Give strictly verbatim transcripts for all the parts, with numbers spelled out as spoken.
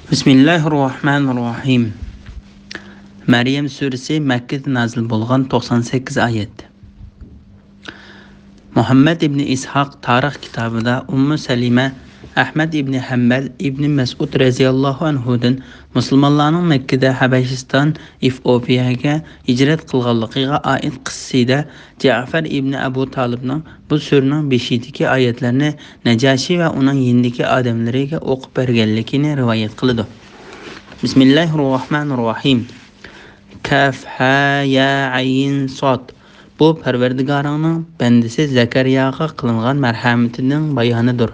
بىسمىللاھىررەھمانىررەھىم. مەريەم سۈرىسى، مەككىدە نازىل بولغان، توقسان سەككىز ئايەت. مۇھەممەد ئىبنى ئىسھاق تارىخ كىتابىدا ئۇممۇ سەلىمە، ئەھمەد ئىبنى ھەمبەل، ئىبنى مەسئۇد رەزىياللاھۇ ئەنھۇدىن مۇسۇلمانلارنىڭ مەككىدە ھەبەشىستان، ئېفىئوپىيەگە ھىجرەت قىلغانلىقىغا ئائىت قىسسىدە جەئفەر ئىبنى ئەبۇ تالىبنىڭ بۇ سۈرىنىڭ بېشىدىكى ئايەتلەرنى نەجاشى ۋە ئۇنىڭ يېنىدىكى ئادەملىرىگە ئوقۇپ بەرگەنلىكىنى رىۋايەت قىلىدۇ. بىسمىللاھىررەھمانىررەھىم. كاف ھا يا ئەين ساد. بۇ پەرۋەردىگارىڭنىڭ بەندىسى زەكەرىياغا قىلىنغان مەرھەمىتىنىڭ بايانىدۇر.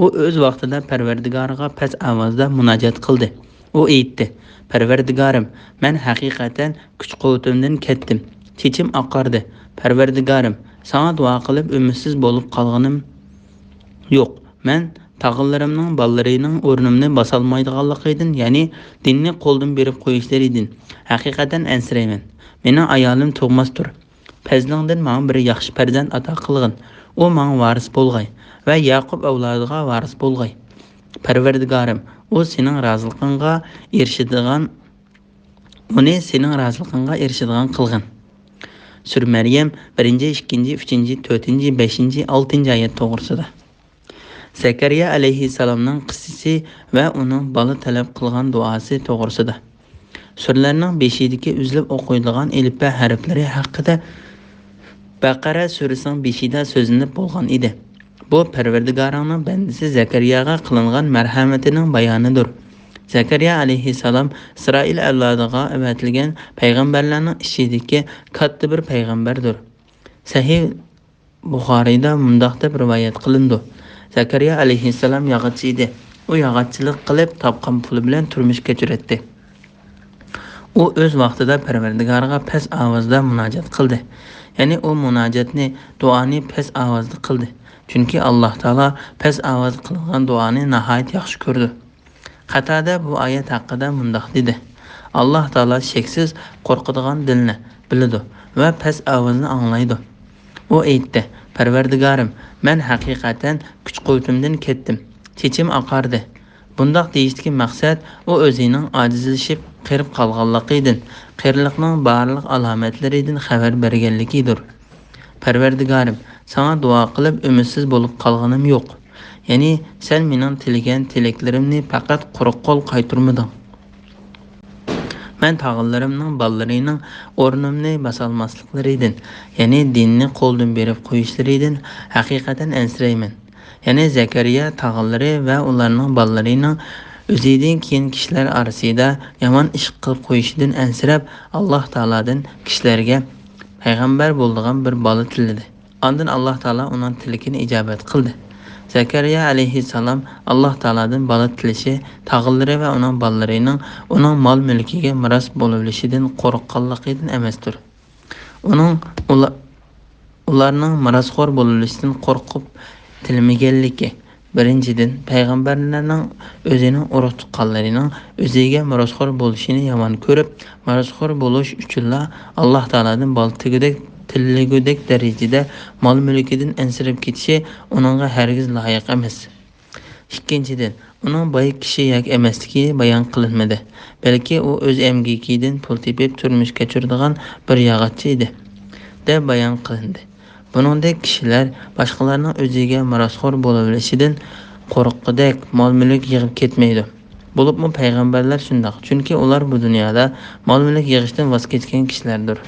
ئۇ ئۆز ۋاقتىدا پەرۋەردىگارىغا پەس ئاۋازدا مۇناجات قىلدى. ئۇ ئېيتتى: «پەرۋەردىگارىم، مەن ھەقىقەتەن كۈچ-قۇۋۋىتىمدىن كەتتىم. چېچىم ئاقاردى. پەرۋەردىگارىم، ساڭا دۇئا قىلىپ ئۈمىدسىز بولۇپ قالغىنىم يوق. مەن تاغىلىرىمنىڭ بالىلىرىنىڭ ئورنۇمنى باسالمايدىغانلىقىدىن، يەنى دىننى قولدىن بېرىپ قويۇشلىرىدىن ھەقىقەتەن ئەنسىرەيمەن. مېنىڭ ئايالىم تۇغماستۇر. پەزلىڭدىن ماڭا بىر ياخشى پەرزەنت ئاتا قىلغىن. ئۇ ماڭا ۋارىس بولغاي ۋە ياقۇپ ئەۋلادىغا ۋارىس بولغاي. پەرۋەردىگارىم، ئۇ سېنىڭ رازىلىقىڭغا ئېرىشىدىغان، ئۇنى سېنىڭ رازىلىقىڭغا ئېرىشىدىغان قىلغىن.» سۈرە مەريەم، بىرىنچى، ئىككىنچى، ئۈچىنچى، تۆتىنچى، بەشىنچى، ئالتىنچى ئايەت توغرىسىدا. زەكەرىيا ئەلەيھىسسالامنىڭ قىسسىسى ۋە ئۇنىڭ بالا تەلەپ قىلغان دۇئاسى توغرىسىدا. سۈرىلەرنىڭ بېشىدىكى ئۈزۈلۈپ ئوقۇيدىغان ئېلىپبە ھەرپلىرى ھەققىدە بەقەرە سۈرىسىنىڭ بېشىدا سۆزلىنىپ بولغان ئىدى. بۇ پەرۋەردىگارىڭنىڭ بەندىسى زەكەرىياغا قىلىنغان مەرھەمىتىنىڭ بايانىدۇر. زەكەرىيا ئەلەيھىسسالام ئىسرائىل ئەۋلادىغا ئەۋەتىلگەن پەيغەمبەرلەرنىڭ ئىچىدىكى كاتتا بىر پەيغەمبەردۇر. سەھىھ بۇخارىيدا مۇنداق دەپ رىۋايەت قىلىنىدۇ: زەكەرىيا ئەلەيھىسسالام ياغاچچى ئىدى. ئۇ ياغاچچىلىق قىلىپ تاپقان پۇلى بىلەن تۇرمۇش كەچۈرەتتى. ئۇ ئۆز ۋاقتىدا پەرۋەردىگارىغا پەس ئاۋازدا مۇناجات قىلدى. يەنى ئۇ مۇناجاتنى، دۇئانى پەس ئاۋازدا قىلدى. چۈنكى ئاللاھ تائالا پەس ئاۋازدا قىلىنغان دۇئانى ناھايىتى ياخشى كۆرىدۇ. قاتادە بۇ ئايەت ھەققىدە مۇنداق دېدى: «ئاللاھ تائالا شەكسىز قورقىدىغان دىلنى بىلىدۇ ۋە پەس ئاۋازنى ئاڭلايدۇ.» ئۇ ئېيتتى: «پەرۋەردىگارىم، مەن ھەقىقەتەن كۈچ-قۇۋۋىتىمدىن كەتتىم. چېچىم ئاقاردى.» بۇنداق دېيىشتىكى مەقسەت ئۇ ئۆزىنىڭ ئاجىزلىشىپ، قېرىپ قالغانلىقىدىن، قېرىلىقنىڭ بارلىق ئالامەتلىرىدىن خەۋەر بەرگەنلىكىدۇر. «پەرۋەردىگارىم، ساڭا دۇئا قىلىپ ئۈمىدسىز بولۇپ قالغىنىم يوق. يەنى سەن مېنىڭ تىلىگەن تىلەكلىرىمنى پەقەت قۇرۇق قول قايتۇرمىدىڭ. مەن تاغىلىرىمنىڭ بالىلىرىنىڭ ئورنۇمنى باسالماسلىقلىرىدىن، يەنى دىننى قولدىن بېرىپ قويۇشلىرىدىن ھەقىقەتەن ئەنسىرەيمەن.» يەنى زەكەرىيا تاغىلىرى ۋە ئۇلارنىڭ بالىلىرىنىڭ ئۆزىدىن كېيىن كىشىلەر ئارىسىدا يامان ئىش قىلىپ قويۇشىدىن ئەنسىرەپ، ئاللاھ تائالادىن كىشىلەرگە پەيغەمبەر بولىدىغان بىر بالا تىلىدى. ئاندىن ئاللاھ تائالا ئۇنىڭ تىلىكىنى ئىجابەت قىلدى. زەكەرىيا ئەلەيھىسسالام ئاللاھ تائالادىن بالا تىلىشى تاغىلىرى ۋە ئۇنىڭ بالىلىرىنىڭ ئۇنىڭ مال-مۈلكىگە مىراس بولۇۋېلىشىدىن قورققانلىقىدىن ئەمەستۇر. ئۇنىڭ ئۇلا-، ئۇلارنىڭ مىراسخور بولۇۋېلىشىدىن قورقۇپ تىلىمىگەنلىكى، بىرىنچىدىن، پەيغەمبەرلەرنىڭ ئۆزىنىڭ ئۇرۇق-تۇغقانلىرىنىڭ ئۆزىگە مىراسخور بولۇشىنى يامان كۆرۈپ، مىراسخور بولۇش ئۈچۈنلا ئاللاھ تائالادىن بالا تىلىگۈدەك، تىلىگۈدەك دەرىجىدە مال-مۈلكىدىن ئەنسىرەپ كېتىشى ئۇنىڭغا ھەرگىز لايىق ئەمەس. ئىككىنچىدىن، ئۇنىڭ باي كىشى ياكى ئەمەسلىكى بايان قىلىنمىدى، بەلكى ئۇ ئۆز ئەمگىكىدىن پۇل تېپىپ تۇرمۇش كەچۈرىدىغان بىر ياغاچچى ئىدى، دەپ بايان قىلىندى. بۇنىڭدەك كىشىلەر باشقىلارنىڭ ئۆزىگە مىراسخور بولۇۋېلىشىدىن قورققۇدەك مال-مۈلۈك يىغىپ كەتمەيدۇ. بولۇپمۇ پەيغەمبەرلەر شۇنداق، چۈنكى ئۇلار بۇ دۇنيادا مال-مۈلۈك يىغىشتىن ۋاز كەچكەن كىشىلەردۇر.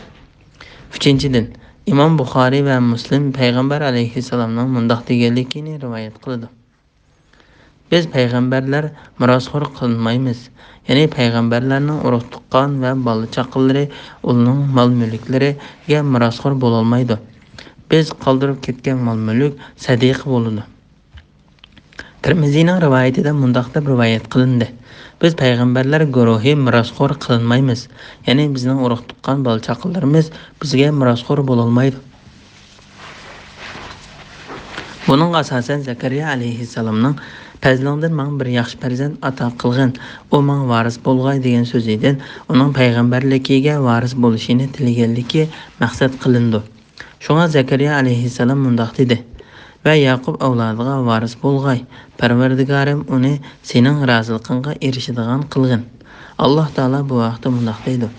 ئۈچىنچىدىن، ئىمام بۇخارىي ۋە مۇسلىم پەيغەمبەر ئەلەيھىسسالامنىڭ مۇنداق دېگەنلىكىنى رىۋايەت قىلىدۇ: «بىز پەيغەمبەرلەر مىراسخور قىلىنمايمىز، يەنى پەيغەمبەرلەرنىڭ ئۇرۇق-تۇغقان ۋە بالا-چاقىلىرى ئۇنىڭ مال-مۈلۈكلىرىگە مىراسخور بولالمايدۇ. بىز قالدۇرۇپ كەتكەن مال-مۈلۈك سەدىقە بولىدۇ.» تىرمىزىنىڭ رىۋايىتىدە مۇنداق دەپ رىۋايەت قىلىندى: «بىز پەيغەمبەرلەر گۇرۇھى مىراسخور قىلىنمايمىز، يەنى بىزنىڭ ئۇرۇق-تۇغقان، بالا-چاقىلىرىمىز بىزگە مىراسخور بولالمايدۇ.» بۇنىڭغا ئاساسەن، زەكەرىيا ئەلەيھىسسالامنىڭ «پەزلىڭدىن ماڭا بىر ياخشى پەرزەنت ئاتا قىلغىن، ئۇ ماڭا ۋارىس بولغاي» دېگەن سۆزىدىن ئۇنىڭ پەيغەمبەرلىكىگە ۋارىس بولۇشىنى تىلىگەنلىكى مەقسەت قىلىنىدۇ. شۇڭا زەكەرىيا ئەلەيھىسسالام مۇنداق دېدى: ۋە ياقۇپ ئەۋلادىغا ۋارىس بولغاي. پەرۋەردىگارىم ئۇنى سېنىڭ رازىلىقىڭغا ئېرىشىدىغان قىلغىن. ئاللاھ تائالا بۇ ھەقتە مۇنداق دەيدۇ: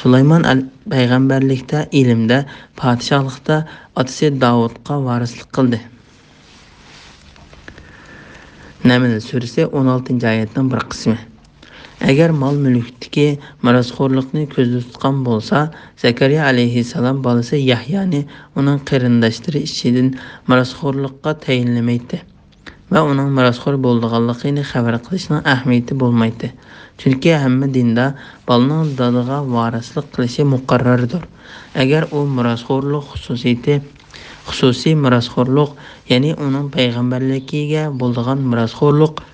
سۇلايمان ئەل-، پەيغەمبەرلىكتە، ئىلىمدە، پادىشاھلىقتا ئاتىسى داۋۇتقا ۋارىسلىق قىلدى. نەمل سۈرىسى ئون ئالتىنچى ئايەتنىڭ بىر قىسمى. ئەگەر مال-مۈلۈكتىكى مىراسخورلۇقنى كۆزدە تۇتقان بولسا، زەكەرىيا ئەلەيھىسسالام بالىسى يەھيانى ئۇنىڭ قېرىنداشلىرى ئىچىدىن مىراسخورلۇققا تەيىنلىمەيتتى ۋە ئۇنىڭ مىراسخور بولىدىغانلىقىنى خەۋەر قىلىشنىڭ ئەھمىيىتى بولمايتتى. چۈنكى ھەممە دىندا بالىنىڭ دادىغا ۋارىسلىق قىلىشى مۇقەررەردۇر. ئەگەر ئۇ مىراسخورلۇق خۇسۇسىيىتى، خۇسۇسىي مىراسخورلۇق، يەنى ئۇنىڭ پەيغەمبەرلىكىگە بولىدىغان مىراسخورلۇق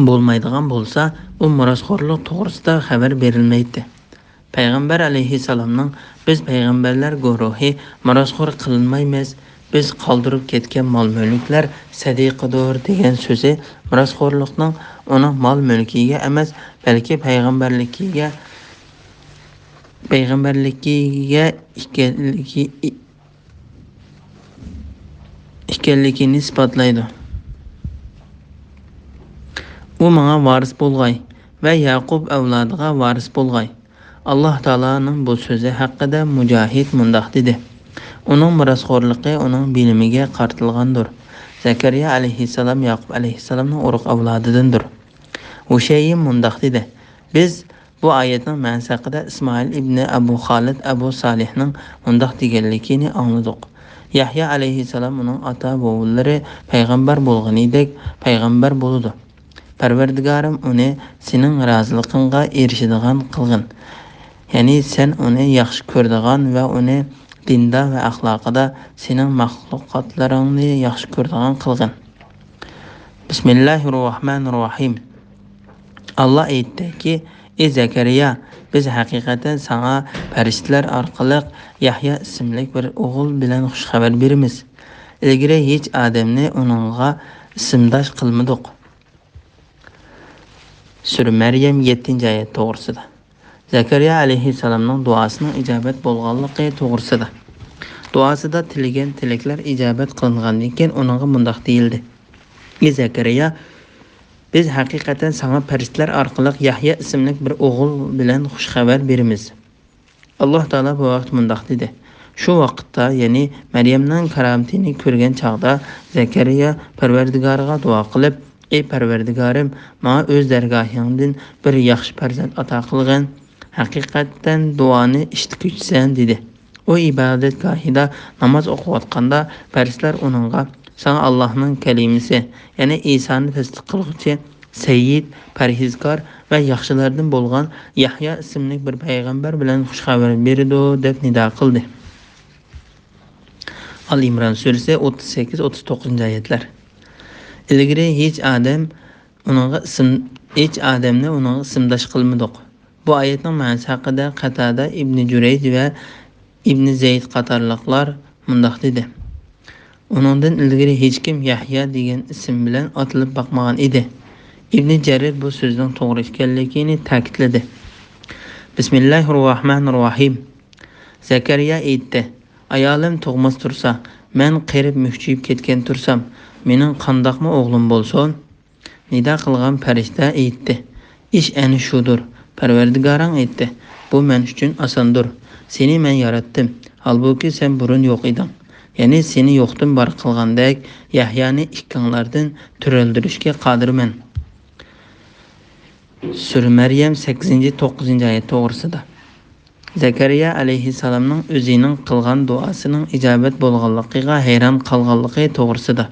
بولمايدىغان بولسا، ئۇ مىراسخورلۇق توغرىسىدا خەۋەر بېرىلمەيتتى. پەيغەمبەر ئەلەيھىسسالامنىڭ «بىز پەيغەمبەرلەر گۇرۇھى مىراسخور قىلىنمايمىز، بىز قالدۇرۇپ كەتكەن مال-مۈلۈكلەر سەدىقىدۇر» دېگەن سۆزى مىراسخورلۇقنىڭ ئۇنىڭ مال-مۈلكىگە ئەمەس، بەلكى پەيغەمبەرلىكىگە، پەيغەمبەرلىكىگە ئىكەنلىكى، ئىكەنلىكىنى ئىسپاتلايدۇ. ئۇ ماڭا ۋارىس بولغاي ۋە ياقۇپ ئەۋلادىغا ۋارىس بولغاي. ئاللاھ تائالانىڭ بۇ سۆزى ھەققىدە مۇجاھىد مۇنداق دېدى: ئۇنىڭ مىراسخورلۇقى ئۇنىڭ بىلىمىگە قارىتىلغاندۇر. زەكەرىيا ئەلەيھىسسالام ياقۇپ ئەلەيھىسسالامنىڭ ئۇرۇق ئەۋلادىدىندۇر. ھۇشەيم مۇنداق دېدى: بىز بۇ ئايەتنىڭ مەنىسى ھەققىدە ئىسمائىل ئىبنى ئەبۇ خالىد ئەبۇ سالىھنىڭ مۇنداق دېگەنلىكىنى ئاڭلىدۇق: يەھيا ئەلەيھىسسالام ئۇنىڭ ئاتا-بوۋىلىرى پەيغەمبەر بولغىنىدەك پەيغەمبەر بولىدۇ. پەرۋەردىگارىم ئۇنى سېنىڭ رازىلىقىڭغا ئېرىشىدىغان قىلغىن. يەنى سەن ئۇنى ياخشى كۆرىدىغان ۋە ئۇنى دىندا ۋە ئەخلاقىدا سېنىڭ مەخلۇقاتلىرىڭنى ياخشى كۆرىدىغان قىلغىن. بىسمىللاھىررەھمانىررەھىم. ئاللا ئېيتتىكى: ئى زەكەرىيا، بىز ھەقىقەتەن ساڭا پەرىشتىلەر ئارقىلىق يەھيا ئىسىملىك بىر ئوغۇل بىلەن خۇش خەۋەر بېرىمىز. ئىلگىرى ھېچ ئادەمنى ئۇنىڭغا ئىسىمداش قىلمىدۇق. سۈرە مەريەم يەتتىنچى ئايەت توغرىسىدا. زەكەرىيا ئەلەيھىسسالامنىڭ دۇئاسىنىڭ ئىجابەت بولغانلىقى توغرىسىدا. دۇئاسىدا تىلىگەن تىلەكلەر ئىجابەت قىلىنغاندىن كېيىن ئۇنىڭغا مۇنداق دېيىلدى: ئى زەكەرىيا، بىز ھەقىقەتەن ساڭا پەرىشتىلەر ئارقىلىق يەھيا ئىسىملىك بىر ئوغۇل بىلەن خۇش خەۋەر بېرىمىز. ئاللا تائالا بۇ ھەقتە مۇنداق دېدى: شۇ ۋاقىتتا، يەنى مەريەمنىڭ كارامىتىنى كۆرگەن چاغدا، زەكەرىيا پەرۋەردىگارىغا دۇئا قىلىپ: ئى پەرۋەردىگارىم، ماڭا ئۆز دەرگاھىڭدىن بىر ياخشى پەرزەنت ئاتا قىلغىن. ھەقىقەتەن دۇئانى ئىشلىتىكۈچىسەن، دېدى. ئۇ ئىبادەتگاھىدا ناماز ئوقۇۋاتقاندا، پەرىشتىلەر ئۇنىڭغا: ساڭا ئاللاھنىڭ كەلىمىسى، يەنى ئىسانى تەسدىق قىلغۇچى، سەييىد، پەرھىزكار ۋە ياخشىلاردىن بولغان يەھيا ئىسىملىك بىر پەيغەمبەر بىلەن خۇش خەۋەر بېرىدۇ، دەپ نىدا قىلدى. ئال ئىمران سۈرىسى ئوتتۇز سەككىز، ئوتتۇز توققۇزىنچى ئايەتلەر. ئىلگىرى ھېچ ئادەم ئۇنىڭغا ئىسىم، ھېچ ئادەمنى ئۇنىڭغا ئىسىمداش قىلمىدۇق. بۇ ئايەتنىڭ مەنىسى ھەققىدە قەتادە ئىبنى جۈرەيج ۋە ئىبنى زەيد قاتارلىقلار مۇنداق دېدى: ئۇنىڭدىن ئىلگىرى ھېچكىم يەھيا دېگەن ئىسىم بىلەن ئاتىلىپ باقمىغان ئىدى. ئىبنى جەرىر بۇ سۆزنىڭ توغرا ئىكەنلىكىنى تەكىتلىدى. بىسمىللاھىررەھمانىررەھىم. زەكەرىيا ئېيتتى: ئايالىم تۇغماس تۇرسا، مەن قېرىپ مۈكچىيىپ كەتكەن تۇرسام، مېنىڭ قانداقمۇ ئوغلۇم بولسۇن؟ نىدا قىلغان پەرىشتە ئېيتتى: ئىش ئەنە شۇدۇر. پەرۋەردىگارىڭ ئېيتتى: بۇ مەن ئۈچۈن ئاساندۇر. سېنى مەن ياراتتىم، ھالبۇكى، سەن بۇرۇن يوق ئىدىڭ. يەنى سېنى يوقتىن بار قىلغاندەك، يەھيانى ئىككىڭلاردىن تىرىلدۈرۈشكە قادىرمەن. سۈرە مەريەم سەككىزىنچى، توققۇزىنچى ئايەت توغرىسىدا. زەكەرىيا ئەلەيھىسسالامنىڭ ئۆزىنىڭ قىلغان دۇئاسىنىڭ ئىجابەت بولغانلىقىغا ھەيران قالغانلىقى توغرىسىدا.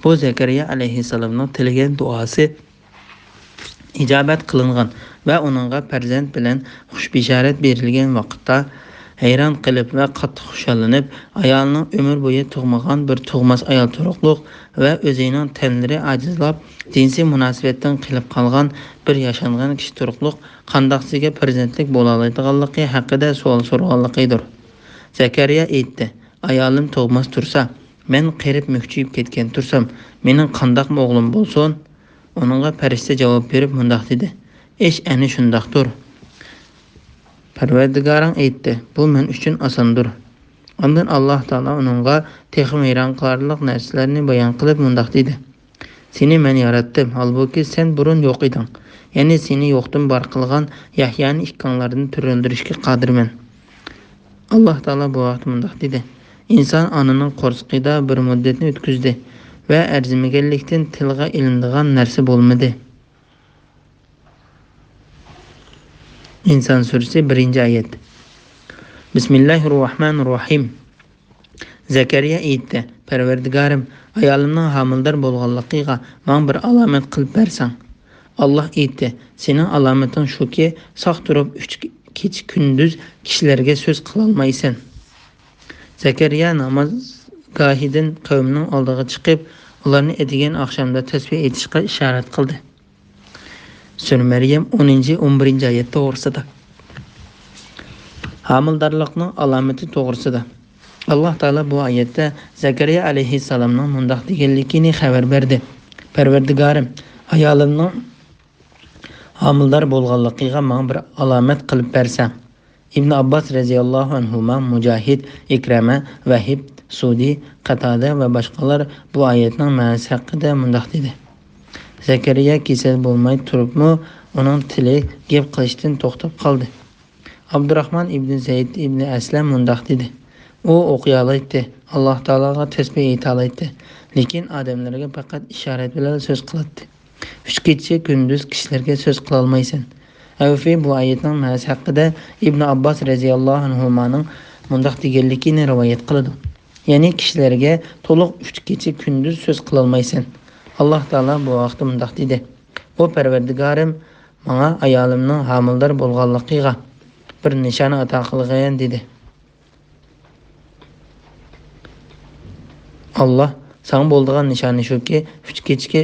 بۇ زەكەرىيا ئەلەيھىسسالامنىڭ تىلىگەن دۇئاسى ئىجابەت قىلىنغان ۋە ئۇنىڭغا پەرزەنت بىلەن خۇش بېشارەت بېرىلگەن ۋاقىتتا، ھەيران قېلىپ ۋە قاتتىق خۇشاللىنىپ، ئايالىنىڭ ئۆمۈر بويى تۇغمىغان بىر تۇغماس ئايال تۇرۇقلۇق ۋە ئۆزىنىڭ تەنلىرى ئاجىزلاپ، جىنسىي مۇناسىۋەتتىن قېلىپ قالغان بىر ياشانغان كىشى تۇرۇقلۇق قانداقسىگە پەرزەنتلىك بولالايدىغانلىقى ھەققىدە سوئال سورىغانلىقىدۇر. زەكەرىيا ئېيتتى: ئايالىم تۇغماس تۇرسا، مەن قېرىپ مۈكچىيىپ كەتكەن تۇرسام، مېنىڭ قانداقمۇ ئوغلۇم بولسۇن؟ ئۇنىڭغا پەرىشتە جاۋاب بېرىپ مۇنداق دېدى: ئىش ئەنە شۇنداقتۇر. پەرۋەردىگارىڭ ئېيتتى: بۇ مەن ئۈچۈن ئاساندۇر. ئاندىن ئاللاھ تائالا ئۇنىڭغا تېخىمۇ ھەيران قالارلىق نەرسىلەرنى بايان قىلىپ مۇنداق دېدى: سېنى مەن ياراتتىم، ھالبۇكى، سەن بۇرۇن يوق ئىدىڭ. يەنى سېنى يوقتىن بار قىلغان يەھيانى ئىككىڭلاردىن تىرىلدۈرۈشكە قادىرمەن. ئاللاھ تائالا بۇ ھەقتە مۇنداق دېدى: ئىنسان ئانىنىڭ قورسىقىدا بىر مۇددەتنى ئۆتكۈزدى ۋە ئەرزىمىگەنلىكتىن تىلغا ئېلىنىدىغان نەرسە بولمىدى. ئىنسان سۈرىسى، بىرىنچى ئايەت. بىسمىللاھىر راھمانىر راھىم. زەكەرىيا ئېيتتى: پەرۋەردىگارىم، ئايالىمنىڭ ھامىلىدار بولغانلىقىغا ماڭا بىر ئالامەت قىلىپ بەرسەڭ. ئاللاھ ئېيتتى: سېنىڭ ئالامىتىڭ شۇكى، ساق تۇرۇپ ئۈچ كېچە-كۈندۈز كىشىلەرگە سۆز قىلالمايسەن. زەكەرىيا نامازگاھىدىن قەۋمىنىڭ ئالدىغا چىقىپ، ئۇلارنى ئەتىگەن ئاخشامدا تەسبىھ ئېيتىشقا ئىشارەت قىلدى. سۈرە مەريەم، ئونىنچى، ئون بىرىنچى ئايەت توغرىسىدا. ھامىلىدارلىقنىڭ ئالامىتى توغرىسىدا. ئاللاھ تائالا بۇ ئايەتتە زەكەرىيا ئەلەيھىسسالامنىڭ مۇنداق دېگەنلىكىنى خەۋەر بەردى: پەرۋەردىگارىم، ئايالىمنىڭ ھامىلىدار بولغانلىقىغا ماڭا بىر ئالامەت قىلىپ بەرسەڭ. ئىبن ئابباس رەزىياللاھۇ ئەنھۇما، مۇجاھىد، ئىكرەمە، ۋەھىب، سۇدى، قاتادە ۋە باشقىلار بۇ ئايەتنىڭ مەنىسى ھەققىدە مۇنداق دېدى: زەكەرىيا كېسەل بولماي تۇرۇپمۇ، ئۇنىڭ تىلى گەپ قىلىشتىن توختاپ قالدى. ئابدۇراخمان ئىبنى زەيد ئىبنى ئەسلەم مۇنداق دېدى: ئۇ ئوقۇيالايتتى، ئاللاھ تائالاغا تەسبىھ ئېيتالايتتى، لېكىن ئادەملەرگە پەقەت ئىشارەت بىلەن سۆز قىلاتتى. ئۈچ كېچە كۈندۈز كىشىلەرگە سۆز قىلالمايسەن. ئەۋفى بۇ ئايەتنىڭ مەنىسى ھەققىدە ئىبنى ئابباس رەزىياللاھۇ ئەنھۇمانىڭ مۇنداق دېگەنلىكىنى رىۋايەت قىلىدۇ: يەنى كىشىلەرگە تولۇق ئۈچ كېچە كۈندۈز سۆز قىلالمايسەن. ئاللاھ تائالا بۇ ھەقتە مۇنداق دېدى: ئۇ پەرۋەردىگارىم، ماڭا ئايالىمنىڭ ھامىلىدار بولغانلىقىغا بىر نىشانە ئاتا قىلغىن، دېدى. ئاللاھ: ساڭا بولىدىغان نىشانى شۇكى، ئۈچ كېچىگە،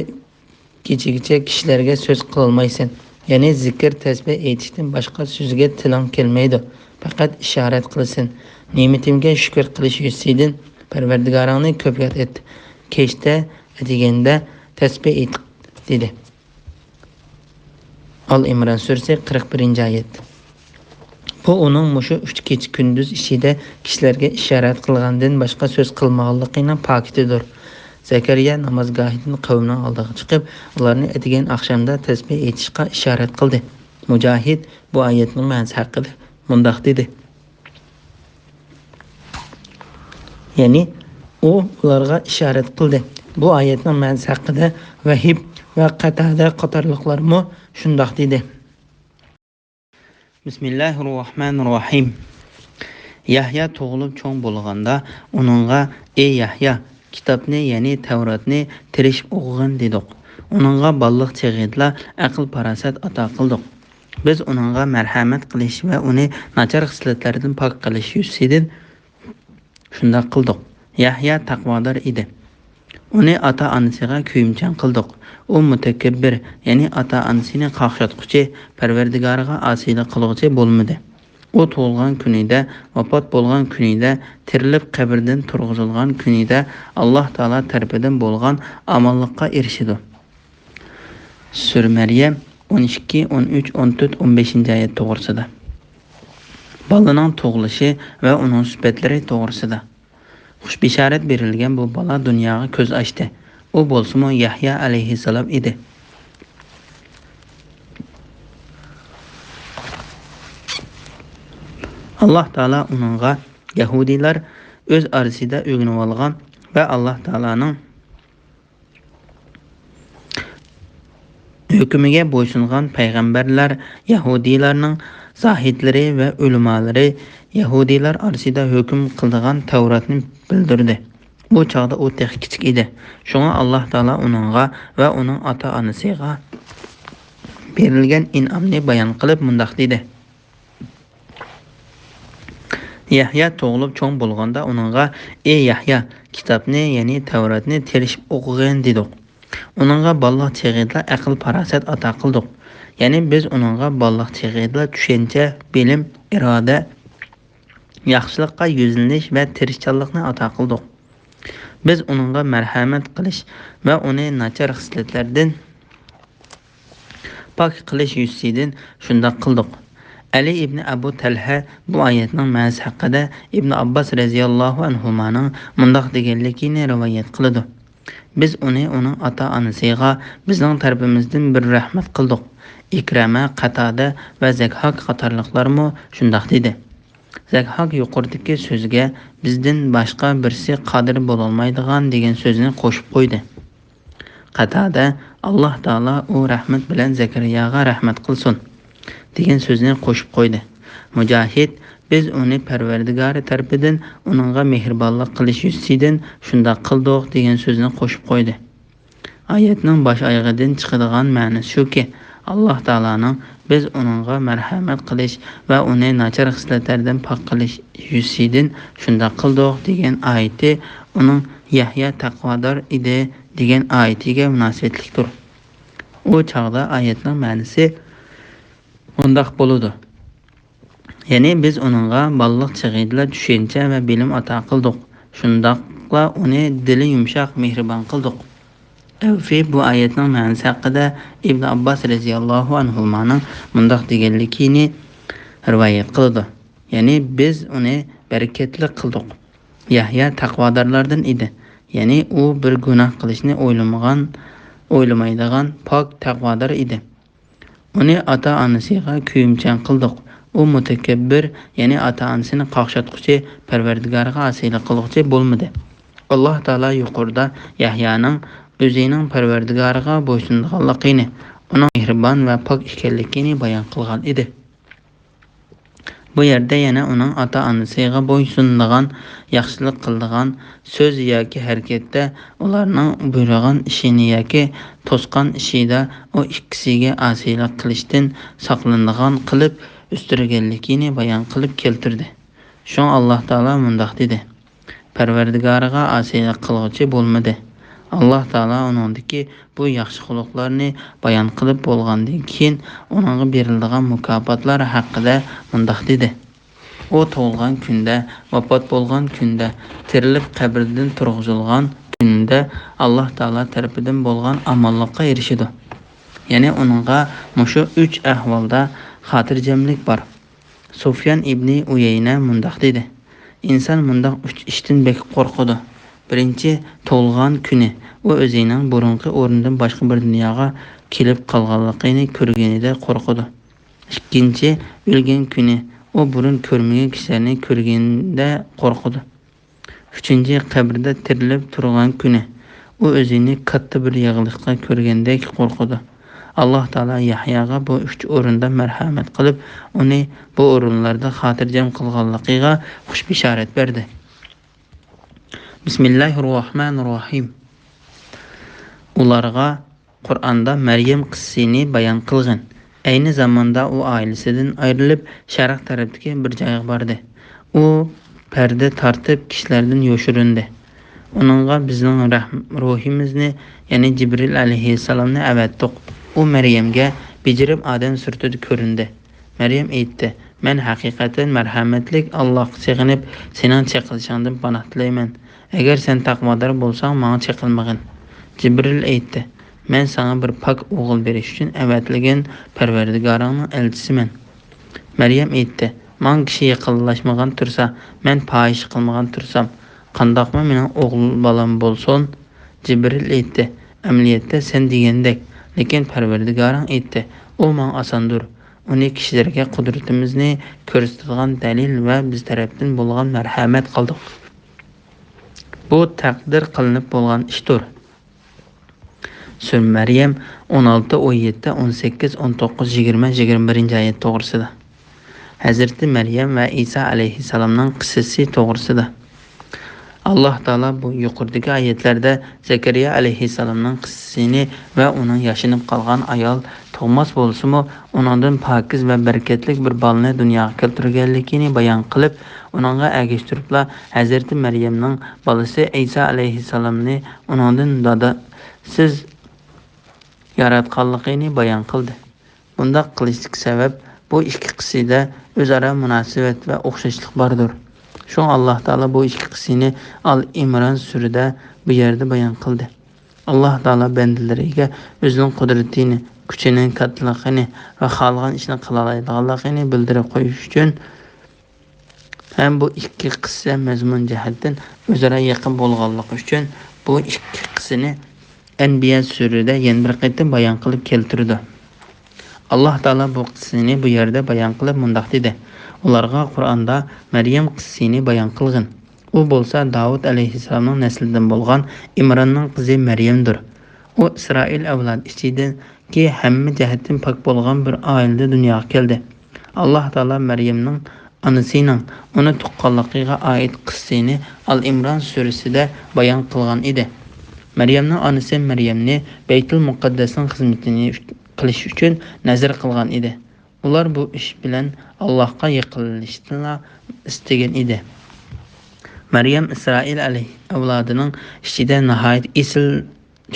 كېچىگىچە كىشىلەرگە سۆز قىلالمايسەن. يەنى زىكىر، تەسبىھ ئېيتىشتىن باشقا سۆزگە تىلىڭ كەلمەيدۇ. پەقەت ئىشارەت قىلىسەن. نېمىتىمگە شۈكۈر قىلىش يۈزىسىدىن پەرۋەردىگارىڭنى كۆپ ياد ئەت. كەچتە، ئەتىگەندە تەسبىھ ئېيت، دېدى. ئال ئىمران سۈرىسى، قىرىق بىرىنچى ئايەت. بۇ ئۇنىڭ مۇشۇ ئۈچ كېچە-كۈندۈز ئىچىدە كىشىلەرگە ئىشارەت قىلغاندىن باشقا سۆز قىلمىغانلىقىنىڭ پاكىتىدۇر. زەكەرىيا نامازگاھىدىن قەۋمىنىڭ ئالدىغا چىقىپ، ئۇلارنى ئەتىگەن ئاخشامدا تەسبىھ ئېيتىشقا ئىشارەت قىلدى. مۇجاھىد بۇ ئايەتنىڭ مەنىسى ھەققىدە مۇنداق دېدى. يەنى ئۇ ئۇلارغا ئىشارەت قىلدى. بۇ ئايەتنىڭ مەنىسى ھەققىدە ۋەھىب ۋە قاتادە قاتارلىقلارمۇ شۇنداق دېدى. بىسمىللاھىر راھمانىر راھىم. يەھيا تۇغۇلۇپ چوڭ بولغاندا ئۇنىڭغا: ئەي يەھيا، كىتابنى، يەنى تەۋراتنى تىرىشىپ ئوقۇغىن، دېدۇق. ئۇنىڭغا بالىلىق چېغىدىلا ئەقىل-پاراسەت ئاتا قىلدۇق. بىز ئۇنىڭغا مەرھەمەت قىلىش ۋە ئۇنى ناچار خىسلەتلەردىن پاك قىلىش يۈزىسىدىن شۇنداق قىلدۇق. يەھيا تەقۋادار ئىدى. ئۇنى ئاتا-ئانىسىغا كۆيۈمچان قىلدۇق. ئۇ مۇتەكەببىر، يەنى ئاتا-ئانىسىنى قاقشاتقۇچى، پەرۋەردىگارىغا ئاسىيلىق قىلغۇچى بولمىدى. ئۇ تۇغۇلغان كۈنىدە، ۋاپات بولغان كۈنىدە، تىرىلىپ قەبرىدىن تۇرغۇزۇلغان كۈنىدە ئاللاھ تائالا تەرىپىدىن بولغان ئامانلىققا ئېرىشىدۇ. سۈرە مەريەم، ئون ئىككى، ئون ئۈچ، ئون تۆت، ئون بەشىنچى ئايەت توغرىسىدا. بالىنىڭ تۇغۇلۇشى ۋە ئۇنىڭ سۈپەتلىرى توغرىسىدا. خۇش بېشارەت بېرىلگەن بۇ بالا دۇنياغا كۆز ئاچتى. ئۇ بولسىمۇ يەھيا ئەلەيھىسسالام ئىدى. ئاللاھ تائالا ئۇنىڭغا يەھۇدىيلار ئۆز ئارىسىدا ئۆگىنىۋالغان ۋە ئاللاھ تائالانىڭ ھۆكمىگە بويسۇنغان پەيغەمبەرلەر، يەھۇدىيلارنىڭ زاھىدلىرى ۋە ئۆلىمالىرى، يەھۇدىيلار ئارىسىدا ھۆكۈم قىلىدىغان تەۋراتنى بىلدۈردى. بۇ چاغدا ئۇ تېخى كىچىك ئىدى. شۇڭا ئاللاھ تائالا ئۇنىڭغا ۋە ئۇنىڭ ئاتا-ئانىسىغا بېرىلگەن ئىنئامنى بايان قىلىپ مۇنداق دېدى. يەھيا تۇغۇلۇپ چوڭ بولغاندا ئۇنىڭغا: ئەي يەھيا، كىتابنى، يەنى تەۋراتنى تىرىشىپ ئوقۇغىن، دېدۇق. ئۇنىڭغا بالىلىق چېغىدىلا ئەقىل-پاراسەت ئاتا قىلدۇق. يەنى بىز ئۇنىڭغا بالىلىق چېغىدىلا چۈشەنچە، بىلىم، ئىرادە، ياخشىلىققا يۈزلىنىش ۋە تىرىشچانلىقنى ئاتا قىلدۇق. بىز ئۇنىڭغا مەرھەمەت قىلىش ۋە ئۇنى ناچار خىسلەتلەردىن پاك قىلىش يۈزىسىدىن شۇنداق قىلدۇق. ئەلى ئىبنى ئەبۇ تەلھە بۇ ئايەتنىڭ مەنىسى ھەققىدە ئىبنى ئابباس رەزىياللاھۇ ئەنھۇمانىڭ مۇنداق دېگەنلىكىنى رىۋايەت قىلىدۇ: بىز ئۇنى ئۇنىڭ ئاتا-ئانىسىغا بىزنىڭ تەرىپىمىزدىن بىر رەھمەت قىلدۇق. ئىكرەمە، قاتادە ۋە زەكھاك قاتارلىقلارمۇ شۇنداق دېدى. زەكھاك يۇقىرىدىكى سۆزگە بىزدىن باشقا بىرسى قادىر بولالمايدىغان دېگەن سۆزنى قوشۇپ قويدى. قاتادە، ئاللاھ تائالا ئۇ رەھمەت بىلەن زەكەرىياغا رەھمەت قىلسۇن دېگەن سۆزنى قوشۇپ قويدى. مۇجاھىد، بىز ئۇنى پەرۋەردىگارى تەرىپىدىن ئۇنىڭغا مېھرىبانلىق قىلىش يۈزىسىدىن شۇنداق قىلدۇق دېگەن سۆزنى قوشۇپ قويدى. ئايەتنىڭ باش ئايىغىدىن چىقىدىغان مەنىسى شۇكى، ئاللاھ تائالانىڭ بىز ئۇنىڭغا مەرھەمەت قىلىش ۋە ئۇنى ناچار خىسلەتلەردىن پاك قىلىش يۈزىسىدىن شۇنداق قىلدۇق دېگەن ئايىتى ئۇنىڭ يەھيا تەقۋادار ئىدى دېگەن ئايىتىگە مۇناسىۋەتلىكتۇر. ئۇ چاغدا ئايەتنىڭ مەنىسى مۇنداق بولىدۇ. يەنى بىز ئۇنىڭغا بالىلىق چېغىدىلا چۈشەنچە ۋە بىلىم ئاتا قىلدۇق. شۇنداقلا ئۇنى دىلى يۇمشاق، مېھرىبان قىلدۇق. ئەۋفى بۇ ئايەتنىڭ مەنىسى ھەققىدە ئىبن ئابباس رەزىياللاھۇ ئەنھۇمانىڭ مۇنداق دېگەنلىكىنى رىۋايەت قىلىدۇ. يەنى بىز ئۇنى بەرىكەتلىك قىلدۇق. يەھيا تەقۋادارلاردىن ئىدى. يەنى ئۇ بىر گۇناھ قىلىشنى ئويلىمىغان، ئويلىمايدىغان پاك تەقۋادار ئىدى. ئۇنى ئاتا-ئانىسىغا كۆيۈمچان قىلدۇق. ئۇ مۇتەكەببىر، يەنى ئاتا-ئانىسىنى قاقشاتقۇچى، پەرۋەردىگارىغا ئاسىيلىق قىلغۇچى بولمىدى. ئاللاھ تائالا يۇقىرىدا يەھيانىڭ ئۆزىنىڭ پەرۋەردىگارىغا بويسۇنىدىغانلىقىنى، ئۇنىڭ مېھرىبان ۋە پاك ئىكەنلىكىنى بايان قىلغان ئىدى. بۇ يەردە يەنە ئۇنىڭ ئاتا-ئانىسىغا بويسۇنىدىغان، ياخشىلىق قىلىدىغان، سۆز ياكى ھەرىكەتتە ئۇلارنىڭ بۇيرۇغان ئىشىنى ياكى توسقان ئىشىدا ئۇ ئىككىسىگە ئاسىيلىق قىلىشتىن ساقلىنىدىغان قىلىپ ئۆستۈرگەنلىكىنى بايان قىلىپ كەلتۈردى. شۇڭا ئاللاھ تائالا مۇنداق دېدى: پەرۋەردىگارىغا ئاسىيلىق قىلغۇچى بولمىدى. ئاللاھ تائالا ئۇنىڭدىكى بۇ ياخشى خۇلقلارنى بايان قىلىپ بولغاندىن كېيىن، ئۇنىڭغا بېرىلىدىغان مۇكاپاتلار ھەققىدە مۇنداق دېدى: ئۇ تۇغۇلغان كۈندە، ۋاپات بولغان كۈندە، تىرىلىپ قەبرىدىن تۇرغۇزۇلغان كۈندە ئاللاھ تائالا تەرىپىدىن بولغان ئامانلىققا ئېرىشىدۇ. يەنى ئۇنىڭغا مۇشۇ ئۈچ ئەھۋالدا خاتىرجەملىك بار. سۇفيان ئىبنى ئۇيەينە مۇنداق دېدى: ئىنسان مۇنداق ئۈچ ئىشتىن بەك قورقىدۇ. بىرىنچى، تۇغۇلغان كۈنى. ئۇ ئۆزىنىڭ بۇرۇنقى ئورنىدىن باشقا بىر دۇنياغا كېلىپ قالغانلىقىنى كۆرگىنىدە قورقىدۇ. ئىككىنچى، ئۆلگەن كۈنى. ئۇ بۇرۇن كۆرمىگەن كىشىلەرنى كۆرگىنىدە قورقىدۇ. ئۈچىنچى، قەبرىدە تىرىلىپ تۇرغان كۈنى. ئۇ ئۆزىنى كاتتا بىر ياغلىقتا كۆرگەندەك قورقىدۇ. ئاللاھ تائالا يەھياغا بۇ ئۈچ ئورۇندا مەرھەمەت قىلىپ، ئۇنى بۇ ئورۇنلاردا خاتىرجەم قىلغانلىقىغا خۇش بېشارەت بەردى. بىسمىللاھىررەھمانىررەھىم. ئۇلارغا قۇرئاندا مەريەم قىسسىسىنى بايان قىلغىن. ئەينى زاماندا ئۇ ئائىلىسىدىن ئايرىلىپ، شەرق تەرەپتىكى بىر جايغا باردى. ئۇ پەردە تارتىپ، كىشىلەردىن يوشۇرۇندى. ئۇنىڭغا بىزنىڭ رەھم-، روھىمىزنى، يەنى جىبرىل ئەلەيھىسسالامنى ئەۋەتتۇق. ئۇ مەريەمگە بېجىرىپ ئادەم سۈرىتىدە كۆرۈندى. مەريەم ئېيتتى: مەن ھەقىقەتەن مەرھەمەتلىك ئاللاھقا سېغىنىپ، سېنىڭ چېقىلىشىڭدىن پاناھ تىلەيمەن. ئەگەر سەن تەقۋادار بولساڭ، ماڭا چېقىلمىغىن. جىبرىل ئېيتتى: مەن ساڭا بىر پاك ئوغۇل بېرىش ئۈچۈن ئەۋەتىلگەن پەرۋەردىگارىڭنىڭ ئەلچىسىمەن. مەريەم ئېيتتى: ماڭا كىشى يېقىنلاشمىغان تۇرسا، مەن پاھىشە قىلمىغان تۇرسام، قانداقمۇ مېنىڭ ئوغۇل بالام بولسۇن؟ جىبرىل ئېيتتى: ئەمەلىيەتتە سەن دېگەندەك، لېكىن پەرۋەردىگارىڭ ئېيتتى، ئۇ ماڭا ئاساندۇر. ئۇنى كىشىلەرگە قۇدرىتىمىزنى كۆرسىتىدىغان دەلىل ۋە بىز تەرەپتىن بولغان مەرھەمەت قىلدۇق. بۇ تەقدىر قىلىنىپ بولغان ئىشتۇر. سۈرە مەريەم ئون ئالتە، ئون يەتتە، ئون سەككىز، ئون توققۇز، يىگىرمە، يىگىرمە بىرىنچى ئايەت توغرىسىدا. ھەزرىتى مەريەم ۋە ئىسا ئەلەيھىسسالامنىڭ قىسسىسى توغرىسىدا. ئاللاھ تائالا بۇ يۇقىرىدىكى ئايەتلەردە زەكەرىيا ئەلەيھىسسالامنىڭ قىسسىسىنى ۋە ئۇنىڭ ياشىنىپ قالغان ئايال تۇغماس بولسىمۇ، ئۇنىڭدىن پاكىز ۋە بەرىكەتلىك بىر بالىنى دۇنياغا كەلتۈرگەنلىكىنى بايان قىلىپ، ئۇنىڭغا ئەگىشتۈرۈپلا ھەزرىتى مەريەمنىڭ بالىسى ئىسا ئەلەيھىسسالامنى ئۇنىڭدىن دادىسىز ياراتقانلىقىنى بايان قىلدى. بۇنداق قىلىشتىكى سەۋەب، بۇ ئىككى قىسسىدە ئۆزئارا مۇناسىۋەت ۋە ئوخشاشلىق باردۇر. شۇڭا ئاللاھ تائالا بۇ ئىككى قىسسىنى ئال ئىمران سۈرىدە بۇ يەردە بايان قىلدى. ئاللاھ تائالا بەندىلىرىگە ئۆزىنىڭ قۇدرىتىنى، كۈچىنىڭ كاتتىلىقىنى ۋە خالىغان ئىشنى قىلالايدىغانلىقىنى بىلدۈرۈپ قويۇش ئۈچۈن ھەم بۇ ئىككى قىسسە مەزمۇن جەھەتتىن ئۆزئارا يېقىن بولغانلىقى ئۈچۈن بۇ ئىككى قىسسىنى ئەنبىيا سۈرىدە يەنە بىر قېتىم بايان قىلىپ كەلتۈرىدۇ. ئاللاھ تائالا بۇ قىسسىنى بۇ يەردە بايان قىلىپ مۇنداق دېدى: ئۇلارغا قۇرئاندا مەريەم قىسسىسىنى بايان قىلغىن. ئۇ بولسا داۋۇت ئەلەيھىسسالامنىڭ نەسلىدىن بولغان ئىمراننىڭ قىزى مەريەمدۇر. ئۇ ئىسرائىل ئەۋلادى ئىچىدىكى ھەممە جەھەتتىن پاك بولغان بىر ئائىلىدە دۇنياغا كەلدى. ئاللاھ تائالا مەريەمنىڭ ئانىسىنىڭ ئۇنى تۇغقانلىقىغا ئائىت قىسسىنى ئال ئىمران سۈرىسىدە بايان قىلغان ئىدى. مەريەمنىڭ ئانىسى مەريەمنى بەيتۇل مۇقەددەسنىڭ خىزمىتىنى قىلىش ئۈچۈن نەزىر قىلغان ئىدى. ئۇلار بۇ ئىش بىلەن ئاللاھقا يېقىنلىشىشنىلا ئىستىگەن ئىدى. مەريەم ئىسرائىل ئەلەي-، ئەۋلادىنىڭ ئىچىدە ناھايىتى ئېسىل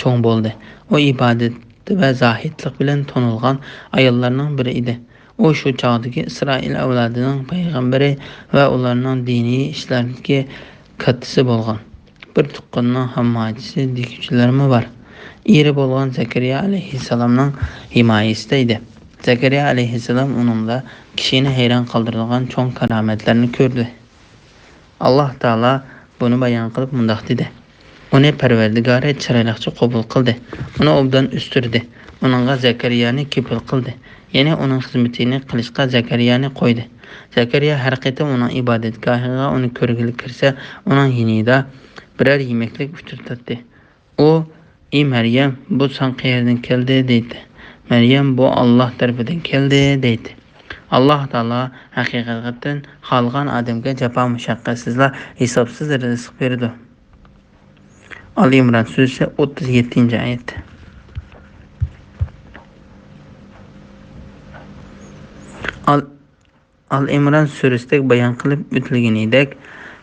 چوڭ بولدى. ئۇ ئىبادەت ۋە زاھىدلىق بىلەن تونۇلغان ئاياللارنىڭ بىرى ئىدى. ئۇ شۇ چاغدىكى ئىسرائىل ئەۋلادىنىڭ پەيغەمبىرى ۋە ئۇلارنىڭ دىنىي ئىشلاردىكى كاتتىسى بولغان. بىر تۇغقىنىنىڭ ھامماچىسى دېگۈچىلەرمۇ بار. ئېرى بولغان زەكەرىيا ئەلەيھىسسالامنىڭ ھىمايىسىدە ئىدى. زەكەرىيا ئەلەيھىسسالام ئۇنىڭدا كىشىنى ھەيران قالدۇرىدىغان چوڭ كارامەتلەرنى كۆردى. ئاللاھ تائالا بۇنى بايان قىلىپ مۇنداق دېدى: ئۇنى پەرۋەردىگارى چىرايلىقچە قوبۇل قىلدى. ئۇنى ئوبدان ئۆستۈردى. ئۇنىڭغا زەكەرىيانى كېپىل قىلدى. يەنى ئۇنىڭ خىزمىتىنى قىلىشقا زەكەرىيانى قويدى. زەكەرىيا ھەر قېتىم ئۇنىڭ ئىبادەتگاھىغا ئۇنى كۆرگىلى كىرسە، ئۇنىڭ يېنىدا بىرەر يېمەكلىك ئۇچرىتاتتى. ئۇ: «ئى مەريەم، بۇ ساڭا قەيەردىن كەلدى؟» دەيتتى. مەريەم: «بۇ ئاللاھ تەرىپىدىن كەلدى» دەيتتى. ئاللاھ تائالا ھەقىقەتەن خالىغان ئادەمگە جاپا مۇشەققەتسىزلا ھېسابسىز رىزىق بېرىدۇ. ئال ئىمران سۈرىسى ئوتتۇز يەتتىنچى ئايەت. ئال ئال ئىمران سۈرىسىدە بايان قىلىپ ئۆتۈلگىنىدەك،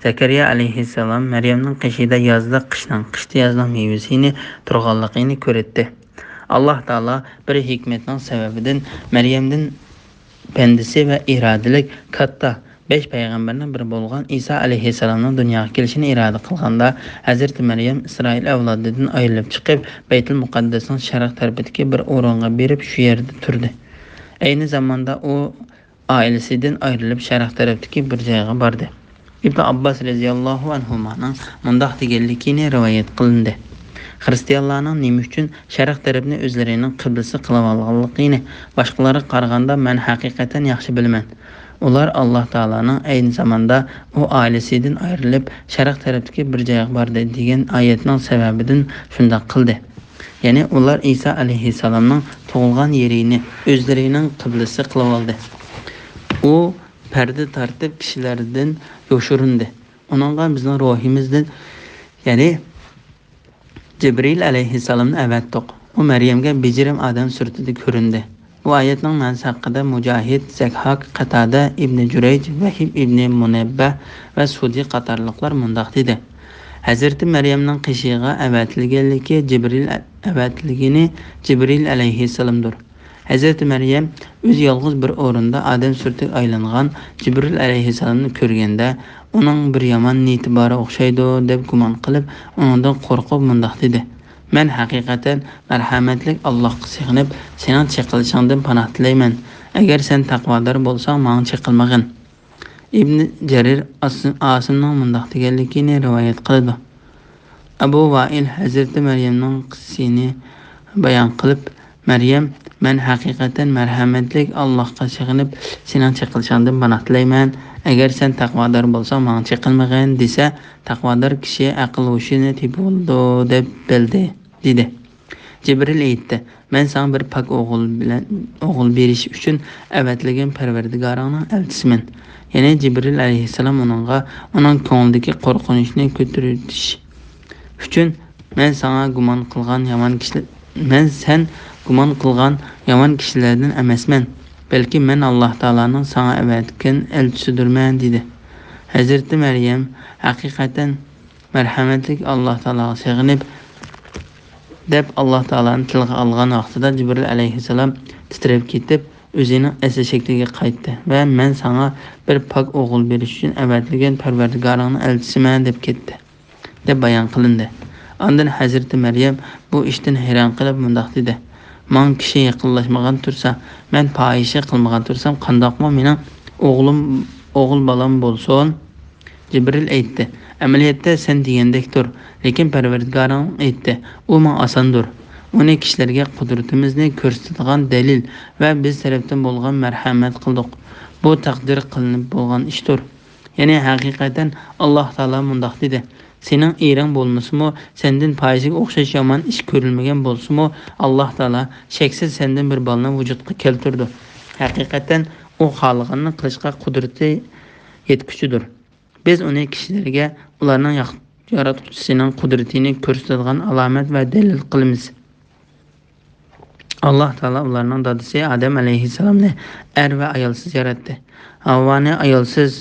زەكەرىيا ئەلەيھىسسالام مەريەمنىڭ قېشىدا يازدا قىشنىڭ، قىشتا يازنىڭ مېۋىسىنى تۇرغانلىقىنى كۆرەتتى. ئاللاھ تائالا بىر ھېكمەتنىڭ سەۋەبىدىن مەريەمدىن بەندىسى ۋە ئىرادىلىك كاتتا بەش پەيغەمبەرنىڭ بىرى بولغان ئىسا ئەلەيھىسسالامنىڭ دۇنياغا كېلىشىنى ئىرادە قىلغاندا، ھەزرىتى مەريەم ئىسرائىل ئەۋلادىدىن ئايرىلىپ چىقىپ، بەيتۇل مۇقەددەسنىڭ شەرق تەرىپىدىكى بىر ئورۇنغا بېرىپ، شۇ يەردە تۇردى. ئەينى زاماندا ئۇ ئائىلىسىدىن ئايرىلىپ، شەرق تەرەپتىكى بىر جايغا باردى. ئىبن ئابباس رەزىياللاھۇ ئەنھۇمانىڭ مۇنداق دېگەنلىكىنى رىۋايەت قىلىندى: خىرىستىيانلارنىڭ نېمە ئۈچۈن شەرق تەرەپنى ئۆزلىرىنىڭ قىبلىسى قىلىۋالغانلىقىنى باشقىلارغا قارىغاندا مەن ھەقىقەتەن ياخشى بىلىمەن. ئۇلار ئاللاھ تائالانىڭ ئەينى زاماندا ئۇ ئائىلىسىدىن ئايرىلىپ، شەرق تەرەپتىكى بىر جايغا باردى دېگەن ئايەتنىڭ سەۋەبىدىن شۇنداق قىلدى. يەنى ئۇلار ئىسا ئەلەيھىسسالامنىڭ تۇغۇلغان يېرىنى ئۆزلىرىنىڭ قىبلىسى قىلىۋالدى. ئۇ پەردە تارتىپ كىشىلەردىن يوشۇرۇندى. ئۇنىڭغا بىزنىڭ روھىمىزدىن، يەنى جىبرىل ئەلەيھىسسالامنى ئەۋەتتۇق. ئۇ مەريەمگە بېجىرىم ئادەم سۈرىتىدە كۆرۈندى. بۇ ئايەتنىڭ مەنىسى ھەققىدە مۇجاھىد، زەھھاك، قاتادە، ئىبنى جۇرەيج، ۋەھىب ئىبنى مۇنەببەھ ۋە سۇدى قاتارلىقلار مۇنداق دېدى: ھەزرىتى مەريەمنىڭ قېشىغا ئەۋەتىلگەنلىكى جىبرىل، ئەۋەتىلگىنى جىبرىل ئەلەيھىسسالامدۇر. ھەزرىتى مەريەم ئۆزى يالغۇز بىر ئورۇندا ئادەم سۈرىتىگە ئايلانغان جىبرىل ئەلەيھىسسالامنى كۆرگەندە، ئۇنىڭ بىر يامان نىيىتى بار ئوخشايدۇ دەپ گۇمان قىلىپ، ئۇنىڭدىن قورقۇپ مۇنداق دېدى: مەن ھەقىقەتەن مەرھەمەتلىك ئاللاھقا سېغىنىپ، سېنىڭ چېقىلىشىڭدىن پاناھ تىلەيمەن. ئەگەر سەن تەقۋادار بولساڭ، ماڭا چېقىلمىغىن. ئىبن جەرىر ئاس-، ئاسىمنىڭ مۇنداق دېگەنلىكىنى رىۋايەت قىلىدۇ: ئەبۇ ۋائىل ھەزرىتى مەريەمنىڭ قىسسىسىنى بايان قىلىپ، مەريەم، مەن ھەقىقەتەن مەرھەمەتلىك ئاللاھقا سېغىنىپ، سېنىڭ چېقىلىشىڭدىن پاناھ تىلەيمەن. ئەگەر سەن تەقۋادار بولساڭ، ماڭا چېقىلمىغىن، دېسە، تەقۋادار كىشى ئەقىل ھوشىنى تېپىۋالىدۇ، دەپ بىلدى، دېدى. جىبرىل ئېيتتى: مەن ساڭا بىر پاك ئوغۇل بىلەن، ئوغۇل بېرىش ئۈچۈن ئەۋەتىلگەن پەرۋەردىگارىڭنىڭ ئەلچىسىمەن. يەنى جىبرىل ئەلەيھىسسالام ئۇنىڭغا، ئۇنىڭ كۆڭلىدىكى قورقۇنچنى كۆتۈرۈۋېتىش ئۈچۈن، مەن ساڭا گۇمان قىلغان يامان كىشىلەر، مەن سەن گۇمان قىلغان يامان كىشىلەردىن ئەمەسمەن، بەلكى مەن ئاللاھ تائالانىڭ ساڭا ئەۋەتكەن ئەلچىسىدۇرمەن، دېدى. ھەزرىتى مەريەم ھەقىقەتەن مەرھەمەتلىك ئاللاھ تائالاغا سېغىنىپ، دەپ ئاللاھ تائالانى تىلغا ئالغان ۋاقتىدا جىبرىل ئەلەيھىسسالام تىترەپ كېتىپ، ئۆزىنىڭ ئەسلى شەكلىگە قايتتى ۋە مەن ساڭا بىر پاك ئوغۇل بېرىش ئۈچۈن ئەۋەتىلگەن پەرۋەردىگارىڭنىڭ ئەلچىسىمەن دەپ كەتتى، دەپ بايان قىلىندى. ئاندىن ھەزرىتى مەريەم بۇ ئىشتىن ھەيران قېلىپ مۇنداق دېدى: «ماڭا كىشى يېقىنلاشمىغان تۇرسا، مەن پاھىشە قىلمىغان تۇرسام، قانداقمۇ مېنىڭ ئوغلۇم، ئوغۇل بالام بولسۇن؟» جىبرىل ئېيتتى: «ئەمەلىيەتتە سەن دېگەندەكتۇر، لېكىن پەرۋەردىگارىڭ ئېيتتى، ئۇ ماڭا ئاساندۇر. ئۇنى كىشىلەرگە قۇدرىتىمىزنى كۆرسىتىدىغان دەلىل ۋە بىز تەرەپتىن بولغان مەرھەمەت قىلدۇق. بۇ تەقدىر قىلىنىپ بولغان ئىشتۇر.» يەنى ھەقىقەتەن ئاللاھ تائالا مۇنداق دېدى: «سېنىڭ ئېرىڭ بولمىسىمۇ، سەندىن پاھىشىگە ئوخشاش يامان ئىش كۆرۈلمىگەن بولسىمۇ، ئاللاھ تائالا شەكسىز سەندىن بىر بالىنى ۋۇجۇدقا كەلتۈرىدۇ. ھەقىقەتەن ئۇ خالىغاننى قىلىشقا قۇدرىتى يەتكۈچىدۇر. بىز ئۇنى كىشىلەرگە ئۇلارنىڭ ياق-، ياراتقۇچىسىنىڭ قۇدرىتىنى كۆرسىتىدىغان ئالامەت ۋە دەلىل قىلىمىز.» ئاللاھ تائالا ئۇلارنىڭ دادىسى ئادەم ئەلەيھىسسالامنى ئەر ۋە ئايالسىز ياراتتى. ھاۋۋانى ئايالسىز،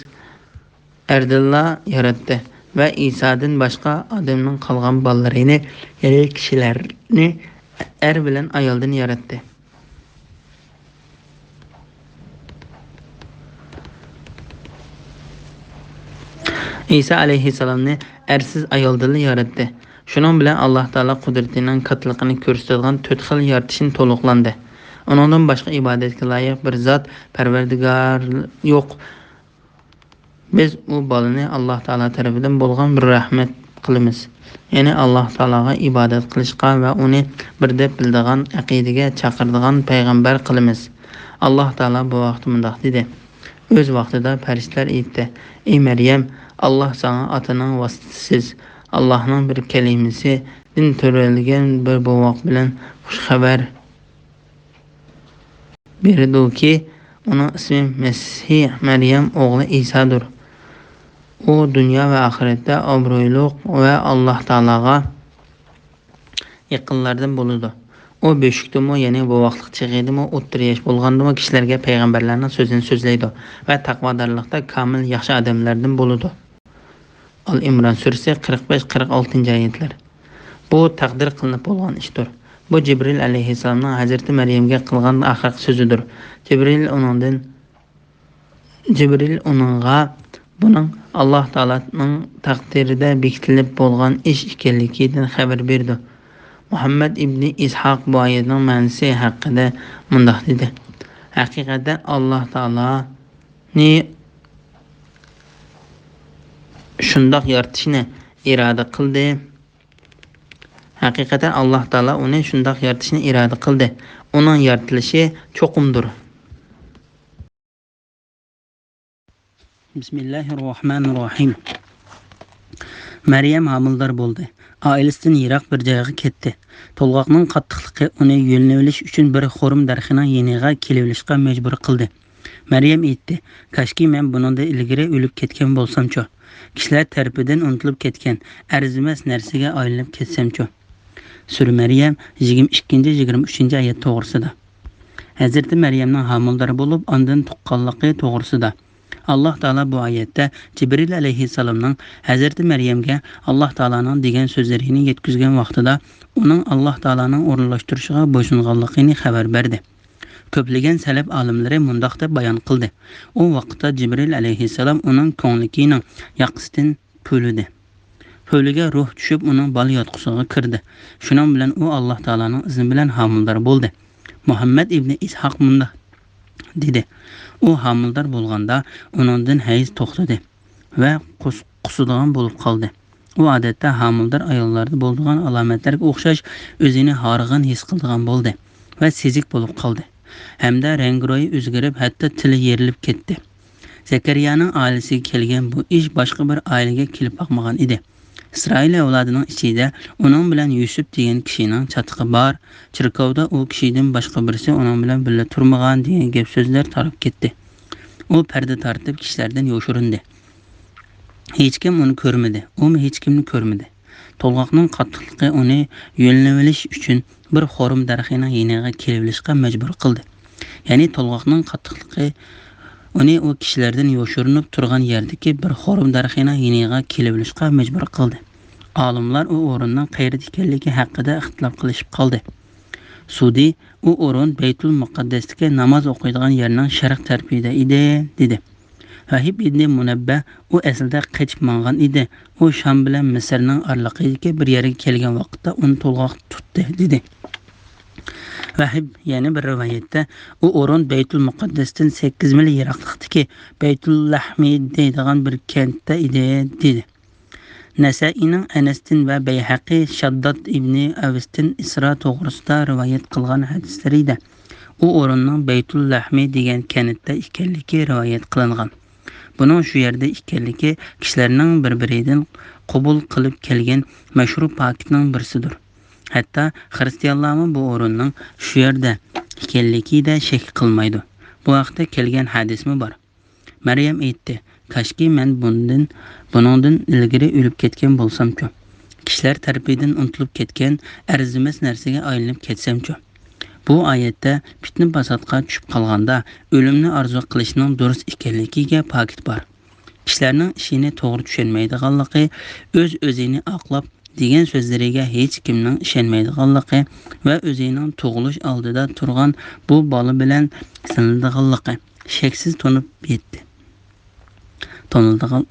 ئەردىنلا ياراتتى ۋە ئىسادىن باشقا ئادەمنىڭ قالغان بالىلىرىنى، يەنى كىشىلەرنى ئەر بىلەن ئايالدىن ياراتتى. ئىسا ئەلەيھىسسالامنى ئەرسىز ئايالدىنلا ياراتتى. شۇنىڭ بىلەن ئاللاھ تائالا قۇدرىتىنىڭ كاتتىلىقىنى كۆرسىتىدىغان تۆت خىل يارىتىشنى تولۇقلاندى. ئۇنىڭدىن باشقا ئىبادەتكە لايىق بىر زات، پەرۋەردىگار يوق. بىز ئۇ بالىنى ئاللاھ تائالا تەرىپىدىن بولغان بىر رەھمەت قىلىمىز. يەنى ئاللاھ تائالاغا ئىبادەت قىلىشقا ۋە ئۇنى بىر دەپ بىلىدىغان ئەقىدىگە چاقىرىدىغان پەيغەمبەر قىلىمىز. ئاللاھ تائالا بۇ ھەقتە مۇنداق دېدى: «ئۆز ۋاقتىدا پەرىشتىلەر ئېيتتى: ئى مەريەم، ئاللاھ ساڭا ئاتىنىڭ ۋاسىتىسىز، ئاللاھنىڭ بىر كەلىمىسىدىن تۆرەلگەن بىر بوۋاق بىلەن خۇش خەۋەر بېرىدۇكى، ئۇنىڭ ئىسمى مەسىھى مەريەم ئوغلى ئىسادۇر. ئۇ دۇنيا ۋە ئاخىرەتتە ئابرۇيلۇق ۋە ئاللاھ تائالاغا يېقىنلاردىن بولىدۇ. ئۇ بۆشۈكتىمۇ، يەنى بوۋاقلىق چېغىدىمۇ، ئوتتۇرا ياش بولغاندىمۇ كىشىلەرگە پەيغەمبەرلەرنىڭ سۆزىنى سۆزلەيدۇ ۋە تەقۋادارلىقتا كامىل ياخشى ئادەملەردىن بولىدۇ.» ئال ئىمران سۈرىسى، قىرىق بەش، قىرىق ئالتىنچى ئايەتلەر. بۇ تەقدىر قىلىنىپ بولغان ئىشتۇر. بۇ جىبرىل ئەلەيھىسسالامنىڭ ھەزرىتى مەريەمگە قىلغان ئاخىرقى سۆزىدۇر. جىبرىل ئۇنىڭدىن، جىبرىل ئۇنىڭغا بۇنىڭ ئاللاھ تائالانىڭ تەقدىرىدە بېكىتىلىپ بولغان ئىش ئىكەنلىكىدىن خەۋەر بېرىدۇ. مۇھەممەد ئىبنى ئىسھاق بۇ ئايەتنىڭ مەنىسى ھەققىدە مۇنداق دېدى: ھەقىقەتەن ئاللاھ تائالانى شۇنداق يارىتىشنى ئىرادە قىلدى. ھەقىقەتەن ئاللاھ تائالا ئۇنى شۇنداق يارىتىشنى ئىرادە قىلدى. ئۇنىڭ يارىتىلىشى چوقۇمدۇر. بىسمىللاھىررەھمانىررەھىم. مەريەم ھامىلىدار بولدى. ئائىلىسىدىن يىراق بىر جايغا كەتتى. تولغاقنىڭ قاتتىقلىقى ئۇنى يۆلىنىۋېلىش ئۈچۈن بىر خورۇم دەرىخىنىڭ يېنىغا كېلىۋېلىشقا مەجبۇر قىلدى. مەريەم ئېيتتى: «كاشكى مەن بۇنىڭدىن ئىلگىرى ئۆلۈپ كەتكەن بولسامچۇ؟ كىشىلەر تەرىپىدىن ئۇنتۇلۇپ كەتكەن ئەرزىمەس نەرسىگە ئايلىنىپ كەتسەمچۇ؟» سۈرە مەريەم، يىگىرمە ئىككىنچى، يىگىرمە ئۈچىنچى ئايەت توغرىسىدا. ھەزرىتى مەريەمنىڭ ھامىلىدار بولۇپ، ئاندىن تۇغقانلىقى توغرىسىدا. ئاللاھ تائالا بۇ ئايەتتە جىبرىل ئەلەيھىسسالامنىڭ ھەزرىتى مەريەمگە ئاللاھ تائالانىڭ دېگەن سۆزلىرىنى يەتكۈزگەن ۋاقتىدا ئۇنىڭ ئاللاھ تائالانىڭ ئورۇنلاشتۇرۇشىغا بويسۇنغانلىقىنى خەۋەر بەردى. كۆپلىگەن سەلەپ ئالىملىرى مۇنداق دەپ بايان قىلدى: ئۇ ۋاقىتتا جىبرىل ئەلەيھىسسالام ئۇنىڭ كۆڭلىكىنىڭ ياقىسىدىن پۈۋلىدى. پۈۋلىگە روھ چۈشۈپ، ئۇنىڭ بالىياتقۇسىغا كىردى. شۇنىڭ بىلەن ئۇ ئاللاھ تائالانىڭ ئىزنى بىلەن ھامىلىدار بولدى. مۇھەممەد ئىبنى ئىسھاق مۇنداق دېدى: ئۇ ھامىلىدار بولغاندا ئۇنىڭدىن ھەيز توختىدى ۋە قۇس-، قۇسىدىغان بولۇپ قالدى. ئۇ ئادەتتە ھامىلىدار ئاياللاردا بولىدىغان ئالامەتلەرگە ئوخشاش ئۆزىنى ھارغىن ھېس قىلىدىغان بولدى ۋە سېزىك بولۇپ قالدى ھەمدە رەڭگىرويى ئۆزگىرىپ، ھەتتا تىلى يېرىلىپ كەتتى. زەكەرىيانىڭ ئائىلىسىگە كەلگەن بۇ ئىش باشقا بىر ئائىلىگە كېلىپ باقمىغان ئىدى. ئىسرائىل ئەۋلادىنىڭ ئىچىدە ئۇنىڭ بىلەن يۈسۈپ دېگەن كىشىنىڭ چاتىقى بار. چېركاۋدا ئۇ كىشىدىن باشقا بىرسى ئۇنىڭ بىلەن بىللە تۇرمىغان دېگەن گەپ-سۆزلەر تاراپ كەتتى. ئۇ پەردە تارتىپ كىشىلەردىن يوشۇرۇندى. ھېچكىم ئۇنى كۆرمىدى، ئۇمۇ ھېچكىمنى كۆرمىدى. تولغاقنىڭ قاتتىقلىقى ئۇنى يۆلىنىۋېلىش ئۈچۈن بىر خورۇم دەرىخىنىڭ يېنىغا كېلىۋېلىشقا مەجبۇر قىلدى. يەنى تولغاقنىڭ قاتتىقلىقى ئۇنى ئۇ كىشىلەردىن يوشۇرۇنۇپ تۇرغان يەردىكى بىر خورۇم دەرىخىنىڭ يېنىغا كېلىۋېلىشقا مەجبۇر قىلدى. ئالىملار ئۇ ئورۇننىڭ قەيەردە ئىكەنلىكى ھەققىدە ئىختىلاپ قىلىشىپ قالدى. سۇدى، ئۇ ئورۇن بەيتۇل مۇقەددەستىكى ناماز ئوقۇيدىغان يەرنىڭ شەرق تەرىپىدە ئىدى، دېدى. ۋەھىب ئىبنى مۇنەببە ئۇ ئەسلىدە قېچىپ ماڭغان ئىدى. ئۇ شام بىلەن مىسىرنىڭ ئارىلىقىدىكى بىر يەرگە كەلگەن ۋاقىتتا ئۇنى تولغاق تۇتتى، دېدى. ۋەھىب يەنە بىر رىۋايەتتە، ئۇ ئورۇن بەيتۇل مۇقەددەستىن سەككىز مىل يىراقلىقتىكى بەيتۇل لەھمى دەيدىغان بىر كەنتتە ئىدى، دېدى. نەسەئىنىڭ ئەنەستىن ۋە بەيھەقى شادداد ئىبنى ئەۋستىن ئىسرا توغرىسىدا رىۋايەت قىلغان ھەدىسلىرىدە ئۇ ئورۇننىڭ بەيتۇل لەھمى دېگەن كەنتتە ئىكەنلىكى رىۋايەت قىلىنغان. بۇنىڭ شۇ يەردە ئىكەنلىكى كىشىلەرنىڭ بىر-بىرىدىن قوبۇل قىلىپ كەلگەن مەشھۇر پاكىتنىڭ بىرسىدۇر. ھەتتا خىرىستىيانلارمۇ بۇ ئورۇننىڭ شۇ يەردە ئىكەنلىكىدە شەك قىلمايدۇ. بۇ ھەقتە كەلگەن ھەدىسمۇ بار. مەريەم ئېيتتى، كاشكى مەن بۇندىن، بۇنىڭدىن ئىلگىرى ئۆلۈپ كەتكەن بولسامچۇ؟ كىشىلەر تەرىپىدىن ئۇنتۇلۇپ كەتكەن ئەرزىمەس نەرسىگە ئايلىنىپ كەتسەمچۇ؟ بۇ ئايەتتە پىتنە-پاساتقا چۈشۈپ قالغاندا ئۆلۈمنى ئارزۇ قىلىشنىڭ دۇرۇس ئىكەنلىكىگە پاكىت بار. كىشىلەرنىڭ ئىشىنى توغرا چۈشەنمەيدىغانلىقى، ئۆز-ئۆزىنى ئاقلاپ دېگەن سۆزلىرىگە ھېچكىمنىڭ ئىشەنمەيدىغانلىقى ۋە ئۆزىنىڭ تۇغۇلۇش ئالدىدا تۇرغان بۇ بالا بىلەن سىنىلىدىغانلىقى شەكسىز تونۇپ يەتتى. تونۇلىدىغان،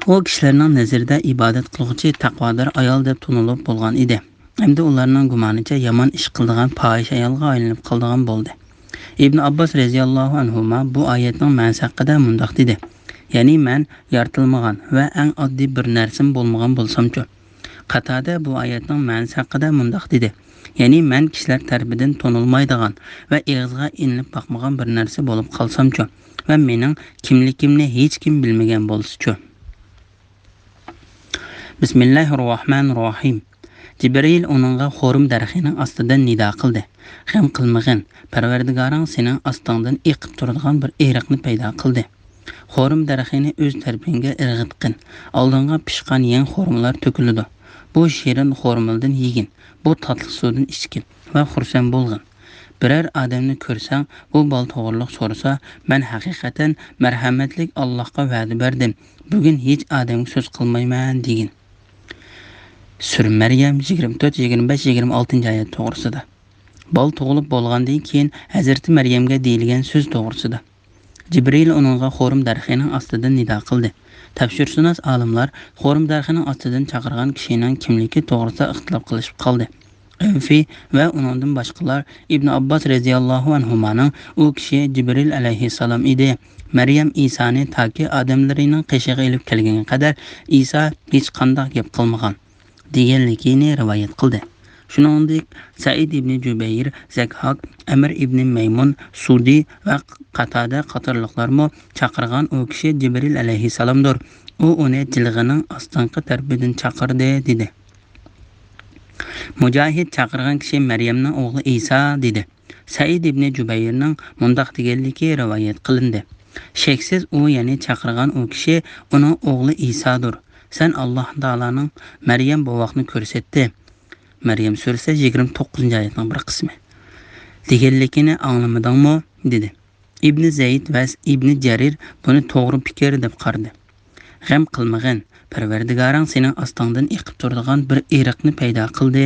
ئۇ كىشىلەرنىڭ نەزىرىدە ئىبادەت قىلغۇچى تەقۋادار ئايال دەپ تونۇلۇپ بولغان ئىدى. ئەمدى ئۇلارنىڭ گۇمانىچە يامان ئىش قىلىدىغان پاھىشە ئايالغا ئايلىنىپ قالىدىغان بولدى. ئىبن ئابباس رەزىياللاھۇ ئەنھۇما بۇ ئايەتنىڭ مەنىسى ھەققىدە مۇنداق دېدى، يەنى مەن يارىتىلمىغان ۋە ئەڭ ئاددىي بىر نەرسىمۇ بولمىغان بولسامچۇ؟ قاتادە بۇ ئايەتنىڭ مەنىسى ھەققىدە مۇنداق دېدى، يەنى مەن كىشىلەر تەرىپىدىن تونۇلمايدىغان ۋە ئېغىزغا ئېلىنىپ باقمىغان بىر نەرسە بولۇپ قالسامچۇ؟ ۋە مېنىڭ كىملىكىمنى ھېچكىم بىلمىگەن بولسىچۇ؟ بىسمىللاھىرراھمانىرراھىم. جىبرىل ئۇنىڭغا خورۇم دەرىخىنىڭ ئاستىدىن نىدا قىلدى، غەم قىلمىغىن، پەرۋەردىگارىڭ سېنىڭ ئاستىڭدىن ئېقىپ تۇرىدىغان بىر ئېرىقنى پەيدا قىلدى. خورۇم دەرىخىنى ئۆز تەرىپىڭگە ئىرغىتقىن، ئالدىڭغا پىشقان يېڭى خورمىلار تۆكۈلىدۇ. بۇ شېرىن خورمىلدىن يېگىن، بۇ تاتلىق سۇدىن ئىچكىن ۋە خۇرسەن بولغىن. بىرەر ئادەمنى كۆرسەڭ، بۇ بالا توغرىلىق سورىسا، مەن ھەقىقەتەن مەرھەمەتلىك ئاللاھقا ۋەدە بەردىم، بۈگۈن ھېچ ئادەمگە سۆز قىلمايمەن، دېگىن. سۈرە مەريەم يىگىرمە تۆت، يىگىرمە بەش، يىگىرمە ئالتىنچى ئايەت توغرىسىدا. بالا تۇغۇلۇپ بولغاندىن كېيىن ھەزرىتى مەريەمگە دېيىلگەن سۆز توغرىسىدا. جىبرىل ئۇنىڭغا خورۇم دەرىخىنىڭ ئاستىدىن نىدا قىلدى. تەپسىرشۇناس ئالىملار خورۇم دەرىخىنىڭ ئاستىدىن چاقىرغان كىشىنىڭ كىملىكى توغرىسىدا ئىختىلاپ قىلىشىپ قالدى. ئەۋفى ۋە ئۇنىڭدىن باشقىلار ئىبن ئابباس رەزىياللاھۇ ئەنھۇمانىڭ ئۇ كىشى جىبرىل ئەلەيھىسسالام ئىدى. مەريەم ئىسانى تاكى ئادەملىرىنىڭ قېشىغا ئېلىپ كەلگەنگە قەدەر ئىسا ھېچقانداق گەپ قىلمىغان، دېگەنلىكىنى رىۋايەت قىلدى. شۇنىڭدەك سەئىد ئىبنى جۇبەير، زەكھاك، ئەمىر ئىبنى مەيمۇن، سۇدى ۋە قاتادە قاتارلىقلارمۇ چاقىرغان ئۇ كىشى جىبرىل ئەلەيھىسسالامدۇر. ئۇ ئۇنى جىلغىنىڭ ئاستىنقى تەرىپىدىن چاقىردى، دېدى. مۇجاھىد چاقىرغان كىشى مەريەمنىڭ ئوغلى ئىسا، دېدى. سەئىد ئىبنى جۇبەيرنىڭ مۇنداق دېگەنلىكى رىۋايەت قىلىندى، شەكسىز ئۇ، يەنى چاقىرغان ئۇ كىشى ئۇنىڭ ئوغلى ئىسادۇر. سەن ئاللاھ تائالانىڭ مەريەم بوۋاقنى كۆرسەتتى. مەريەم سۈرىسى يىگىرمە توققۇزىنچى ئايەتنىڭ بىر قىسمى. دېگەنلىكىنى ئاڭلىمىدىڭمۇ؟ دېدى. ئىبنى زەيد ۋە ئىبنى جەرىر بۇنى توغرا پىكىر دەپ قارىدى. غەم قىلمىغىن، پەرۋەردىگارىڭ سېنىڭ ئاستىڭدىن ئېقىپ تۇرىدىغان بىر ئېرىقنى پەيدا قىلدى.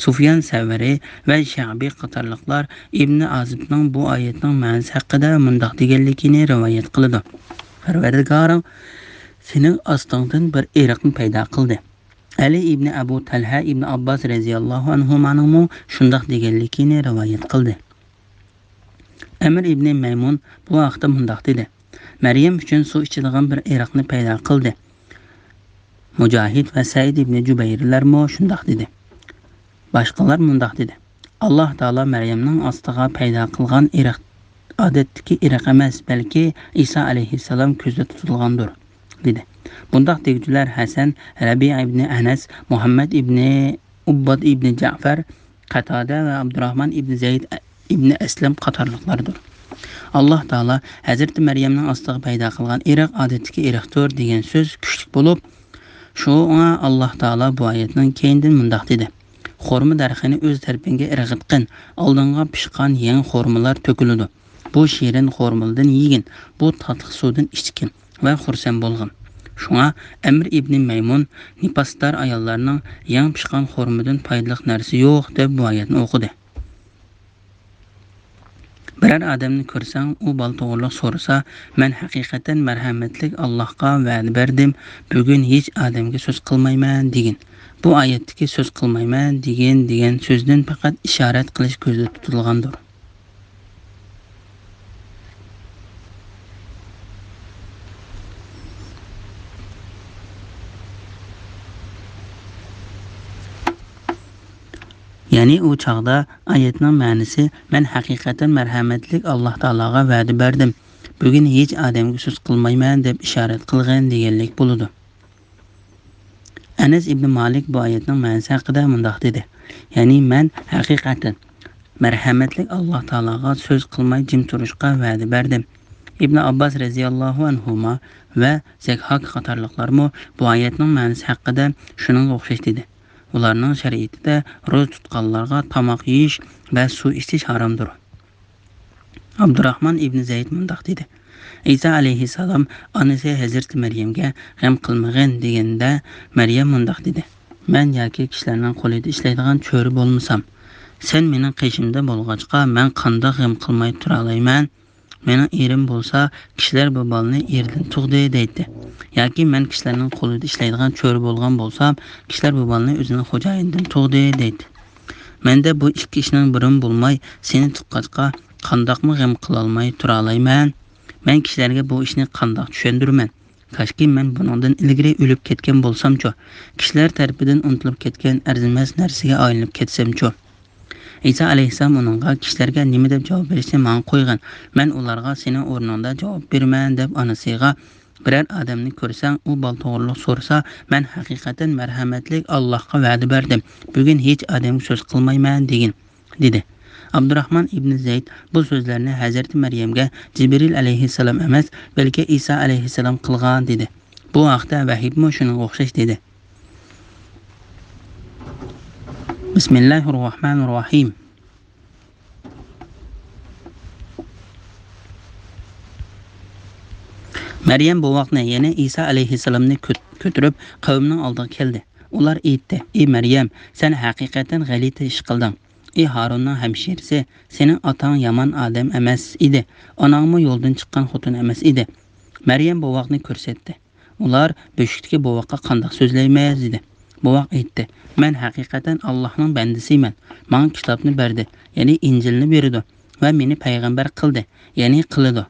سۇفيان سەۋرى ۋە شەئبى قاتارلىقلار ئىبنى ئازىبنىڭ بۇ ئايەتنىڭ مەنىسى ھەققىدە مۇنداق دېگەنلىكىنى رىۋايەت قىلىدۇ، پەرۋەردىگارىڭ سېنىڭ ئاستىڭدىن بىر ئېرىقنى پەيدا قىلدى. ئەلى ئىبنى ئەبۇ تەلھە ئىبنى ئابباس رەزىياللاھۇ ئەنھۇمانىڭمۇ شۇنداق دېگەنلىكىنى رىۋايەت قىلدى. ئەمىر ئىبنى مەيمۇن بۇ ھەقتە مۇنداق دېدى، مەريەم ئۈچۈن سۇ ئىچىدىغان بىر ئېرىقنى پەيدا قىلدى. مۇجاھىد ۋە سەئىد ئىبنى جۇبەيرلەرمۇ شۇنداق دېدى. باشقىلار مۇنداق دېدى، ئاللاھ تائالا مەريەمنىڭ ئاستىغا پەيدا قىلغان ئېرىق ئادەتتىكى ئېرىق ئەمەس، بەلكى ئىسا ئەلەيھىسسالام كۆزدە تۇتۇلغاندۇر، دېدى. بۇنداق دېگۈچىلەر ھەسەن، رەبىئە ئىبنى ئەنەس، مۇھەممەد ئىبنى ئۇبباد ئىبنى جەئفەر، قاتادە ۋە ئابدۇراھمان ئىبنى زەيد ئىبنى ئەسلەم قاتارلىقلاردۇر. ئاللاھ تائالا ھەزرىتى مەريەمنىڭ ئاستىغا پەيدا قىلغان ئېرىق ئادەتتىكى ئېرىقتۇر دېگەن سۆز كۈچلۈك بولۇپ، شۇڭا ئاللاھ تائالا بۇ ئايەتنىڭ كەينىدىن مۇنداق دېدى، خورما دەرىخىنى ئۆز تەرىپىڭگە ئىرغىتقىن، ئالدىڭغا پىشقان يېڭى خورمىلار تۆكۈلىدۇ. بۇ شېرىن خورمىلىدىن يېگىن، بۇ تاتلىق سۇدىن ئىچكىن ۋە خۇرسەن بولغىن. شۇڭا ئەمىر ئىبنى مەيمۇن نىپاسدار ئاياللارنىڭ يېڭى پىشقان خورمىدىن پايدىلىق نەرسە يوق دەپ بۇ ئايەتنى ئوقۇدى. بىرەر ئادەمنى كۆرسەڭ، ئۇ بالا توغرۇلۇق سورىسا، مەن ھەقىقەتەن مەرھەمەتلىك ئاللاھقا ۋەدە بەردىم، بۈگۈن ھېچ ئادەمگە سۆز قىلمايمەن دېگىن. بۇ ئايەتتىكى سۆز قىلمايمەن دېگىن دېگەن سۆزدىن پەقەت ئىشارەت قىلىش كۆزدە تۇتۇلغاندۇر. يەنى ئۇ چاغدا ئايەتنىڭ مەنىسى، مەن ھەقىقەتەن مەرھەمەتلىك ئاللاھ تائالاغا ۋەدە بەردىم، بۈگۈن ھېچ ئادەمگە سۆز قىلمايمەن دەپ ئىشارەت قىلغىن دېگەنلىك بولىدۇ. ئەنەس ئىبنى مالىك بۇ ئايەتنىڭ مەنىسى ھەققىدە مۇنداق دېدى، يەنى مەن ھەقىقەتەن مەرھەمەتلىك ئاللاھ تائالاغا سۆز قىلماي جىم تۇرۇشقا ۋەدە بەردىم. ئىبنى ئابباس رەزىياللاھۇ ئەنھۇما ۋە زەكھاك قاتارلىقلارمۇ بۇ ئايەتنىڭ مەنىسى ھەققىدە شۇنىڭغا ئوخشاش دېدى. ئۇلارنىڭ شەرىئىتىدە روزا تۇتقانلارغا تاماق يېيىش ۋە سۇ ئىچىش ھارامدۇر. ئابدۇراخمان ئىبنى زەيد مۇنداق دېدى، ئىسا ئەلەيھىسسالام ئانىسى ھەزرىتى مەريەمگە غەم قىلمىغىن دېگەندە، مەريەم مۇنداق دېدى، مەن ياكى كىشىلەرنىڭ قولىدا ئىشلەيدىغان چۆرە بولمىسام، سەن مېنىڭ قېشىمدا بولغاچقا، مەن قانداق غەم قىلماي تۇرالايمەن؟ مېنىڭ ئېرىم بولسا، كىشىلەر بۇ بالىنى ئېرىدىن تۇغدى دەيتتى. ياكى مەن كىشىلەرنىڭ قولىدا ئىشلەيدىغان چۆرە بولغان بولسام، كىشىلەر بۇ بالىنى ئۆزىنىڭ خوجايىنىدىن تۇغدى دەيتتى. مەندە بۇ ئىككى ئىشنىڭ بىرىمۇ بولماي، سېنى تۇغقاچقا، قانداقمۇ غەم قىلالماي تۇرالايمەن؟ مەن كىشىلەرگە بۇ ئىشنى قانداق چۈشەندۈرىمەن؟ كاشكى مەن بۇنىڭدىن ئىلگىرى ئۆلۈپ كەتكەن بولسامچۇ؟ كىشىلەر تەرىپىدىن ئۇنتۇلۇپ كەتكەن ئەرزىمەس نەرسىگە ئايلىنىپ كەتسەمچۇ؟ ئىسا ئەلەيھىسسالام ئۇنىڭغا، كىشىلەرگە نېمە دەپ جاۋاب بېرىشنى ماڭا قويغىن، مەن ئۇلارغا سېنىڭ ئورنۇڭدا جاۋاب بېرىمەن دەپ ئانىسىغا، بىرەر ئادەمنى كۆرسەڭ، ئۇ بالا توغرۇلۇق سورىسا، مەن ھەقىقەتەن مەرھەمەتلىك ئاللاھقا ۋەدە بەردىم، بۈگۈن ھېچ ئادەمگە سۆز قىلمايمەن دېگىن، دېدى. ئابدۇراخمان ئىبنى زەيد بۇ سۆزلەرنى ھەزرىتى مەريەمگە جىبرىل ئەلەيھىسسالام ئەمەس، بەلكى ئىسا ئەلەيھىسسالام قىلغان، دېدى. بۇ ھەقتە ۋەھىبمۇ شۇنىڭغا ئوخشاش دېدى. بىسمىللاھىررەھمانىررەھىم. مەريەم بوۋاقنى، يەنى ئىسا ئەلەيھىسسالامنى كۆت-، كۆتۈرۈپ، قەۋمىنىڭ ئالدىغا كەلدى. ئۇلار ئېيتتى، ئى مەريەم، سەن ھەقىقەتەن غەلىتە ئىش قىلدىڭ. ئى ھارۇننىڭ ھەمشىرىسى، سېنىڭ ئاتاڭ يامان ئادەم ئەمەس ئىدى، ئاناڭمۇ يولدىن چىققان خوتۇن ئەمەس ئىدى. مەريەم بوۋاقنى كۆرسەتتى. ئۇلار بۆشۈكتىكى بوۋاققا قانداق سۆزلەيمىز؟ دېدى. بوۋاق ئېيتتى، مەن ھەقىقەتەن ئاللاھنىڭ بەندىسىمەن. ماڭا كىتابنى بەردى، يەنى ئىنجىلنى بېرىدۇ ۋە مېنى پەيغەمبەر قىلدى، يەنى قىلىدۇ.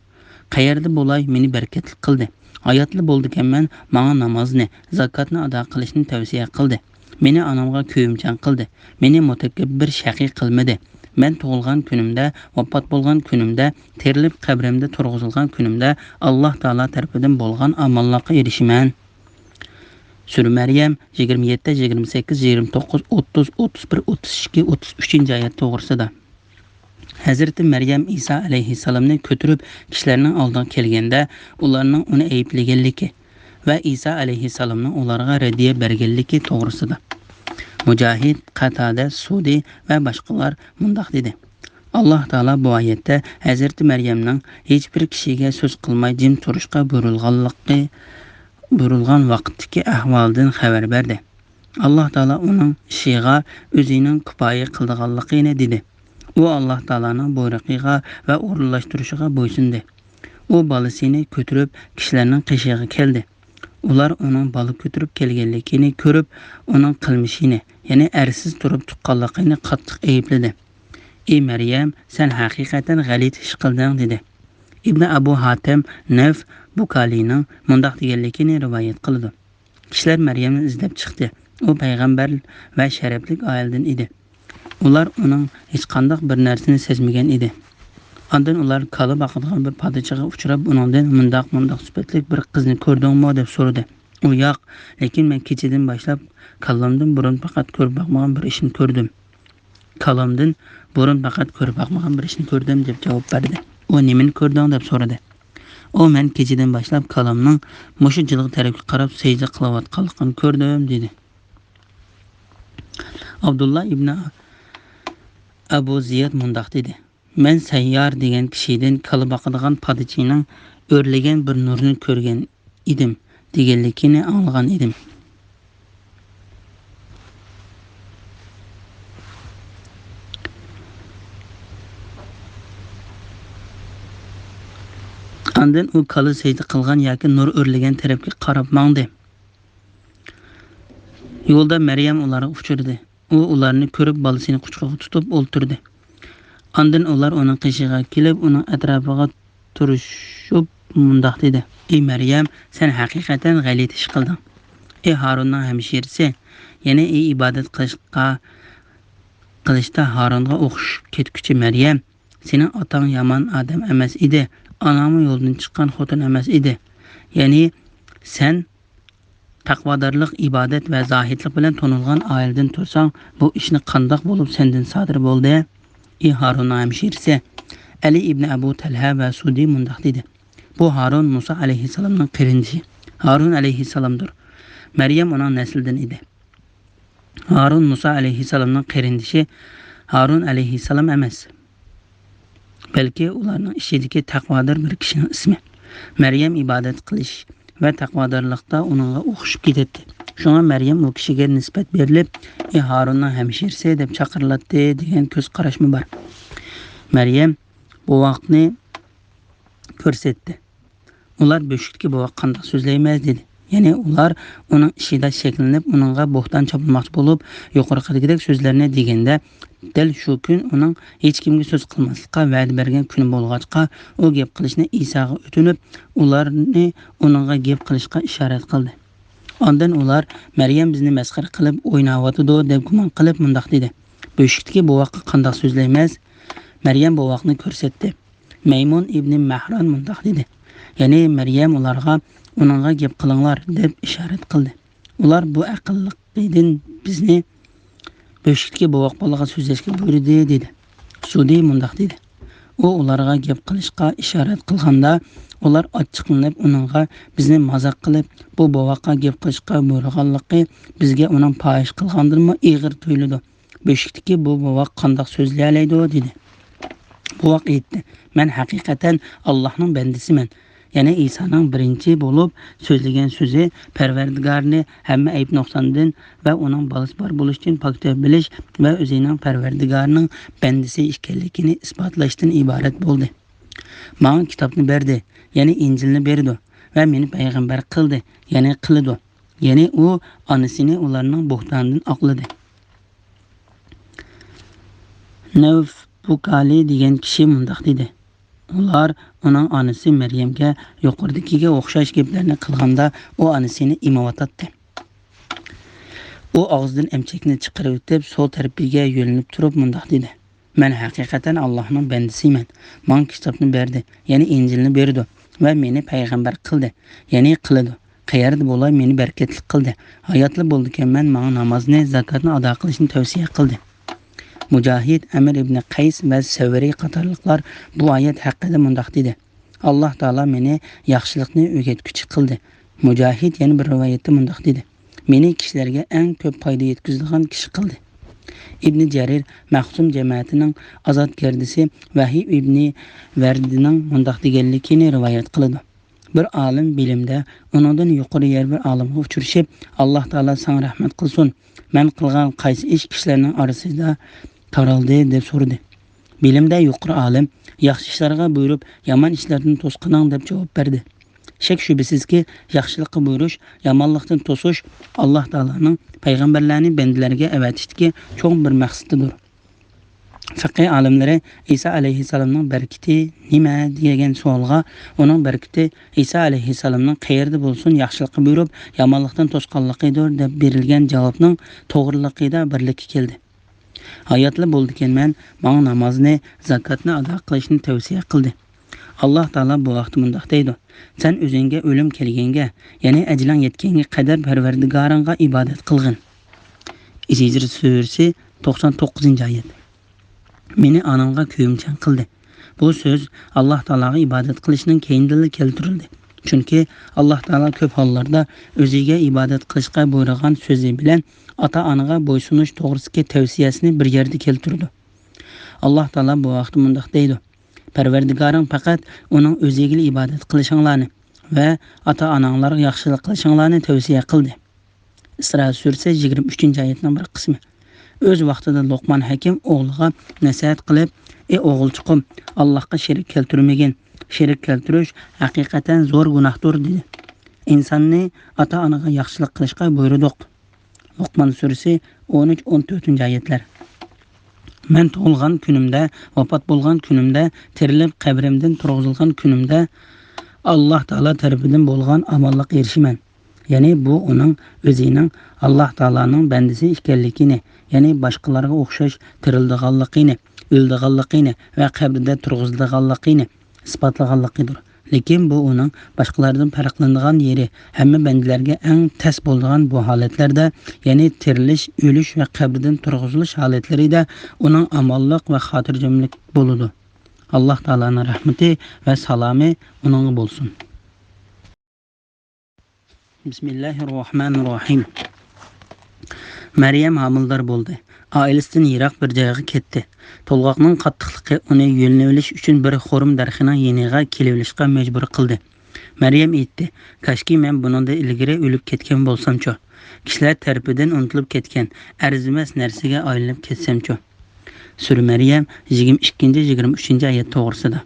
قەيەردە بولاي، مېنى بەرىكەتلىك قىلدى. ھاياتلا بولىدىكەنمەن، ماڭا نامازنى، زاكاتنى ئادا قىلىشنى تەۋسىيە قىلدى. مېنى ئانامغا كۆيۈمچان قىلدى. مېنى مۇتەكەببىر، شەقىي قىلمىدى. مەن تۇغۇلغان كۈنۈمدە، ۋاپات بولغان كۈنۈمدە، تىرىلىپ قەبرەمدە تۇرغۇزۇلغان كۈنۈمدە ئاللاھ تائالا تەرىپىدىن بولغان ئامانلىققا ئېرىشىمەن. سۈرە مەريەم، يىگىرمە يەتتە، يىگىرمە سەككىز، يىگىرمە توققۇز، ئوتتۇز، ئوتتۇز بىر، ئوتتۇز ئىككى، ئوتتۇز ئۈچىنچى ئايەت توغرىسىدا. ھەزرىتى مەريەم ئىسا ئەلەيھىسسالامنى كۆتۈرۈپ كىشىلەرنىڭ ئالدىغا كەلگەندە، ئۇلارنىڭ ئۇنى ئەيىبلىگەنلىكى ۋە ئىسا ئەلەيھىسسالامنىڭ ئۇلارغا رەددىيە بەرگەنلىكى توغرىسىدا. مۇجاھىد، قاتادە، سۇدى ۋە باشقىلار مۇنداق دېدى، ئاللاھ تائالا بۇ ئايەتتە ھەزرىتى مەريەمنىڭ ھېچبىر كىشىگە سۆز قىلماي جىم تۇرۇشقا بۇيرۇلغانلىقى، بۇيرۇلغان ۋاقىتتىكى ئەھۋالىدىن خەۋەر بەردى. ئاللاھ تائالا ئۇنىڭ ئىشىغا ئۆزىنىڭ كۇپايە قىلىدىغانلىقىنى دېدى. ئۇ ئاللاھ تائالانىڭ بۇيرۇقىغا ۋە ئورۇنلاشتۇرۇشىغا بويسۇندى. ئۇ بالىسىنى كۆتۈرۈپ كىشىلەرنىڭ قېشىغا كەلدى. ئۇلار ئۇنىڭ بالا كۆتۈرۈپ كەلگەنلىكىنى كۆرۈپ، ئۇنىڭ قىلمىشىنى، يەنى ئەرسىز تۇرۇپ تۇغقانلىقىنى قاتتىق ئەيىبلىدى. ئى مەريەم، سەن ھەقىقەتەن غەلىتە ئىش قىلدىڭ، دېدى. ئىبنى ئەبۇ ھاتەم نەۋف بۇكالىنىڭ مۇنداق دېگەنلىكىنى رىۋايەت قىلىدۇ. كىشىلەر مەريەمنى ئىزدەپ چىقتى. ئۇ پەيغەمبەر ۋە شەرەپلىك ئائىلىدىن ئىدى. ئۇلار ئۇنىڭ ھېچقانداق بىر نەرسىنى سەزمىگەن ئىدى. ئاندىن ئۇلار كالا باقىدىغان بىر پادىچىغا ئۇچراپ، ئۇنىڭدىن مۇنداق، مۇنداق سۈپەتلىك بىر قىزنى كۆردۈڭمۇ؟ دەپ سورىدى. ئۇ، ياق، لېكىن مەن كېچىدىن باشلاپ كاللامدىن بۇرۇن پەقەت كۆرۈپ باقمىغان بىر ئىشنى كۆردۈم. كالامدىن بۇرۇن پەقەت كۆرۈپ باقمىغان بىر ئىشنى كۆردۈم، دەپ جاۋاب بەردى. ئۇ، نېمىنى كۆردۈڭ؟ دەپ سورىدى. ئۇ، مەن كېچىدىن باشلاپ كالامنىڭ مۇشۇ جىلغا تەرەپكە قاراپ سەجدە قىلىۋاتقانلىقىنى كۆردۈم، دېدى. ئابدۇللا ئىبنى ئەبۇ زىياد مۇنداق دېدى، مەن سەييار دېگەن كىشىدىن كالا باقىدىغان پادىچىنىڭ ئۆرلىگەن بىر نۇرىنى كۆرگەن ئىدىم، دېگەنلىكىنى ئاڭلىغان ئىدىم. ئاندىن ئۇ كالا سەجدە قىلغان ياكى نۇر ئۆرلىگەن تەرەپكە قاراپ ماڭدى. يولدا مەريەم ئۇلارغا ئۇچرىدى. ئۇ ئۇلارنى كۆرۈپ، بالىسىنى قۇچىقىغا تۇتۇپ ئولتۇردى. ئاندىن ئۇلار ئۇنىڭ قېشىغا كېلىپ، ئۇنىڭ ئەتراپىغا تۇرۇشۇپ مۇنداق دېدى: «ئى مەريەم، سەن ھەقىقەتەن غەلىتە ئىش قىلدىڭ. ئى ھارۇننىڭ ھەمشىرىسى، يەنى ئى ئىبادەت قىلىشقا، قىلىشتا ھارۇنغا ئوخشىشىپ كەتكۈچى مەريەم، سېنىڭ ئاتاڭ يامان ئادەم ئەمەس ئىدى، ئاناڭمۇ يولدىن چىققان خوتۇن ئەمەس ئىدى. يەنى سەن تەقۋادارلىق، ئىبادەت ۋە زاھىدلىق بىلەن تونۇلغان ئائىلىدىن تۇرساڭ، بۇ ئىشنى قانداق بولۇپ سەندىن سادىر بولدى؟» ئى ھارۇننىڭ ھەمشىرىسى ئەلى ئىبنى ئەبۇ تەلھە ۋە سۇدى مۇنداق دېدى: «بۇ ھارۇن مۇسا ئەلەيھىسسالامنىڭ قېرىندىشى، ھارۇن ئەلەيھىسسالامدۇر. مەريەم ئۇنىڭ نەسلىدىن ئىدى.» ھارۇن مۇسا ئەلەيھىسسالامنىڭ قېرىندىشى ھارۇن ئەلەيھىسسالام ئەمەس، بەلكى ئۇلارنىڭ ئىچىدىكى تەقۋادار بىر كىشىنىڭ ئىسمى. مەريەم ئىبادەت قىلىش ۋە تەقۋادارلىقتا ئۇنىڭغا ئوخشىشىپ كېتەتتى. شۇڭا مەريەم ئۇ كىشىگە نىسبەت بېرىلىپ، «ئى ھارۇننىڭ ھەمشىرىسى» دەپ چاقىرىلاتتى، دېگەن كۆز قاراشمۇ بار. مەريەم بوۋاقنى كۆرسەتتى. ئۇلار: «بۆشۈكتىكى بوۋاق قانداق سۆزلەيمىز؟» دېدى. يەنى ئۇلار ئۇنىڭ ئىچىدە شەكلىنىپ، ئۇنىڭغا بوھتان چاپلىماقچى بولۇپ، يۇقىرىقىدىكىدەك سۆزلەرنى دېگەندە، دەل شۇ كۈن ئۇنىڭ ھېچكىمگە سۆز قىلماسلىققا ۋەدە بەرگەن كۈنى بولغاچقا، ئۇ گەپ قىلىشنى ئىساغا ئۆتۈنۈپ، ئۇلارنى ئۇنىڭغا گەپ قىلىشقا ئىشارەت قىلدى. ئاندىن ئۇلار: «مەريەم بىزنى مەسخىرە قىلىپ ئويناۋاتىدۇ» دەپ گۇمان قىلىپ مۇنداق دېدى: «بۆشۈكتىكى بوۋاققا قانداق سۆزلەيمىز؟» مەريەم بوۋاقنى كۆرسەتتى. مەيمۇن ئىبنى مەھران مۇنداق دېدى، يەنى مەريەم ئۇلارغا «ئۇنىڭغا گەپ قىلىڭلار» دەپ ئىشارەت قىلدى. ئۇلار: «بۇ ئەقىللىقىدىن بىزنى بۆشۈكتىكى بوۋاق بالىغا سۆزلەشكە بۇيرۇدى» دېدى. سۇدى مۇنداق دېدى: «ئۇ ئۇلارغا گەپ قىلىشقا ئىشارەت قىلغاندا، ئۇلار ئاچچىقلىنىپ ئۇنىڭغا بىزنى مازاق قىلىپ، بۇ بوۋاققا گەپ قىلىشقا بۇيرۇغانلىقى بىزگە ئۇنىڭ پاھىش قىلغاندىنمۇ ئېغىر تۇيۇلىدۇ. بۆشۈكتىكى بۇ بوۋاق قانداق سۆزلىيەلەيدۇ؟» دېدى. بوۋاق ئېيتتى: «مەن ھەقىقەتەن ئاللاھنىڭ بەندىسىمەن.» يەنى ئىسانىڭ بىرىنچى بولۇپ سۆزلىگەن سۆزى پەرۋەردىگارىنى ھەممە ئەيىب نۇقساندىن ۋە ئۇنىڭ بالىسى بار بولۇشتىن پاكىتى بىلىش ۋە ئۆزىنىڭ پەرۋەردىگارىنىڭ بەندىسى ئىكەنلىكىنى ئىسپاتلاشتىن ئىبارەت بولدى. «ماڭا كىتابنى بەردى»، يەنى ئىنجىلنى بېرىدۇ، ۋە «مېنى پەيغەمبەر قىلدى»، يەنى قىلىدۇ. يەنى ئۇ ئانىسىنى ئۇلارنىڭ بوھتانىدىن ئاقلىدى. نەۋف بۇكالى دېگەن كىشى مۇنداق دېدى: «ئۇلار ئۇنىڭ ئانىسى مەريەمگە يۇقىرىدىكىگە ئوخشاش گەپلەرنى قىلغاندا، ئۇ ئانىسىنى ئېمىۋاتاتتى. ئۇ ئاغزىدىن ئەمچەكنى چىقىرىۋېتىپ، سول تەرىپىگە يۆلىنىپ تۇرۇپ مۇنداق دېدى: مەن ھەقىقەتەن ئاللاھنىڭ بەندىسىمەن. ماڭا كىتابنى بەردى، يەنى ئىنجىلنى بېرىدۇ ۋە مېنى پەيغەمبەر قىلدى، يەنى قىلىدۇ. قەيەردە بولاي، مېنى بەرىكەتلىك قىلدى. ھاياتلا بولىدىكەنمەن، ماڭا نامازنى، زاكاتنى ئادا قىلىشنى تەۋسىيە قىلدى.» مۇجاھىد، ئەمىر ئىبنى قەيس ۋە سەۋرى قاتارلىقلار بۇ ئايەت ھەققىدە مۇنداق دېدى: «ئاللاھ تائالا مېنى ياخشىلىقنى ئۆگەتكۈچى قىلدى.» مۇجاھىد يەنە بىر رىۋايەتتە مۇنداق دېدى: «مېنى كىشىلەرگە ئەڭ كۆپ پايدا يەتكۈزىدىغان كىشى قىلدى.» ئىبنى جەرىر مەخزۇم جەمەتىنىڭ ئازادگەردىسى ۋەھىب ئىبنى ۋەردىنىڭ مۇنداق دېگەنلىكىنى رىۋايەت قىلىدۇ: بىر ئالىم بىلىمدە ئۇنىڭدىن يۇقىرى يەر بىر ئالىمغا ئۇچرىشىپ، «ئاللاھ تائالا ساڭا رەھمەت قىلسۇن، مەن قىلغان قايسى ئىش كىشىلەرنىڭ ئارىسىدا تارالدى؟» دەپ سورىدى. بىلىمدە يۇقىرى ئالىم: «ياخشى ئىشلارغا بۇيرۇپ، يامان ئىشلاردىن توسقىنىڭ» دەپ جاۋاب بەردى. شەك-شۈبھىسىزكى، ياخشىلىققا بۇيرۇش، يامانلىقتىن توسۇش ئاللاھ تائالانىڭ پەيغەمبەرلەرنى بەندىلەرگە ئەۋەتىشتىكى چوڭ بىر مەقسىتىدۇر. فىقھى ئالىملىرى ئىسا ئەلەيھىسسالامنىڭ بەرىكىتى نېمە؟ دېگەن سوئالغا، ئۇنىڭ بەرىكىتى ئىسا ئەلەيھىسسالامنىڭ قەيەردە بولسۇن ياخشىلىققا بۇيرۇپ، يامانلىقتىن توسقانلىقىدۇر دەپ بېرىلگەن جاۋابنىڭ توغرىلىقىدا بىرلىككە كەلدى. ھاياتلا بولىدىكەنمەن، ماڭا نامازنى، زاكاتنى ئادا قىلىشنى تەۋسىيە قىلدى. ئاللاھ تائالا بۇ ھەقتە مۇنداق دەيدۇ: «سەن ئۆزۈڭگە ئۆلۈم كەلگەنگە، يەنى ئەجىلىڭ يەتكەنگە قەدەر پەرۋەردىگارىڭغا ئىبادەت قىلغىن.» ھىجر سۈرىسى، توقسان توققۇزىنچى ئايەت. «مېنى ئانامغا كۆيۈمچان قىلدى.» بۇ سۆز ئاللاھ تائالاغا ئىبادەت قىلىشنىڭ كەينىدىنلا كەلتۈرۈلدى. چۈنكى ئاللاھ تائالا كۆپ ھاللاردا ئۆزىگە ئىبادەت قىلىشقا بۇيرۇغان سۆزى بىلەن ئاتا-ئانىغا بويسۇنۇش توغرىسىدىكى تەۋسىيەسىنى بىر يەردە كەلتۈرىدۇ. ئاللاھ تائالا بۇ ھەقتە مۇنداق دەيدۇ: «پەرۋەردىگارىڭ پەقەت ئۇنىڭ ئۆزىگىلا ئىبادەت قىلىشىڭلارنى ۋە ئاتا-ئاناڭلارغا ياخشىلىق قىلىشىڭلارنى تەۋسىيە قىلدى.» ئىسرا سۈرىسى، يىگىرمە ئۈچىنچى ئايەتنىڭ بىر قىسمى. ئۆز ۋاقتىدا لوقمان ھەكىم ئوغلىغا نەسىھەت قىلىپ، ئى ئوغۇلچۇقۇم، ئاللاھقا شېرىك كەلتۈرمىگىن. شېرىك كەلتۈرۈش ھەقىقەتەن زور گۇناھتۇر، دېدى. ئىنساننى ئاتا-ئانىغا ياخشىلىق قىلىشقا بۇيرۇدۇق. لوقمان سۈرىسى، ئون ئۈچ، ئون تۆتىنچى ئايەتلەر. مەن تۇغۇلغان كۈنۈمدە، ۋاپات بولغان كۈنۈمدە، تىرىلىپ قەبرىمدىن تۇرغۇزۇلغان كۈنۈمدە، ئاللاھ تائالا تەرىپىدىن بولغان ئامانلىققا ئېرىشىمەن. يەنى بۇ ئۇنىڭ ئۆزىنىڭ ئاللاھ تائالانىڭ بەندىسى ئىكەنلىكىنى، يەنى باشقىلارغا ئوخشاش تىرىلىدىغانلىقىنى، ئۆلىدىغانلىقىنى ۋە قەبرىدە تۇرغۇزۇلىدىغانلىقىنى ئىسپاتلىغانلىقىدۇر. لېكىن بۇ ئۇنىڭ باشقىلاردىن پەرقلىنىدىغان يېرى، ھەممە بەندىلەرگە ئەڭ تەس بولىدىغان بۇ ھالەتلەردە، يەنى تىرىلىش، ئۆلۈش ۋە قەبرىدىن تۇرغۇزۇلۇش ھالەتلىرىدە ئۇنىڭ ئامانلىق ۋە خاتىرجەملىك بولىدۇ. ئاللاھ تائالانىڭ رەھمىتى ۋە سالامى ئۇنىڭغا بولسۇن. بىسمىللاھىررەھمانىررەھىم. مەريەم ھامىلىدار بولدى. ئائىلىسىدىن يىراق بىر جايغا كەتتى. تولغاقنىڭ قاتتىقلىقى ئۇنى يۆلىنىۋېلىش ئۈچۈن بىر خورۇم دەرىخىنىڭ يېنىغا كېلىۋېلىشقا مەجبۇر قىلدى. مەريەم ئېيتتى، كاشكى مەن بۇنىڭدىن ئىلگىرى ئۆلۈپ كەتكەن بولسامچۇ؟ كىشىلەر تەرىپىدىن ئۇنتۇلۇپ كەتكەن ئەرزىمەس نەرسىگە ئايلىنىپ كەتسەمچۇ؟ سۈرە مەريەم، يىگىرمە ئىككىنچى، يىگىرمە ئۈچىنچى ئايەت توغرىسىدا.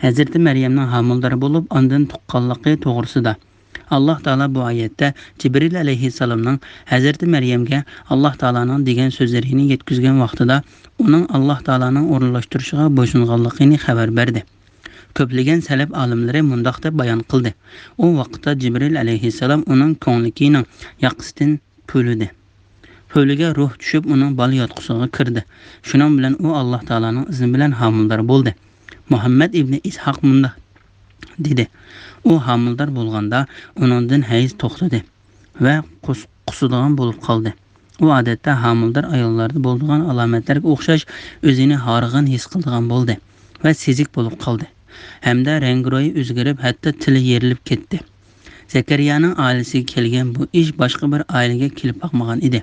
ھەزرىتى مەريەمنىڭ ھامىلىدار بولۇپ، ئاندىن تۇغقانلىقى توغرىسىدا. ئاللاھ تائالا بۇ ئايەتتە جىبرىل ئەلەيھىسسالامنىڭ ھەزرىتى مەريەمگە ئاللاھ تائالانىڭ دېگەن سۆزلىرىنى يەتكۈزگەن ۋاقتىدا، ئۇنىڭ ئاللاھ تائالانىڭ ئورۇنلاشتۇرۇشىغا بويسۇنغانلىقىنى خەۋەر بەردى. كۆپلىگەن سەلەف ئالىملىرى مۇنداق دەپ بايان قىلدى، ئۇ ۋاقىتتا جىبرىل ئەلەيھىسسالام ئۇنىڭ كۆڭلىكىنىڭ ياقىسىدىن پۈۋلىدى. پۈۋلىگە روھ چۈشۈپ، ئۇنىڭ بالىياتقۇسىغا كىردى. شۇنىڭ بىلەن ئۇ ئاللاھ تائالانىڭ ئىزنى بىلەن ھامىلىدار بولدى. مۇھەممەد ئىبنى ئىسھاق مۇنداق دېدى، ئۇ ھامىلىدار بولغاندا ئۇنىڭدىن ھەيز توختىدى ۋە قۇس-، قۇسىدىغان بولۇپ قالدى. ئۇ ئادەتتە ھامىلىدار ئاياللاردا بولىدىغان ئالامەتلەرگە ئوخشاش ئۆزىنى ھارغىن ھېس قىلىدىغان بولدى ۋە سېزىك بولۇپ قالدى. ھەمدە رەڭگىرويى ئۆزگىرىپ، ھەتتا تىلى يېرىلىپ كەتتى. زەكەرىيانىڭ ئائىلىسىگە كەلگەن بۇ ئىش باشقا بىر ئائىلىگە كېلىپ باقمىغان ئىدى.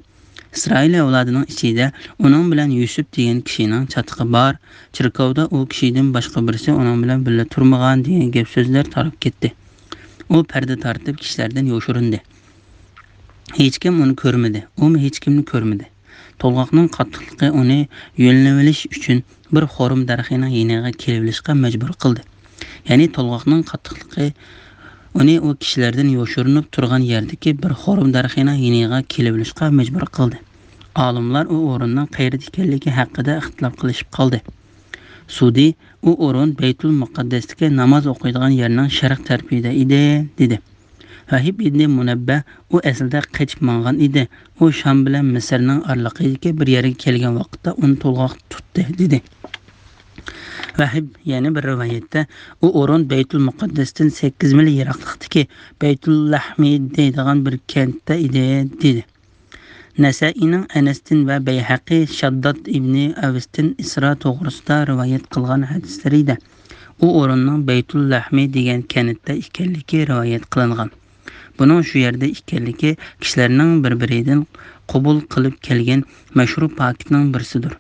ئىسرائىل ئەۋلادىنىڭ ئىچىدە ئۇنىڭ بىلەن يۈسۈپ دېگەن كىشىنىڭ چاتىقى بار. چېركاۋدا ئۇ كىشىدىن باشقا بىرسى ئۇنىڭ بىلەن بىللە تۇرمىغان دېگەن گەپ سۆزلەر تاراپ كەتتى. ئۇ پەردە تارتىپ كىشىلەردىن يوشۇرۇندى. ھېچكىم ئۇنى كۆرمىدى، ئۇمۇ ھېچكىمنى كۆرمىدى. تولغاقنىڭ قاتتىقلىقى ئۇنى يۆلىنىۋېلىش ئۈچۈن بىر خورۇم دەرىخىنىڭ يېنىغا كېلىۋېلىشقا مەجبۇر قىلدى. يەنى تولغاقنىڭ قاتتىقلىقى ئۇنى ئۇ كىشىلەردىن يوشۇرۇنۇپ تۇرغان يەردىكى بىر خورۇم دەرىخىنىڭ يېنىغا كېلىۋېلىشقا مەجبۇر قىلدى. ئالىملار ئۇ ئورۇننىڭ قەيەردە ئىكەنلىكى ھەققىدە ئىختىلاپ قىلىشىپ قالدى. سۇدى، ئۇ ئورۇن بەيتۇل مۇقەددەستىكى ناماز ئوقۇيدىغان يەرنىڭ شەرق تەرىپىدە ئىدى، دېدى. ۋەھىب ئىبنى مۇنەببە، ئۇ ئەسلىدە قېچىپ ماڭغان ئىدى. ئۇ شام بىلەن مىسىرنىڭ ئارىلىقىدىكى بىر يەرگە كەلگەن ۋاقىتتا ئۇنى تولغاق تۇتتى، دېدى. ۋەھىب يەنە بىر رىۋايەتتە، ئۇ ئورۇن بەيتۇل مۇقەددەستىن سەككىز مىل يىراقلىقتىكى بەيتۇل لەھمى دەيدىغان بىر كەنتتە ئىدى، دېدى. نەسەئىنىڭ ئەنەستىن ۋە بەيھەقى شادداد ئىبنى ئەۋستىن ئىسرا توغرىسىدا رىۋايەت قىلغان ھەدىسلىرىدە ئۇ ئورۇننىڭ بەيتۇل لەھمى دېگەن كەنتتە ئىكەنلىكى رىۋايەت قىلىنغان. بۇنىڭ شۇ يەردە ئىكەنلىكى كىشىلەرنىڭ بىر-بىرىدىن قوبۇل قىلىپ كەلگەن مەشھۇر پاكىتنىڭ بىرسىدۇر.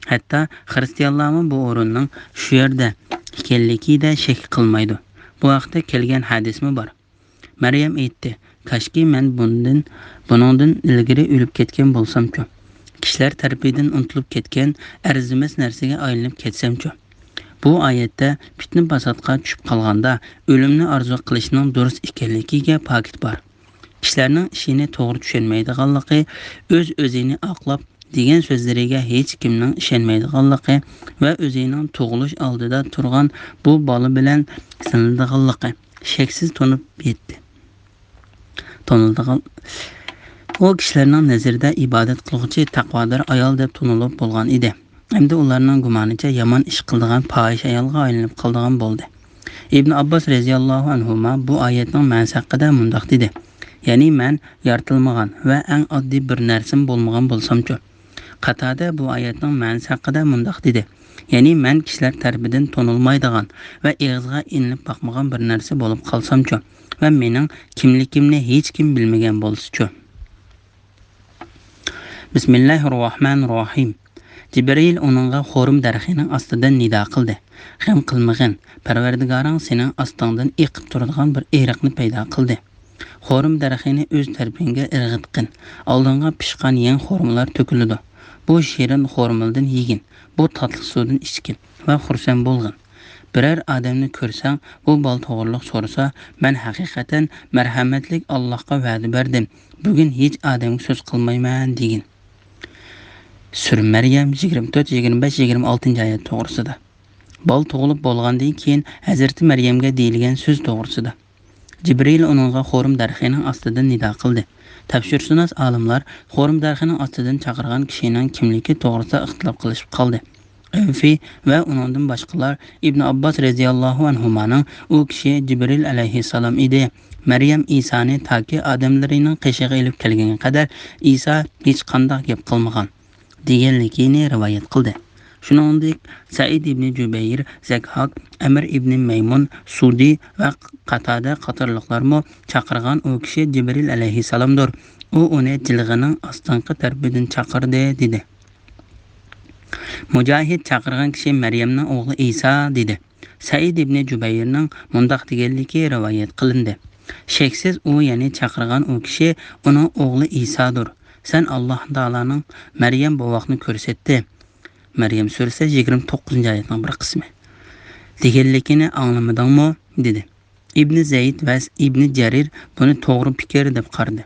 ھەتتا خىرىستىيانلارمۇ بۇ ئورۇننىڭ شۇ يەردە ئىكەنلىكىدە شەك قىلمايدۇ. بۇ ھەقتە كەلگەن ھەدىسمۇ بار. مەريەم ئېيتتى، كاشكى مەن بۇندىن، بۇنىڭدىن ئىلگىرى ئۆلۈپ كەتكەن بولسامچۇ؟ كىشىلەر تەرىپىدىن ئۇنتۇلۇپ كەتكەن ئەرزىمەس نەرسىگە ئايلىنىپ كەتسەمچۇ؟ بۇ ئايەتتە پىتنە-پاساتقا چۈشۈپ قالغاندا ئۆلۈمنى ئارزۇ قىلىشنىڭ دۇرۇس ئىكەنلىكىگە پاكىت بار. كىشىلەرنىڭ ئىشىنى توغرا چۈشەنمەيدىغانلىقى، ئۆز-ئۆزىنى ئاقلاپ، دېگەن سۆزلىرىگە ھېچكىمنىڭ ئىشەنمەيدىغانلىقى ۋە ئۆزىنىڭ تۇغۇلۇش ئالدىدا تۇرغان بۇ بالا بىلەن سىنىلىدىغانلىقى شەكسىز تونۇپ يەتتى. تونۇلىدىغان، ئۇ كىشىلەرنىڭ نەزىرىدە ئىبادەت قىلغۇچى تەقۋادار ئايال دەپ تونۇلۇپ بولغان ئىدى. ئەمدى ئۇلارنىڭ گۇمانىچە يامان ئىش قىلىدىغان پاھىشە ئايالغا ئايلىنىپ قالىدىغان بولدى. ئىبن ئابباس رەزىياللاھۇ ئەنھۇما بۇ ئايەتنىڭ مەنىسى ھەققىدە مۇنداق دېدى، يەنى مەن يارىتىلمىغان ۋە ئەڭ ئاددىي بىر نەرسىمۇ بولمىغان بولسامچۇ؟ قاتادە بۇ ئايەتنىڭ مەنىسى ھەققىدە مۇنداق دېدى، يەنى مەن كىشىلەر تەرىپىدىن تونۇلمايدىغان ۋە ئېغىزغا ئېلىنىپ باقمىغان بىر نەرسە بولۇپ قالسامچۇ؟ ۋە مېنىڭ كىملىكىمنى ھېچكىم بىلمىگەن بولسىچۇ؟ بىسمىللاھىررەھمانىررەھىم. جىبرىئىل ئۇنىڭغا خورۇم دەرىخىنىڭ ئاستىدىن نىدا قىلدى، غەم قىلمىغىن، پەرۋەردىگارىڭ سېنىڭ ئاستىڭدىن ئېقىپ تۇرىدىغان بىر ئېرىقنى پەيدا قىلدى. خورۇم دەرىخىنى ئۆز تەرىپىڭگە ئىرغىتقىن، ئالدىڭغا پىشقان يېڭى خورۇملار تۆكۈلىدۇ. بۇ شېرىن خورمىلىدىن يېگىن، بۇ تاتلىق سۇدىن ئىچكىن ۋە خۇرسەن بولغىن. بىرەر ئادەمنى كۆرسەڭ، ئۇ بالا توغرىلىق سورىسا، مەن ھەقىقەتەن مەرھەمەتلىك ئاللاھقا ۋەدە بەردىم، بۈگۈن ھېچ ئادەمگە سۆز قىلمايمەن دېگىن. سۈرە مەريەم يىگىرمە تۆت، يىگىرمە بەش، يىگىرمە ئالتىنچى ئايەت توغرىسىدا. بالا تۇغۇلۇپ بولغاندىن كېيىن ھەزرىتى مەريەمگە دېيىلگەن سۆز توغرىسىدا. جىبرىل ئۇنىڭغا خورما دەرىخىنىڭ ئاستىدىن نىدا قىلدى. تەپسىرشۇناس ئالىملار خورما دەرىخىنىڭ ئاستىدىن چاقىرغان كىشىنىڭ كىملىكى توغرىسىدا ئىختىلاپ قىلىشىپ قالدى. ئەۋفى ۋە ئۇنىڭدىن باشقىلار ئىبن ئابباس رەزىياللاھۇ ئەنھۇمانىڭ ئۇ كىشى جىبرىل ئەلەيھىسسالام ئىدى، مەريەم ئىسانى تاكى ئادەملىرىنىڭ قېشىغا ئېلىپ كەلگەنگە قەدەر ئىسا ھېچقانداق گەپ قىلمىغان دېگەنلىكىنى رىۋايەت قىلدى. شۇنىڭدەك سەئىد ئىبنى جۇبەير، زەكھاك، ئەمىر ئىبنى مەيمۇن، سۇدى ۋە قاتادە قاتارلىقلارمۇ چاقىرغان ئۇ كىشى جىبرىل ئەلەيھىسسالامدۇر. ئۇ ئۇنى جىلغىنىڭ ئاستىنقى تەرىپىدىن چاقىردى، دېدى. مۇجاھىد چاقىرغان كىشى مەريەمنىڭ ئوغلى ئىسا، دېدى. سەئىد ئىبنى جۇبەيرنىڭ مۇنداق دېگەنلىكى رىۋايەت قىلىندى. شەكسىز ئۇ، يەنى چاقىرغان ئۇ كىشى ئۇنىڭ ئوغلى ئىسادۇر. سەن ئاللاھ تائالانىڭ مەريەم بوۋاقنى كۆرسەتتى. مەريەم سۈرىسى يىگىرمە توققۇزىنچى ئايەتنىڭ بىر قىسمى. دېگەنلىكىنى ئاڭلىمىدىڭمۇ؟ دېدى. ئىبنى زەيد ۋە ئىبنى جەرىر بۇنى توغرا پىكىر دەپ قارىدى.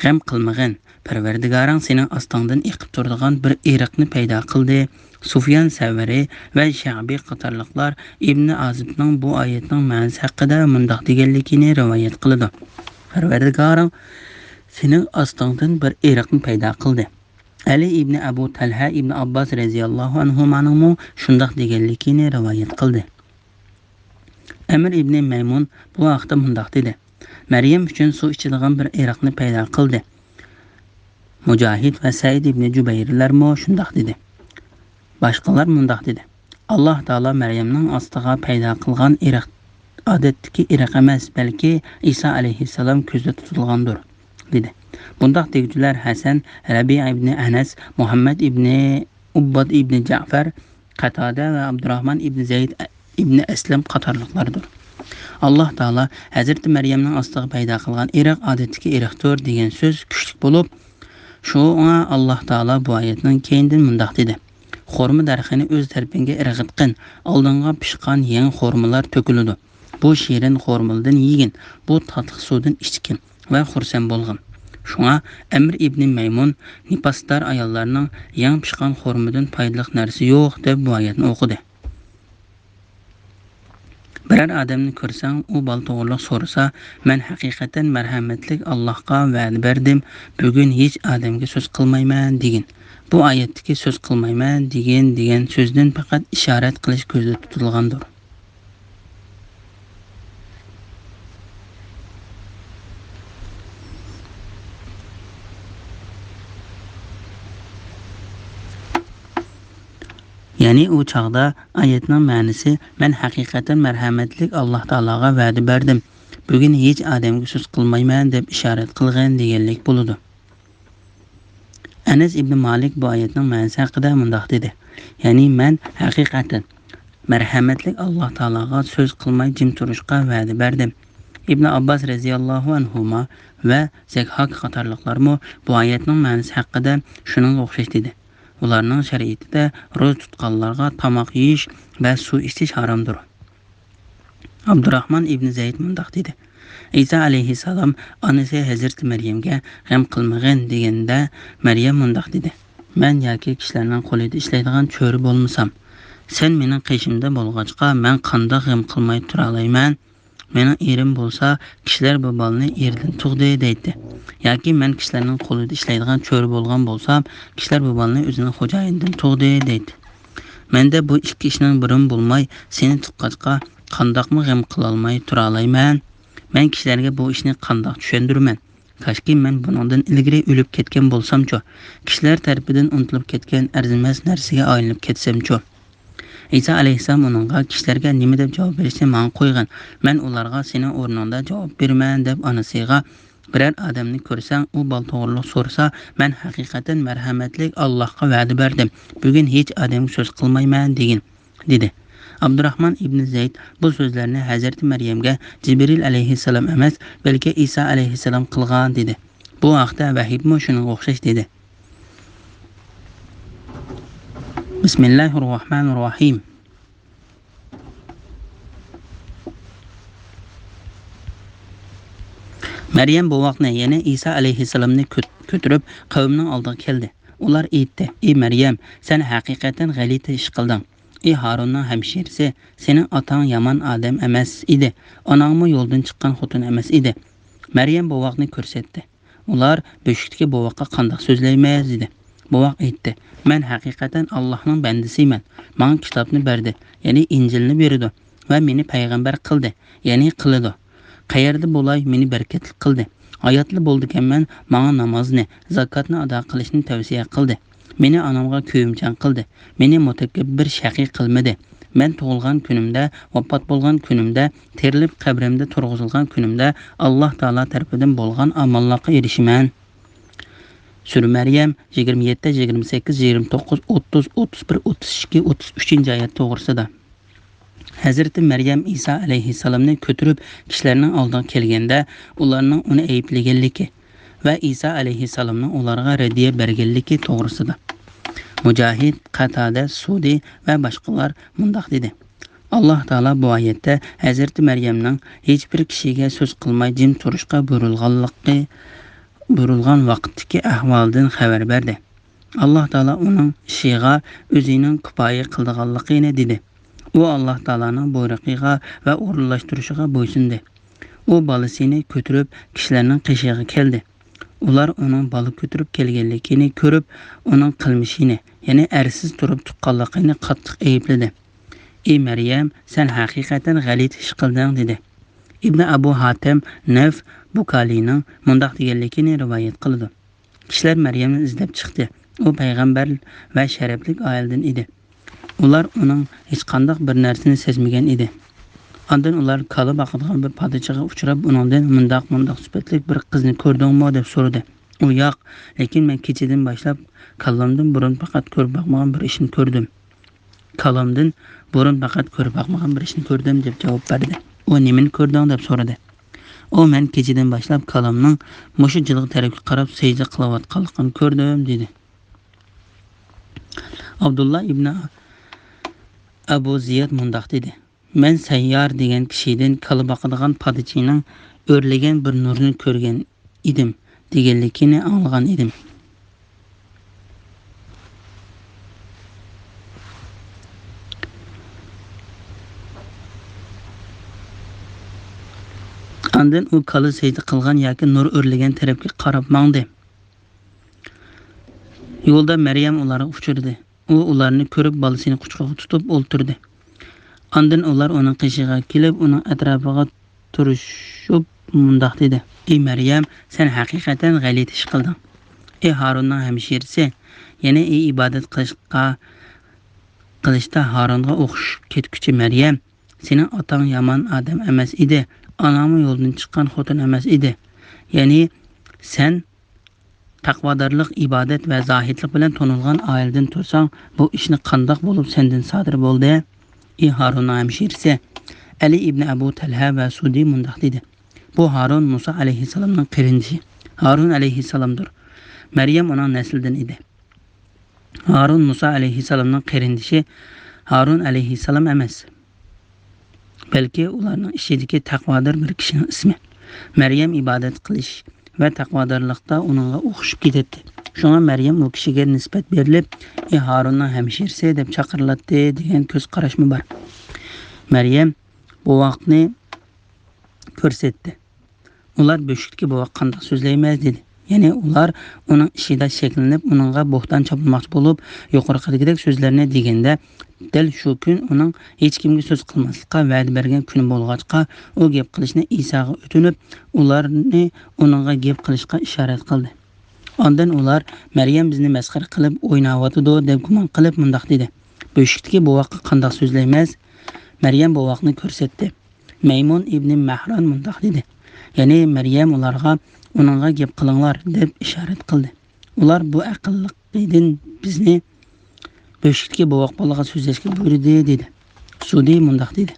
غەم قىلمىغىن، پەرۋەردىگارىڭ سېنىڭ ئاستىڭدىن ئېقىپ تۇرىدىغان بىر ئېرىقنى پەيدا قىلدى. سۇفيان سەۋرى ۋە شەئبى قاتارلىقلار ئىبنى ئازىبنىڭ بۇ ئايەتنىڭ مەنىسى ھەققىدە مۇنداق دېگەنلىكىنى رىۋايەت قىلىدۇ: پەرۋەردىگارىڭ سېنىڭ ئاستىڭدىن بىر ئېرىقنى پەيدا قىلدى. ئەلى ئىبنى ئەبۇ تەلھە ئىبنى ئابباس رەزىياللاھۇ ئەنھۇمانىڭمۇ شۇنداق دېگەنلىكىنى رىۋايەت قىلدى. ئەمىر ئىبنى مەيمۇن بۇ ھەقتە مۇنداق دېدى: مەريەم ئۈچۈن سۇ ئىچىدىغان بىر ئېرىقنى پەيدا قىلدى. مۇجاھىد ۋە سەئىد ئىبنى جۇبەيرلەرمۇ شۇنداق دېدى. باشقىلار مۇنداق دېدى: ئاللاھ تائالا مەريەمنىڭ ئاستىغا پەيدا قىلغان ئېرىق ئادەتتىكى ئېرىق ئەمەس، بەلكى ئىسا ئەلەيھىسسالام كۆزدە تۇتۇلغاندۇر، دېدى. بۇنداق دېگۈچىلەر ھەسەن، رەبىئە ئىبنى ئەنەس، مۇھەممەد ئىبنى ئۇبباد ئىبنى جەئفەر، قاتادە ۋە ئابدۇراھمان ئىبنى زەيد ئىبنى ئەسلەم قاتارلىقلاردۇر. ئاللاھ تائالا ھەزرىتى مەريەمنىڭ ئاستىغا پەيدا قىلغان ئېرىق ئادەتتىكى ئېرىقتۇر دېگەن سۆز كۈچلۈك بولۇپ، شۇڭا ئاللاھ تائالا بۇ ئايەتنىڭ كەينىدىن مۇنداق دېدى: خورما دەرىخىنى ئۆز تەرىپىڭگە ئىرغىتقىن، ئالدىڭغا پىشقان يېڭى خورمىلار تۆكۈلىدۇ. بۇ شېرىن خورمىلىدىن يېگىن، بۇ تاتلىق سۇدىن ئىچكىن ۋە خۇرسەن بولغىن. شۇڭا ئەمىر ئىبنى مەيمۇن نىپاسدار ئاياللارنىڭ يېڭى پىشقان خورمىدىن پايدىلىق نەرسە يوق دەپ بۇ ئايەتنى ئوقۇدى. بىرەر ئادەمنى كۆرسەڭ، ئۇ بالا توغرىلىق سورىسا، مەن ھەقىقەتەن مەرھەمەتلىك ئاللاھقا ۋەدە بەردىم، بۈگۈن ھېچ ئادەمگە سۆز قىلمايمەن دېگىن. بۇ ئايەتتىكى سۆز قىلمايمەن دېگىن دېگەن سۆزدىن پەقەت ئىشارەت قىلىش كۆزدە تۇتۇلغاندۇر. يەنى ئۇ چاغدا ئايەتنىڭ مەنىسى، مەن ھەقىقەتەن مەرھەمەتلىك ئاللاھ تائالاغا ۋەدە بەردىم، بۈگۈن ھېچ ئادەمگە سۆز قىلمايمەن دەپ ئىشارەت قىلغىن دېگەنلىك بولىدۇ. ئەنەس ئىبنى مالىك بۇ ئايەتنىڭ مەنىسى ھەققىدە مۇنداق دېدى: يەنى مەن ھەقىقەتەن مەرھەمەتلىك ئاللاھ تائالاغا سۆز قىلماي جىم تۇرۇشقا ۋەدە بەردىم. ئىبنى ئابباس رەزىياللاھۇ ئەنھۇما ۋە زەكھاك قاتارلىقلارمۇ بۇ ئايەتنىڭ مەنىسى ھەققىدە شۇنىڭغا ئوخشاش دېدى. ئۇلارنىڭ شەرىئىتىدە روزا تۇتقانلارغا تاماق يېيىش ۋە سۇ ئىچىش ھارامدۇر. ئابدۇراھمان ئىبنى زەيد مۇنداق دېدى: ئىسا ئەلەيھىسسالام ئانىسى ھەزرىتى مەريەمگە غەم قىلمىغىن دېگەندە، مەريەم مۇنداق دېدى: مەن ياكى كىشىلەرنىڭ قولىدا ئىشلەيدىغان چۆرە بولمىسام، سەن مېنىڭ قېشىمدا بولغاچقا، مەن قانداق غەم قىلماي تۇرالايمەن؟ مېنىڭ ئېرىم بولسا، كىشىلەر بۇ بالىنى ئېرىدىن تۇغدى دەيتتى. ياكى مەن كىشىلەرنىڭ قولىدا ئىشلەيدىغان چۆرە بولغان بولسام، كىشىلەر بۇ بالىنى ئۆزىنىڭ خوجايىنىدىن تۇغدى دەيتتى. مەندە بۇ ئىككى ئىشنىڭ بىرىمۇ بولماي، سېنى تۇغقاچقا، قانداقمۇ غەم قىلالماي تۇرالايمەن؟ مەن كىشىلەرگە بۇ ئىشنى قانداق چۈشەندۈرىمەن؟ كاشكى مەن بۇنىڭدىن ئىلگىرى ئۆلۈپ كەتكەن بولسامچۇ؟ كىشىلەر تەرىپىدىن ئۇنتۇلۇپ كەتكەن ئەرزىمەس نەرسىگە ئايلىنىپ كەتسەمچۇ؟ ئىسا ئەلەيھىسسالام ئۇنىڭغا، كىشىلەرگە نېمە دەپ جاۋاب بېرىشنى ماڭا قويغىن، مەن ئۇلارغا سېنىڭ ئورنۇڭدا جاۋاب بېرىمەن، دەپ ئانىسىغا، بىرەر ئادەمنى كۆرسەڭ، ئۇ بالا توغرىلىق سورىسا، مەن ھەقىقەتەن مەرھەمەتلىك ئاللاھقا ۋەدە بەردىم، بۈگۈن ھېچ ئادەمگە سۆز قىلمايمەن، دېگىن، دېدى. ئابدۇراھمان ئىبنى زەيد بۇ سۆزلەرنى ھەزرىتى مەريەمگە جىبرىل ئەلەيھىسسالام ئەمەس، بەلكى ئىسا ئەلەيھىسسالام قىلغان، دېدى. بۇ ھەقتە ۋەھىبمۇ شۇنىڭغا ئوخشاش دېدى. بىسمىللاھىرراھمانىرراھىم. مەريەم بوۋاقنى، يەنى ئىسا ئەلەيھىسسالامنى كۆت-، كۆتۈرۈپ، قەۋمىنىڭ ئالدىغا كەلدى. ئۇلار ئېيتتى: «ئى مەريەم، سەن ھەقىقەتەن غەلىتە ئىش قىلدىڭ. ئى ھارۇننىڭ ھەمشىرىسى، سېنىڭ ئاتاڭ يامان ئادەم ئەمەس ئىدى، ئاناڭمۇ يولدىن چىققان خوتۇن ئەمەس ئىدى.» مەريەم بوۋاقنى كۆرسەتتى. ئۇلار بۆشۈكتىكى بوۋاققا قانداق سۆزلەيمىز؟ دېدى. بوۋاق ئېيتتى: «مەن ھەقىقەتەن ئاللاھنىڭ بەندىسىمەن. ماڭا كىتابنى بەردى، يەنى ئىنجىلنى بېرىدۇ ۋە مېنى پەيغەمبەر قىلدى، يەنى قىلىدۇ. قەيەردە بولاي، مېنى بەرىكەتلىك قىلدى. ھاياتلا بولىدىكەنمەن، ماڭا نامازنى، زاكاتنى ئادا قىلىشنى تەۋسىيە قىلدى. مېنى ئانامغا كۆيۈمچان قىلدى. مېنى مۇتەكەببىر، شەقىي قىلمىدى. مەن تۇغۇلغان كۈنۈمدە، ۋاپات بولغان كۈنۈمدە، تىرىلىپ قەبرەمدە تۇرغۇزۇلغان كۈنۈمدە ئاللاھ تائالا تەرىپىدىن بولغان ئامانلىققا ئېرىشىمەن.» سۈرە مەريەم يىگىرمە يەتتە، يىگىرمە سەككىز، يىگىرمە توققۇز، ئوتتۇز، ئوتتۇز بىر، ئوتتۇز ئىككى، ئوتتۇز ئۈچىنچى ئايەت توغرىسىدا. ھەزرىتى مەريەم ئىسا ئەلەيھىسسالامنى كۆتۈرۈپ كىشىلەرنىڭ ئالدىغا كەلگەندە، ئۇلارنىڭ ئۇنى ئەيىبلىگەنلىكى ۋە ئىسا ئەلەيھىسسالامنىڭ ئۇلارغا رەددىيە بەرگەنلىكى توغرىسىدا. مۇجاھىد، قاتادە، سۇدى ۋە باشقىلار مۇنداق دېدى: «ئاللاھ تائالا بۇ ئايەتتە ھەزرىتى مەريەمنىڭ ھېچبىر كىشىگە سۆز قىلماي جىم تۇرۇشقا بۇيرۇلغانلىقى، بۇيرۇلغان ۋاقىتتىكى ئەھۋالىدىن خەۋەر بەردى. ئاللاھ تائالا ئۇنىڭ ئىشىغا ئۆزىنىڭ كۇپايە قىلىدىغانلىقىنى دېدى. ئۇ ئاللاھ تائالانىڭ بۇيرۇقىغا ۋە ئورۇنلاشتۇرۇشىغا بويسۇندى. ئۇ بالىسىنى كۆتۈرۈپ كىشىلەرنىڭ قېشىغا كەلدى. ئۇلار ئۇنىڭ بالا كۆتۈرۈپ كەلگەنلىكىنى كۆرۈپ، ئۇنىڭ قىلمىشىنى، يەنى ئەرسىز تۇرۇپ تۇغقانلىقىنى قاتتىق ئەيىبلىدى. ئى مەريەم، سەن ھەقىقەتەن غەلىتە ئىش قىلدىڭ» دېدى. ئىبنى ئەبۇ ھاتەم نەۋف بۇكالىنىڭ مۇنداق دېگەنلىكىنى رىۋايەت قىلىدۇ: «كىشىلەر مەريەمنى ئىزدەپ چىقتى. ئۇ پەيغەمبەر ۋە شەرەپلىك ئائىلىدىن ئىدى. ئۇلار ئۇنىڭ ھېچقانداق بىر نەرسىنى سەزمىگەن ئىدى. ئاندىن ئۇلار كالا باقىدىغان بىر پادىچىغا ئۇچراپ، ئۇنىڭدىن مۇنداق، مۇنداق سۈپەتلىك بىر قىزنى كۆردۈڭمۇ دەپ سورىدى. ئۇ ياق، لېكىن مەن كېچىدىن باشلاپ كاللامدىن بۇرۇن پەقەت كۆرۈپ باقمىغان بىر ئىشنى كۆردۈم. كالامدىن بۇرۇن پەقەت كۆرۈپ باقمىغان بىر ئىشنى كۆردۈم» دەپ جاۋاب بەردى. ئۇ نېمىنى كۆردۈڭ دەپ سورىدى. ئۇ مەن كېچىدىن باشلاپ كالامنىڭ مۇشۇ جىلغا تەرەپكە قاراپ سەجدە قىلىۋاتقانلىقىنى كۆردۈم دېدى. ئابدۇللا ئىبنى ئەبۇ زىياد مۇنداق دېدى: «مەن سەييار دېگەن كىشىدىن كالا باقىدىغان پادىچىنىڭ ئۆرلىگەن بىر نۇرىنى كۆرگەن ئىدىم» دېگەنلىكىنى ئاڭلىغان ئىدىم. ئاندىن ئۇ كالا سەجدە قىلغان ياكى نۇر ئۆرلىگەن تەرەپكە قاراپ ماڭدى. يولدا مەريەم ئۇلارغا ئۇچرىدى. ئۇ ئۇلارنى كۆرۈپ، بالىسىنى قۇچىقىغا تۇتۇپ ئولتۇردى. ئاندىن ئۇلار ئۇنىڭ قېشىغا كېلىپ، ئۇنىڭ ئەتراپىغا تۇرۇشۇپ مۇنداق دېدى: «ئى مەريەم، سەن ھەقىقەتەن غەلىتە ئىش قىلدىڭ. ئى ھارۇننىڭ ھەمشىرىسى، يەنى ئى ئىبادەت قىلىشقا، قىلىشتا ھارۇنغا ئوخشىشىپ كەتكۈچى مەريەم، سېنىڭ ئاتاڭ يامان ئادەم ئەمەس ئىدى، ئاناڭمۇ يولدىن چىققان خوتۇن ئەمەس ئىدى. يەنى سەن تەقۋادارلىق، ئىبادەت ۋە زاھىدلىق بىلەن تونۇلغان ئائىلىدىن تۇرساڭ، بۇ ئىشنى قانداق بولۇپ سەندىن سادىر بولدى؟» ئى ھارۇننىڭ ھەمشىرىسى، ئەلى ئىبنى ئەبۇ تەلھە ۋە سۇدى مۇنداق دېدى: «بۇ ھارۇن مۇسا ئەلەيھىسسالامنىڭ قېرىندىشى. ھارۇن ئەلەيھىسسالامدۇر. مەريەم ئۇنىڭ نەسلىدىن ئىدى.» ھارۇن مۇسا ئەلەيھىسسالامنىڭ قېرىندىشى ھارۇن ئەلەيھىسسالام ئەمەس، بەلكى ئۇلارنىڭ ئىچىدىكى تەقۋادار بىر كىشىنىڭ ئىسمى. مەريەم ئىبادەت قىلىش ۋە تەقۋادارلىقتا ئۇنىڭغا ئوخشىشىپ كېتەتتى. شۇڭا مەريەم ئۇ كىشىگە نىسبەت بېرىلىپ، «ئى ھارۇننىڭ ھەمشىرىسى» دەپ چاقىرىلاتتى دېگەن كۆز قاراشمۇ بار. مەريەم بوۋاقنى كۆرسەتتى. ئۇلار بۆشۈكتىكى بوۋاققا قانداق سۆزلەيمىز دېدى. يەنى ئۇلار ئۇنىڭ ئىشىدا شەكلىنىپ، ئۇنىڭغا بوھتان چاپلىماقچى بولۇپ، يۇقىرىقىدىكىدەك سۆزلەرنى دېگەندە، دەل شۇ كۈن ئۇنىڭ ھېچكىمگە سۆز قىلماسلىققا ۋەدە بەرگەن كۈنى بولغاچقا، ئۇ گەپ قىلىشنى ئىساغا ئۆتۈنۈپ، ئۇلارنى ئۇنىڭغا گەپ قىلىشقا ئىشارەت قىلدى. ئاندىن ئۇلار، «مەريەم بىزنى مەسخىرە قىلىپ ئويناۋاتىدۇ» دەپ گۇمان قىلىپ مۇنداق دېدى: «بۆشۈكتىكى بوۋاققا قانداق سۆزلەيمىز؟» مەريەم بوۋاقنى كۆرسەتتى. مەيمۇن ئىبنى مەھران مۇنداق دېدى، يەنى مەريەم ئۇلارغا، «ئۇنىڭغا گەپ قىلىڭلار» دەپ ئىشارەت قىلدى. ئۇلار، «بۇ ئەقىللىقىدىن بىزنى بۆشۈكتىكى بوۋاق بالىغا سۆزلەشكە بۇيرۇدى» دېدى. سۇدى مۇنداق دېدى،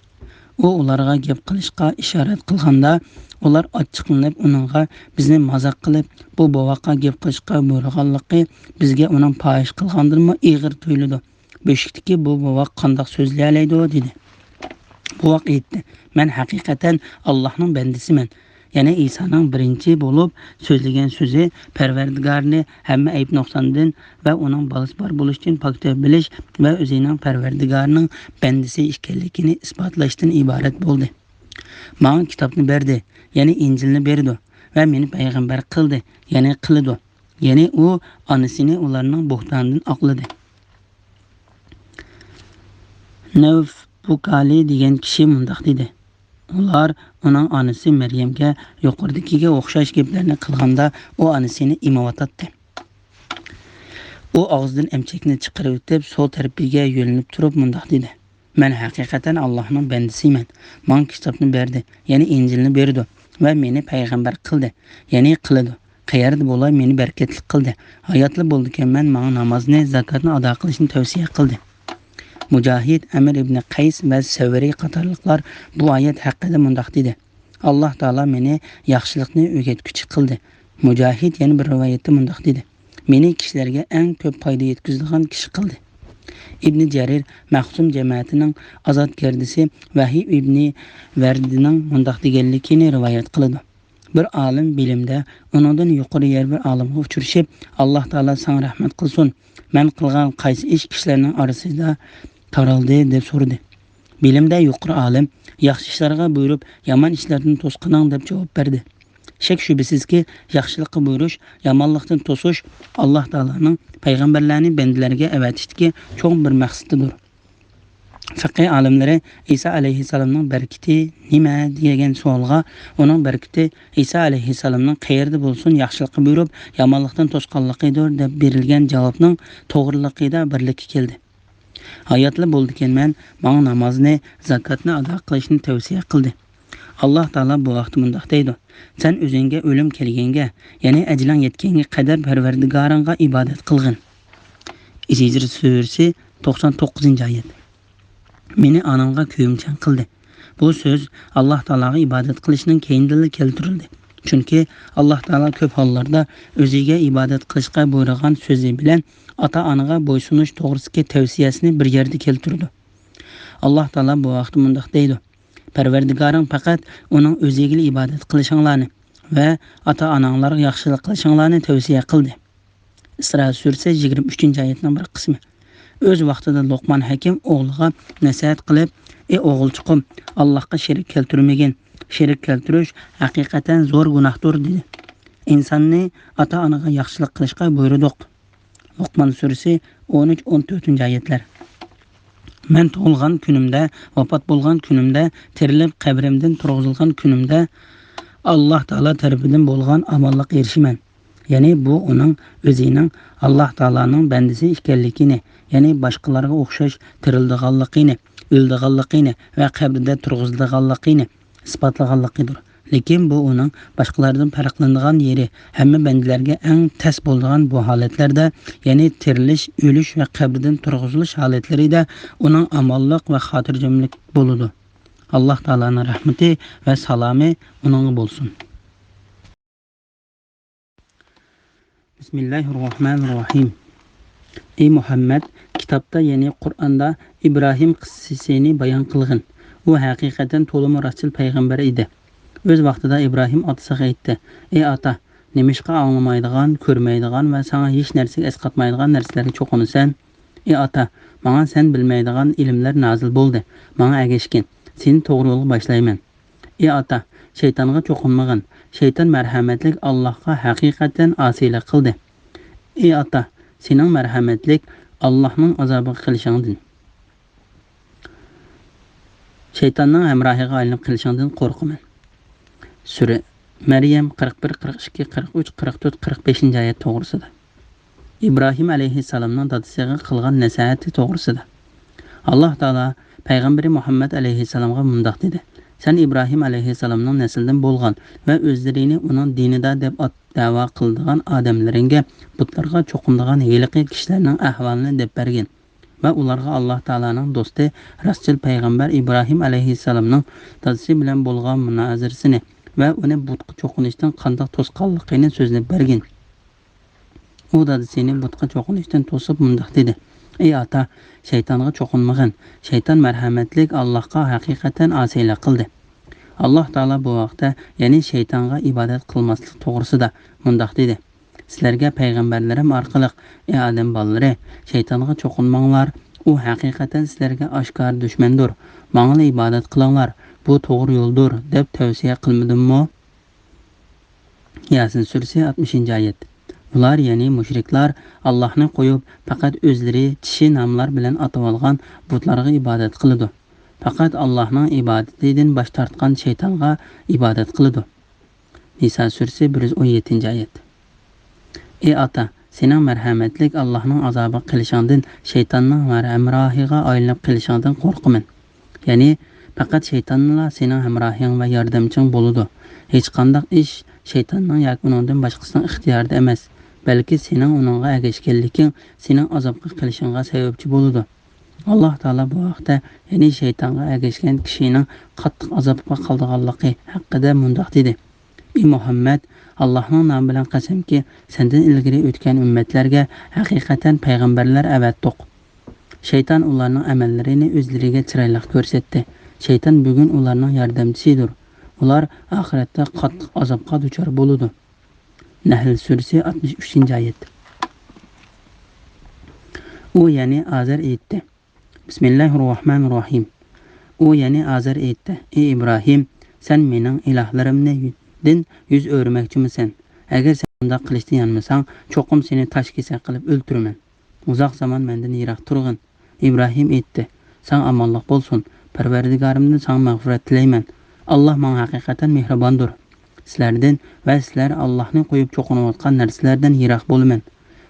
ئۇ ئۇلارغا گەپ قىلىشقا ئىشارەت قىلغاندا، ئۇلار ئاچچىقلىنىپ ئۇنىڭغا، «بىزنى مازاق قىلىپ، بۇ بوۋاققا گەپ قىلىشقا بۇيرۇغانلىقى بىزگە ئۇنىڭ پاھىش قىلغاندىنمۇ ئېغىر تۇيۇلىدۇ. «بۆشۈكتىكى بۇ بوۋاق قانداق سۆزلىيەلەيدۇ؟» دېدى. بوۋاق ئېيتتى: «مەن ھەقىقەتەن ئاللاھنىڭ بەندىسىمەن.» يەنى ئىسانىڭ بىرىنچى بولۇپ سۆزلىگەن سۆزى پەرۋەردىگارىنى ھەممە ئەيىب-نۇقساندىن ۋە ئۇنىڭ بالىسى بار بولۇشتىن پاك تۆبە بىلىش ۋە ئۆزىنىڭ پەرۋەردىگارىنىڭ بەندىسى ئىكەنلىكىنى ئىسپاتلاشتىن ئىبارەت بولدى. «ماڭا كىتابنى بەردى، يەنى ئىنجىلنى بېرىدۇ، ۋە مېنى پەيغەمبەر قىلدى، يەنى قىلىدۇ.» يەنى ئۇ ئانىسىنى ئۇلارنىڭ بوھتانىدىن ئاقلىدى. نەۋف بۇكالى دېگەن كىشى مۇنداق دېدى: «ئۇلار ئۇنىڭ ئانىسى مەريەمگە يۇقىرىدىكىگە ئوخشاش گەپلەرنى قىلغاندا، ئۇ ئانىسىنى ئېمىۋاتاتتى.» ئۇ ئاغزىدىن ئەمچەكنى چىقىرىۋېتىپ، سول تەرىپىگە يۆلىنىپ تۇرۇپ مۇنداق دېدى: «مەن ھەقىقەتەن ئاللاھنىڭ بەندىسىمەن. ماڭا كىتابنى بەردى، يەنى ئىنجىلنى بېرىدۇ، ۋە مېنى پەيغەمبەر قىلدى، يەنى قىلىدۇ. قەيەردە بولاي، مېنى بەرىكەتلىك قىلدى. ھاياتلا بولىدىكەنمەن، ماڭا نامازنى، زاكاتنى ئادا قىلىشنى تەۋسىيە قىلدى.» مۇجاھىد، ئەمىر ئىبنى قەيس ۋە سەۋرى قاتارلىقلار بۇ ئايەت ھەققىدە مۇنداق دېدى: «ئاللاھ تائالا مېنى ياخشىلىقنى ئۆگەتكۈچى قىلدى.» مۇجاھىد يەنە بىر رىۋايەتتە مۇنداق دېدى: «مېنى كىشىلەرگە ئەڭ كۆپ پايدا يەتكۈزىدىغان كىشى قىلدى.» ئىبنى جەرىر مەخزۇم جەمەتىنىڭ ئازاد گەردىسى ۋەھىب ئىبنى ۋەردىنىڭ مۇنداق دېگەنلىكىنى رىۋايەت قىلىدۇ: «بىر ئالىم بىلىمدە ئۇنىڭدىن يۇقىرى يەر بىر ئالىمغا ئۇچرىشىپ، ئاللاھ تائالا ساڭا رەھمەت قىلسۇن، مەن قىلغان قايسى ئىش كىشىلەرنىڭ ئارىسىدا تارالدى؟» دەپ سورىدى. بىلىمدە يۇقىرى ئالىم: «ياخشى ئىشلارغا بۇيرۇپ، يامان ئىشلاردىن توسقىنىڭ» دەپ جاۋاب بەردى. شەك-شۈبھىسىزكى، ياخشىلىققا بۇيرۇش، يامانلىقتىن توسۇش ئاللاھ تائالانىڭ پەيغەمبەرلەرنى بەندىلەرگە ئەۋەتىشتىكى چوڭ بىر مەقسىتىدۇر. فىقھى ئالىملىرى ئىسا ئەلەيھىسسالامنىڭ بەرىكىتى نېمە دېگەن سوئالغا، ئۇنىڭ بەرىكىتى ئىسا ئەلەيھىسسالامنىڭ قەيەردە بولسۇن ياخشىلىققا بۇيرۇپ، يامانلىقتىن توسقانلىقىدۇر دەپ بېرىلگەن جاۋابنىڭ توغرىلىقىدا بىرلىككە كەلدى. «ھاياتلا بولىدىكەنمەن، ماڭا نامازنى، زاكاتنى ئادا قىلىشنى تەۋسىيە قىلدى.» ئاللاھ تائالا بۇ ھەقتە مۇنداق دەيدۇ: «سەن ئۆزۈڭگە ئۆلۈم كەلگەنگە، يەنى ئەجىلىڭ يەتكەنگە قەدەر پەرۋەردىگارىڭغا ئىبادەت قىلغىن.» ھىجر سۈرىسى، توقسان توققۇزىنچى ئايەت. «مېنى ئانامغا كۆيۈمچان قىلدى.» بۇ سۆز ئاللاھ تائالاغا ئىبادەت قىلىشنىڭ كەينىدىنلا كەلتۈرۈلدى. چۈنكى ئاللاھ تائالا كۆپ ھاللاردا ئۆزىگە ئىبادەت قىلىشقا بۇيرۇغان سۆزى بىلەن ئاتا-ئانىغا بويسۇنۇش توغرىسىدىكى تەۋسىيەسىنى بىر يەردە كەلتۈرىدۇ. ئاللاھ تائالا بۇ ھەقتە مۇنداق دەيدۇ: «پەرۋەردىگارىڭ پەقەت ئۇنىڭ ئۆزىگىلا ئىبادەت قىلىشىڭلارنى ۋە ئاتا-ئاناڭلارغا ياخشىلىق قىلىشىڭلارنى تەۋسىيە قىلدى.» ئىسرا سۈرىسى، يىگىرمە ئۈچىنچى ئايەتنىڭ بىر قىسمى. ئۆز ۋاقتىدا لوقمان ھەكىم ئوغلىغا نەسىھەت قىلىپ: «ئى ئوغۇلچۇقۇم، ئاللاھقا شېرىك كەلتۈرمىگىن. شېرىك كەلتۈرۈش ھەقىقەتەن زور گۇناھتۇر» دېدى. ئىنساننى ئاتا-ئانىغا ياخشىلىق قىلىشقا بۇيرۇدۇق. لوقمان سۈرىسى، ئون ئۈچ، ئون تۆتىنچى ئايەتلەر. «مەن تۇغۇلغان كۈنۈمدە، ۋاپات بولغان كۈنۈمدە، تىرىلىپ قەبرەمدىن تۇرغۇزۇلغان كۈنۈمدە ئاللاھ تائالا تەرىپىدىن بولغان ئامانلىققا ئېرىشىمەن.» يەنى بۇ ئۇنىڭ ئۆزىنىڭ ئاللاھ تائالانىڭ بەندىسى ئىكەنلىكىنى، يەنى باشقىلارغا ئوخشاش تىرىلىدىغانلىقىنى، ئۆلىدىغانلىقىنى ۋە قەبرىدە تۇرغۇزۇلىدىغانلىقىنى ئىسپاتلىغانلىقىدۇر. لېكىن بۇ ئۇنىڭ باشقىلاردىن پەرقلىنىدىغان يېرى، ھەممە بەندىلەرگە ئەڭ تەس بولىدىغان بۇ ھالەتلەردە، يەنى تىرىلىش، ئۆلۈش ۋە قەبرىدىن تۇرغۇزۇلۇش ھالەتلىرىدە ئۇنىڭ ئامانلىق ۋە خاتىرجەملىك بولىدۇ. ئاللاھ تائالانىڭ رەھمىتى ۋە سالامى ئۇنىڭغا بولسۇن. بىسمىللاھىررەھمانىررەھىم. ئى مۇھەممەد، كىتابتا، يەنى قۇرئاندا ئىبراھىم قىسسىسىنى بايان قىلغىن. ئۇ ھەقىقەتەن تولىمۇ راستچىل پەيغەمبەر ئىدى. ئۆز ۋاقتىدا ئىبراھىم ئاتىسىغا ئېيتتى: «ئى ئاتا، نېمىشقا ئاڭلىمايدىغان، كۆرمەيدىغان ۋە ساڭا ھېچ نەرسىگە ئەسقاتمايدىغان نەرسىلەرگە چوقۇنىسەن؟ ئى ئاتا، ماڭا سەن بىلمەيدىغان ئىلىملەر نازىل بولدى. ماڭا ئەگەشكىن، سېنى توغرا يولغا باشلايمەن. ئى ئاتا، شەيتانغا چوقۇنمىغىن. شەيتان مەرھەمەتلىك ئاللاھقا ھەقىقەتەن ئاسىيلىق قىلدى. ئى ئاتا، سېنىڭ مەرھەمەتلىك ئاللاھنىڭ ئازابىغا قېلىشىڭدىن، شەيتاننىڭ ھەمراھىغا ئايلىنىپ قېلىشىڭدىن قورقىمەن.» سۈرە مەريەم، قىرىق بىر، قىرىق ئىككى، قىرىق ئۈچ، قىرىق تۆت، قىرىق بەشىنچى ئايەت توغرىسىدا. ئىبراھىم ئەلەيھىسسالامنىڭ دادىسىغا قىلغان نەسىھەتى توغرىسىدا. ئاللاھ تائالا پەيغەمبىرى مۇھەممەد ئەلەيھىسسالامغا مۇنداق دېدى: «سەن ئىبراھىم ئەلەيھىسسالامنىڭ نەسلىدىن بولغان ۋە ئۆزلىرىنى ئۇنىڭ دىنىدا دەپ ئات-، دەۋا قىلىدىغان ئادەملىرىڭگە بۇتلارغا چوقۇنىدىغان ھېلىقى كىشىلەرنىڭ ئەھۋالىنى دەپ بەرگىن ۋە ئۇلارغا ئاللاھ تائالانىڭ دوستى، راستچىل پەيغەمبەر ئىبراھىم ئەلەيھىسسالامنىڭ دادىسى بىلەن بولغان مۇنازىرىسىنى ۋە ئۇنى بۇتقا چوقۇنۇشتىن قانداق توسقانلىقىنى سۆزلەپ بەرگىن.» ئۇ دادىسىنى بۇتقا چوقۇنۇشتىن توسۇپ مۇنداق دېدى: ئەي ئاتا، شەيتانغا چوقۇنمىغىن. شەيتان مەرھەمەتلىك ئاللاھقا ھەقىقەتەن ئاسىيلىق قىلدى. ئاللاھ تائالا بۇ ھەقتە، يەنى شەيتانغا ئىبادەت قىلماسلىق توغرىسىدا مۇنداق دېدى: سىلەرگە پەيغەمبەرلىرىم ئارقىلىق، ئەي ئادەم بالىلىرى، شەيتانغا چوقۇنماڭلار، ئۇ ھەقىقەتەن سىلەرگە ئاشكارا دۈشمەندۇر. ماڭىلا ئىبادەت قىلىڭلار، بۇ توغرا يولدۇر، دەپ تەۋسىيە قىلمىدىممۇ؟ ياسىن سۈرىسى، ئاتمىشىنچى ئايەت. ئۇلار، يەنى مۇشرىكلار، ئاللاھنى قويۇپ، پەقەت ئۆزلىرى چىشى ناملار بىلەن ئاتىۋالغان بۇتلارغا ئىبادەت قىلىدۇ. پەقەت ئاللاھنىڭ ئىبادىتىدىن باش تارتقان شەيتانغا ئىبادەت قىلىدۇ. نىسا سۈرىسى، بىر يۈز ئون يەتتىنچى ئايەت. ئى ئاتا، سېنىڭ مەرھەمەتلىك ئاللاھنىڭ ئازابىغا قېلىشىڭدىن، شەيتاننىڭ ھەمراھىغا ئايلىنىپ قېلىشىڭدىن قورقىمەن. يەنى، پەقەت شەيتانلا سېنىڭ ھەمراھىڭ ۋە ياردەمچىڭ بولىدۇ. ھېچقانداق ئىش شەيتاننىڭ ياكى ئۇنىڭدىن باشقىسىنىڭ ئىختىيارىدا ئەمەس، بەلكى سېنىڭ ئۇنىڭغا ئەگەشكەنلىكىڭ سېنىڭ ئازابقا قېلىشىڭغا سەۋەبچى بولىدۇ. ئاللاھ تائالا بۇ ھەقتە، يەنى شەيتانغا ئەگەشكەن كىشىنىڭ قاتتىق ئازابقا قالىدىغانلىقى ھەققىدە مۇنداق دېدى: ئى مۇھەممەد، ئاللاھنىڭ نامى بىلەن قەسەمكى، سەندىن ئىلگىرى ئۆتكەن ئۈممەتلەرگە ھەقىقەتەن پەيغەمبەرلەر ئەۋەتتۇق. شەيتان ئۇلارنىڭ ئەمەللىرىنى ئۆزلىرىگە چىرايلىق كۆرسەتتى. شەيتان بۈگۈن ئۇلارنىڭ ياردەمچىسىدۇر. ئۇلار ئاخىرەتتە قاتتىق ئازابقا دۇچار بولىدۇ. نەھل سۈرىسى، ئاتمىش ئۈچىنچى ئايەت. ئۇ يەنى ئازەر ئېيتتى: بىسمىللاھىرراھمانىرراھىم. ئۇ يەنى ئازەر ئېيتتى: ئى ئىبراھىم، سەن مېنىڭ ئىلاھلىرىمدىن يۈز ئۆرۈمەكچىمىسەن؟ ئەگەر سەن بۇنداق قىلىشتىن يانمىساڭ، چوقۇم سېنى تاش كېسەك قىلىپ ئۆلتۈرىمەن. ئۇزاق زامان مەندىن يىراق تۇرغىن. ئىبراھىم ئېيتتى: ساڭا ئامانلىق بولسۇن، پەرۋەردىگارىمدىن ساڭا مەغپىرەت تىلەيمەن. ئاللاھ ماڭا ھەقىقەتەن مېھرىباندۇر. سىلەردىن ۋە سىلەر ئاللاھنى قويۇپ چوقۇنۇۋاتقان نەرسىلەردىن يىراق بولىمەن.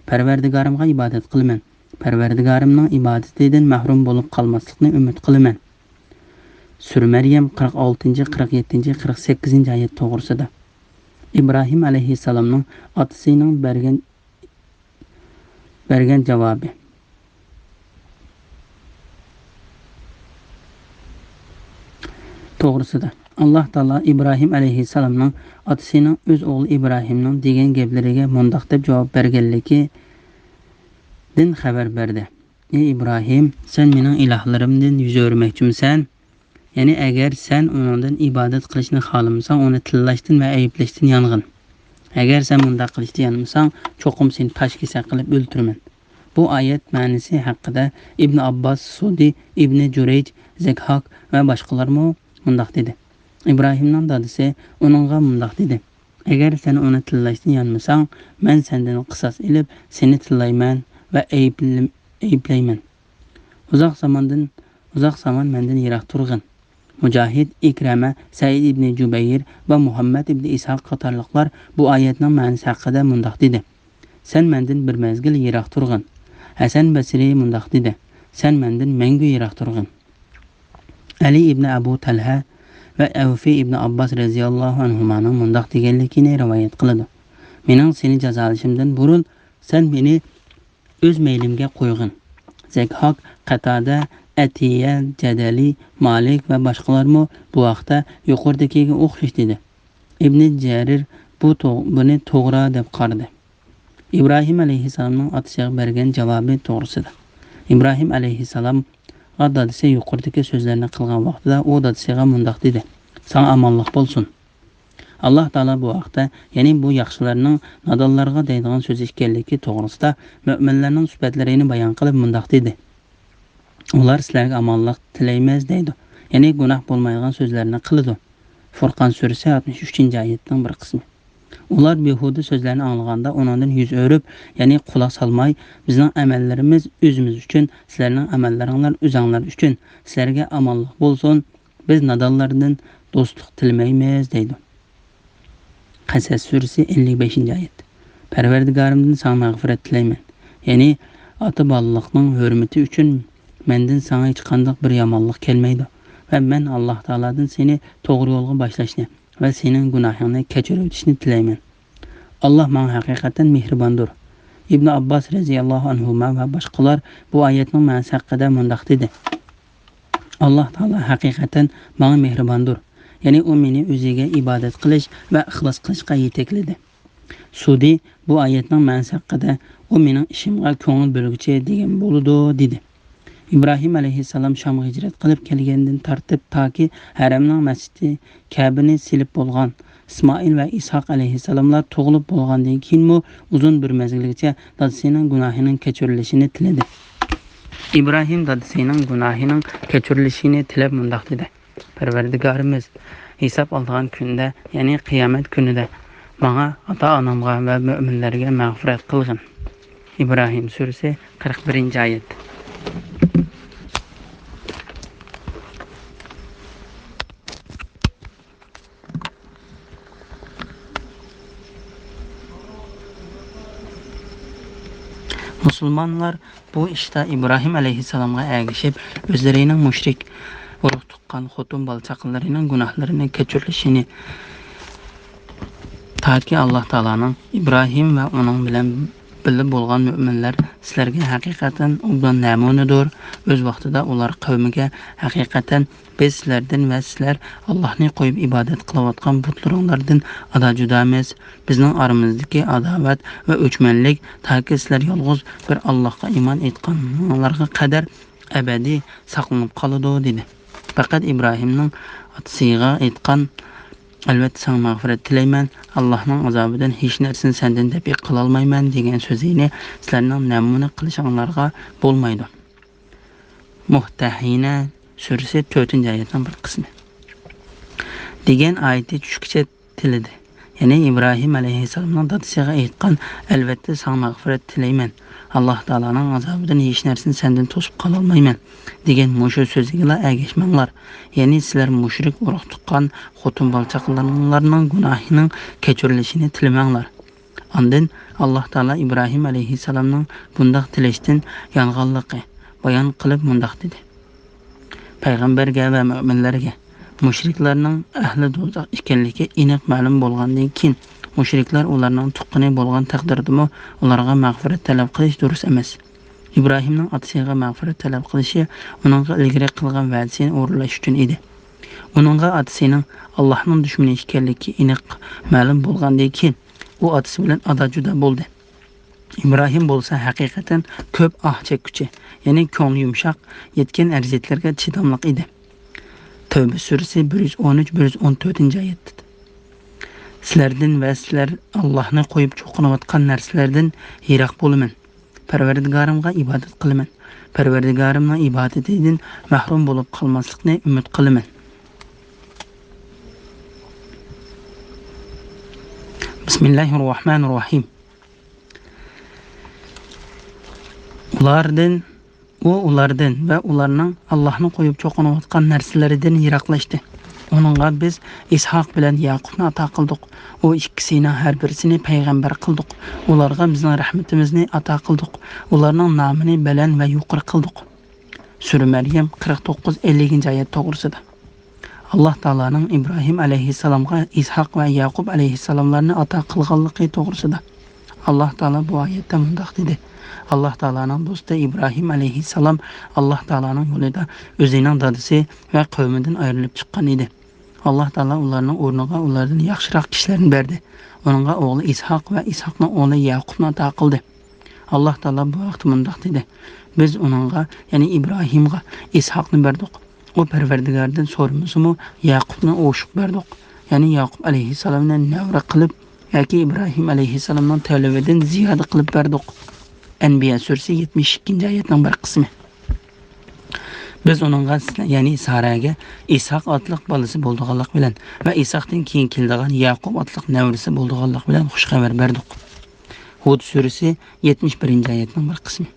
پەرۋەردىگارىمغا ئىبادەت قىلىمەن. پەرۋەردىگارىمنىڭ ئىبادىتىدىن مەھرۇم بولۇپ قالماسلىقنى ئۈمىد قىلىمەن. سۈرە مەريەم، قىرىق ئالتىنچى، قىرىق يەتتىنچى، قىرىق سەككىزىنچى ئايەت توغرىسىدا. ئىبراھىم ئەلەيھىسسالامنىڭ ئاتىسىنىڭ بەرگەن، بەرگەن جاۋابى توغرىسىدا. ئاللاھ تائالا ئىبراھىم ئەلەيھىسسالامنىڭ ئاتىسىنىڭ ئۆز ئوغلى ئىبراھىمنىڭ دېگەن گەپلىرىگە مۇنداق دەپ جاۋاب بەرگەنلىكىدىن خەۋەر بەردى: ئى ئىبراھىم، سەن مېنىڭ ئىلاھلىرىمدىن يۈز ئۆرۈمەكچىمىسەن؟ يەنى ئەگەر سەن ئۇنىڭدىن ئىبادەت قىلىشنى خالىمىساڭ، ئۇنى تىللاشتىن ۋە ئەيىبلەشتىن يانغىن. ئەگەر سەن مۇنداق قىلىشتىن يانمىساڭ، چوقۇم سېنى تاش كېسەك قىلىپ ئۆلتۈرىمەن. بۇ ئايەت مەنىسى ھەققىدە ئىبنى ئابباس، سۇدى، ئىبنى جۇرەيج، زەكھاك ۋە باشقىلارمۇ مۇنداق دېدى. ئىبراھىمنىڭ دادىسى ئۇنىڭغا مۇنداق دېدى: ئەگەر سەن ئۇنى تىللاشتىن يانمىساڭ، مەن سەندىن قىساس ئېلىپ، سېنى تىللايمەن ۋە ئەيىبلىم-، ئەيىبلەيمەن. ئۇزاق زاماندىن، ئۇزاق زامان مەندىن يىراق تۇرغىن. مۇجاھىد، ئىكرەمە، سەئىد ئىبنى جۇبەير ۋە مۇھەممەد ئىبنى ئىسھاق قاتارلىقلار بۇ ئايەتنىڭ مەنىسى ھەققىدە مۇنداق دېدى: سەن مەندىن بىر مەزگىل يىراق تۇرغىن. ھەسەن بەسرى مۇنداق دېدى: سەن مەندىن مەڭگۈ يىراق تۇرغىن. ئەلى ئىبنى ئەبۇ تەلھە ۋە ئەۋفى ئىبنى ئابباس رەزىياللاھۇ ئەنھۇمانىڭ مۇنداق دېگەنلىكىنى رىۋايەت قىلىدۇ: مېنىڭ سېنى جازالىشىمدىن بۇرۇن سەن مېنى ئۆز مەيلىمگە قويغىن. زەكھاك، قەتادە، ئەتىيە، جەدەلى، مالىك ۋە باشقىلارمۇ بۇ ھەقتە يۇقىرىدىكىگە ئوخشاش دېدى. ئىبنى جەرىر بۇ تو-، بۇنى توغرا دەپ قارىدى. ئىبراھىم ئەلەيھىسسالامنىڭ ئاتىسىغا بەرگەن جاۋابى توغرىسىدا. ئىبراھىم ئەلەيھىسسالامغا دادىسى يۇقىرىدىكى سۆزلەرنى قىلغان ۋاقتىدا ئۇ دادىسىغا مۇنداق دېدى: ساڭا ئامانلىق بولسۇن. ئاللاھ تائالا بۇ ھەقتە، يەنى بۇ ياخشىلارنىڭ نادانلارغا دەيدىغان سۆزى ئىكەنلىكى توغرىسىدا مۆمىنلەرنىڭ سۈپەتلىرىنى بايان قىلىپ مۇنداق دېدى: ئۇلار سىلەرگە ئامانلىق تىلەيمىز دەيدۇ، يەنى گۇناھ بولمايدىغان سۆزلەرنى قىلىدۇ. فۇرقان سۈرىسى، ئاتمىش ئۈچىنچى ئايەتنىڭ بىر قىسمى. ئۇلار بىھۇدە سۆزلەرنى ئاڭلىغاندا ئۇنىڭدىن يۈز ئۆرۈپ، يەنى قۇلاق سالماي، بىزنىڭ ئەمەللىرىمىز ئۆزىمىز ئۈچۈن، سىلەرنىڭ ئەمەللىرىڭلار ئۆزۈڭلار ئۈچۈن، سىلەرگە ئامانلىق بولسۇن، بىز نادانلاردىن دوستلۇق تىلىمەيمىز دەيدۇ. قەسەس سۈرىسى، ئەللىك بەشىنچى ئايەت. پەرۋەردىگارىمدىن ساڭا مەغپىرەت تىلەيمەن. يەنى ئاتا-بالىلىقنىڭ ھۆرمىتى ئۈچۈن مەندىن ساڭا ھېچقانداق بىر يامانلىق كەلمەيدۇ ۋە مەن ئاللاھ تائالادىن سېنى توغرا يولغا باشلاشنى ۋە سېنىڭ گۇناھىڭنى كەچۈرۈۋېتىشنى تىلەيمەن. ئاللاھ ماڭا ھەقىقەتەن مېھرىباندۇر. ئىبنى ئابباس رەزىياللاھۇ ئەنھۇما ۋە باشقىلار بۇ ئايەتنىڭ مەنىسى ھەققىدە مۇنداق دېدى: ئاللاھ تائالا ھەقىقەتەن ماڭا مېھرىباندۇر، يەنى ئۇ مېنى ئۆزىگە ئىبادەت قىلىش ۋە ئىخلاس قىلىشقا يېتەكلىدى. سۇدى بۇ ئايەتنىڭ مەنىسى ھەققىدە، «ئۇ مېنىڭ ئىشىمغا كۆڭۈل بۆلگۈچى» دېگەن بولىدۇ، دېدى. ئىبراھىم ئەلەيھىسسالام شامغا ھىجرەت قىلىپ كەلگەندىن تارتىپ تاكى ھەرەمنىڭ مەسچىتى كەبىنى سېلىپ بولغان، ئىسمائىل ۋە ئىسھاق ئەلەيھىسسالاملار تۇغۇلۇپ بولغاندىن كېيىنمۇ ئۇزۇن بىر مەزگىلگىچە دادىسىنىڭ گۇناھىنىڭ كەچۈرۈلۈشىنى تىلىدى. ئىبراھىم دادىسىنىڭ گۇناھىنىڭ كەچۈرۈلۈشىنى تىلەپ مۇنداق دېدى: «پەرۋەردىگارىمىز، ھېساب ئالىدىغان كۈندە، يەنى قىيامەت كۈنىدە ماڭا، ئاتا-ئانامغا ۋە مۆمىنلەرگە مەغپىرەت قىلغىن.» ئىبراھىم سۈرىسى، قىرىق بىرىنچى ئايەت. مۇسۇلمانلار بۇ ئىشتا ئىبراھىم ئەلەيھىسسالامغا ئەگىشىپ، ئۆزلىرىنىڭ مۇشرىك، ئۇرۇق تۇغقان، خوتۇن بالا چاقىلىرىنىڭ گۇناھلىرىنى كەچۈرۈلۈشىنى، تاكى ئاللاھ تائالانىڭ، «ئىبراھىم ۋە ئۇنىڭ بىلەن بىللە بولغان مۆمىنلەر سىلەرگە ھەقىقەتەن ئوبدان نەمۇنىدۇر.» ئۆز ۋاقتىدا ئۇلار قەۋمىگە، «ھەقىقەتەن بىز سىلەردىن ۋە سىلەر ئاللاھنى قويۇپ ئىبادەت قىلىۋاتقان بۇتلىرىڭلاردىن ئادا-جۇدامىز. بىزنىڭ ئارىمىزدىكى ئاداۋەت ۋە ئۆچمەنلىك تاكى سىلەر يالغۇز بىر ئاللاھقا ئىمان ئېيتقانلارغا قەدەر ئەبەدىي ساقلىنىپ قالىدۇ» دېدى. پەقەت ئىبراھىمنىڭ ئاتىسىغا ئېيتقان، «ئەلۋەتتە ساڭا مەغپىرەت تىلەيمەن، ئاللاھنىڭ ئازابىدىن ھېچ نەرسىنى سەندىن دەپئى قىلالمايمەن» دېگەن سۆزىنى سىلەرنىڭ نەمۇنە قىلىشىڭلارغا بولمايدۇ. مۇمتەھىنە سۈرىسى، تۆتىنچى ئايەتنىڭ بىر قىسمى. دېگەن ئايىتى چۈشكىچە تىلىدى. يەنى ئىبراھىم ئەلەيھىسسالامنىڭ دادىسىغا ئېيتقان، «ئەلۋەتتە ساڭا مەغپىرەت تىلەيمەن، ئاللاھ تائالانىڭ ئازابىدىن ھېچ نەرسىنى سەندىن توسۇپ قالالمايمەن» دېگەن مۇشۇ سۆزىگىلا ئەگەشمەڭلار. يەنى سىلەر مۇشرىك، ئۇرۇق تۇغقان، خوتۇن بالا چاقىلىرىڭلارنىڭ گۇناھىنىڭ كەچۈرۈلۈشىنى تىلىمەڭلار. ئاندىن ئاللاھ تائالا ئىبراھىم ئەلەيھىسسالامنىڭ بۇنداق تىلەشتىن يانغانلىقى بايان قىلىپ مۇنداق دېدى: پەيغەمبەرگە ۋە مۆمىنلەرگە، مۇشرىكلارنىڭ ئەھلى دوزاخ ئىكەنلىكى ئېنىق مەلۇم بولغاندىن كېيىن، مۇشرىكلار ئۇلارنىڭ تۇغقىنى بولغان تەقدىردىمۇ ئۇلارغا مەغپىرەت تەلەپ قىلىش دۇرۇس ئەمەس. ئىبراھىمنىڭ ئاتىسىغا مەغپىرەت تەلەپ قىلىشى ئۇنىڭغا ئىلگىرى قىلغان ۋەدىسىنى ئورۇنلاش ئۈچۈن ئىدى. ئۇنىڭغا ئاتىسىنىڭ ئاللاھنىڭ دۈشمىنى ئىكەنلىكى ئېنىق مەلۇم بولغاندىن كېيىن، ئۇ ئاتىسى بىلەن ئادا-جۇدا بولدى. ئىبراھىم بولسا ھەقىقەتەن كۆپ ئاھ چەككۈچى، يەنى كۆڭلى يۇمشاق، يەتكەن ئەزىيەتلەرگە چىداملىق ئىدى. تەۋبە سۈرىسى بىر يۈز ئون ئۈچ، بىر يۈز ئون تۆتىنچى ئايەتتە. سىلەردىن ۋە سىلەر ئاللاھنى قويۇپ چوقۇنۇۋاتقان نەرسىلەردىن يىراق بولىمەن. پەرۋەردىگارىمغا ئىبادەت قىلىمەن. پەرۋەردىگارىمنىڭ ئىبادىتىدىن مەھرۇم بولۇپ قالماسلىقنى ئۈمىد قىلىمەن. بىسمىللاھىررەھمانىررەھىم. ئۇلاردىن، ئۇ ئۇلاردىن ۋە ئۇلارنىڭ ئاللاھنى قويۇپ چوقۇنۇۋاتقان نەرسىلىرىدىن يىراقلاشتى. ئۇنىڭغا بىز ئىسھاق بىلەن ياقۇپنى ئاتا قىلدۇق. ئۇ ئىككىسىنىڭ ھەر بىرسىنى پەيغەمبەر قىلدۇق. ئۇلارغا بىزنىڭ رەھمىتىمىزنى ئاتا قىلدۇق. ئۇلارنىڭ نامىنى بەلەن ۋە يۇقىرى قىلدۇق. سۈرە مەريەم، قىرىق توققۇز، ئەللىكىنچى ئايەت توغرىسىدا. ئاللاھ تائالانىڭ ئىبراھىم ئەلەيھىسسالامغا ئىسھاق ۋە ياقۇپ ئەلەيھىسسالاملارنى ئاتا قىلغانلىقى توغرىسىدا. ئاللاھ تائالا بۇ ئايەتتە مۇنداق دېدى: ئاللاھ تائالانىڭ دوستى ئىبراھىم ئەلەيھىسسالام ئاللاھ تائالانىڭ يولىدا ئۆزىنىڭ دادىسى ۋە قەۋمىدىن ئايرىلىپ چىققان ئىدى. ئاللاھ تائالا ئۇلارنىڭ ئورنىغا ئۇلاردىن ياخشىراق كىشىلەرنى بەردى. ئۇنىڭغا ئوغلى ئىسھاق ۋە ئىسھاقنىڭ ئوغلى ياقۇپنى ئاتا قىلدى. ئاللاھ تائالا بۇ ھەقتە مۇنداق دېدى: بىز ئۇنىڭغا، يەنى ئىبراھىمغا ئىسھاقنى بەردۇق. ئۇ پەرۋەردىگاردىن سورىمىسىمۇ، ياقۇپنى ئوشۇق بەردۇق. يەنى ياقۇپ ئەلەيھىسسالامنى نەۋرە قىلىپ ياكى ئىبراھىم ئەلەيھىسسالامنىڭ تەلىپىدىن زىيادە قىلىپ بەردۇق. ئەنبىيا سۈرىسى، يەتمىش ئىككىنچى ئايەتنىڭ بىر قىسمى. بىز ئۇنىڭغا، يەنى سارەگە ئىسھاق ئاتلىق بالىسى بولىدىغانلىق بىلەن ۋە ئىسھاقتىن كېيىن كېلىدىغان ياقۇپ ئاتلىق نەۋرىسى بولىدىغانلىق بىلەن خۇش خەۋەر بەردۇق. ھۇد سۈرىسى، يەتمىش بىرىنچى ئايەتنىڭ بىر قىسمى.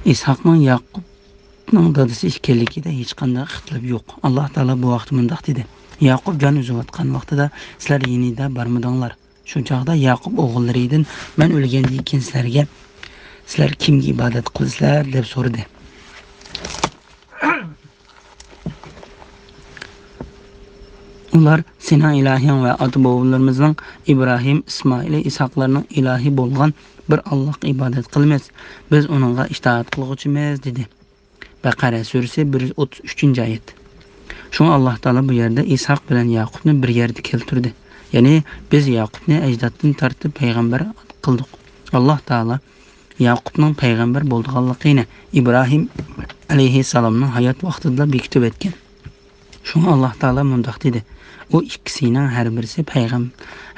ئىسھاقنىڭ ياقۇپنىڭ دادىسى ئىكەنلىكىدە ھېچقانداق ئىختىلاپ يوق. ئاللاھ تائالا بۇ ھەقتە مۇنداق دېدى: ياقۇپ جان ئۈزۈۋاتقان ۋاقتىدا سىلەر يېنىدا بارمىدىڭلار. شۇ چاغدا ياقۇپ ئوغۇللىرىدىن: مەن ئۆلگەندىن كېيىن سىلەرگە، سىلەر كىمگە ئىبادەت قىلىسىلەر؟ دەپ سورىدى. ئۇلار: سېنىڭ ئىلاھىڭ ۋە ئاتا-بوۋىلىرىمىزنىڭ ئىبراھىم، ئىسمائىل، ئىسھاقلارنىڭ ئىلاھى بولغان بىر ئاللاھقا ئىبادەت قىلىمىز. بىز ئۇنىڭغا ئىتائەت قىلغۇچىمىز، دېدى. بەقەرە سۈرىسى، بىر يۈز ئوتتۇز ئۈچىنچى ئايەت. شۇڭا ئاللاھ تائالا بۇ يەردە ئىسھاق بىلەن ياقۇپنى بىر يەردە كەلتۈردى. يەنى بىز ياقۇپنى ئەجدادتىن تارتىپ پەيغەمبەر قىلدۇق. ئاللاھ تائالا ياقۇپنىڭ پەيغەمبەر بولىدىغانلىقىنى ئىبراھىم ئەلەيھىسسالامنىڭ ھايات ۋاقتىدىلا بېكىتىپ ئۆتكەن. شۇڭا ئاللاھ تائالا مۇنداق دېدى: «ئۇ ئىككىسىنىڭ ھەر بىرسى پەيغەم-،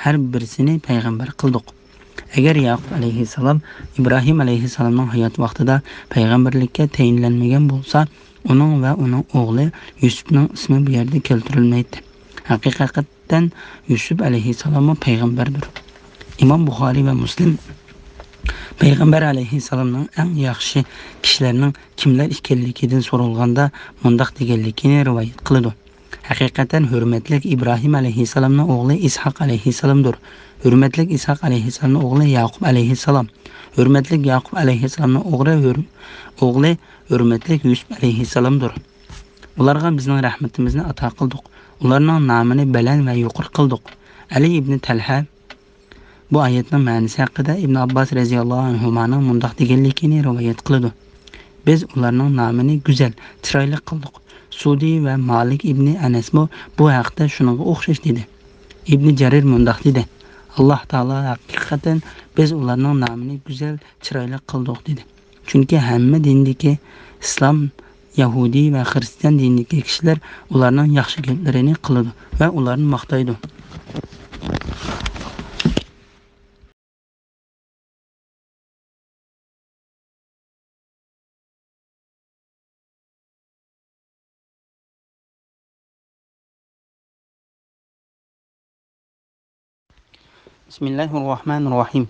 ھەر بىرسىنى پەيغەمبەر قىلدۇق.» ئەگەر ياقۇپ ئەلەيھىسسالام ئىبراھىم ئەلەيھىسسالامنىڭ ھايات ۋاقتىدا پەيغەمبەرلىككە تەيىنلەنمىگەن بولسا، ئۇنىڭ ۋە ئۇنىڭ ئوغلى يۈسۈپنىڭ ئىسمى بۇ يەردە كەلتۈرۈلمەيتتى. ھەقىقەتەن يۈسۈپ ئەلەيھىسسالاممۇ پەيغەمبەردۇر. ئىمام بۇخارىي ۋە مۇسلىم پەيغەمبەر ئەلەيھىسسالامنىڭ ئەڭ ياخشى كىشىلەرنىڭ كىملەر ئىكەنلىكىدىن سورالغاندا مۇنداق دېگەنلىكىنى رىۋايەت قىلىدۇ: «ھەقىقەتەن ھۆرمەتلىك ئىبراھىم ئەلەيھىسسالامنىڭ ئوغلى ئىسھاق ئەلەيھىسسالامدۇر. ھۆرمەتلىك ئىسھاق ئەلەيھىسسالامنىڭ ئوغلى ياقۇپ ئەلەيھىسسالام. ھۆرمەتلىك ياقۇپ ئەلەيھىسسالامنىڭ ئوغلى ھۆر-، ئوغلى ھۆرمەتلىك يۈسۈپ ئەلەيھىسسالامدۇر. ئۇلارغا بىزنىڭ رەھمىتىمىزنى ئاتا قىلدۇق. ئۇلارنىڭ نامىنى بەلەن ۋە يۇقىرى قىلدۇق.» ئەلى ئىبنى تەلھە بۇ ئايەتنىڭ مەنىسى ھەققىدە ئىبن ئابباس رەزىياللاھۇ ئەنھۇمانىڭ مۇنداق دېگەنلىكىنى رىۋايەت قىلىدۇ: «بىز ئۇلارنىڭ نامىنى گۈزەل، چىرايلىق قىلدۇق.» سۇدى ۋە مالىك ئىبنى ئەنەسمۇ بۇ ھەقتە شۇنىڭغا ئوخشاش دېدى. ئىبنى جەرىر مۇنداق دېدى: «ئاللاھ تائالا ھەقىقەتەن بىز ئۇلارنىڭ نامىنى گۈزەل، چىرايلىق قىلدۇق» دېدى. چۈنكى ھەممە دىندىكى ئىسلام، يەھۇدىي ۋە خىرىستىيان دىنىدىكى كىشىلەر ئۇلارنىڭ ياخشى گەپلىرىنى قىلىدۇ ۋە ئۇلارنى ماختايدۇ. بىسمىللاھىررەھمانىررەھىم.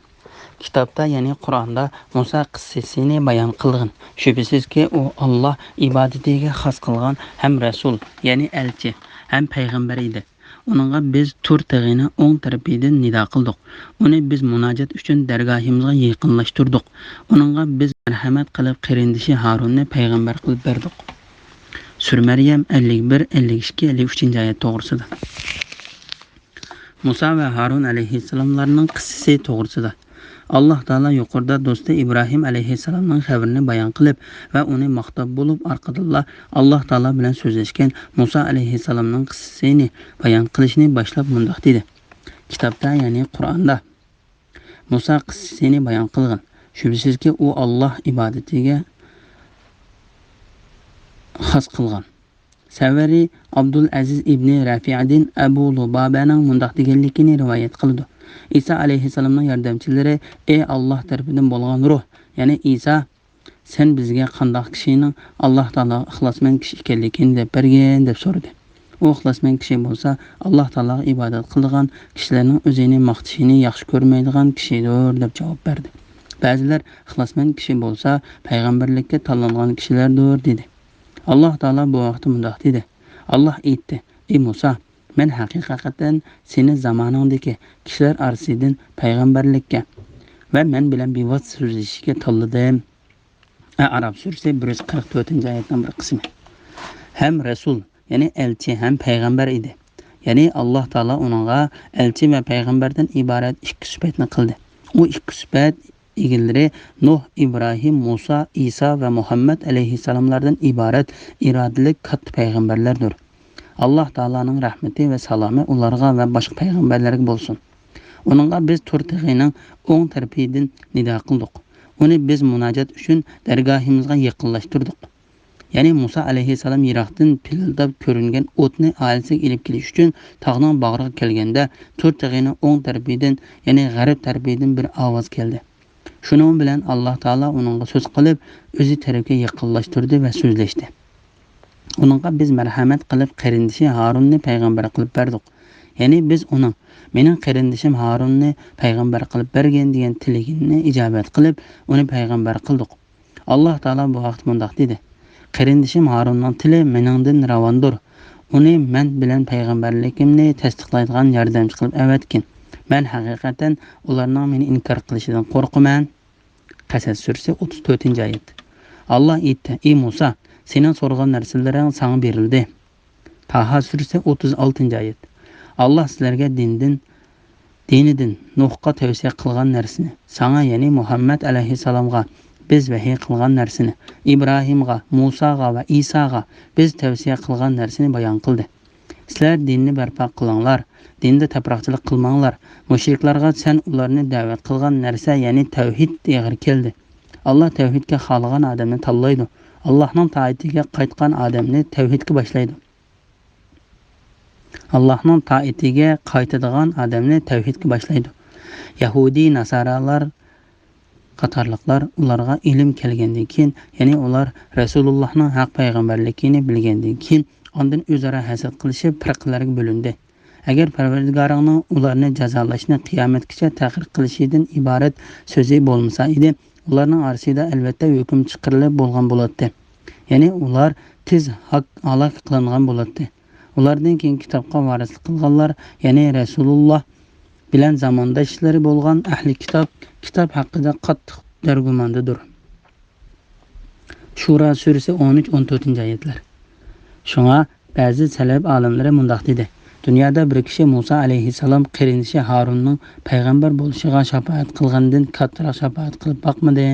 كىتابتا، يەنى قۇرئاندا مۇسا قىسسىسىنى بايان قىلغىن. شۈبھىسىزكى، ئۇ ئاللاھ ئىبادىتىگە خاس قىلغان ھەم رەسۇل، يەنى ئەلچى، ھەم پەيغەمبەر ئىدى. ئۇنىڭغا بىز تۇر تېغىنىڭ ئوڭ تەرىپىدىن نىدا قىلدۇق. ئۇنى بىز مۇناجات ئۈچۈن دەرگاھىمىزغا يېقىنلاشتۇردۇق. ئۇنىڭغا بىز مەرھەمەت قىلىپ قېرىندىشى ھارۇننى پەيغەمبەر قىلىپ بەردۇق. سۈرە مەريەم ئەللىك بىر، ئەللىك ئىككى، ئەللىك ئۈچىنچى ئايەت توغرىسىدا. مۇسا ۋە ھارۇن ئەلەيھىسسالاملارنىڭ قىسسىسى توغرىسىدا. ئاللاھ تائالا يۇقىرىدا دوستى ئىبراھىم ئەلەيھىسسالامنىڭ خەۋىرىنى بايان قىلىپ ۋە ئۇنى ماختاپ بولۇپ، ئارقىدىنلا ئاللاھ تائالا بىلەن سۆزلەشكەن مۇسا ئەلەيھىسسالامنىڭ قىسسىسىنى بايان قىلىشنى باشلاپ مۇنداق دېدى: كىتابتا، يەنى قۇرئاندا مۇسا قىسسىسىنى بايان قىلغىن. شۈبھىسىزكى، ئۇ ئاللاھ ئىبادىتىگە خاس قىلغان. سەۋرى ئابدۇلئەزىز ئىبنى رەفىئىدىن ئەبۇ لۇبابەنىڭ مۇنداق دېگەنلىكىنى رىۋايەت قىلىدۇ: ئىسا ئەلەيھىسسالامنىڭ ياردەمچىلىرى، ئەي ئاللاھ تەرىپىدىن بولغان روھ، يەنى ئىسا، سەن بىزگە قانداق كىشىنىڭ ئاللاھ تائالاغا ئىخلاسمەن كىشى ئىكەنلىكىنى دەپ بەرگىن، دەپ سورىدى. ئۇ ئىخلاسمەن كىشى بولسا، ئاللاھ تائالاغا ئىبادەت قىلىدىغان كىشىلەرنىڭ ئۆزىنى ماختىشىنى ياخشى كۆرمەيدىغان كىشىدۇر، دەپ جاۋاب بەردى. بەزىلەر، ئىخلاسمەن كىشى بولسا، پەيغەمبەرلىككە تاللانغان كىشىلەردۇر، دېدى. ئاللاھ تائالا بۇ ھەقتە مۇنداق دېدى: ئاللاھ ئېيتتى: ئى مۇسا، مەن ھەقىقەتەن سېنى زامانىڭدىكى كىشىلەر ئارىسىدىن پەيغەمبەرلىككە ۋە مەن بىلەن بىۋاسىتە سۆزلىشىشكە تاللىدىم. ئەئراف سۈرىسى بىر يۈز قىرىق تۆتىنچى ئايەتنىڭ بىر قىسمى. ھەم رەسۇل، يەنى ئەلچى ھەم پەيغەمبەر ئىدى. يەنى ئاللاھ تائالا ئۇنىڭغا ئەلچى ۋە پەيغەمبەردىن ئىبارەت ئىككى سۈپەتنى قىلدى. ئۇ ئىككى سۈپەت ئىگىلىرى نۇھ، ئىبراھىم، مۇسا، ئىسا ۋە مۇھەممەد ئەلەيھىسسالاملاردىن ئىبارەت ئىرادىلىك كاتتا پەيغەمبەرلەردۇر. ئاللاھ تائالانىڭ رەھمىتى ۋە سالامى ئۇلارغا ۋە باشقا پەيغەمبەرلەرگە بولسۇن. ئۇنىڭغا بىز تۇر تېغىنىڭ ئوڭ تەرىپىدىن نىدا قىلدۇق. ئۇنى بىز مۇناجات ئۈچۈن دەرگاھىمىزغا يېقىنلاشتۇردۇق. يەنى مۇسا ئەلەيھىسسالام يىراقتىن پىلىلداپ كۆرۈنگەن ئوتنى ئائىلىسىگە ئېلىپ كېلىش ئۈچۈن تاغنىڭ باغرىغا كەلگەندە، تۇر تېغىنىڭ ئوڭ تەرىپىدىن، يەنى غەرب تەرىپىدىن بىر ئاۋاز كەلدى. شۇنىڭ بىلەن ئاللاھ تائالا ئۇنىڭغا سۆز قىلىپ، ئۆزى تەرەپكە يېقىنلاشتۇردى ۋە سۆزلەشتى. ئۇنىڭغا بىز مەرھەمەت قىلىپ، قېرىندىشى ھارۇننى پەيغەمبەر قىلىپ بەردۇق. يەنى بىز ئۇنىڭ، مېنىڭ قېرىندىشىم ھارۇننى پەيغەمبەر قىلىپ بەرگىن، دېگەن تىلىكىنى ئىجابەت قىلىپ، ئۇنى پەيغەمبەر قىلدۇق. ئاللاھ تائالا بۇ ھەقتە مۇنداق دېدى: قېرىندىشىم ھارۇننىڭ تىلى مېنىڭدىن راۋاندۇر. ئۇنى مەن بىلەن پەيغەمبەرلىكىمنى تەستىقلايدىغان ياردەمچى قىلىپ ئەۋەتكىن. مەن ھەقىقەتەن ئۇلارنىڭ مېنى ئىنكار قىلىشىدىن قورقىمەن. قەسەس سۈرىسى ئوتتۇز تۆتىنچى ئايەت. ئاللاھ ئېيتتى: ئى مۇسا، سېنىڭ سورىغان نەرسىلىرىڭ ساڭا بېرىلدى. تاھا سۈرىسى ئوتتۇز ئالتىنچى ئايەت. ئاللاھ سىلەرگە دىندىن، دىنىدىن نۇھقا تەۋسىيە قىلغان نەرسىنى، ساڭا، يەنى مۇھەممەد ئەلەيھىسسالامغا بىز ۋەھىي قىلغان نەرسىنى، ئىبراھىمغا، مۇساغا ۋە ئىساغا بىز تەۋسىيە قىلغان نەرسىنى بايان قىلدى. سىلەر دىننى بەرپا قىلىڭلار، دىندا تەپرىقىچىلىك قىلماڭلار. مۇشرىكلارغا سەن ئۇلارنى دەۋەت قىلغان نەرسە، يەنى تەۋھىد ئېغىر كەلدى. ئاللا تەۋھىدكە خالىغان ئادەمنى تاللايدۇ. ئاللاھنىڭ تائىتىگە قايتقان ئادەمنى تەۋھىدكە باشلايدۇ. ئاللاھنىڭ تائىتىگە قايتىدىغان ئادەمنى تەۋھىدكە باشلايدۇ. يەھۇدىي، ناسارالار قاتارلىقلار ئۇلارغا ئىلىم كەلگەندىن كېيىن، يەنى ئۇلار رەسۇلۇللاھنىڭ ھەق پەيغەمبەرلىكىنى بىلگەندىن كېيىن، ئاندىن ئۆزئارا ھەسەت قىلىشىپ، پىرقىلەرگە بۆلۈندى. ئەگەر پەرۋەردىگارىڭنىڭ ئۇلارنى جازالاشنى قىيامەتكىچە تەخىر قىلىشىدىن ئىبارەت سۆزى بولمىسا ئىدى، ئۇلارنىڭ ئارىسىدا ئەلۋەتتە ھۆكۈم چىقىرىلىپ بولغان بولاتتى. يەنى ئۇلار تېز ھاك-، ھالاك قىلىنغان بولاتتى. ئۇلاردىن كېيىن كىتابقا ۋارىسلىق قىلغانلار، يەنى رەسۇلۇللا بىلەن زامانداشلىرى بولغان ئەھلى كىتاب، كىتاب ھەققىدە قاتتىق دەرگۇماندىدۇر. شۇرا سۈرىسى ئون ئۈچ، ئون تۆتىنچى ئايەتلەر. شۇڭا بەزى سەلەپ ئالىملىرى مۇنداق دېدى: دۇنيادا بىر كىشى مۇسا ئەلەيھىسسالام قېرىندىشى ھارۇننىڭ پەيغەمبەر بولۇشىغا شاپائەت قىلغاندىن كاتتىراق شاپائەت قىلىپ باقمىدى.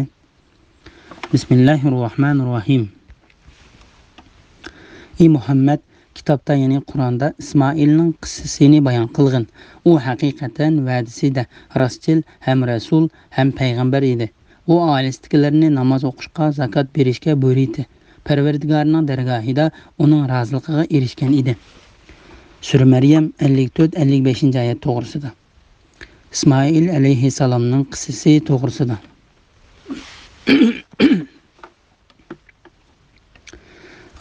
بىسمىللاھىررەھمانىررەھىم. ئى مۇھەممەد، كىتابتا، يەنى قۇرئاندا ئىسمائىلنىڭ قىسسىسىنى بايان قىلغىن. ئۇ ھەقىقەتەن ۋەدىسىدە راستچىل ھەم رەسۇل ھەم پەيغەمبەر ئىدى. ئۇ ئائىلىسىدىكىلەرنى ناماز ئوقۇشقا، زاكات بېرىشكە بۇيرۇيتتى. پەرۋەردىگارىنىڭ دەرگاھىدا ئۇنىڭ رازىلىقىغا ئېرىشكەن ئىدى. سۈرە مەريەم ئەللىك تۆت، ئەللىك بەشىنچى ئايەت توغرىسىدا. ئىسمائىل ئەلەيھىسسالامنىڭ قىسسىسى توغرىسىدا.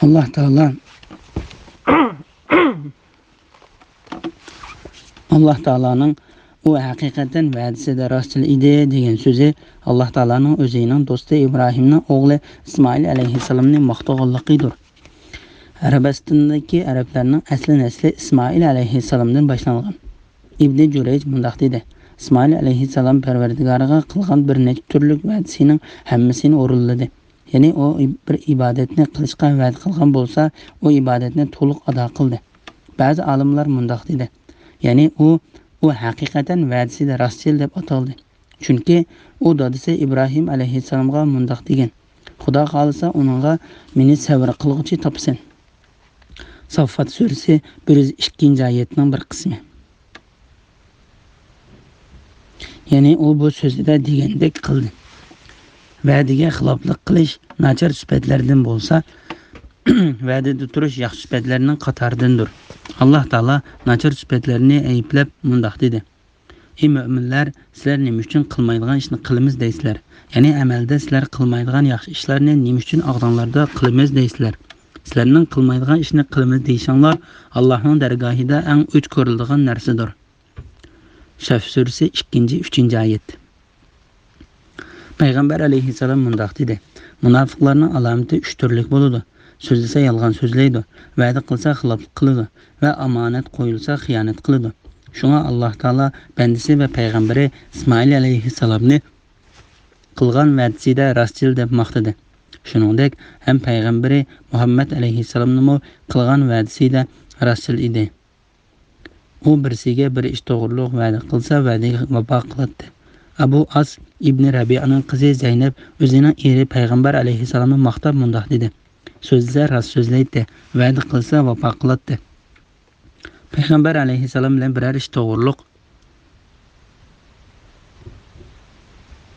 ئاللا تائالا، ئاللا تائالانىڭ «ئۇ ھەقىقەتەن ۋەدىسىدە راستچىل ئىدى» دېگەن سۆزى ئاللا تائالانىڭ ئۆزىنىڭ دوستى ئىبراھىمنىڭ ئوغلى ئىسمائىل ئەلەيھىسسالامنى ماختىغانلىقىدۇر. ئەرەبىستاندىكى ئەرەبلەرنىڭ ئەسلى نەسلى ئىسمائىل ئەلەيھىسسالامدىن باشلانغان. ئىبنى جۇرەيج مۇنداق دېدى: ئىسمائىل ئەلەيھىسسالام پەرۋەردىگارىغا قىلغان بىر نەچچە تۈرلۈك ۋەدىسىنىڭ ھەممىسىنى ئورۇنلىدى. يەنى ئۇ ئىب-، بىر ئىبادەتنى قىلىشقا ۋەدە قىلغان بولسا، ئۇ ئىبادەتنى تولۇق ئادا قىلدى. بەزى ئالىملار مۇنداق دېدى، يەنى ئۇ، ئۇ ھەقىقەتەن ۋەدىسىدە راستچىل دەپ ئاتالدى. چۈنكى ئۇ دادىسى ئىبراھىم ئەلەيھىسسالامغا مۇنداق دېگەن: «خۇدا خالىسا، ئۇنىڭغا مېنى سەۋر قىلغۇچى تاپىسەن.» ساففات سۈرىسى بىر يۈز ئىككىنچى ئايەتنىڭ بىر قىسمى. يەنى ئۇ بۇ سۆزىدە دېگەندەك قىلدى. ۋەدىگە خىلاپلىق قىلىش ناچار سۈپەتلەردىن بولسا، ۋەدىدە تۇرۇش ياخشى سۈپەتلەرنىڭ قاتارىدىندۇر. ئاللا تائالا ناچار سۈپەتلەرنى ئەيىبلەپ مۇنداق دېدى: «ئى مۆمىنلەر، سىلەر نېمە ئۈچۈن قىلمايدىغان ئىشنى قىلىمىز دەيسىلەر؟ يەنى ئەمەلدە سىلەر قىلمايدىغان ياخشى ئىشلارنى نېمە ئۈچۈن ئاغزىڭلاردا قىلىمىز دەيسىلەر؟ سىلەرنىڭ قىلمايدىغان ئىشنى قىلىمىز دېيىشىڭلار ئاللاھنىڭ دەرگاھىدا ئەڭ ئۆچ كۆرۈلىدىغان نەرسىدۇر.» سەف سۈرىسى ئىككىنچى، ئۈچىنچى ئايەت. پەيغەمبەر ئەلەيھىسسالام مۇنداق دېدى: «مۇناپىقلارنىڭ ئالامىتى ئۈچ تۈرلۈك بولىدۇ. سۆزلىسە يالغان سۆزلەيدۇ، ۋەدە قىلسا خىلاپلىق قىلىدۇ ۋە ئامانەت قويۇلسا خىيانەت قىلىدۇ.» شۇڭا ئاللا تائالا بەندىسى ۋە پەيغەمبىرى ئىسمائىل ئەلەيھىسسالامنى قىلغان ۋەدىسىدە راستچىل دەپ ماختىدى. شۇنىڭدەك ھەم پەيغەمبىرى مۇھەممەد ئەلەيھىسسالامنىمۇ قىلغان ۋەدىسىدە راستچىل ئىدى. ئۇ بىرسىگە بىر ئىش توغرۇلۇق ۋەدە قىلسا، ۋەدىگە ۋاپا قىلاتتى. ئەبۇ ئاس ئىبنى رەبىئانىڭ قىزى زەينەپ ئۆزىنىڭ ئېرى پەيغەمبەر ئەلەيھىسسالامنى ماختاپ مۇنداق دېدى: «سۆزلىسە راست سۆزلەيتتى، ۋەدە قىلسا ۋاپا قىلاتتى.» پەيغەمبەر ئەلەيھىسسالام بىلەن بىرەر ئىش توغرۇلۇق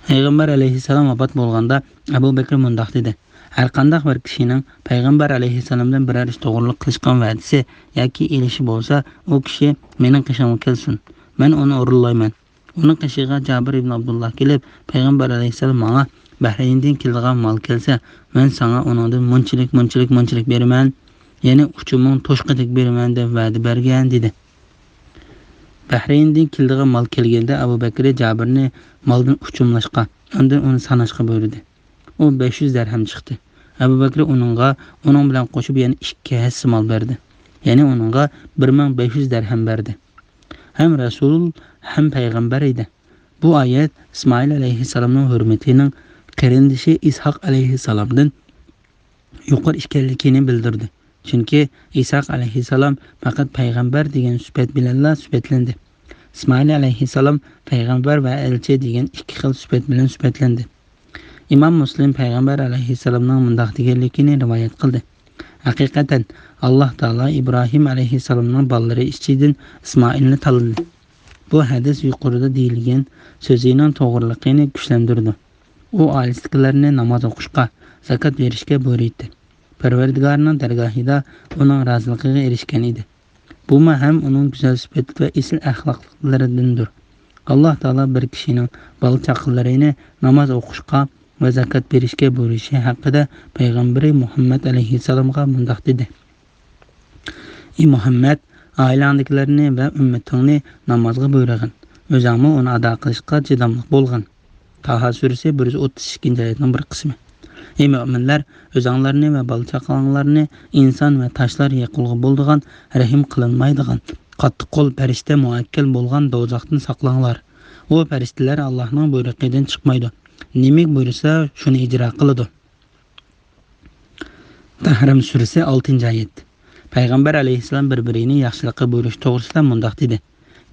پەيغەمبەر ئەلەيھىسسالام ۋاپات بولغاندا، ئەبۇ بەكرى مۇنداق دېدى: «ھەرقانداق بىر كىشىنىڭ پەيغەمبەر ئەلەيھىسسالام بىلەن بىرەر ئىش توغرۇلۇق قىلىشقان ۋەدىسى ياكى ئېلىشى بولسا، ئۇ كىشى مېنىڭ قېشىمغا كەلسۇن، مەن ئۇنى ئورۇنلايمەن.» ئۇنىڭ قېشىغا جابىر ئىبن ئابدۇللا كېلىپ، پەيغەمبەر ئەلەيھىسسالام ماڭا: «بەھرەيندىن كېلىدىغان مال كەلسە، مەن ساڭا ئۇنىڭدىن مۇنچىلىك، مۇنچىلىك، مۇنچىلىك بېرىمەن، يەنى ئۇچۇمۇڭ توشقىدەك بېرىمەن» دەپ ۋەدە بەرگەن، دېدى. بەھرەيندىن كېلىدىغان مال كەلگەندە، ئەبۇ بەكرى جابىرنى مالدىن ئۇچۇملاشقا، ئاندىن ئۇنى ساناشقا بۇيرۇدى. ئۇ بەش يۈز دەرھەم چىقتى. ئەبۇ بەكرى ئۇنىڭغا ئۇنىڭ بىلەن قوشۇپ يەنە ئىككى ھەسسە مال بەردى. يەنى ئۇنىڭغا بىر مىڭ بەش يۈز دەرھەم بەردى. ھەم رەسۇل، ھەم پەيغەمبەر ئىدى. بۇ ئايەت ئىسمائىل ئەلەيھىسسالامنىڭ ھۆرمىتىنىڭ قېرىندىشى ئىسھاق ئەلەيھىسسالامدىن يۇقىرى ئىكەنلىكىنى بىلدۈردى. چۈنكى ئىسھاق ئەلەيھىسسالام پەقەت پەيغەمبەر دېگەن سۈپەت بىلەنلا سۈپەتلەندى. ئىسمائىل ئەلەيھىسسالام پەيغەمبەر ۋە ئەلچى دېگەن ئىككى خىل سۈپەت بىلەن سۈپەتلەندى. ئىمام مۇسلىم پەيغەمبەر ئەلەيھىسسالامنىڭ مۇنداق دېگەنلىكىنى رىۋايەت قىلدى: ھەقىقەتەن، ئاللاھ تائالا ئىبراھىم ئەلەيھىسسالامنىڭ بالىلىرى ئىچىدىن ئىسمائىلنى تاللىدى. بۇ ھەدىس يۇقىرىدا دېيىلگەن سۆزىنىڭ توغرىلىقىنى كۈچلەندۈرىدۇ. ئۇ ئائىلىسىدىكىلەرنى ناماز ئوقۇشقا، زاكات بېرىشكە بۇيرۇيتتى. پەرۋەردىگارىنىڭ دەرگاھىدا ئۇنىڭ رازىلىقىغا ئېرىشكەن ئىدى. بۇمۇ ھەم ئۇنىڭ گۈزەل سۈپەت ۋە ئېسىل ئەخلاقلىرىدىندۇر. ئاللاھ تائالا بىر كىشىنىڭ بالا-چاقىلىرىنى ناماز ئوقۇشقا ۋە زاكات بېرىشكە بۇيرۇشى ھەققىدە پەيغەمبىرى مۇھەممەد ئەلەيھىسسالامغا مۇنداق دېدى: ئى مۇھەممەد، ئائىلەڭدىكىلەرنى ۋە ئۈممىتىڭنى نامازغا بۇيرۇغىن، ئۆزۈڭمۇ ئۇنى ئادا قىلىشقا چىداملىق بولغىن. تاھا سۈرىسى بىر يۈز ئوتتۇز ئىككىنچى ئايەتنىڭ بىر قىسمى. ئى مۆمىنلەر، ئۆزۈڭلارنى ۋە بالا-چاقىلىرىڭلارنى ئىنسان ۋە تاشلار يېقىلغۇ بولىدىغان، رەھىم قىلىنمايدىغان، قاتتىق قول پەرىشتە مۇئەككەل بولغان دوزاختىن ساقلاڭلار. ئۇ پەرىشتىلەر ئاللاھنىڭ بۇيرۇقىدىن چىقمايدۇ. نېمە بۇيرۇسا، شۇنى ئىجرا قىلىدۇ. تەھرىم سۈرىسى، ئالتىنچى ئايەت. پەيغەمبەر ئەلەيھىسسالام بىر-بىرىنى ياخشىلىققا بۇيرۇش توغرىسىدا مۇنداق دېدى: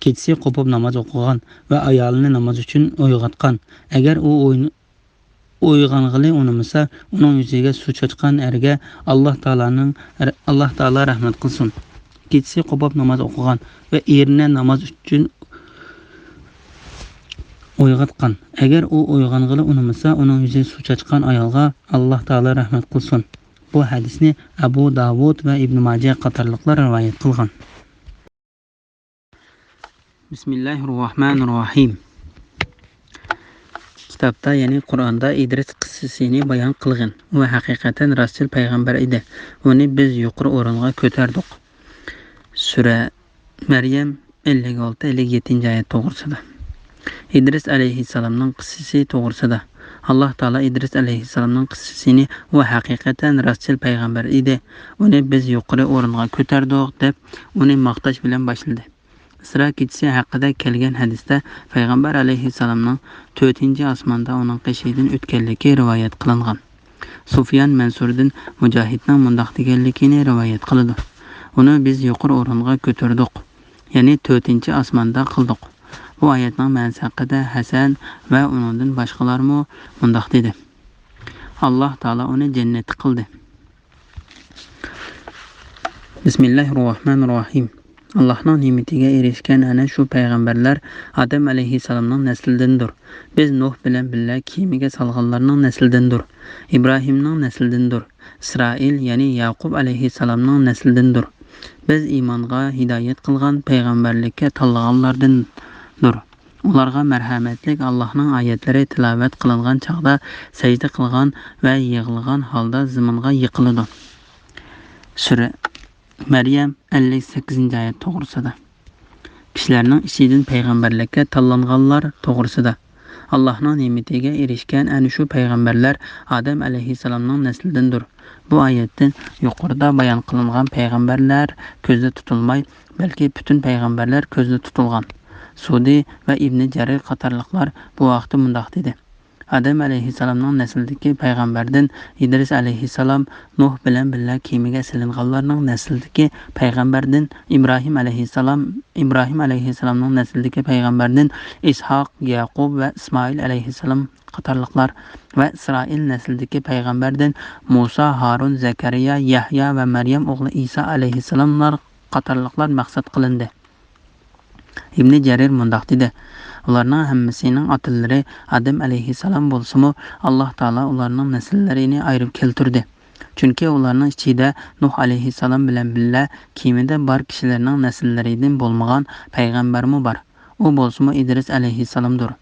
كېچىسى قوپۇپ ناماز ئوقۇغان ۋە ئايالىنى ناماز ئۈچۈن ئويغاتقان، ئەگەر ئۇ ئوين-، ئويغانغىلى ئۇنىمىسا، ئۇنىڭ يۈزىگە سۇ چاچقان ئەرگە ئاللاھ تائالانىڭ، ئاللاھ تائالا رەھمەت قىلسۇن. كېچىسى قوپۇپ ناماز ئوقۇغان ۋە ئېرىنى ناماز ئۈچۈن ئويغاتقان، ئەگەر ئۇ ئويغانغىلى ئۇنىمىسا، ئۇنىڭ يۈزىگە سۇ چاچقان ئايالغا ئاللاھ تائالا رەھمەت قىلسۇن. بۇ ھەدىسنى ئەبۇ داۋۇد ۋە ئىبنى ماجە قاتارلىقلار رىۋايەت قىلغان. بىسمىللاھىررەھمانىررەھىم. كىتابتا، يەنى قۇرئاندا ئىدرىس قىسسىسىنى بايان قىلغىن. ئۇ ھەقىقەتەن راستچىل پەيغەمبەر ئىدى. ئۇنى بىز يۇقىرى ئورۇنغا كۆتەردۇق. سۈرە مەريەم، ئەللىك ئالتە، ئەللىك يەتتىنچى ئايەت توغرىسىدا. ئىدرىس ئەلەيھىسسالامنىڭ قىسسىسى توغرىسىدا. ئاللاھ تائالا ئىدرىس ئەلەيھىسسالامنىڭ قىسسىسىنى، ئۇ ھەقىقەتەن راستچىل پەيغەمبەر ئىدى، ئۇنى بىز يۇقىرى ئورۇنغا كۆتەردۇق، دەپ ئۇنى ماختاش بىلەن باشلىدى. ئىسرا كېچىسى ھەققىدە كەلگەن ھەدىستە پەيغەمبەر ئەلەيھىسسالامنىڭ تۆتىنچى ئاسماندا ئۇنىڭ قېشىدىن ئۆتكەنلىكى رىۋايەت قىلىنغان. سۇفيان مەنسۇردىن مۇجاھىدنىڭ مۇنداق دېگەنلىكىنى رىۋايەت قىلىدۇ: ئۇنى بىز يۇقىرى ئورۇنغا كۆتۈردۇق، يەنى تۆتىنچى ئاسماندا قىلدۇق. بۇ ئايەتنىڭ مەنىسى ھەققىدە ھەسەن ۋە ئۇنىڭدىن باشقىلارمۇ مۇنداق دېدى: ئاللاھ تائالا ئۇنى جەننەتتە قىلدى. بىسمىللاھىررەھمانىررەھىم. ئاللاھنىڭ نېمىتىگە ئېرىشكەن ئەنە شۇ پەيغەمبەرلەر ئادەم ئەلەيھىسسالامنىڭ نەسلىدىندۇر. بىز نۇھ بىلەن بىللە كېمىگە سالغانلارنىڭ نەسلىدىندۇر. ئىبراھىمنىڭ نەسلىدىندۇر. ئىسرائىل، يەنى يەقۇب ئەلەيھىسسالامنىڭ نەسلىدىندۇر. بىز ئىمانغا ھىدايەت قىلغان، پەيغەمبەرلىككە تاللىغانلاردىندۇر. ئۇلارغا مەرھەمەتلىك ئاللاھنىڭ ئايەتلىرى تىلاۋەت قىلىنغان چاغدا سەجدە قىلغان ۋە يىغلىغان ھالدا زېمىنغا يىقىلىدۇ. سۈرە مەريەم، ئەللىك سەككىزىنچى ئايەت توغرىسىدا. كىشىلەرنىڭ ئىچىدىن پەيغەمبەرلىككە تاللانغانلار توغرىسىدا. ئاللاھنىڭ نېمىتىگە ئېرىشكەن ئەنە شۇ پەيغەمبەرلەر ئادەم ئەلەيھىسسالامنىڭ نەسلىدىندۇر. بۇ ئايەتتىن يۇقىرىدا بايان قىلىنغان پەيغەمبەرلەر كۆزدە تۇتۇلماي، بەلكى پۈتۈن پەيغەمبەرلەر كۆزدە تۇتۇلغان. سۇدى ۋە ئىبنى جەرىر قاتارلىقلار بۇ ھەقتە مۇنداق دېدى: ئادەم ئەلەيھىسسالامنىڭ نەسلىدىكى پەيغەمبەردىن ئىدرىس ئەلەيھىسسالام نۇھ بىلەن بىللە كېمىگە سېلىنغانلارنىڭ نەسلىدىكى پەيغەمبەردىن ئىبراھىم ئەلەيھىسسالام، ئىبراھىم ئەلەيھىسسالامنىڭ نەسلىدىكى پەيغەمبەردىن ئىسھاق، يەقۇب ۋە ئىسمائىل ئەلەيھىسسالام قاتارلىقلار ۋە ئىسرائىل نەسلىدىكى پەيغەمبەردىن مۇسا، ھارۇن، زەكەرىيا، يەھيا ۋە مەريەم ئوغلى ئىسا ئەلەيھىسسالاملار قاتارلىقلار مەقسەت قىلىندى. ئىبنى جەرىر مۇنداق دېدى: ئۇلارنىڭ ھەممىسىنىڭ ئاتىلىرى ئادەم ئەلەيھىسسالام بولسىمۇ، ئاللاھ تائالا ئۇلارنىڭ نەسىللىرىنى ئايرىپ كەلتۈردى. چۈنكى ئۇلارنىڭ ئىچىدە نۇھ ئەلەيھىسسالام بىلەن بىللە كېمىدە بار كىشىلەرنىڭ نەسىللىرىدىن بولمىغان پەيغەمبەرمۇ بار. ئۇ بولسىمۇ ئىدرىس ئەلەيھىسسالامدۇر.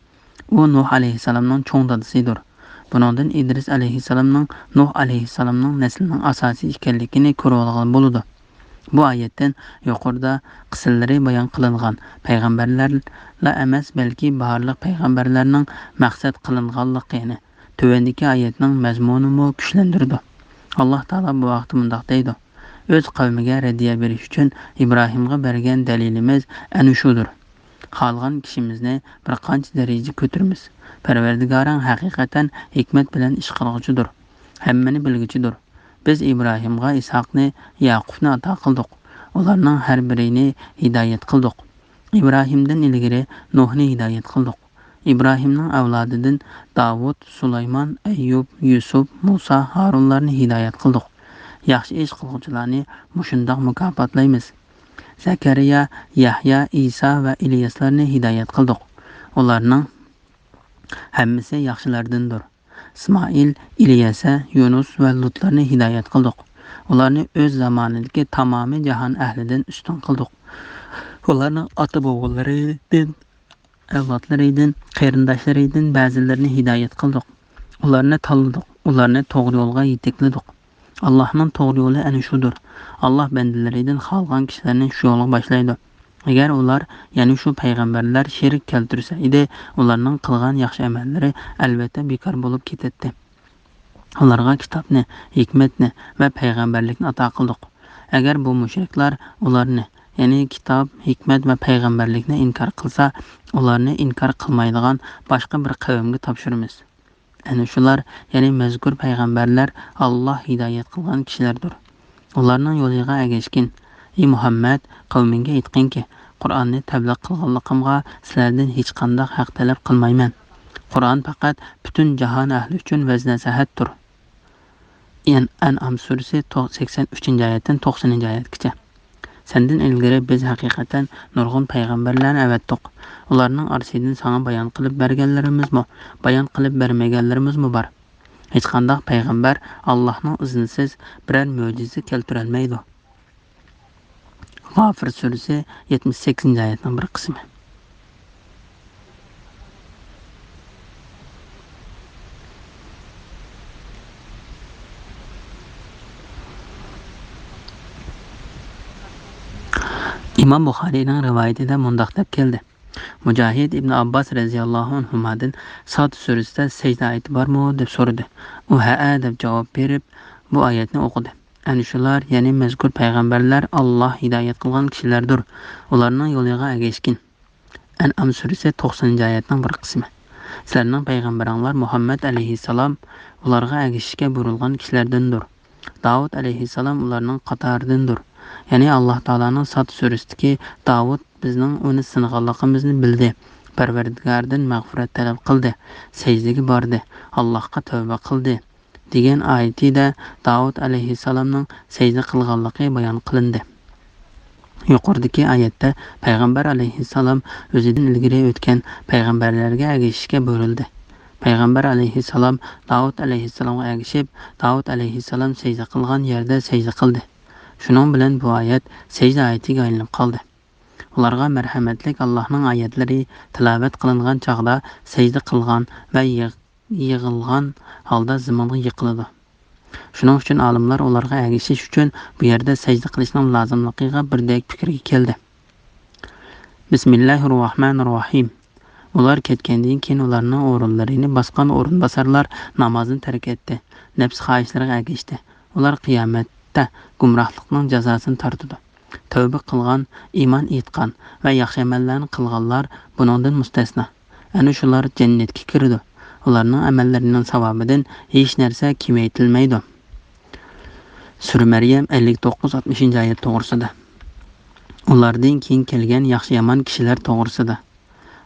ئۇ نۇھ ئەلەيھىسسالامنىڭ چوڭ دادىسىدۇر. بۇنىڭدىن ئىدرىس ئەلەيھىسسالامنىڭ نۇھ ئەلەيھىسسالامنىڭ نەسلىنىڭ ئاساسى ئىكەنلىكىنى كۆرۈۋالغىلى بولىدۇ. بۇ ئايەتتىن يۇقىرىدا قىسسىلىرى بايان قىلىنغان پەيغەمبەرلەرلا ئەمەس، بەلكى بارلىق پەيغەمبەرلەرنىڭ مەقسەت قىلىنغانلىقىنى تۆۋەندىكى ئايەتنىڭ مەزمۇنىمۇ كۈچلەندۈرىدۇ. ئاللاھ تائالا بۇ ھەقتە مۇنداق دەيدۇ: ئۆز قەۋمىگە رەددىيە بېرىش ئۈچۈن ئىبراھىمغا بەرگەن دەلىلىمىز ئەنە شۇدۇر. خالىغان كىشىمىزنى بىر قانچە دەرىجە كۆتۈرىمىز. پەرۋەردىگارىڭ ھەقىقەتەن ھېكمەت بىلەن ئىش قىلغۇچىدۇر، ھەممىنى بىلگۈچىدۇر. بىز ئىبراھىمغا ئىسھاقنى، يەقۇبنى ئاتا قىلدۇق. ئۇلارنىڭ ھەر بىرىنى ھىدايەت قىلدۇق. ئىبراھىمدىن ئىلگىرى نۇھنى ھىدايەت قىلدۇق. ئىبراھىمنىڭ ئەۋلادىدىن داۋۇت، سۇلايمان، ئەييۇب، يۈسۈپ، مۇسا، ھارۇنلارنى ھىدايەت قىلدۇق. ياخشى ئىش قىلغۇچىلارنى مۇشۇنداق مۇكاپاتلايمىز. زەكەرىيا، يەھيا، ئىسا ۋە ئىلياسلارنى ھىدايەت قىلدۇق. ئۇلارنىڭ ھەممىسى ياخشىلاردىندۇر. ئىسمائىل، ئىليەسە، يۇنۇس ۋە لۇتلارنى ھىدايەت قىلدۇق. ئۇلارنى ئۆز زامانىدىكى تامامى جاھان ئەھلىدىن ئۈستۈن قىلدۇق. ئۇلارنىڭ ئاتا-بوۋىلىرىدىن، ئەۋلادلىرىدىن، قېرىنداشلىرىدىن بەزىلىرىنى ھىدايەت قىلدۇق. ئۇلارنى تاللىدۇق، ئۇلارنى توغرا يولغا يېتەكلىدۇق. ئاللاھنىڭ توغرا يولى ئەنە شۇدۇر. ئاللاھ بەندىلىرىدىن خالىغان كىشىلەرنى شۇ يولغا باشلايدۇ. ئەگەر ئۇلار، يەنى شۇ پەيغەمبەرلەر شېرىك كەلتۈرسە ئىدى، ئۇلارنىڭ قىلغان ياخشى ئەمەللىرى ئەلۋەتتە بىكار بولۇپ كېتەتتى. ئۇلارغا كىتابنى، ھېكمەتنى ۋە پەيغەمبەرلىكنى ئاتا قىلدۇق. ئەگەر بۇ مۇشرىكلار ئۇلارنى، يەنى كىتاب، ھېكمەت ۋە پەيغەمبەرلىكنى ئىنكار قىلسا، ئۇلارنى ئىنكار قىلمايدىغان باشقا بىر قەۋمگە تاپشۇرىمىز. ئەنە شۇلار، يەنى مەزكۇر پەيغەمبەرلەر ئاللاھ ھىدايەت قىلغان كىشىلەردۇر. ئۇلارنىڭ يولىغا ئەگەشكىن. ئى مۇھەممەد، قەۋمىڭگە ئېيتقىنكى، قۇرئاننى تەبلىغ قىلغانلىقىمغا سىلەردىن ھېچقانداق ھەق تەلەپ قىلمايمەن. قۇرئان پەقەت پۈتۈن جاھان ئەھلى ئۈچۈن ۋەز-نەسىھەتتۇر. ئەن-، ئەنئام سۈرىسى تو-، سەكسەن ئۈچىنچى ئايەتتىن توقسىنىنچى ئايەتكىچە. سەندىن ئىلگىرى بىز ھەقىقەتەن نۇرغۇن پەيغەمبەرلەرنى ئەۋەتتۇق. ئۇلارنىڭ ئارىسىدىن ساڭا بايان قىلىپ بەرگەنلىرىمىزمۇ، بايان قىلىپ بەرمىگەنلىرىمىزمۇ بار. ھېچقانداق پەيغەمبەر ئاللاھنىڭ ئىزنىسىز بىرەر مۆجىزە كەلتۈرەلمەيدۇ. غافىر سۈرىسى يەتمىش سەككىزىنچى ئايەتنىڭ بىر قىسمى. ئىمام بۇخارىينىڭ رىۋايىتىدە مۇنداق دەپ كەلدى. مۇجاھىد ئىبن ئابباس رەزىياللاھۇ ئەنھۇمادىن ساد سۈرىسىدە سەجدە ئايىتى بارمۇ دەپ سورىدى. ئۇ ھەئە دەپ جاۋاب بېرىپ، بۇ ئايەتنى ئوقۇدى. ئەنە شۇلار، يەنى مەزكۇر پەيغەمبەرلەر ئاللاھ ھىدايەت قىلغان كىشىلەردۇر. ئۇلارنىڭ يولىغا ئەگەشكىن. ئەنئام سۈرىسى توقسىنىنچى ئايەتنىڭ بىر قىسمى. سىلەرنىڭ پەيغەمبىرىڭلار مۇھەممەد ئەلەيھىسسالام ئۇلارغا ئەگىشىشكە بۇيرۇلغان كىشىلەردىندۇر. داۋۇت ئەلەيھىسسالام ئۇلارنىڭ قاتارىدىندۇر. يەنى ئاللاھ تائالانىڭ ساد سۈرىسىدىكى، داۋۇت بىزنىڭ ئۇنى سىنىغانلىقىمىزنى بىلدى، پەرۋەردىگاردىن مەغپىرەت تەلەپ قىلدى، سەجدىگە باردى، ئاللاھقا تەۋبە قىلدى، دېگەن ئايىتىدە داۋۇت ئەلەيھىسسالامنىڭ سەجدە قىلغانلىقى بايان قىلىندى. يۇقىرىدىكى ئايەتتە پەيغەمبەر ئەلەيھىسسالام ئۆزىدىن ئىلگىرى ئۆتكەن پەيغەمبەرلەرگە ئەگىشىشكە بۇيرۇلدى. پەيغەمبەر ئەلەيھىسسالام داۋۇت ئەلەيھىسسالامغا ئەگىشىپ، داۋۇت ئەلەيھىسسالام سەجدە قىلغان يەردە سەجدە قىلدى. شۇنىڭ بىلەن بۇ ئايەت سەجدە ئايىتىگە ئايلىنىپ قالدى. ئۇلارغا مەرھەمەتلىك ئاللاھنىڭ ئايەتلىرى تىلاۋەت قىلىنغان چاغدا سەجدە قىلغان ۋە يىغ-، يىغىلغان ھالدا زېمىنغا يىقىلىدۇ. شۇنىڭ ئۈچۈن ئالىملار ئۇلارغا ئەگىشىش ئۈچۈن بۇ يەردە سەجدە قىلىشنىڭ لازىملىقىغا بىردەك پىكىرگە كەلدى. بىسمىللاھىررەھمانىررەھىم. ئۇلار كەتكەندىن كېيىن ئۇلارنىڭ ئورۇنلىرىنى باسقان ئورۇنباسارلار نامازنى تەرك ئەتتى، نەپس خاھىشلىرىغا ئەگەشتى. ئۇلار قىيامەتتە گۇمراھلىقنىڭ جازاسىنى تارتىدۇ. تەۋبە قىلغان، ئىمان ئېيتقان ۋە ياخشى ئەمەللەرنى قىلغانلار بۇنىڭدىن مۇستەسنا. ئەنە شۇلار جەننەتكە كىرىدۇ. ئۇلارنىڭ ئەمەللىرىنىڭ ساۋابىدىن ھېچ نەرسە كېمەيتىلمەيدۇ. سۈرە مەريەم ئەللىك توققۇز، ئاتمىشىنچى ئايەت توغرىسىدا. ئۇلاردىن كېيىن كەلگەن ياخشى-يامان كىشىلەر توغرىسىدا.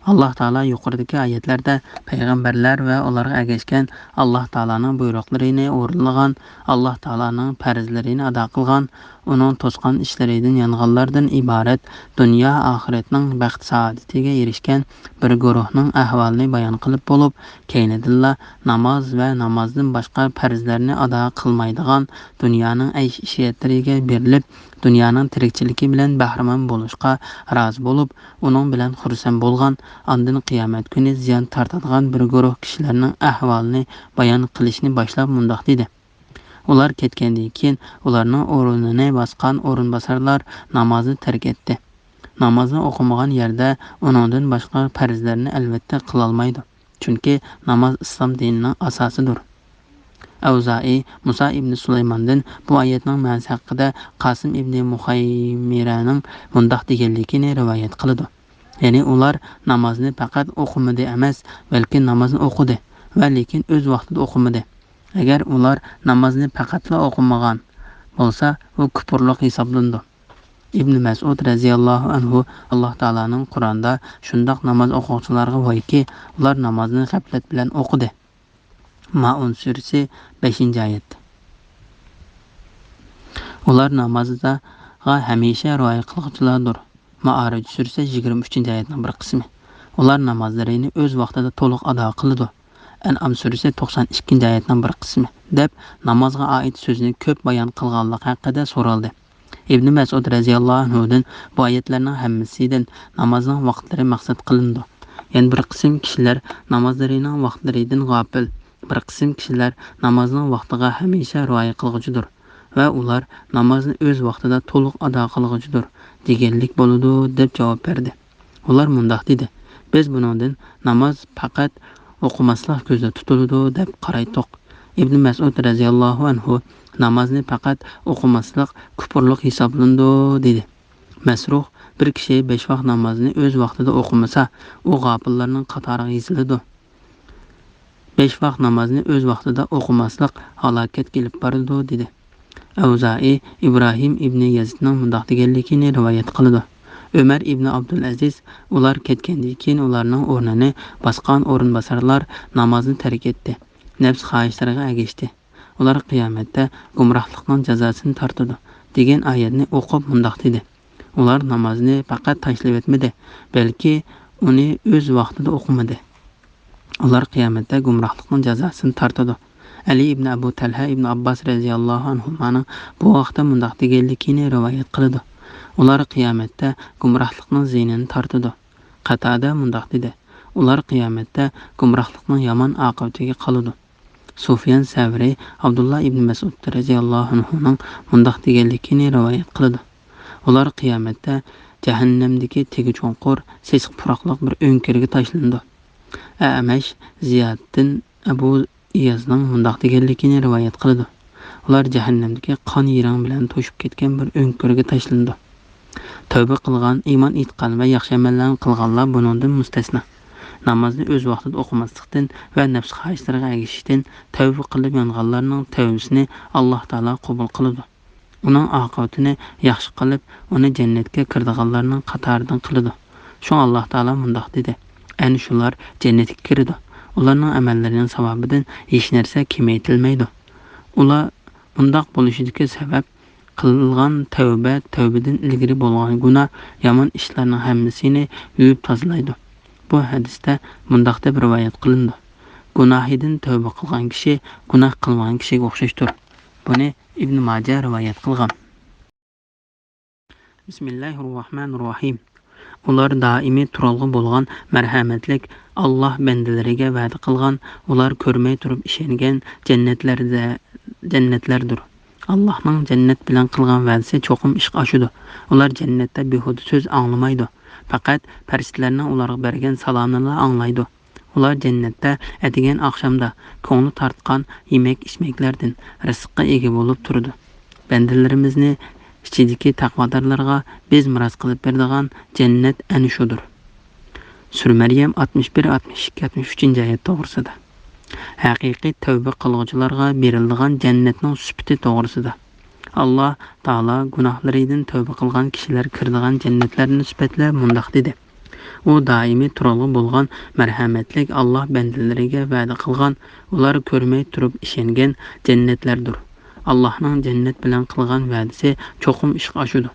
ئاللاھ تائالا يۇقىرىدىكى ئايەتلەردە پەيغەمبەرلەر ۋە ئۇلارغا ئەگەشكەن، ئاللاھ تائالانىڭ بۇيرۇقلىرىنى ئورۇنلىغان، ئاللاھ تائالانىڭ پەرزلىرىنى ئادا قىلغان، ئۇنىڭ توسقان ئىشلىرىدىن يانغانلاردىن ئىبارەت دۇنيا ئاخىرەتنىڭ بەخت-سائادىتىگە ئېرىشكەن بىر گۇرۇھنىڭ ئەھۋالىنى بايان قىلىپ بولۇپ، كەينىدىنلا ناماز ۋە نامازدىن باشقا پەرزلەرنى ئادا قىلمايدىغان، دۇنيانىڭ ئەيش-ئىشرەتلىرىگە بېرىلىپ، دۇنيانىڭ تىرىكچىلىكى بىلەن بەھرىمەن بولۇشقا رازى بولۇپ، ئۇنىڭ بىلەن خۇرسەن بولغان، ئاندىن قىيامەت كۈنى زىيان تارتىدىغان بىر گۇرۇھ كىشىلەرنىڭ ئەھۋالىنى بايان قىلىشنى باشلاپ مۇنداق دېدى: ئۇلار كەتكەندىن كېيىن ئۇلارنىڭ ئورنىنى باسقان ئورۇنباسارلار نامازنى تەرك ئەتتى. نامازنى ئوقۇمىغان يەردە ئۇنىڭدىن باشقا پەرزلەرنى ئەلۋەتتە قىلالمايدۇ. چۈنكى ناماز ئىسلام دىنىنىڭ ئاساسىدۇر. ئەۋزائى مۇسا ئىبنى سۇلايماندىن بۇ ئايەتنىڭ مەنىسى ھەققىدە قاسىم ئىبنى مۇخەيمىرەنىڭ مۇنداق دېگەنلىكىنى رىۋايەت قىلىدۇ. يەنى ئۇلار نامازنى پەقەت ئوقۇمىدى ئەمەس، بەلكى نامازنى ئوقۇدى ۋە لېكىن ئۆز ۋاقتىدا ئوقۇمىدى. ئەگەر ئۇلار نامازنى پەقەتلا ئوقۇمىغان بولسا، بۇ كۇپۇرلۇق ھېسابلىنىدۇ. ئىبنى مەسئۇد رەزىياللاھۇ ئەنھۇ ئاللاھ تائالانىڭ قۇرئاندا شۇنداق ناماز ئوقۇغۇچىلارغا ۋايكى، ئۇلار نامازنى غەپلەت بىلەن ئوقۇدى. مائۇن سۈرىسى، بەشىنچى ئايەت. ئۇلار نامازغا ھەمىشە رىئايە قىلغۇچىلاردۇر. مائارىج سۈرىسى يىگىرمە ئۈچىنچى ئايەتنىڭ بىر قىسمى. ئۇلار نامازلىرىنى ئۆز ۋاقتىدا تولۇق ئادا قىلىدۇ. ئەنئام سۈرىسى توقسان ئىككىنچى ئايەتنىڭ بىر قىسمى، دەپ نامازغا ئائىت سۆزنى كۆپ بايان قىلغانلىقى ھەققىدە سورالدى. ئىبنى مەسئۇد رەزىياللاھۇ ئەنھۇدىن بۇ ئايەتلەرنىڭ ھەممىسىدىن نامازنىڭ ۋاقىتلىرى مەقسەت قىلىنىدۇ. يەنە بىر قىسىم كىشىلەر نامازلىرىنىڭ ۋاقىتلىرىدىن غاپىل، بىر قىسىم كىشىلەر نامازنىڭ ۋاقتىغا ھەمىشە رىئايە قىلغۇچىدۇر ۋە ئۇلار نامازنى ئۆز ۋاقتىدا تولۇق ئادا قىلغۇچىدۇر دېگەنلىك بولىدۇ، دەپ جاۋاب بەردى. ئۇلار مۇنداق دېدى: «بىز بۇنىڭدىن ناماز پەقەت ئوقۇماسلىق كۆزدە تۇتۇلىدۇ دەپ قارايتتۇق.» ئىبنى مەسئۇد رەزىياللاھۇ ئەنھۇ نامازنى پەقەت ئوقۇماسلىق كۇپۇرلۇق ھېسابلىنىدۇ دېدى. مەسرۇھ: «بىر كىشى بەش ۋاق نامازنى ئۆز ۋاقتىدا ئوقۇمىسا، ئۇ غاپىللارنىڭ قاتارىغا يېزىلىدۇ. بەش ۋاق نامازنى ئۆز ۋاقتىدا ئوقۇماسلىق ھالاكەتكە ئېلىپ بارىدۇ» دېدى. ئەۋزائى ئىبراھىم ئىبنى يەزىدنىڭ مۇنداق دېگەنلىكىنى رىۋايەت قىلىدۇ: ئۆمەر ئىبنى ئابدۇلئەزىز ئۇلار كەتكەندىن كېيىن ئۇلارنىڭ ئورنىنى باسقان ئورۇنباسارلار نامازنى تەرك ئەتتى، نەپس خاھىشلىرىغا ئەگەشتى. ئۇلار قىيامەتتە گۇمراھلىقنىڭ جازاسىنى تارتىدۇ دېگەن ئايەتنى ئوقۇپ مۇنداق دېدى: ئۇلار نامازنى پەقەت تاشلىۋەتمىدى، بەلكى ئۇنى ئۆز ۋاقتىدا ئوقۇمىدى. ئۇلار قىيامەتتە گۇمراھلىقنىڭ جازاسىنى تارتىدۇ. ئەلى ئىبنى ئەبۇ تەلھە ئىبنى ئابباس رەزىياللاھۇ ئەنھۇمانىڭ بۇ ھەقتە مۇنداق دېگەنلىكىنى رىۋايەت قىلىدۇ: ئۇلار قىيامەتتە گۇمراھلىقنىڭ زىيىنىنى تارتىدۇ. قاتادە مۇنداق دېدى: ئۇلار قىيامەتتە گۇمراھلىقنىڭ يامان ئاقىۋىتىگە قالىدۇ. سۇفيان سەۋرى ئابدۇللا ئىبنى مەسئۇد رەزىياللاھۇ ئەنھۇنىڭ مۇنداق دېگەنلىكىنى رىۋايەت قىلىدۇ: ئۇلار قىيامەتتە جەھەننەمدىكى تېگى چوڭقۇر، سېسىق پۇراقلىق بىر ئۆڭكۈرگە تاشلىنىدۇ. ئەمەش زىيادتىن ئەبۇ ئىيازنىڭ مۇنداق دېگەنلىكىنى رىۋايەت قىلىدۇ: ئۇلار جەھەننەمدىكى قان يىرىڭ بىلەن توشۇپ كەتكەن بىر ئۆڭكۈرگە تاشلىنىدۇ. تەۋبە قىلغان، ئىمان ئېيتقان ۋە ياخشى ئەمەللەرنى قىلغانلار بۇنىڭدىن مۇستەسنا. نامازنى ئۆز ۋاقتىدا ئوقۇماسلىقتىن ۋە نەپس خاھىشلىرىغا ئەگىشىشتىن تەۋبە قىلىپ يانغانلارنىڭ تەۋبىسىنى ئاللاھ تائالا قوبۇل قىلىدۇ. ئۇنىڭ ئاقىۋىتىنى ياخشى قىلىپ، ئۇنى جەننەتكە كىرىدىغانلارنىڭ قاتارىدىن قىلىدۇ. شۇڭا ئاللاھ تائالا مۇنداق دېدى: ئەنە شۇلار جەننەتكە كىرىدۇ. ئۇلارنىڭ ئەمەللىرىنىڭ ساۋابىدىن ھېچ نەرسە كېمەيتىلمەيدۇ. ئۇلار مۇنداق بولۇشىدىكى سەۋەب، قىلغان تەۋبە، تەۋبىدىن ئىلگىرى بولغان گۇناھ، يامان ئىشلارنىڭ ھەممىسىنى يۇيۇپ تازىلايدۇ. بۇ ھەدىستە مۇنداق دەپ رىۋايەت قىلىنىدۇ: گۇناھىدىن تەۋبە قىلغان كىشى گۇناھ قىلمىغان كىشىگە ئوخشاشتۇر. بۇنى ئىبن ماجە رىۋايەت قىلغان. بىسمىللاھىررەھمانىررەھىم. ئۇلار دائىمىي تۇرالغۇ بولغان مەرھەمەتلىك، ئاللاھ بەندىلىرىگە ۋەدە قىلغان، ئۇلار كۆرمەي تۇرۇپ ئىشەنگەن جەننەتلەردە، جەننەتلەردۇر. ئاللاھنىڭ جەننەت بىلەن قىلغان ۋەدىسى چوقۇم ئىشقا ئاشىدۇ. ئۇلار جەننەتتە بىھۇدە سۆز ئاڭلىمايدۇ. پەقەت پەرىشتىلەرنىڭ ئۇلارغا بەرگەن سالامىنىلا ئاڭلايدۇ. ئۇلار جەننەتتە ئەتىگەن ئاخشامدا كۆڭلى تارتقان يېمەك-ئىچمەكلەردىن رىزىققا ئىگە بولۇپ تۇرىدۇ. بەندىلىرىمىزنى ئىچىدىكى تەقۋادارلارغا بىز مىراس قىلىپ بېرىدىغان جەننەت ئەنە شۇدۇر. سۈرە مەريەم ئاتمىش بىر، ئاتمىش ئىككى، ئاتمىش ئۈچىنچى ئايەت توغرىسىدا. ھەقىقىي تەۋبە قىلغۇچىلارغا بېرىلىدىغان جەننەتنىڭ سۈپىتى توغرىسىدا. ئاللاھ تائالا گۇناھلىرىدىن تەۋبە قىلغان كىشىلەر كىرىدىغان جەننەتلەرنى سۈپەتلەپ مۇنداق دېدى: ئۇ دائىمىي تۇرالغۇ بولغان مەرھەمەتلىك، ئاللاھ بەندىلىرىگە ۋەدە قىلغان، ئۇلار كۆرمەي تۇرۇپ ئىشەنگەن جەننەتلەردۇر. ئاللاھنىڭ جەننەت بىلەن قىلغان ۋەدىسى چوقۇم ئىشقا ئاشىدۇ.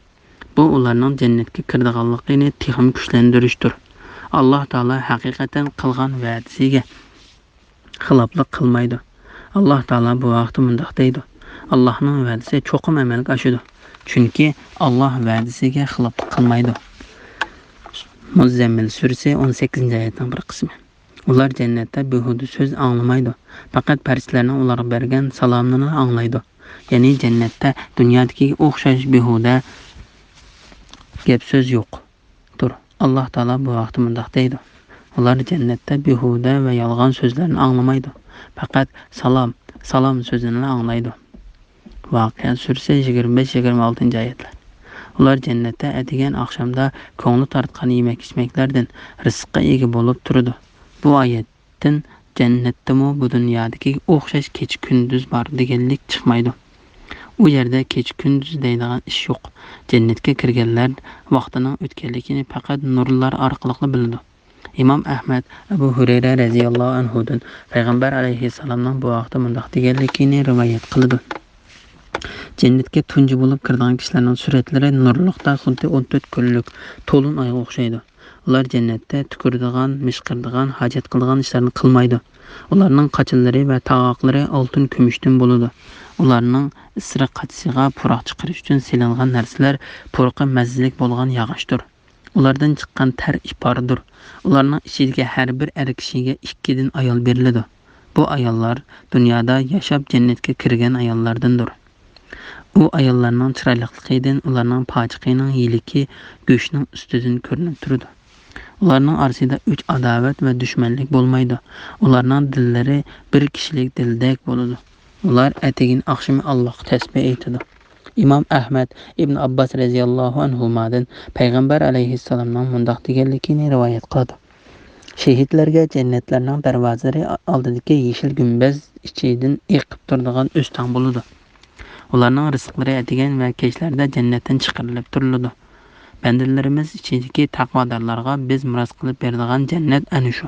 بۇ ئۇلارنىڭ جەننەتكە كىرىدىغانلىقىنى تېخىمۇ كۈچلەندۈرۈشتۇر. ئاللاھ تائالا ھەقىقەتەن قىلغان ۋەدىسىگە خىلاپلىق قىلمايدۇ. ئاللاھ تائالا بۇ ھەقتە مۇنداق دەيدۇ: ئاللاھنىڭ ۋەدىسى چوقۇم ئەمەلگە ئاشىدۇ. چۈنكى ئاللاھ ۋەدىسىگە خىلاپلىق قىلمايدۇ. مۇززەممىل سۈرىسى ئون سەككىزىنچى ئايەتنىڭ بىر قىسمى. ئۇلار جەننەتتە بىھۇدە سۆز ئاڭلىمايدۇ. پەقەت پەرىشتىلەرنىڭ ئۇلارغا بەرگەن سالامىنىلا ئاڭلايدۇ. يەنى جەننەتتە دۇنيادىكىگە ئوخشاش بىھۇدە گەپ سۆز يوق. تۇر. ئاللاھ تائالا بۇ ھەقتە مۇنداق دەيدۇ: ئۇلار جەننەتتە بىھۇدە ۋە يالغان سۆزلەرنى ئاڭلىمايدۇ. پەقەت سالام، سالام سۆزىنىلا ئاڭلايدۇ. ۋاقىئە سۈرىسى يىگىرمە بەش، يىگىرمە ئالتىنچى ئايەتلەر. ئۇلار جەننەتتە ئەتىگەن ئاخشامدا كۆڭلى تارتقان يېمەك-ئىچمەكلەردىن رىزىققا ئىگە بولۇپ تۇرىدۇ. بۇ ئايەتتىن جەننەتتىمۇ بۇ دۇنيادىكىگە ئوخشاش كېچە-كۈندۈز بار دېگەنلىك چىقمايدۇ. ئۇ يەردە كېچە-كۈندۈز دەيدىغان ئىش يوق. جەننەتكە كىرگەنلەر ۋاقتىنىڭ ئۆتكەنلىكىنى پەقەت نۇرلار ئارقىلىقلا بىلىدۇ. ئىمام ئەھمەد ئەبۇ ھۇرەيرە رەزىياللاھۇ ئەنھۇدىن پەيغەمبەر ئەلەيھىسسالامنىڭ بۇ ھەقتە مۇنداق دېگەنلىكىنى رىۋايەت قىلىدۇ: جەننەتكە تۇنجى بولۇپ كىرىدىغان كىشىلەرنىڭ سۈرەتلىرى نۇرلۇقتا خۇددى ئون تۆت كۈنلۈك تولۇن ئايغا ئوخشايدۇ. ئۇلار جەننەتتە تۈكۈرىدىغان، مىشقىرىدىغان، ھاجەت قىلىدىغان ئىشلارنى قىلمايدۇ. ئۇلارنىڭ قاچىلىرى ۋە تاغاقلىرى ئالتۇن، كۈمۈشتىن بولىدۇ. ئۇلارنىڭ ئىسرىق قاچىسىغا پۇراق چىقىرىش ئۈچۈن سېلىنغان نەرسىلەر پۇرىقى مەززىلىك بولغان ياغاچتۇر. ئۇلاردىن چىققان تەر ئىپارىدۇر. ئۇلارنىڭ ئىچىدىكى ھەر بىر ئەر كىشىگە ئىككىدىن ئايال بېرىلىدۇ. بۇ ئاياللار دۇنيادا ياشاپ جەننەتكە كىرگەن ئاياللاردىندۇر. ئۇ ئاياللارنىڭ چىرايلىقلىقىدىن ئۇلارنىڭ پاچىقىنىڭ يىلىكى گۆشنىڭ ئۈستىدىن كۆرۈنۈپ تۇرىدۇ. ئۇلارنىڭ ئارىسىدا ئۆچ-ئاداۋەت ۋە دۈشمەنلىك بولمايدۇ. ئۇلارنىڭ دىللىرى بىر كىشىلىك دىلدەك بولىدۇ. ئۇلار ئەتىگىن ئاخشىمى ئاللاغا تەسبىھ ئېيتىدۇ. ئىمام ئەھمەد ئىبن ئابباس رەزىياللاھۇ ئەنھۇمادىن پەيغەمبەر ئەلەيھىسسالامنىڭ مۇنداق دېگەنلىكىنى رىۋايەت قىلىدۇ: شېھىتلەرگە جەننەتلەرنىڭ دەرۋازىلىرى ئالدىدىكى يېشىل گۈمبەز ئىچىدىن ئېقىپ تۇرىدىغان ئۆستەڭ بولىدۇ. ئۇلارنىڭ رىزىقلىرى ئەتىگەن ۋە كەچلەردە جەننەتتىن چىقىرىلىپ تۇرۇلىدۇ. بەندىلىرىمىز ئىچىدىكى تەقۋادارلارغا بىز مىراس قىلىپ بېرىدىغان جەننەت ئەنە شۇ.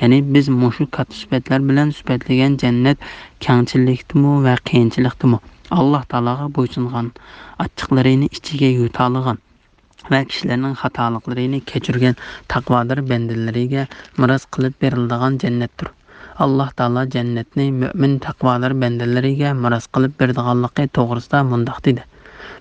يەنى بىز مۇشۇ كاتتا سۈپەتلەر بىلەن سۈپەتلىگەن جەننەت كەڭچىلىكتىمۇ ۋە قىيىنچىلىقتىمۇ، ئاللا تائالاغا بويسۇنغان، ئاچچىقلىرىنى ئىچىگە يۇتالىغان ۋە كىشىلەرنىڭ خاتالىقلىرىنى كەچۈرگەن تەقۋادار بەندىلىرىگە مىراس قىلىپ بېرىلىدىغان جەننەتتۇر. ئاللا تائالا جەننەتنى مۆمىن تەقۋادار بەندىلىرىگە مىراس قىلىپ بېرىدىغانلىقى توغرىسىدا مۇنداق دېدى: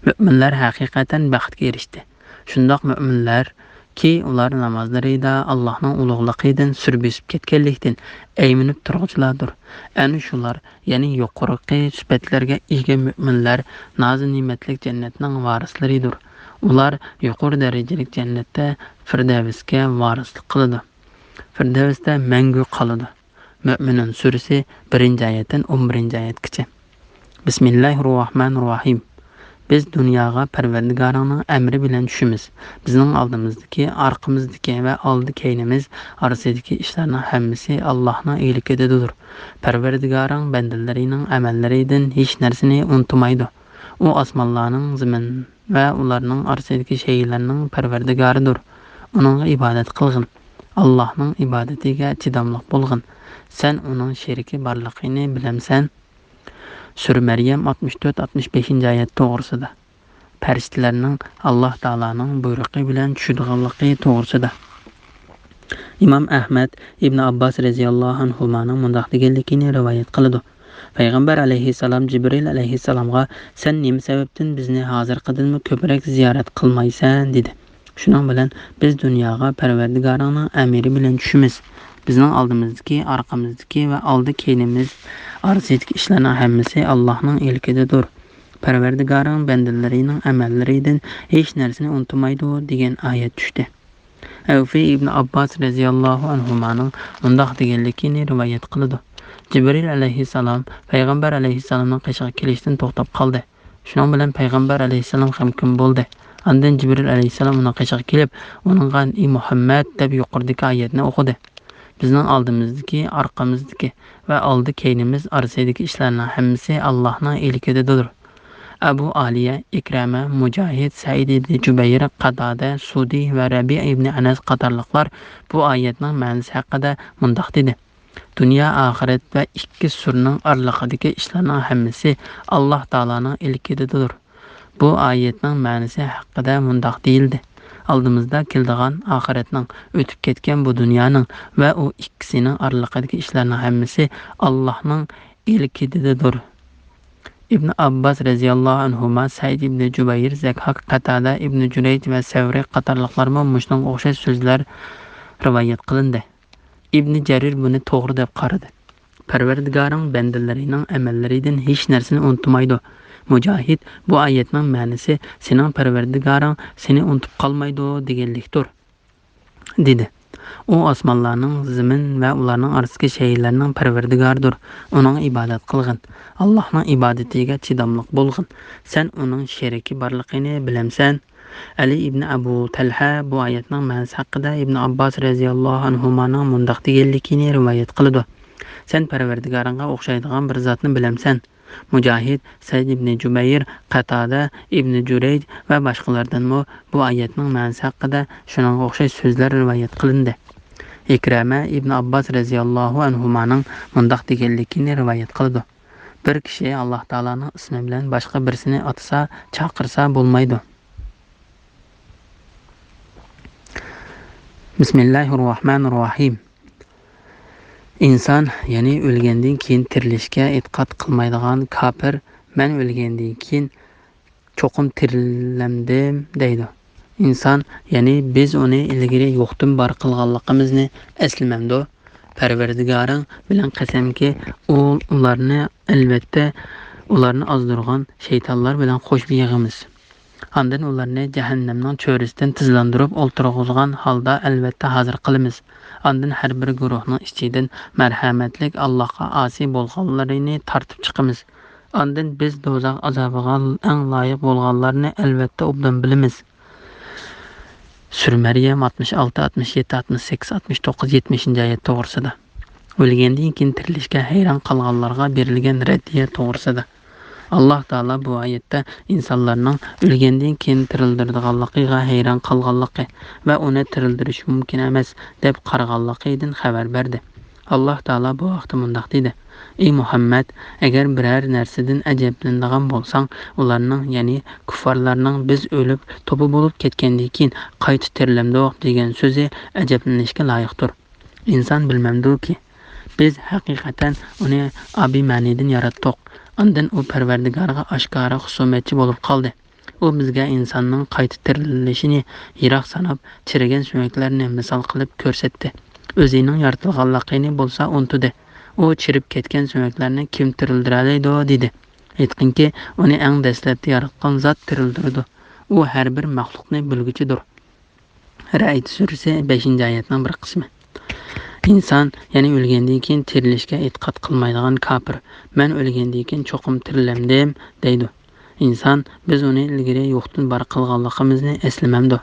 مۆمىنلەر ھەقىقەتەن بەختكە ئېرىشتى. شۇنداق مۆمىنلەركى، ئۇلار نامازلىرىدا ئاللاھنىڭ ئۇلۇغلۇقىدىن سۈر بېسىپ كەتكەنلىكتىن ئەيمىنىپ تۇرغۇچىلاردۇر. ئەنە شۇلار، يەنى يۇقىرىقى سۈپەتلەرگە ئىگە مۆمىنلەر نازۇ نېمەتلىك جەننەتنىڭ ۋارىسلىرىدۇر. ئۇلار يۇقىرى دەرىجىلىك جەننەتتە فىردەۋسكە ۋارىسلىق قىلىدۇ. فىردەۋستە مەڭگۈ قالىدۇ. مۆمىنۇن سۈرىسى، بىرىنچى ئايەتتىن ئون بىرىنچى ئايەتكىچە. بىسمىللاھىر راھمانىر راھىم. بىز دۇنياغا پەرۋەردىگارىڭنىڭ ئەمرى بىلەن چۈشىمىز. بىزنىڭ ئالدىمىزدىكى، ئارقىمىزدىكى ۋە ئالدى كەينىمىز ئارىسىدىكى ئىشلارنىڭ ھەممىسى ئاللاھنىڭ ئىلكىدىدۇر. پەرۋەردىگارىڭ بەندىلىرىنىڭ ئەمەللىرىدىن ھېچ نەرسىنى ئۇنتۇمايدۇ. ئۇ ئاسمانلارنىڭ، زېمىن ۋە ئۇلارنىڭ ئارىسىدىكى شەيئىلەرنىڭ پەرۋەردىگارىدۇر. ئۇنىڭغا ئىبادەت قىلغىن. ئاللاھنىڭ ئىبادىتىگە چىداملىق بولغىن. سەن ئۇنىڭ شېرىكى بارلىقىنى بىلەمسەن؟ سۈرە مەريەم ئاتمىش تۆت، ئاتمىش بەشىنچى ئايەت توغرىسىدا. پەرىشتىلەرنىڭ ئاللاھ تائالانىڭ بۇيرۇقى بىلەن چۈشىدىغانلىقى توغرىسىدا. ئىمام ئەھمەد ئىبن ئابباس رەزىياللاھۇ ئەنھۇمانىڭ مۇنداق دېگەنلىكىنى رىۋايەت قىلىدۇ: پەيغەمبەر ئەلەيھىسسالام جىبرىئىل ئەلەيھىسسالامغا، سەن نېمە سەۋەبتىن بىزنى ھازىرقىدىنمۇ كۆپرەك زىيارەت قىلمايسەن؟ دېدى. شۇنىڭ بىلەن بىز دۇنياغا پەرۋەردىگارىڭنىڭ ئەمرى بىلەن چۈشىمىز. بىزنىڭ ئالدىمىزدىكى، ئارقىمىزدىكى ۋە ئالدى كەينىمىز ئارىسىدىكى ئىشلارنىڭ ھەممىسى ئاللاھنىڭ ئىلكىدىدۇر. پەرۋەردىگارىڭ بەندىلىرىنىڭ ئەمەللىرىدىن ھېچ نەرسىنى ئۇنتۇمايدۇ دېگەن ئايەت چۈشتى. ئەۋفى ئىبن ئابباس رەزىياللاھۇ ئەنھۇمانىڭ مۇنداق دېگەنلىكىنى رىۋايەت قىلىدۇ: جىبرىل ئەلەيھىسسالام پەيغەمبەر ئەلەيھىسسالامنىڭ قېشىغا كېلىشتىن توختاپ قالدى. شۇنىڭ بىلەن پەيغەمبەر ئەلەيھىسسالام غەمكىن بولدى. ئاندىن جىبرىل ئەلەيھىسسالام ئۇنىڭ قېشىغا كېلىپ، ئۇنىڭغا، ئى مۇھەممەد، دەپ يۇقىرىدىكى ئايەتنى ئوقۇدى: بىزنىڭ ئالدىمىزدىكى، ئارقىمىزدىكى ۋە ئالدى كەينىمىز ئارىسىدىكى ئىشلارنىڭ ھەممىسى ئاللاھنىڭ ئىلكىدىدۇر. ئەبۇ ئالىيە، ئىكرەمە، مۇجاھىد، سەئىد ئىبنى جۇبەير، قاتادە، سۇدى ۋە رەبىئە ئىبنى ئەنەس قاتارلىقلار بۇ ئايەتنىڭ مەنىسى ھەققىدە مۇنداق دېدى: دۇنيا، ئاخىرەت ۋە ئىككى سۈرىنىڭ ئارىلىقىدىكى ئىشلارنىڭ ھەممىسى ئاللاھ تائالانىڭ ئىلكىدىدۇر. بۇ ئايەتنىڭ مەنىسى ھەققىدە مۇنداق دېيىلدى: ئالدىمىزدا كېلىدىغان ئاخىرەتنىڭ، ئۆتۈپ كەتكەن بۇ دۇنيانىڭ ۋە ئۇ ئىككىسىنىڭ ئارىلىقىدىكى ئىشلارنىڭ ھەممىسى ئاللاھنىڭ ئىلكىدىدۇر. ئىبن ئابباس رەزىياللاھۇ ئەنھۇما، سەئىد ئىبنى جۇبەير، زەكھاك، قاتادە، ئىبنى جۇرەيج ۋە سەۋرى قاتارلىقلارمۇ مۇشۇنىڭغا ئوخشاش سۆزلەر رىۋايەت قىلىندى. ئىبنى جەرىر بۇنى توغرا دەپ قارىدى. پەرۋەردىگارىڭ بەندىلىرىنىڭ ئەمەللىرىدىن ھېچ نەرسىنى ئۇنتۇمايدۇ. مۇجاھىد، بۇ ئايەتنىڭ مەنىسى سېنىڭ پەرۋەردىگارىڭ سېنى ئۇنتۇپ قالمايدۇ دېگەنلىكتۇر، دېدى. ئۇ ئاسمانلارنىڭ، زېمىن ۋە ئۇلارنىڭ ئارىسىدىكى شەيئىلەرنىڭ پەرۋەردىگارىدۇر. ئۇنىڭغا ئىبادەت قىلغىن. ئاللاھنىڭ ئىبادىتىگە چىداملىق بولغىن. سەن ئۇنىڭ شېرىكى بارلىقىنى بىلەمسەن؟ ئەلى ئىبنى ئەبۇ تەلھە بۇ ئايەتنىڭ مەنىسى ھەققىدە ئىبنى ئابباس رەزىياللاھۇ ئەنھۇمانىڭ مۇنداق دېگەنلىكىنى رىۋايەت قىلىدۇ: سەن پەرۋەردىگارىڭغا ئوخشايدىغان بىر زاتنى بىلەمسەن؟ مۇجاھىد، سەئىد ئىبنى جۇبەير، قاتادە، ئىبنى جۇرەيج ۋە باشقىلاردىنمۇ بۇ ئايەتنىڭ مەنىسى ھەققىدە شۇنىڭغا ئوخشاش سۆزلەر رىۋايەت قىلىندى. ئىكرەمە ئىبنى ئابباس رەزىياللاھۇ ئەنھۇمانىڭ مۇنداق دېگەنلىكىنى رىۋايەت قىلىدۇ: بىر كىشى ئاللاھ تائالانىڭ ئىسمى بىلەن باشقا بىرسىنى ئاتىسا، چاقىرسا بولمايدۇ. بىسمىللاھىررەھمانىررەھىم. ئىنسان، يەنى ئۆلگەندىن كېيىن تىرىلىشكە ئېتىقاد قىلمايدىغان كاپىر، مەن ئۆلگەندىن كېيىن چوقۇم تىرىلەمدىم دەيدۇ. ئىنسان، يەنى بىز ئۇنى ئىلگىرى يوقتىن بار قىلغانلىقىمىزنى ئەسلىمەمدۇ؟ پەرۋەردىگارىڭ بىلەن قەسەمكى، ئۇ ئۇلارنى، ئەلۋەتتە، ئۇلارنى ئازدۇرغان شەيتانلار بىلەن قوشۇپ يىغىمىز. ئاندىن ئۇلارنى جەھەننەمنىڭ چۆرىسىدىن تىزلاندۇرۇپ ئولتۇرغۇزغان ھالدا، ئەلۋەتتە، ھازىر قىلىمىز. ئاندىن ھەر بىر گۇرۇھنىڭ ئىچىدىن مەرھەمەتلىك ئاللاھقا ئاسىي بولغانلىرىنى تارتىپ چىقىمىز. ئاندىن بىز دوزاخ ئازابىغا ئەڭ لايىق بولغانلارنى، ئەلۋەتتە، ئوبدان بىلىمىز. سۈرە مەريەم ئاتمىش ئالتە، ئاتمىش يەتتە، ئاتمىش سەككىز، ئاتمىش توققۇز، يەتمىشىنچى ئايەت توغرىسىدا. ئۆلگەندىن كېيىن تىرىلىشكە ھەيران قالغانلارغا بېرىلگەن رەددىيە توغرىسىدا. ئاللاھ تائالا بۇ ئايەتتە ئىنسانلارنىڭ ئۆلگەندىن كېيىن تىرىلدۈرىدىغانلىقىغا ھەيران قالغانلىقى ۋە ئۇنى تىرىلدۈرۈش مۇمكىن ئەمەس دەپ قارىغانلىقىدىن خەۋەر بەردى. ئاللاھ تائالا بۇ ھەقتە مۇنداق دېدى: ئى مۇھەممەد، ئەگەر بىرەر نەرسىدىن ئەجەبلىنىدىغان بولساڭ، ئۇلارنىڭ، يەنى كۇففارلارنىڭ بىز ئۆلۈپ توپا بولۇپ كەتكەندىن كېيىن قايتا تىرىلەمدۇق دېگەن سۆزى ئەجەبلىنىشكە لايىقتۇر. ئىنسان بىلمەمدۇكى، بىز ھەقىقەتەن ئۇنى ئابىمەنىدىن ياراتتۇق. ئاندىن ئۇ پەرۋەردىگارغا ئاشكارا خۇسۇمەتچى بولۇپ قالدى. ئۇ بىزگە ئىنساننىڭ قايتا تىرىلىشىنى يىراق ساناپ، چىرىگەن سۆڭەكلەرنى مىسال قىلىپ كۆرسەتتى. ئۆزىنىڭ يارىتىلغانلىقىنى بولسا ئۇنتۇدى. ئۇ چىرىپ كەتكەن سۆڭەكلەرنى كىم تىرىلدۈرەلەيدۇ؟ دېدى. ئېيتقىنكى، ئۇنى ئەڭ دەسلەپتە ياراتقان زات تىرىلدۈرىدۇ. ئۇ ھەر بىر مەخلۇقنى بىلگۈچىدۇر. رەئد سۈرىسى، بەشىنچى ئايەتنىڭ بىر قىسمى. ئىنسان، يەنى ئۆلگەندىن كېيىن تىرىلىشكە ئېتىقاد قىلمايدىغان كاپىر، مەن ئۆلگەندىن كېيىن چوقۇم تىرىلەمدىم دەيدۇ. ئىنسان، بىز ئۇنى ئىلگىرى يوقتىن بار قىلغانلىقىمىزنى ئەسلىمەمدۇ؟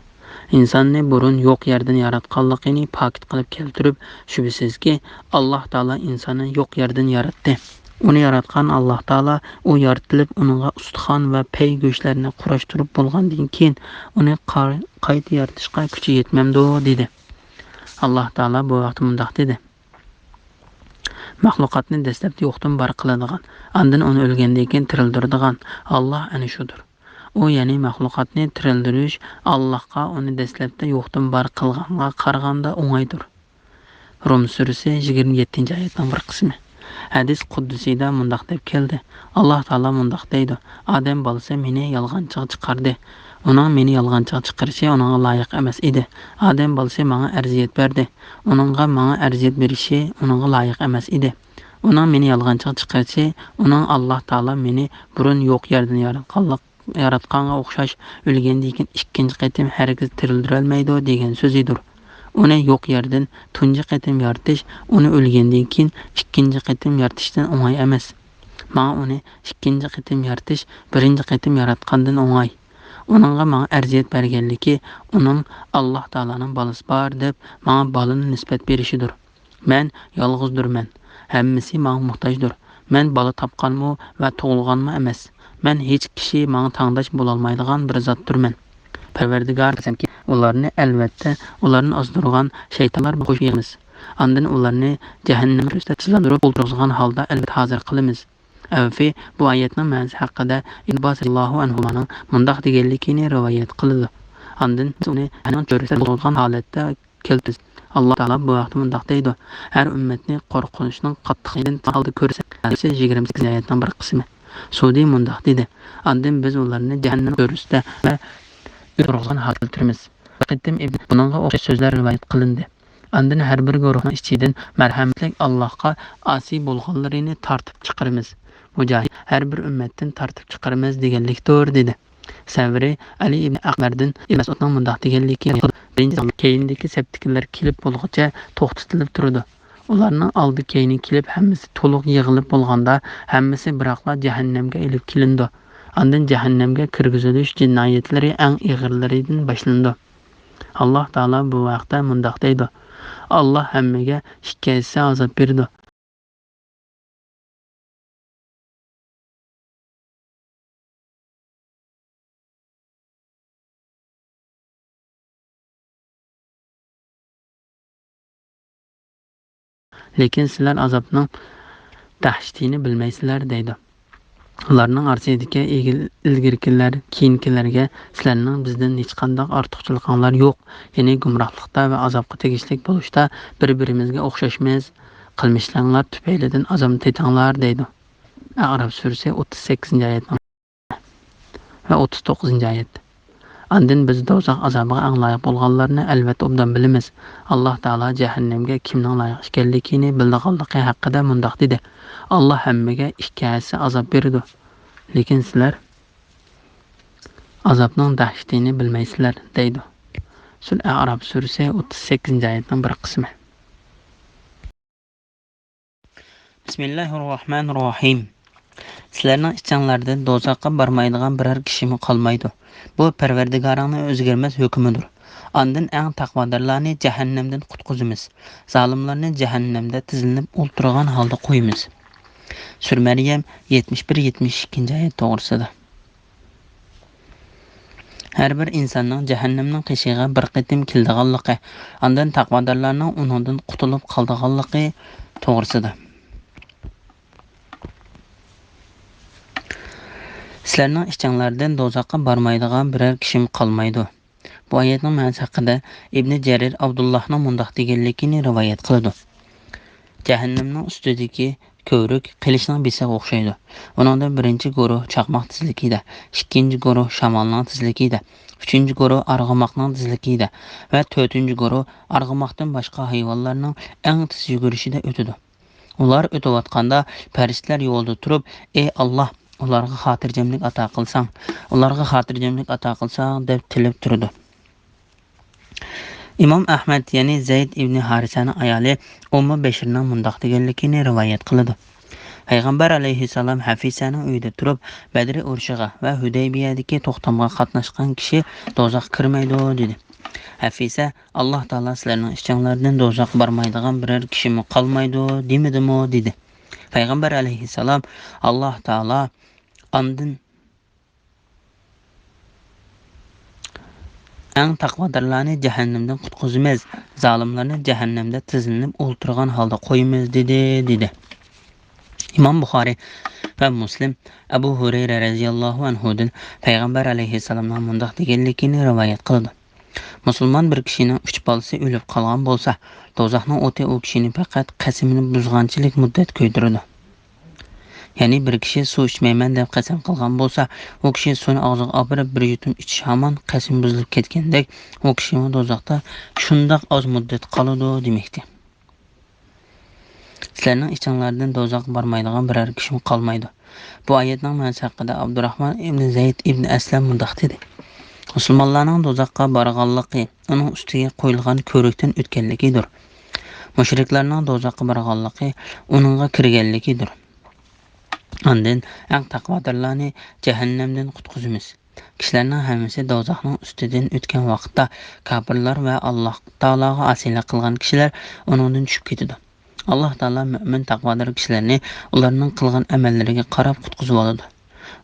ئىنساننى بۇرۇن يوق يەردىن ياراتقانلىقىنى پاكىت قىلىپ كەلتۈرۈپ، شۈبھىسىزكى، ئاللاھ تائالا ئىنساننى يوق يەردىن ياراتتى. ئۇنى ياراتقان ئاللاھ تائالا ئۇ يارىتىلىپ، ئۇنىڭغا ئۇستىخان ۋە پەي گۆشلەرنى قۇراشتۇرۇپ بولغاندىن كېيىن، ئۇنى قار-، قايتا يارىتىشقا كۈچى يەتمەمدۇ؟ دېدى. ئاللاھ تائالا بۇ ھەقتە مۇنداق دېدى: مەخلۇقاتنى دەسلەپتە يوقتىن بار قىلىدىغان، ئاندىن ئۇنى ئۆلگەندىن كېيىن تىرىلدۈرىدىغان ئاللاھ ئەنە شۇدۇر. ئۇ، يەنى مەخلۇقاتنى تىرىلدۈرۈش ئاللاھقا ئۇنى دەسلەپتە يوقتىن بار قىلغانغا قارىغاندا ئوڭايدۇر. روم سۈرىسى، يىگىرمە يەتتىنچى ئايەتنىڭ بىر قىسمى. ھەدىس قۇددۇسىيدا مۇنداق دەپ كەلدى: ئاللاھ تائالا مۇنداق دەيدۇ: ئادەم بالىسى مېنى يالغانچىغا چىقاردى. ئۇنىڭ مېنى يالغانچىغا چىقىرىشى ئۇنىڭغا لايىق ئەمەس ئىدى. ئادەم بالىسى ماڭا ئەرزىيەت بەردى. ئۇنىڭغا ماڭا ئەرزىيەت بېرىشى ئۇنىڭغا لايىق ئەمەس ئىدى. ئۇنىڭ مېنى يالغانچىغا چىقىرىشى ئۇنىڭ ئاللاھ تائالا مېنى بۇرۇن يوق يەردىن ياراتقانلىق ياراتقانغا ئوخشاش، ئۆلگەندىن كېيىن ئىككىنچى قېتىم ھەرگىز تىرىلدۈرەلمەيدۇ دېگەن سۆزىدۇر. ئۇنى يوق يەردىن تۇنجى قېتىم يارىتىش، ئۇنى ئۆلگەندىن كېيىن ئىككىنچى قېتىم يارىتىشتىن ئوڭاي ئەمەس. ماڭا ئۇنى ئىككىنچى قېتىم يارىتىش بىرىنچى قېتىم ياراتقاندىن ئوڭاي. ئۇنىڭغا ماڭا ئەرزىيەت بەرگەنلىكى، ئۇنىڭ ئاللاھ تائالانىڭ بالىسى بار دەپ ماڭا بالىنى نىسبەت بېرىشىدۇر. مەن يالغۇزدۇرمەن. ھەممىسى ماڭا موھتاجدۇر. مەن بالا تاپقانمۇ ۋە تۇغۇلغانمۇ ئەمەس. مەن ھېچ كىشى ماڭا تاڭداش بولالمايدىغان بىر زاتتۇرمەن. پەرۋەردىگار قەسەمكى، ئۇلارنى، ئەلۋەتتە، ئۇلارنى ئازدۇرغان شەيتانلار بىلەن قوشۇپ يىغىمىز. ئاندىن ئۇلارنى جەھەننەم كۆرسىتىپ تىزلاندۇرۇپ ئولتۇرغۇزغان ھالدا، ئەلۋەتتە، ھازىر قىلىمىز. ئەۋفى، بۇ ئايەتنىڭ مەنىسى ھەققىدە ئىبن ئابباس رەزىياللاھۇ ئەنھۇمانىڭ مۇنداق دېگەنلىكىنى رىۋايەت قىلىدۇ. ئاندىن بىز ئۇنى جەھەننەم چۆرىسىدە تۇتۇلغان ھالەتتە كەلتۈرىمىز. ئاللاھ تائالا بۇ ھەقتە مۇنداق دەيدۇ: ھەر ئۈممەتنى قورقۇنچنىڭ قاتتىقلىقىدىن ھالدا كۆرسە. ھەدىس يىگىرمە سەككىز ئايەتنىڭ بىر قىسمى. سۇدى مۇنداق دېدى: ئاندىن بىز ئۇلارنى جەھەننەم كۆرسىتە ۋە ئۆتكۈزگەن ھالدا كەلتۈرىمىز. بىر قېتىم ئىبن بۇنىڭغا ئوخشاش سۆزلەر رىۋايەت قىلىندى. ئاندىن ھەر بىر گۇرۇھنىڭ ئىچىدىن مەرھەمەتلىك ئاللاھقا ئاسىي بولغانلىرىنى تارتىپ چىقىرىمىز. مۇجاھىد، ھەر بىر ئۈممەتتىن تارتىپ چىقىرىمىز دېگەنلىكتۇر، دېدى. سەۋرى، ئەلى ئىبنى ئەقلەردىن ئىبن مەسئۇدنىڭ مۇنداق دېگەنلىكى، بىرىنچى سەپتىن كېيىندىكى سەپتىكىلەر كېلىپ بولغۇچە توختىتىلىپ تۇرىدۇ. ئۇلارنىڭ ئالدى كەينى كېلىپ، ھەممىسى تولۇق يىغىلىپ بولغاندا، ھەممىسى بىراقلا جەھەننەمگە ئېلىپ كېلىنىدۇ. ئاندىن جەھەننەمگە كىرگۈزۈلۈش جىنايەتلىرى ئەڭ ئېغىرلىرىدىن باشلىنىدۇ. ئاللاھ تائالا بۇ ھەقتە مۇنداق دەيدۇ: ئاللاھ ھەممىگە ئىككى ھەسسە ئازاب بېرىدۇ. لېكىن سىلەر ئازابنىڭ دەھشىتىنى بىلمەيسىلەر، دەيدۇ. ئۇلارنىڭ ئارىسىدىكى ئىگىل-، ئىلگىرىكىلەر كېيىنكىلەرگە، سىلەرنىڭ بىزدىن ھېچقانداق ئارتۇقچىلىقىڭلار يوق، يەنى گۇمراھلىقتا ۋە ئازابقا تېگىشلىك بولۇشتا بىر-بىرىمىزگە ئوخشاشمىز، قىلمىشلىرىڭلار تۈپەيلىدىن ئازابنى تېتىڭلار، دەيدۇ. ئەئراف سۈرىسى ئوتتۇز سەككىزىنچى ئايەتنىڭ ۋە ئوتتۇز توققۇزىنچى ئايەت. ئاندىن بىز دوزاخ ئازابىغا ئەڭ لايىق بولغانلارنى ئەلۋەتتە ئوبدان بىلىمىز. ئاللاھ تائالا جەھەننەمگە كىمنىڭ لايىق ئىكەنلىكىنى بىلىدىغانلىقى ھەققىدە مۇنداق دېدى: ئاللاھ ھەممىگە ئىككى ھەسسە ئازاب بېرىدۇ. لېكىن سىلەر ئازابنىڭ دەھشىتىنى بىلمەيسىلەر، دەيدۇ. سۈرە ئەئراف سۈرىسى ئوتتۇز سەككىزىنچى ئايەتنىڭ بىر قىسمى. بىسمىللاھىررەھمانىررەھىم. سىلەرنىڭ ئىچىڭلاردىن دوزاخقا بارمايدىغان بىرەر كىشىمۇ قالمايدۇ. بۇ پەرۋەردىگارىڭنىڭ ئۆزگەرمەس ھۆكمىدۇر. ئاندىن ئەڭ تەقۋادارلارنى جەھەننەمدىن قۇتقۇزىمىز. زالىملارنى جەھەننەمدە تىزلىنىپ ئولتۇرغان ھالدا قويىمىز. سۈرە مەريەم يەتمىش بىر، يەتمىش ئىككىنچى ئايەت توغرىسىدا. ھەر بىر ئىنساننىڭ جەھەننەمنىڭ قېشىغا بىر قېتىم كېلىدىغانلىقى، ئاندىن تەقۋادارلارنىڭ ئۇنىڭدىن قۇتۇلۇپ قالىدىغانلىقى توغرىسىدا. سىلەرنىڭ ئىچىڭلاردىن دوزاخقا بارمايدىغان بىرەر كىشىمۇ قالمايدۇ. بۇ ئايەتنىڭ مەنىسى ھەققىدە ئىبنى جەرىر ئابدۇللاھنىڭ مۇنداق دېگەنلىكىنى رىۋايەت قىلىدۇ: جەھەننەمنىڭ ئۈستىدىكى كۆۋرۈك قىلىچنىڭ بىسىغا ئوخشايدۇ. ئۇنىڭدىن بىرىنچى گۇرۇھ چاقماق تېزلىكىدە، ئىككىنچى گۇرۇھ شامالنىڭ تېزلىكىدە، ئۈچىنچى گۇرۇھ ئارغىماقنىڭ تېزلىكىدە ۋە تۆتىنچى گۇرۇھ ئارغىماقتىن باشقا ھايۋانلارنىڭ ئەڭ تېز يۈگۈرۈشىدە ئۆتىدۇ. ئۇلار ئۆتۈۋاتقاندا پەرىشتىلەر يولدا تۇرۇپ، ئەي ئاللاھ، ئۇلارغا خاتىرجەملىك ئاتا قىلساڭ، ئۇلارغا خاتىرجەملىك ئاتا قىلساڭ، دەپ تىلەپ تۇرىدۇ. ئىمام ئەھمەد، يەنى زەيد ئىبنى ھارىسەنىڭ ئايالى ئۇممۇ بەشىرنىڭ مۇنداق دېگەنلىكىنى رىۋايەت قىلىدۇ: پەيغەمبەر ئەلەيھىسسالام ھەفىسەنىڭ ئۆيىدە تۇرۇپ، بەدرى ئۇرۇشىغا ۋە ھۇدەيبىيەدىكى توختامغا قاتناشقان كىشى دوزاخقا كىرمەيدۇ، دېدى. ھەفىسە: ئاللاھ تائالا سىلەرنىڭ ئىچىڭلاردىن دوزاخقا بارمايدىغان بىرەر كىشىمۇ قالمايدۇ دېمىدىمۇ؟ دېدى. پەيغەمبەر ئەلەيھىسسالام: ئاللاھ تائالا ئاندىن ئەڭ تەقۋادارلارنى جەھەننەمدىن قۇتقۇزىمىز، زالىملارنى جەھەننەمدە تىزلىنىپ ئولتۇرغان ھالدا قويىمىز، دېدى، دېدى. ئىمام بۇخارى ۋە مۇسلىم ئەبۇ ھۇرەيرە رەزىياللاھۇ ئەنھۇدىن پەيغەمبەر ئەلەيھىسسالامنىڭ مۇنداق دېگەنلىكىنى رىۋايەت قىلىدۇ: مۇسۇلمان بىر كىشىنىڭ ئۈچ بالىسى ئۆلۈپ قالغان بولسا، دوزاخنىڭ ئوتى ئۇ كىشىنى پەقەت قەسىمىنى بۇزغانچىلىك مۇددەت كۆيدۈرىدۇ. يەنى بىر كىشى سۇ ئىچمەيمەن دەپ قەسەم قىلغان بولسا، ئۇ كىشى سۇنى ئاغزىغا ئاپىرىپ بىر يۇتۇم ئىچىش ھامان قەسىمى بۇزۇلۇپ كەتكەندەك، ئۇ كىشىمۇ دوزاختا شۇنداق ئاز مۇددەت قالىدۇ دېمەكتە. سىلەرنىڭ ئىچىڭلاردىن دوزاخقا بارمايدىغان بىرەر كىشىمۇ قالمايدۇ. بۇ ئايەتنىڭ مەنىسى ھەققىدە ئابدۇراھمان ئىبنى زەيد ئىبنى ئەسلەم مۇنداق دېدى: مۇسۇلمانلارنىڭ دوزاخقا بارغانلىقى ئۇنىڭ ئۈستىگە قويۇلغان كۆۋرۈكتىن ئۆتكەنلىكىدۇر. مۇشرىكلارنىڭ دوزاخقا بارغانلىقى ئۇنىڭغا كىرگەنلىكىدۇر. ئاندىن ئەڭ تەقۋادارلارنى جەھەننەمدىن قۇتقۇزىمىز. كىشىلەرنىڭ ھەممىسى دوزاخنىڭ ئۈستىدىن ئۆتكەن ۋاقىتتا، كاپىرلار ۋە ئاللاھ تائالاغا ئاسىيلىق قىلغان كىشىلەر ئۇنىڭدىن چۈشۈپ كېتىدۇ. ئاللاھ تائالا مۆمىن تەقۋادار كىشىلەرنى ئۇلارنىڭ قىلغان ئەمەللىرىگە قاراپ قۇتقۇزۇۋالىدۇ.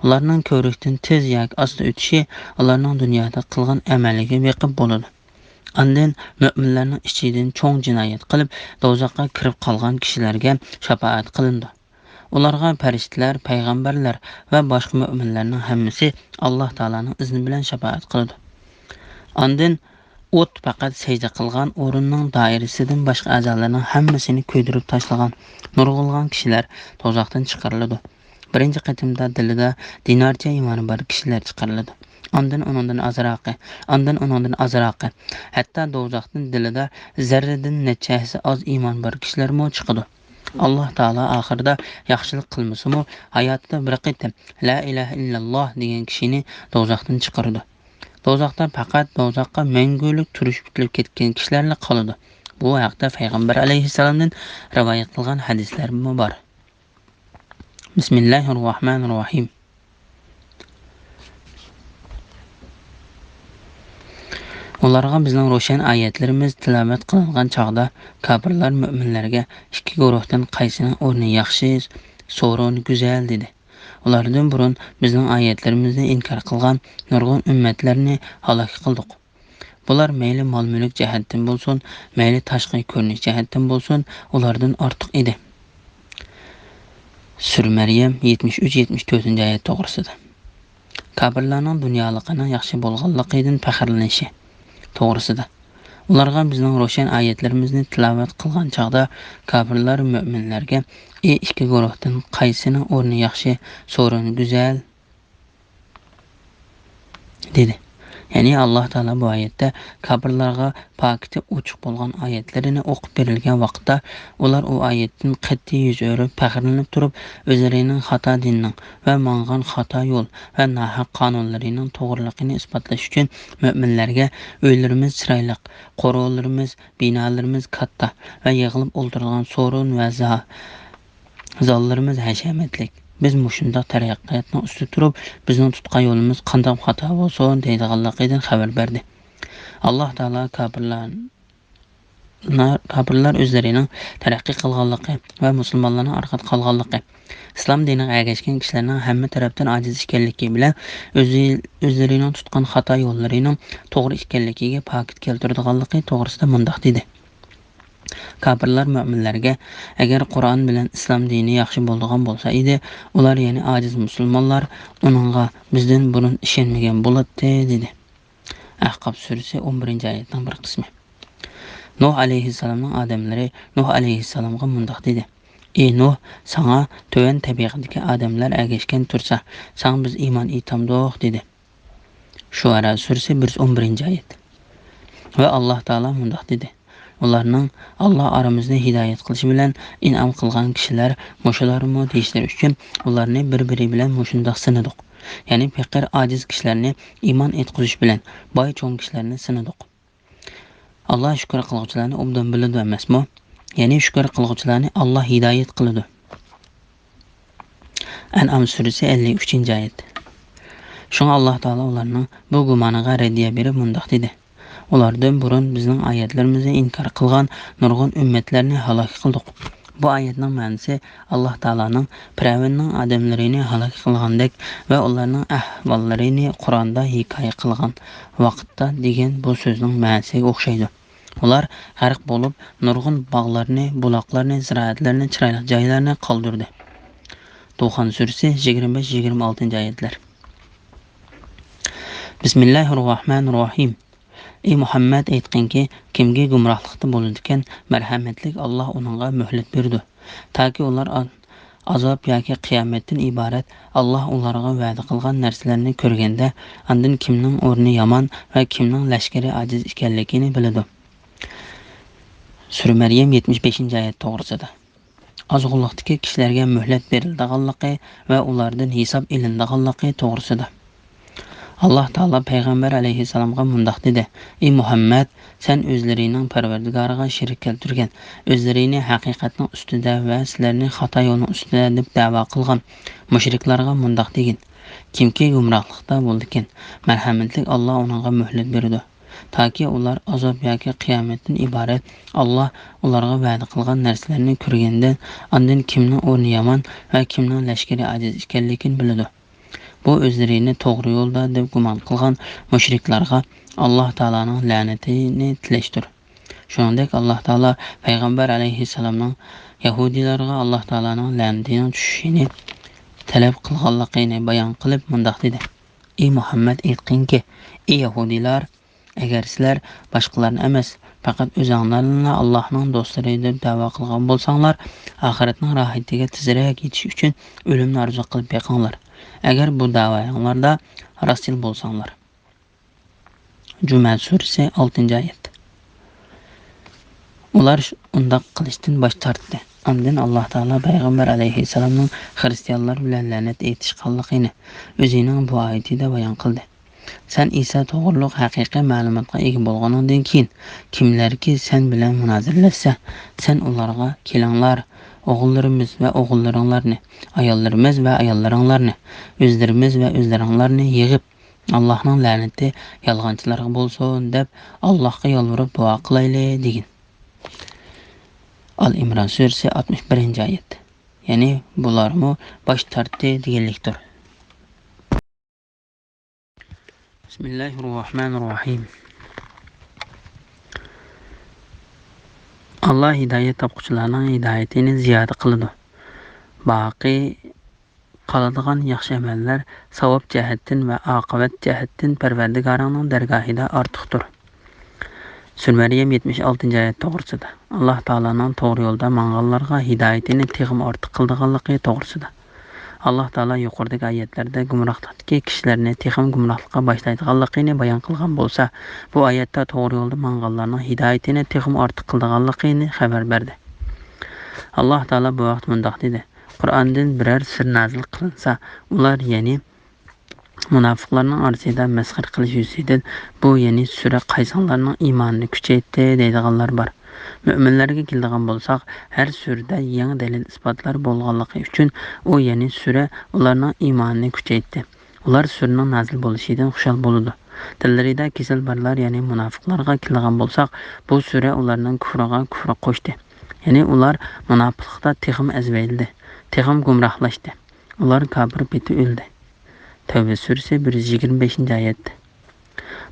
ئۇلارنىڭ كۆۋرۈكتىن تېز ياكى ئاستا ئۆتۈشى ئۇلارنىڭ دۇنيادا قىلغان ئەمەلىگە بېقىپ بولىدۇ. ئاندىن مۆمىنلەرنىڭ ئىچىدىن چوڭ جىنايەت قىلىپ، دوزاخقا كىرىپ قالغان كىشىلەرگە شاپائەت قىلىنىدۇ. ئۇلارغا پەرىشتىلەر، پەيغەمبەرلەر ۋە باشقا مۆمىنلەرنىڭ ھەممىسى ئاللاھ تائالانىڭ ئىزنى بىلەن شاپائەت قىلىدۇ. ئاندىن ئوت پەقەت سەجدە قىلغان ئورۇننىڭ دائىرىسىدىن باشقا ئەزالارنىڭ ھەممىسىنى كۆيدۈرۈپ تاشلىغان نۇرغۇنلىغان كىشىلەر دوزاختىن چىقىرىلىدۇ. بىرىنچى قېتىمدا دىلىدا دىنارچە ئىمانى بار كىشىلەر چىقىرىلىدۇ. ئاندىن ئۇنىڭدىن ئازراقى، ئاندىن ئۇنىڭدىن ئازراقى. ھەتتا دوزاختىن دىلىدا زەررىدىن نەچچە ھەسسە ئاز ئىمانى بار كىشىلەرمۇ چىقىدۇ. ئاللاھ تائالا ئاخىرىدا ياخشىلىق قىلمىسىمۇ، ھاياتىدا بىر قېتىم لا ئىلاھە ئىللاللاھ دېگەن كىشىنى دوزاختىن چىقىرىدۇ. دوزاختا پەقەت دوزاخقا مەڭگۈلۈك تۇرۇش پۈتۈلۈپ كەتكەن كىشىلەرلا قالىدۇ. بۇ ھەقتە پەيغەمبەر ئەلەيھىسسالامدىن رىۋايەت قىلغان ھەدىسلەرمۇ بار. بىسمىللاھىر راھمانىر راھىم. ئۇلارغا بىزنىڭ روشەن ئايەتلىرىمىز تىلاۋەت قىلىنغان چاغدا، كاپىرلار مۆمىنلەرگە، ئىككى گۇرۇھتىن قايسىنىڭ ئورنى ياخشى، سورۇن گۈزەل، دېدى. ئۇلاردىن بۇرۇن بىزنىڭ ئايەتلىرىمىزنى ئىنكار قىلغان نۇرغۇن ئۈممەتلەرنى ھالاك قىلدۇق. بۇلار مەيلى مال-مۈلۈك جەھەتتىن بولسۇن، مەيلى تاشقى كۆرۈنۈش جەھەتتىن بولسۇن، ئۇلاردىن ئارتۇق ئىدى. سۈرە مەريەم يەتمىش ئۈچ، يەتمىش تۆتىنچى ئايەت توغرىسىدا. كاپىرلارنىڭ دۇنيالىقىنىڭ ياخشى بولغانلىقىدىن پەخىرلىنىشى توغرىسىدا. ئۇلارغا بىزنىڭ روشەن ئايەتلىرىمىزنى تىلاۋەت قىلغان چاغدا، كاپىرلار مۆمىنلەرگە، ئى ئىككى گۇرۇھتىن قايسىنىڭ ئورنى ياخشى، سورۇن گۈزەل، دېدى. يەنى ئاللاھ تائالا بۇ ئايەتتە كاپىرلارغا پاكىتى ئوچۇق بولغان ئايەتلىرىنى ئوقۇپ بېرىلگەن ۋاقىتتا، ئۇلار ئۇ ئايەتتىن قەتئىي يۈز ئۆرۈپ، پەخىرلىنىپ تۇرۇپ، ئۆزلىرىنىڭ خاتا دىننىڭ ۋە ماڭغان خاتا يول ۋە ناھەق قانۇنلىرىنىڭ توغرىلىقىنى ئىسپاتلاش ئۈچۈن مۆمىنلەرگە، ئۆيلىرىمىز چىرايلىق، قورۇلىرىمىز، بىنالىرىمىز كاتتا ۋە يىغىلىپ ئولتۇرىدىغان سورۇن ۋە زا-، زاللىرىمىز ھەشەمەتلىك. بىز مۇشۇنداق تەرەققىياتنىڭ ئۈستىدە تۇرۇپ، بىزنىڭ تۇتقان يولىمىز قانداق خاتا بولسۇن دەيدىغانلىقىدىن خەۋەر بەردى. ئاللاھ تائالا كاپىرلار، كاپىرلار ئۆزلىرىنىڭ تەرەققىي قىلغانلىقى ۋە مۇسۇلمانلارنىڭ ئارقىدا قالغانلىقى، ئىسلام دىنىغا ئەگەشكەن كىشىلەرنىڭ ھەممە تەرەپتىن ئاجىز ئىكەنلىكى بىلەن ئۆزى، ئۆزلىرىنىڭ تۇتقان خاتا يوللىرىنىڭ توغرا ئىكەنلىكىگە پاكىت كەلتۈرىدىغانلىقى توغرىسىدا مۇنداق دېدى. كاپىرلار مۆمىنلەرگە، ئەگەر قۇرئان بىلەن ئىسلام دىنى ياخشى بولىدىغان بولسا ئىدى، ئۇلار، يەنى ئاجىز مۇسۇلمانلار، ئۇنىڭغا بىزدىن بۇرۇن ئىشەنمىگەن بولاتتى، دېدى. ئەھقاف سۈرىسى، ئون بىرىنچى ئايەتنىڭ بىر قىسمى. نۇھ ئەلەيھىسسالامنىڭ ئادەملىرى نۇھ ئەلەيھىسسالامغا مۇنداق دېدى: ئى نۇھ، ساڭا تۆۋەن تەبىقىدىكى ئادەملەر ئەگەشكەن تۇرسا، ساڭا بىز ئىمان ئېيتامدۇق، دېدى. شۇئەرا سۈرىسى، بىر يۈز ئون بىرىنچى ئايەت. ۋە ئاللاھ تائالا مۇنداق دېدى: ئۇلارنىڭ ئاللاھ ئارىمىزنى ھىدايەت قىلىشى بىلەن ئىنئام قىلغان كىشىلەر مۇشۇلارمۇ دېيىشلىرى ئۈچۈن ئۇلارنى بىر-بىرى بىلەن مۇشۇنداق سىنىدۇق. يەنى پېقىر، ئاجىز كىشىلەرنى ئىمان ئېيتقۇزۇش بىلەن باي، چوڭ كىشىلەرنى سىنىدۇق. ئاللاھ شۈكۈر قىلغۇچىلارنى ئوبدان بىلىدۇ ئەمەسمۇ؟ يەنى شۈكۈر قىلغۇچىلارنى ئاللاھ ھىدايەت قىلىدۇ. ئەنئام سۈرىسى، ئەللىك ئۈچىنچى ئايەت. شۇڭا ئاللاھ تائالا ئۇلارنىڭ بۇ گۇمانىغا رەددىيە بېرىپ مۇنداق دېدى: ئۇلاردىن بۇرۇن بىزنىڭ ئايەتلىرىمىزنى ئىنكار قىلغان نۇرغۇن ئۈممەتلەرنى ھالاك قىلدۇق. بۇ ئايەتنىڭ مەنىسى ئاللاھ تائالانىڭ پىرئەۋننىڭ ئادەملىرىنى ھالاك قىلغاندەك ۋە ئۇلارنىڭ ئەھۋاللىرىنى قۇرئاندا ھېكايە قىلغان ۋاقىتتا دېگەن بۇ سۆزنىڭ مەنىسىگە ئوخشايدۇ. ئۇلار غەرق بولۇپ، نۇرغۇن باغلارنى، بۇلاقلارنى، زىرائەتلەرنى، چىرايلىق جايلارنى قالدۇردى. دۇخان سۈرىسى، يىگىرمە بەش، يىگىرمە ئالتىنچى ئايەتلەر. بىسمىللاھىررەھمانىررەھىم. ئى مۇھەممەد، ئېيتقىنكى، كىمكى گۇمراھلىقتا بولىدىكەن، مەرھەمەتلىك ئاللاھ ئۇنىڭغا مۆھلەت بېرىدۇ. تاكى ئۇلار ئا-، ئازاب ياكى قىيامەتتىن ئىبارەت ئاللاھ ئۇلارغا ۋەدە قىلغان نەرسىلەرنى كۆرگەندە، ئاندىن كىمنىڭ ئورنى يامان ۋە كىمنىڭ لەشكىرى ئاجىز ئىكەنلىكىنى بىلىدۇ. سۈرە مەريەم يەتمىش بەشىنچى ئايەت توغرىسىدا. ئازغۇنلۇقتىكى كىشىلەرگە مۆھلەت بېرىلىدىغانلىقى ۋە ئۇلاردىن ھېساب ئېلىنىدىغانلىقى توغرىسىدا. ئاللاھ تائالا پەيغەمبەر ئەلەيھىسسالامغا مۇنداق دېدى: ئى مۇھەممەد، سەن ئۆزلىرىنىڭ پەرۋەردىگارىغا شېرىك كەلتۈرگەن، ئۆزلىرىنى ھەقىقەتنىڭ ئۈستىدە ۋە سىلەرنى خاتا يولنىڭ ئۈستىدە دەپ دەۋا قىلغان مۇشرىكلارغا مۇنداق دېگىن: كىمكى گۇمراھلىقتا بولىدىكەن، مەرھەمەتلىك ئاللاھ ئۇنىڭغا مۆھلەت بېرىدۇ. تاكى ئۇلار ئازاب ياكى قىيامەتتىن ئىبارەت ئاللاھ ئۇلارغا ۋەدە قىلغان نەرسىلەرنى كۆرگەندە، ئاندىن كىمنىڭ ئورنى يامان ۋە كىمنىڭ لەشكىرى ئاجىز ئىكەنلىكىنى بىلىدۇ. بۇ ئۆزلىرىنى توغرا يولدا دەپ گۇمان قىلغان مۇشرىكلارغا ئاللاھ تائالانىڭ لەنىتىنى تىلەشتۇر. شۇنىڭدەك ئاللاھ تائالا پەيغەمبەر ئەلەيھىسسالامنىڭ يەھۇدىيلارغا ئاللاھ تائالانىڭ لەنىتىنىڭ چۈشۈشىنى تەلەپ قىلغانلىقىنى بايان قىلىپ مۇنداق دېدى: ئى مۇھەممەد، ئېيتقىنكى، ئى يەھۇدىيلار، ئەگەر سىلەر باشقىلارنى ئەمەس، پەقەت ئۆزۈڭلارنىلا ئاللاھنىڭ دوستلىرى دەپ دەۋا قىلغان بولساڭلار، ئاخىرەتنىڭ راھىتىگە تېزرەك يېتىش ئۈچۈن ئۆلۈمنى ئارزۇ قىلىپ بېقىڭلار، ئەگەر بۇ دەۋايىڭلاردا راستچىل بولساڭلار. جۈمە سۈرىسى، ئالتىنچى ئايەت. ئۇلار ش-، ئۇنداق قىلىشتىن باش تارتتى. ئاندىن ئاللاھ تائالا پەيغەمبەر ئەلەيھىسسالامنىڭ خىرىستىيانلار بىلەن لەنەت ئېيتىشقانلىقىنى ئۆزىنىڭ بۇ ئايىتىدە بايان قىلدى. سەن ئىسا توغرۇلۇق ھەقىقىي مەلۇماتقا ئىگە بولغىنىڭدىن كېيىن، كىملەركى سەن بىلەن مۇنازىرىلەشسە، سەن ئۇلارغا، كېلىڭلار، ئوغۇللىرىمىز ۋە ئوغۇللىرىڭلارنى، ئاياللىرىمىز ۋە ئاياللىرىڭلارنى، ئۆزلىرىمىز ۋە ئۆزلىرىڭلارنى يىغىپ، ئاللاھنىڭ لەنىتى يالغانچىلارغا بولسۇن دەپ، ئاللاھقا يالۋۇرۇپ دۇئا قىلايلى، دېگىن. ئال ئىمران سۈرىسى، ئاتمىش بىرىنچى ئايەت. يەنى بۇلارمۇ باش تارتتى دېگەنلىكتۇر. بىسمىللاھىررەھمانىررەھىم. ئاللاھ ھىدايەت تاپقۇچىلارنىڭ ھىدايىتىنى زىيادە قىلىدۇ. باقىي قالىدىغان ياخشى ئەمەللەر ساۋاب جەھەتتىن ۋە ئاقىۋەت جەھەتتىن پەرۋەردىگارىڭنىڭ دەرگاھىدا ئارتۇقتۇر. سۈرە مەريەم يەتمىش ئالتىنچى ئايەت توغرىسىدا، ئاللاھ تائالانىڭ توغرا يولدا ماڭغانلارغا ھىدايىتىنى تېخىمۇ ئارتۇق قىلىدىغانلىقى توغرىسىدا. ئاللاھ تائالا يۇقىرىدىكى ئايەتلەردە گۇمراھلىقتىكى كىشىلەرنى تېخىمۇ گۇمراھلىققا باشلايدىغانلىقىنى بايان قىلغان بولسا، بۇ ئايەتتە توغرا يولدا ماڭغانلارنىڭ ھىدايىتىنى تېخىمۇ ئارتۇق قىلىدىغانلىقىنى خەۋەر بەردى. ئاللاھ تائالا بۇ ھەقتە مۇنداق دېدى: قۇرئاندىن بىرەر سۈرە نازىل قىلىنسا، ئۇلار، يەنى مۇناپىقلارنىڭ ئارىسىدا مەسخىرە قىلىش يۈزىسىدىن، بۇ، يەنى سۈرە قايسىڭلارنىڭ ئىمانىنى كۈچەيتتى دەيدىغانلار بار. مۆمىنلەرگە كېلىدىغان بولساق، ھەر سۈرىدە يېڭى دەلىل-ئىسپاتلار بولغانلىقى ئۈچۈن، ئۇ، يەنى سۈرە ئۇلارنىڭ ئىمانىنى كۈچەيتتى. ئۇلار سۈرىنىڭ نازىل بولۇشىدىن خۇشال بولىدۇ. دىللىرىدا كېسەل بارلار، يەنى مۇناپىقلارغا كېلىدىغان بولساق، بۇ سۈرە ئۇلارنىڭ كۇفرىغا كۇفر قوشتى. يەنى ئۇلار مۇناپىقلىقتا تېخىمۇ ئەزۋەيلىدى، تېخىمۇ گۇمراھلاشتى. ئۇلار كاپىر پېتى ئۆلدى. تەۋبە سۈرىسى بىر يۈز يىگىرمە بەشىنچى ئايەت.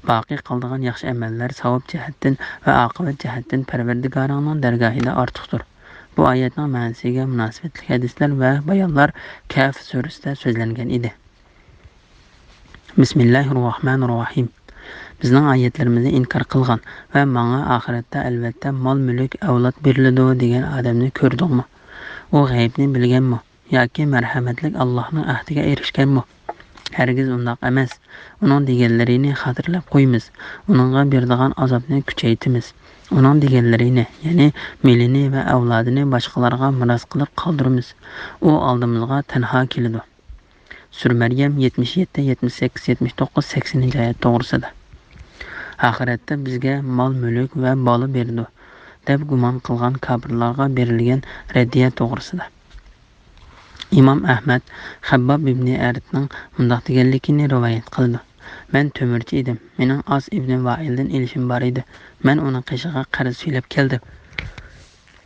باقىي قالىدىغان ياخشى ئەمەللەر ساۋاب جەھەتتىن ۋە ئاقىۋەت جەھەتتىن پەرۋەردىگارىڭنىڭ دەرگاھىدا ئارتۇقتۇر. بۇ ئايەتنىڭ مەنىسىگە مۇناسىۋەتلىك ھەدىسلەر ۋە بايانلار كەھف سۈرىسىدە سۆزلەنگەن ئىدى. بىسمىللاھىرراھمانىرراھىم. بىزنىڭ ئايەتلىرىمىزنى ئىنكار قىلغان ۋە ماڭا ئاخىرەتتە ئەلۋەتتە مال-مۈلۈك، ئەۋلاد بېرىلىدۇ دېگەن ئادەمنى كۆردۈڭمۇ؟ ئۇ غەيىبنى بىلگەنمۇ؟ ياكى مەرھەمەتلىك ئاللاھنىڭ ئەھدىگە ئېرىشكەنمۇ؟ ھەرگىز ئۇنداق ئەمەس. ئۇنىڭ دېگەنلىرىنى خاتىرىلەپ قويىمىز. ئۇنىڭغا بېرىدىغان ئازابنى كۈچەيتىمىز. ئۇنىڭ دېگەنلىرىنى، يەنى مېلىنى ۋە ئەۋلادىنى باشقىلارغا مىراس قىلىپ قالدۇرىمىز. ئۇ ئالدىمىزغا تەنھا كېلىدۇ. سۈرە مەريەم يەتمىش يەتتە، يەتمىش سەككىز، يەتمىش توققۇز، سەكسىنىنچى ئايەت توغرىسىدا. ئاخىرەتتە بىزگە مال-مۈلۈك ۋە بالا بېرىدۇ، دەپ گۇمان قىلغان كاپىرلارغا بېرىلگەن رەددىيە توغرىسىدا. ئىمام ئەھمەد خەبباب ئىبنى ئەرەتنىڭ مۇنداق دېگەنلىكىنى رىۋايەت قىلىدۇ: مەن تۆمۈرچى ئىدىم. مېنىڭ ئاس ئىبنى ۋائىلدىن ئېلىشىم بار ئىدى. مەن ئۇنىڭ قېشىغا قەرز سۈيلەپ كەلدىم.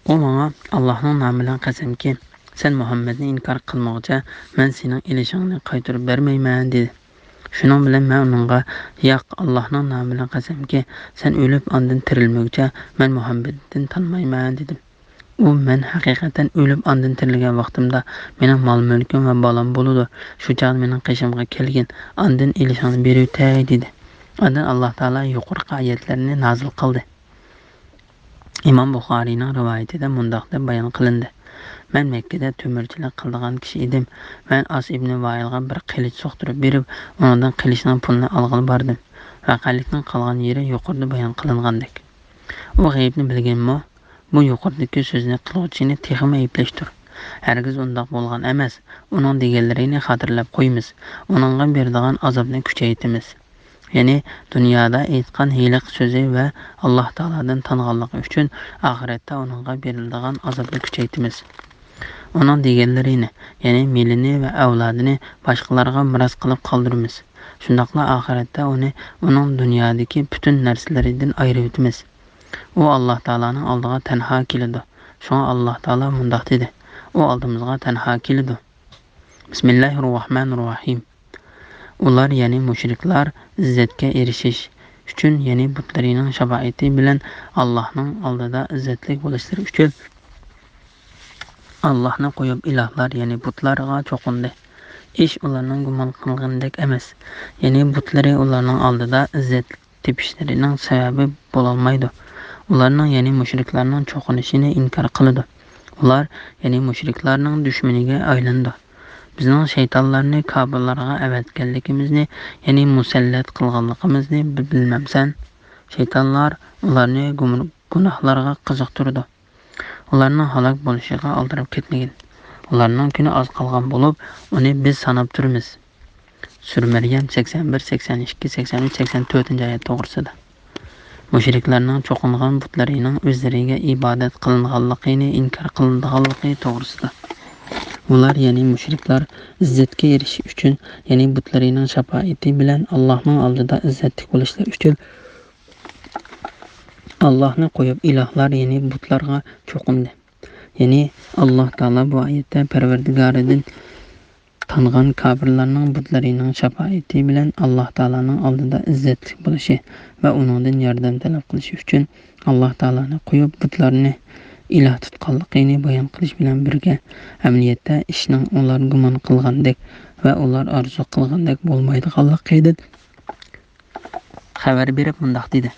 ئۇ ماڭا: «ئاللاھنىڭ نامى بىلەن قەسەمكى، سەن مۇھەممەدنى ئىنكار قىلمىغۇچە، مەن سېنىڭ ئېلىشىڭنى قايتۇرۇپ بەرمەيمەن» دېدى. شۇنىڭ بىلەن مەن ئۇنىڭغا: «ياق، ئاللاھنىڭ نامى بىلەن قەسەمكى، سەن ئۆلۈپ ئاندىن تىرىلمىگۈچە، مەن مۇھەممەدتىن تانمايمەن» دېدىم. ئۇ: «مەن ھەقىقەتەن ئۆلۈپ ئاندىن تىرىلگەن ۋاقتىمدا مېنىڭ مال-مۈلكۈم ۋە بالام بولىدۇ. شۇ چاغدا مېنىڭ قېشىمغا كەلگىن، ئاندىن ئېلىشىڭنى بېرىۋېتەي» دېدى. ئاندىن ئاللاھ تائالا يۇقىرىقى ئايەتلەرنى نازىل قىلدى. ئىمام بۇخارىينىڭ رىۋايىتىدە مۇنداق دەپ بايان قىلىندى: مەن مەككىدە تۆمۈرچىلىك قىلىدىغان كىشى ئىدىم. مەن ئاس ئىبنى ۋائىلغا بىر قىلىچ سوقتۇرۇپ بېرىپ، ئۇنىڭدىن قىلىچنىڭ پۇلىنى ئالغىلى باردىم. ۋەقەلىكنىڭ قالغان يېرى يۇقىرىدا بايان قىلىنغاندەك. ئۇ غەيىبنى بىلگەنمۇ؟ بۇ يۇقىرىدىكى سۆزنى قىلغۇچىنى تېخىمۇ ئەيىبلەشتۇر. ھەرگىز ئۇنداق بولغان ئەمەس. ئۇنىڭ دېگەنلىرىنى خاتىرىلەپ قويىمىز. ئۇنىڭغا بېرىدىغان ئازابنى كۈچەيتىمىز. يەنى دۇنيادا ئېيتقان ھېلىقى سۆزى ۋە ئاللاھ تائالادىن تانغانلىقى ئۈچۈن ئاخىرەتتە ئۇنىڭغا بېرىلىدىغان ئازابنى كۈچەيتىمىز. ئۇنىڭ دېگەنلىرىنى، يەنى مېلىنى ۋە ئەۋلادىنى باشقىلارغا مىراس قىلىپ قالدۇرىمىز. شۇنداقلا ئاخىرەتتە ئۇنى ئۇنىڭ دۇنيادىكى پۈتۈن نەرسىلىرىدىن ئايرىۋېتىمىز. ئۇ ئاللاھ تائالانىڭ ئالدىغا تەنھا كېلىدۇ. شۇڭا ئاللاھ تائالا مۇنداق دېدى: «ئۇ ئالدىمىزغا تەنھا كېلىدۇ.» بىسمىللاھىرراھمانىرراھىم. ئۇلار، يەنى مۇشرىكلار، ئىززەتكە ئېرىشىش ئۈچۈن، يەنى بۇتلىرىنىڭ شاپائىتى بىلەن ئاللاھنىڭ ئالدىدا ئىززەتلىك بولۇشلىرى ئۈچۈن، ئاللاھنى قويۇپ ئىلاھلار، يەنى بۇتلارغا چوقۇندى. ئىش ئۇلارنىڭ گۇمان قىلغىنىدەك ئەمەس. يەنى بۇتلىرى ئۇلارنىڭ ئالدىدا ئىززەت تېپىشلىرىنىڭ سەۋەبى بولالمايدۇ. ئۇلارنىڭ، يەنى مۇشرىكلارنىڭ چوقۇنۇشىنى ئىنكار قىلىدۇ. ئۇلار، يەنى مۇشرىكلارنىڭ دۈشمىنىگە ئايلىنىدۇ. بىزنىڭ شەيتانلارنى كاپىرلارغا ئەۋەتكەنلىكىمىزنى، يەنى مۇسەللەت قىلغانلىقىمىزنى بىلمەمسەن؟ شەيتانلار ئۇلارنى گۇم-، گۇناھلارغا قىزىقتۇرىدۇ. ئۇلارنىڭ ھالاك بولۇشىغا ئالدىراپ كەتمىگىن. ئۇلارنىڭ كۈنى ئاز قالغان بولۇپ، ئۇنى بىز ساناپ تۇرىمىز. سۈرە مەريەم سەكسەن بىر، سەكسەن ئىككى، سەكسەن ئۈچ، سەكسەن تۆتىنچى ئايەت توغرىسىدا. مۇشرىكلارنىڭ چوقۇنغان بۇتلىرىنىڭ ئۆزلىرىگە ئىبادەت قىلىنغانلىقىنى ئىنكار قىلىدىغانلىقى توغرىسىدا. ئۇلار، يەنى مۇشرىكلار، ئىززەتكە ئېرىشىش ئۈچۈن، يەنى بۇتلىرىنىڭ شاپائىتى بىلەن ئاللاھنىڭ ئالدىدا ئىززەتلىك بولۇشلىرى ئۈچۈن، ئاللاھنى قويۇپ ئىلاھلار، يەنى بۇتلارغا چوقۇندى. يەنى ئاللاھ تائالا بۇ ئايەتتە پەرۋەردىگارىدىن تانغان كاپىرلارنىڭ بۇتلىرىنىڭ شاپائىتى بىلەن ئاللاھ تائالانىڭ ئالدىدا ئىززەتلىك بولۇشى ۋە ئۇنىڭدىن ياردەم تەلەپ قىلىشى ئۈچۈن، ئاللاھ تائالانى قويۇپ بۇتلارنى، ئىلاھ تۇتقانلىقىنى بايان قىلىش بىلەن بىرگە، ئەمەلىيەتتە ئىشنىڭ ئۇلار گۇمان قىلغاندەك ۋە ئۇلار ئارزۇ قىلغاندەك بولمايدىغانلىقىدىن خەۋەر بېرىپ مۇنداق دېدى: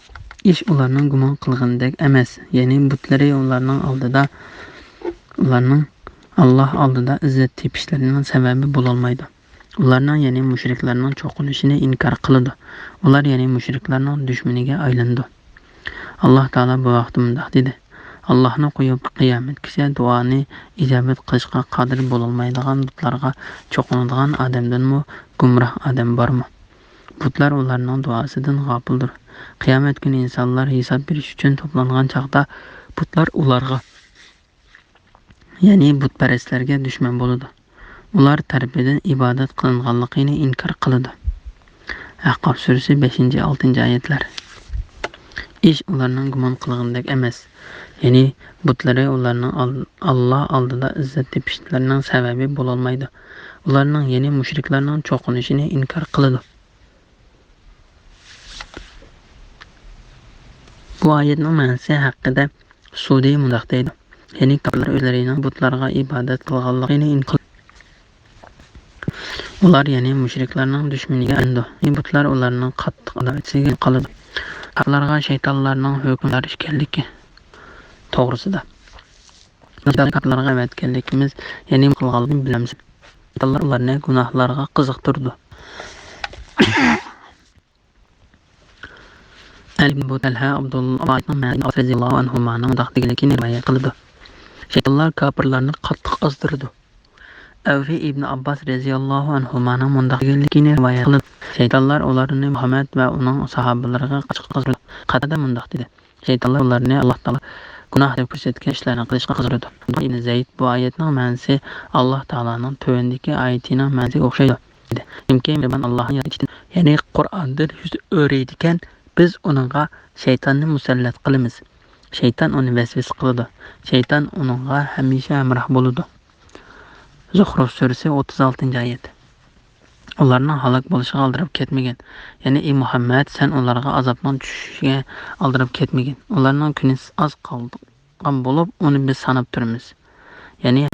ئىش ئۇلارنىڭ گۇمان قىلغىنىدەك ئەمەس، يەنى بۇتلىرى ئۇلارنىڭ ئالدىدا، ئۇلارنىڭ ئاللاھ ئالدىدا ئىززەت تېپىشلىرىنىڭ سەۋەبى بولالمايدۇ. ئۇلارنىڭ، يەنى مۇشرىكلارنىڭ چوقۇنۇشىنى ئىنكار قىلىدۇ. ئۇلار، يەنى مۇشرىكلارنىڭ دۈشمىنىگە ئايلىنىدۇ. ئاللاھ تائالا بۇ ھەقتە مۇنداق دېدى: ئاللاھنى قويۇپ، قىيامەتكىچە دۇئانى ئىجابەت قىلىشقا قادىر بولالمايدىغان بۇتلارغا چوقۇنىدىغان ئادەمدىنمۇ گۇمراھ ئادەم بارمۇ؟ بۇتلار ئۇلارنىڭ دۇئاسىدىن غاپىلدۇر. قىيامەت كۈنى ئىنسانلار ھېساب بېرىش ئۈچۈن توپلانغان چاغدا، بۇتلار ئۇلارغا، يەنى بۇتپەرەسلەرگە دۈشمەن بولىدۇ. ئۇلار تەرىپىدىن ئىبادەت قىلىنغانلىقىنى ئىنكار قىلىدۇ. ئەھقاف سۈرىسى، بەشىنچى، ئالتىنچى ئايەتلەر. ئىش ئۇلارنىڭ گۇمان قىلغىنىدەك ئەمەس. يەنى بۇتلىرى ئۇلارنىڭ ئال-، ئاللا ئالدىدا ئىززەت تېپىشلىرىنىڭ سەۋەبى بولالمايدۇ. ئۇلارنىڭ، يەنى مۇشرىكلارنىڭ چوقۇنۇشىنى ئىنكار قىلىدۇ. بۇ ئايەتنىڭ مەنىسى ھەققىدە سۇدى مۇنداق دەيدۇ: يەنى كاپىرلار ئۆزلىرىنىڭ بۇتلارغا ئىبادەت قىلغانلىقىنى ئىنكار، ئۇلار يەنى مۇشرىكلارنىڭ دۈشمىنىگە ئايلىنىدۇ. يەنى بۇتلار ئۇلارنىڭ قاتتىق ئاداۋەتچىسىگە قالىدۇ. كاپىرلارغا شەيتانلارنىڭ ھۆكۈمدار ئىكەنلىكى توغرىسىدا. شەيتانلار كاپىرلارغا ئەۋەتكەنلىكىمىز، يەنى قىلغانلىقىنى بىلەمسىز؟ شەيتانلار ئۇلارنى گۇناھلارغا قىزىقتۇرىدۇ. ئەلى ئىبن ئەبۇ تەلھە ئابدۇللا ئابباس رەزىياللاھۇ ئەنھۇمانىڭ مۇنداق دېگەنلىكىنى رىۋايەت قىلىدۇ: شەيتانلار كاپىرلارنى قاتتىق ئازدۇرىدۇ. ئەۋفى ئىبن ئابباس رەزىياللاھۇ ئەنھۇمانىڭ مۇنداق دېگەنلىكىنى رىۋايەت قىلىدۇ: شەيتانلار ئۇلارنى مۇھەممەد ۋە ئۇنىڭ ساھابىلىرىغا قاتتىق ئازدۇرىدۇ. قاتادە مۇنداق دېدى: شەيتانلار ئۇلارنى ئاللاھ تائالا گۇناھ دەپ كۆرسەتكەن ئىشلارنى قىلىشقا قىزغىنىدۇ. ئىبن زەيد بۇ ئايەتنىڭ مەنىسى ئاللاھ تائالانىڭ تۆۋەندىكى ئايىتىنىڭ مەنىسىگە ئوخشايدۇ، دېدى: كىمكى مېھرىبان ئاللاھنى ياد ئېتىشتىن، يەنى قۇرئاندىن يۈز ئۆرۈيدىكەن، بىز ئۇنىڭغا شەيتاننى مۇسەللەت قىلىمىز. شەيتان ئۇنى ۋەسۋەسە قىلىدۇ. شەيتان ئۇنىڭغا ھەمىشە ھەمراھ بولىدۇ. زۇخرۇف سۈرىسى، ئوتتۇز ئالتىنچى ئايەت. ئۇلارنىڭ ھالاك بولۇشىغا ئالدىراپ كەتمىگىن. يەنى، ئى مۇھەممەد، سەن ئۇلارغا ئازابنىڭ چۈشۈشىگە ئالدىراپ كەتمىگىن. ئۇلارنىڭ كۈنى ئاز قالغان بولۇپ، ئۇنى بىز ساناپ تۇرىمىز. يەنى،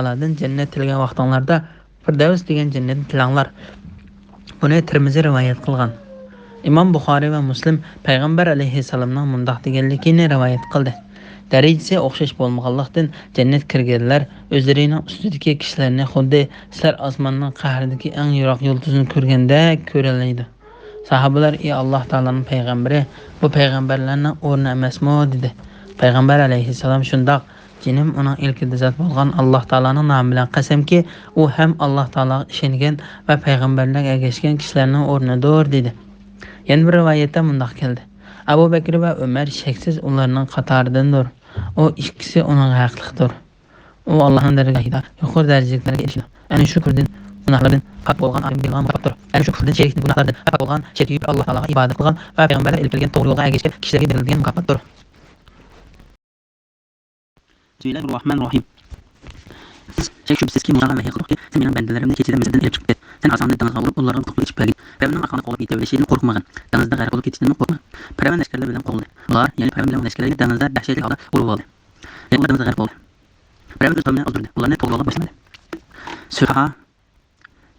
تائالادىن جەننەت تىلىگەن ۋاقتىڭلاردا، فىردەۋس دېگەن جەننەتنى تىلەڭلار. بۇنى تىرمىزى رىۋايەت قىلغان. ئىمام بۇخارىي ۋە مۇسلىم پەيغەمبەر ئەلەيھىسسالامنىڭ مۇنداق دېگەنلىكىنى رىۋايەت قىلدى: دەرىجىسى ئوخشاش بولمىغانلىقتىن، جەننەتكە كىرگەنلەر ئۆزلىرىنىڭ ئۈستىدىكى كىشىلەرنى خۇددى سىلەر ئاسماننىڭ قەھرىدىكى ئەڭ يىراق يۇلتۇزنى كۆرگەندەك كۆرەلەيدۇ. ساھابىلەر: «ئى ئاللاھ تائالانىڭ پەيغەمبىرى، بۇ پەيغەمبەرلەرنىڭ ئورنى ئەمەسمۇ؟» دېدى. پەيغەمبەر ئەلەيھىسسالام: «شۇنداق، جېنىم ئۇنىڭ ئىلكىدە زات بولغان ئاللاھ تائالانىڭ نامى بىلەن قەسەمكى، ئۇ ھەم ئاللاھ تائالاغا ئىشەنگەن ۋە پەيغەمبەرلەرگە ئەگەشكەن كىشىلەرنىڭ ئورنىدۇر» دېدى. يەنە بىر رىۋايەتتە مۇنداق كەلدى: «ئەبۇ بەكرى ۋە ئۆمەر شەكسىز ئۇلارنىڭ قاتارىدىندۇر. ئۇ ئىككىسى ئۇنىڭغا ھەقلىقتۇر. ئۇ ئاللاھنىڭ دەرگاھىدا يۇقىرى دەرىجىلىكلەرگە ئېرىشىدۇ. ئەنە شۇ كۈفرىدىن، گۇناھلاردىن پاك بولغان ئادەم دېگەن مۇكاپاتتۇر. ئەنە شۇ كۈفردىن، شېرىك گۇناھلاردىن پاك بولغان، شەك يۇيۇپ ئاللاھ تائالاغا ئىبادەت قىلغان ۋە پەيغەمبەرلەر ئېلىپ كەلگەن توغرا يولغا ئەگەشكەن كىشىلەرگە بېرىلىدىغان مۇكاپاتتۇر.» بىسمىللاھىررەھمانىررەھىم. شەك شۈبھىسىزكى، مۇساغا ۋەھىي قىلدۇقكى، سەن مېنىڭ بەندىلىرىمنى كېچىدە مىسىردىن ئېلىپ چىقتىڭ. سەن ھاساڭنى دېڭىزغا ئۇرۇپ، ئۇلارغا قوپۇپ ئېچىپ بەرگىن. پىرئەۋننىڭ ئارقاڭدا قوغلاپ يېتىۋېلىشىدىن قورقمىغىن. دېڭىزدا غەرق بولۇپ كېتىشتىنمۇ قورقمىغىن. پىرئەۋن لەشكەرلىرى بىلەن قوغلىدى. ئۇلار، يەنى پىرئەۋن بىلەن ئۇنىڭ لەشكەرلىرى دېڭىزدا دەھشەتلىك ھالدا ئۇرۇۋالدى. يەنى ئۇلار دېڭىزدا غەرق بولدى. پىرئەۋن ئۆز قەۋمىنى ئازدۇردى. ئۇلارنى توغرىلاپ باشلىمىدى. سۈرە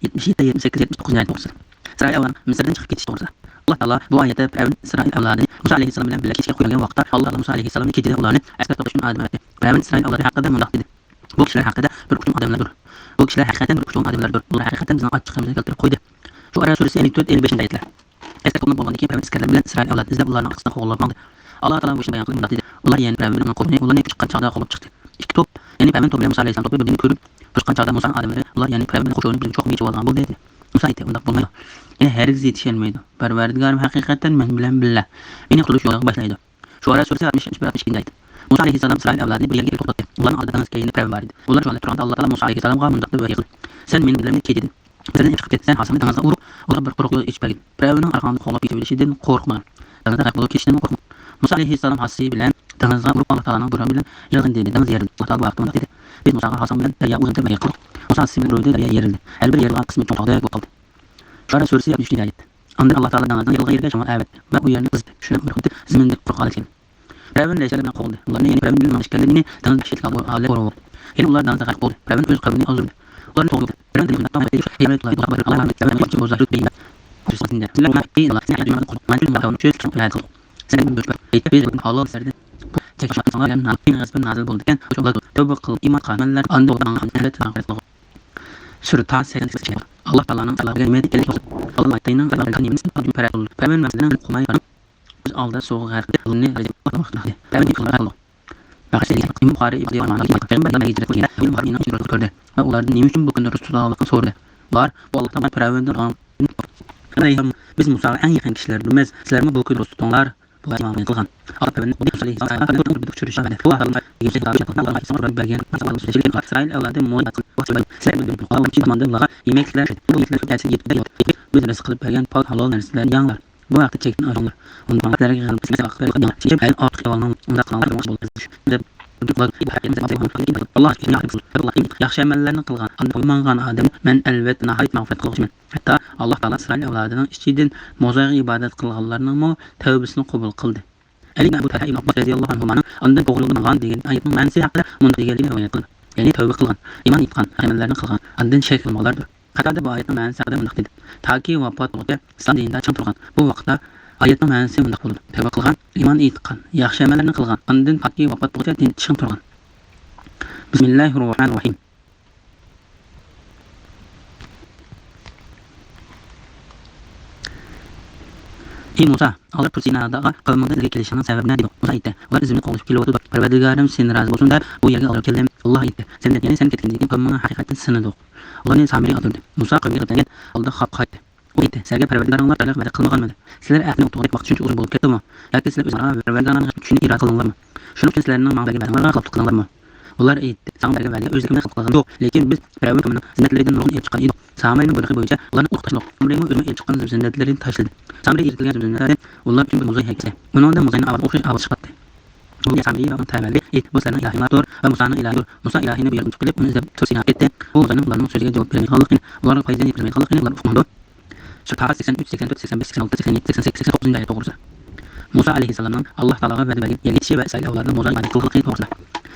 يەتمىش يەتتە، يەتمىش سەككىز، يەتمىش توققۇزىنچى ئايەت توغرىسىدا. ئىسرائىل ئەۋلادى مىسىردىن چىقىپ كېتىش توغرىسىدا. ئاللاھ تائالا بۇ ئايەتتە پىرئەۋن ئىسرائىل ئەۋلادىنى مۇسا ئەلەيھىسسالام بىلەن بىللە كېچىگە قويۇلغان ۋاقىتتا، ئاللاھ تائالا مۇسا ئەلەيھىسسالامنى كېچىدە ئۇلارنى ئەسكەر توپلاشقا ئادەم ئەۋەتتى. پىرئەۋن ئىسرائىل ئەۋلادى ھەققىدە مۇنداق دېدى: «بۇ كىشىلەر ھەققىدە بىر ئۇچۇم ئادەملەردۇر. بۇ كىشىلەر ھەقىقەتەن بىر ئۇچۇم ئادەملەردۇر. ئۇلار ھەقىقەتەن بىزنىڭ ئاچچىقىمىزنى كەلتۈرۈپ قويدى.» شۇئەرا سۈرىسى ئەللىك تۆت، ئەللىك بەشىنچى ئايەتلەر. ئەسكەر توپلىنىپ بولغاندىن كېيىن، پىرئەۋن ئەسكەرلىرى بىلەن ئىسرائىل ئەۋلادى ئىزدەپ ئۇلارنىڭ ئارىسىدا قوغلاپ ماڭدى. ئاللاھ تائالا بۇ ئىشنى بايان قىلىپ مۇنداق دېدى: «ئۇلار يەنە پىرئەۋن بىلەن قوشۇنى ئۇلارنى چىققان چاغدا قوغلاپ چىقتى. ئىككى توپ، يەنى پىرئەۋن توپى بىلەن مۇسا ئەلەيھىسسالام توپى بىر-بىرىنى كۆرۈپ، توشقان چاغدا مۇسانىڭ ئادەملىرى ئۇلار يەنە پىرئەۋن بىلەن قوشۇنى بىلەن چوقۇم يېتىشىۋالغان بولدى» دېدى. مۇسا ئېيتتى: «ئۇنداق بولمايدۇ. يەنى ھەرگىز يېتىشەلمەيدۇ. پەرۋەردىگارىم ھەقىقەتەن مەن بىلەن بىللە، مېنى قۇتۇلدۇرۇش يولىغا باشلايدۇ.» شۇئەرا سۈرىسى ئاتمىش، ئاتمىش بىر، ئاتمىش ئىككىنچى ئايەت. مۇسا ئەلەيھىسسالام ئىسرائىل ئەۋلادىنى بىر يەرگە ئېلىپ توختاتتى. ئۇلارنىڭ ئالدىدا دېڭىز كەينىدە پىرئەۋن بار ئىدى. ئۇلار شۇ ھالەتتە تۇرغاندا، ئاللاھ تائالا مۇسا ئەلەيھىسسالامغا مۇنداق دەپ ۋەھىي قىلدى: «سەن مېنىڭ بەندىلىرىمنى كېچىدە مىسىردىن ئېلىپ چىقىپ كەتسەن، ھاسىڭنى دېڭىزغا ئۇرۇپ، ئۇلارغا بىر قۇرۇق يول ئېچىپ بەرگىن. پىرئەۋننىڭ ئارقاڭدا قوغلاپ كېتىۋېلىشىدىن قورقمىغىن. دېڭىزدا غەرق بولۇپ كېتىشتىنمۇ قورقمىغىن.» مۇسا ئەلەيھىسسالام ھاسىسى بىلەن دېڭىزغا ئۇرۇپ، ئاللاھ تائالانىڭ بۇيرۇغى بىلەن يىلغىن دېدى. دېڭىز يېرىلدى. ئاللاھ تائالا بۇ ھەقتە مۇنداق دېدى: «بىز مۇساغا ھاساڭ بىلەن دەريا ئۇرغىن دەپ ۋەھىي قىلدۇق. مۇسا ھاسىسى بىلەن ئۇرۇۋىدى، دەريا يېرىلدى. ھەر بىر يېرىلغان قىسمى چوڭ تاغدەك بولۇپ قالدى.» شۇئەرا سۈرىسى ئاتمىش ئۈچىنچى ئايەت. ئاندىن ئاللاھ تائالا دېڭىزنىڭ يىلغا يېرىگە شامال ئەۋەتتى ۋە ئۇ يەرنى قىزىتتى. شۇنى ئۇيغۇتتى، زېمىندىكى قۇرۇق ھالەتكە كەلدى. پىرئەۋن لەشكەرلىرى بىلەن قوغلىدى. ئۇلارنى، يەنى پىرئەۋن بىلەن ئۇنىڭ لەشكەرلىرىنى دېڭىز دەھشەتلىك ھالەتكە ئۇرۇۋالدى. يەنى ئۇلار دېڭىزدا غەرق بولدى. پىرئەۋن ئۆز قەۋمىنى ئازدۇردى. ئۇلارنى توغرا يولغا، پىرئەۋن دېگەن بۇنداق قىلمايتتى. شۇ ھەيۋەت قىلايدۇ. بۇلار بىر ئالاھىدە ۋە مەن ئىككى بوزا يۇرت بېيىمەن. سىلەر بىلەن بىر قۇرۇق. مەن چۈنكى مۇسا پەيغەمبەرنىڭ چۆرىسى كىشىنىڭ ئايالى قىلدۇق. سەن بىر بىر بىر بىر بىر ھالال سەردە بۇ تەكشۈرۈپ قىلساڭلار، يەنە نازىل، غەزىپى نازىل بولىدىكەن، شۇ بولىدۇ. تەۋبە قىل، ئىمان قىل، ئەمەللەر ئاندىن ئالدىن ئەمەللەر تەنقىد قىلغۇ. سۈرە تاھا سەكسەن سەككىز. ئاللاھ تائالانىڭ سىلەرگە نېمە ئېلىپ كەلسۇن. ئاللاھ تائالا نېمىنى سىلەرگە پەرەز قىلدى. پەرۋەن ۋە سىلەرنىڭ قوماي قارىپ، بىز ئالدى سۇغا غەرق قىلدى. ئاللانى رەزىل قىلدى. پەرۋەن ئىقرار قىلدى. بەخش ئېلىش. ئىمام بۇخارىي رىۋايەت قىلغان، پەيغەمبەر دېگەن ھەدىسلەر كۆرگەندە، ئىمام بۇخارىي ئىنان ئۈچۈن روزا كۆردى ۋە ئۇلاردىن نېمە ئۈچۈن بۇ كۈندە روزا تۇتىدىغانلىقىنى سورىدى. ئۇلار، بۇ ئاللاھ تائالا پىرئەۋندىن ئالغان. ئەلەيھىم، بىز مۇساغا ئەڭ يېقىن كىشىلەردۇرمىز، سىلەرمۇ بۇ كۈندە روزا تۇتۇڭلار. بۇلار ئىمان قىلغان. ئاللاھ پەيغەمبەرنى ئۇچرىشىش بەردى. بۇ ھەقتە ئىسرائىل ئەۋلادى مۇسا، سىلەر بىر بىر بىز رىزىق قىلىپ بەرگەن پاك ھالال نەرسىلەرنى يەڭلار. بۇ ھەقتە چەكتىن ئايرىلىڭلار. ئۇنداق سىلەرگە غەلىبە كەلسە، ۋاقىت بەرگەن. چۈنكى ھەل ئارتۇق دەۋالغان، ئۇنداق قىلىڭلار، دېمەكچى بولدى. دەپ، ئاللاھ ئۈچۈن ياخشى قىلسۇن. ياخشى ئەمەللەرنى قىلغان، ئاندىن بۇيرۇمىغان ئادەمنى مەن ئەلۋەتتە ناھايىتى مەغپىرەت قىلغۇچىمەن. ھەتتا ئاللاھ تائالا ئىسرائىل ئەۋلادىنىڭ ئىچىدىن موزايغا ئىبادەت قىلغانلارنىڭمۇ تەۋبىسىنى قوبۇل قىلدى. ئەلى ئەبۇ تەلھە ئىبن ئابباس رەزىياللاھۇ ئەنھۇمانىڭ ئاندىن توغرا يولغا ماڭغان دېگەن ئايەتنىڭ مەنىسى ھەققىدە مۇنداق دېگەنلىكىنى رىۋايەت قىلدى. يەنى تەۋبە قىلغان، ئىمان ئېيتقان، ئەمەللەرنى قىلغان، ئاندىن شەك قىلمىغانلاردۇر. قاتادە بۇ ئايەتنىڭ مەنىسى ھەققىدە مۇنداق دېدى: تاكى ۋاپات بولغۇچە ئىسلام دىنىدا چىڭ تۇرغان. بۇ ۋاقىتتا ئايەتنىڭ مەنىسى مۇنداق بولىدۇ: تەۋبە قىلغان، ئىمان ئېيتقان، ياخشى ئەمەللەرنى قىلغان، ئاندىن تاكى ۋاپات بولغۇچە دىندا چىڭ تۇرغان. بىسمىللاھىررەھمانىررەھىم. ئى مۇسا، ئاللاھ تۇر سىنادا قەۋمىڭدىن ئىلگىرى كېلىشىڭنىڭ سەۋەبى نېمە؟ دېدى. مۇسا ئېيتتى: ئۇلار ئىزىمنى قوغلىشىپ كېلىۋاتىدۇ. پەرۋەردىگارىم سېنى رازى بولسۇن دەپ بۇ يەرگە ئاۋارە كەلدىم. ئاللاھ ئېيتتى: سەن، يەنى سەن كەتكەندىن كېيىن قەۋمىڭنى ھەقىقەتەن سىنىدۇق. ئۇلارنى سامىرىغا ئاپىرىدۇ. مۇسا قەۋمىگە دەپ كەلگەن ھالدا خاپا قايتتى. ئۇ ئېيتتى: سىلەرگە پەرۋەردىگارىڭلار بىرەر ۋەدە قىلمىغانمىدى؟ سىلەر ئەھدىنى ئۇتتۇرغۇدەك ۋاقىت شۇنچە ئۇزۇن بولۇپ كەتتىمۇ؟ ياكى سىلەر ئۆزئارا پەرۋەردىگارىڭلارنىڭ چۈشىنى ئىرادە قىلدىڭلارمۇ؟ شۇنىڭ ئۈچۈن سىلەرنىڭ ماڭا بەرگەن ۋەدەڭلارغا غەپلەت قىلدىڭلارمۇ؟ ئۇلار ئېيتتى: ساڭا بەرگەن ۋەدە ئۆزلۈكىمىزگە غەپلەت قىلغان يوق، لېكىن بىز پىرئەۋن قەۋمىنىڭ زىننەتلىرىدىن نۇرغۇن ئېلىپ چىققان ئىدۇق. سامىرىنىڭ بۇيرۇقى بويىچە ئۇلارنى ئوتقا تاشلىدۇق. سامىرىمۇ ئۆزىنىڭ ئېلىپ چىققان زىننەتلىرىنى تاشلىدى. سامىرى ئېرىتىلگەن زىننەتلەردىن ئۇلار ئۈچۈن بىر موزاي ھەيكىلى. ئۇنىڭدىن موزاينىڭ ئاۋازى ئوخشاش ئاۋاز چىقاتتى. بۇ سامىرى ۋە ئۇنىڭ تەۋەلىرى ئېيتتى: بۇ سىلەرنىڭ ئىلاھىڭلاردۇر ۋە مۇسانىڭ ئىلاھىدۇر. مۇسا ئىلاھىنى بۇ يەردىن چىقىرىپ، ئۇنى ئىزدەپ تۇر سىناغا كەتتى. ئۇ موزاينىڭ ئۇلارنىڭ سۆزىگە جاۋاب بېرەلمەيدىغانلىقىنى، ئۇلارغا پايدا يەتكۈزەلمەيدىغانلىقىنى ئۇلار ئۇقمىدى. سۈرە تاھا سەكسەن ئۈچ، سەكسەن تۆت، سەكسەن بەش، سەكسەن ئالتە، سەكسەن يەتتە، سەكسەن سەككىز، سەكسەن توققۇزىنچى ئايەت توغرىسىدا. مۇسا ئەلەيھىسسالامنىڭ ئاللاھ تائالاغا ۋەدە بەرگەن يەرگە يېتىشى ۋە ئىسرائىل ئەۋلادىنىڭ موزايغا ئىبادەت قىلغانلىقى توغرىسىدا.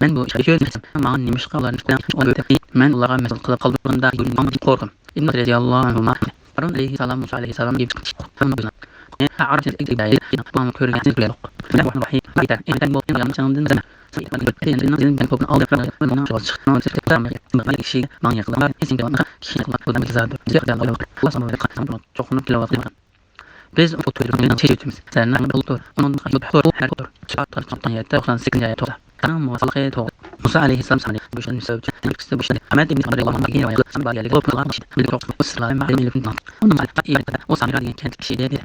مەن بۇ ئىشقا يۈز مەن ماڭا نېمىشقا ئۇلارنى مەن ئۇلارغا مەسىل قىلىپ قالدۇرغىنىمدا يۈرىكىم قورقتۇم. ئىبن رەزىياللاھۇ ئەنھۇما، ھارۇن ئەلەيھىسسالام مۇسا ئەلەيھىسسالامغا كېلىپ چىقىپ، ئەرەب تىلىدىكى بۇلارنى كۆرگەنسىز بىلەن يوق. بۇلار ۋەھىي يېتەر. ئەمدى بۇ يامانچىڭدىن كىشىگە ماڭا يېقىنلار، كىشىنى يېقىنلار، بىزگە ياردەم قىلىدۇ. بىز ئۇنى ئوتتۇرىغا چېچىۋېتىمىز. سەننىڭ بىر ئولتۇر، ئۇنىڭدىن قايتىپ تۇر، ھەر تۇر، سائەت توققان يەتتە، توقسان سەككىزىنچى ئايەت توغرا. سەننىڭ مۇۋاپىقى توغرا. مۇسا ئەلەيھىسسالام سامرى بۇ ئىشنى سەۋەبچى، بۇ ئىشنى، ئەمەت ئىبن سامرى رەزىياللاھۇ ئەنھۇ دېگەن راۋايەت قىلسا، سامرى دېگەن كەنتتىكى كىشى ئىدى.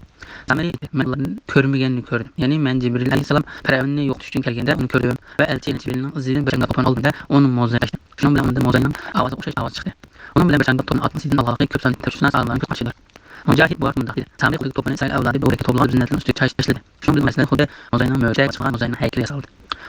سامرى، مەن ئۇلارنى كۆرمىگەننى كۆردۈم. يەنى مەن جىبرىل ئەلەيھىسسالام پىرئەۋننى يوقىتىش ئۈچۈن كەلگەندە ئۇنى كۆردۈم ۋە ئەلچى جىبرىلنىڭ ئىزىدىن بىر جەڭگە ئوتۇن ئالدىم ۋە ئۇنى موزىغا تاشلىدىم. شۇنىڭ بىلەن ئۇنىڭدىن موزىنىڭ ئاۋازىغا ئوخشاش ئاۋاز چىقتى. ئۇنىڭ بىلەن بىر جەڭگە ئوتۇن ئاتمىسىدىن ئاللاھقا كۆپ سانلىق تەرجىمە ئالىملارنى كۆپ قارشى ئالدى. مۇجاھىد بۇ ھەقتە مۇنداق دېدى، سامرى خۇددى توپىنى ئىسرائىل ئەۋلادى بۇ يەردىكى توپىلارنىڭ بىر زىننەتلىرىنىڭ ئۈستىگە چاچلىدى. شۇنىڭ بىلەن مەسىلەن خۇددى موزاينىڭ مۆرىسىگە چىققان موزاينىڭ ھەيكىلى ياسالدى.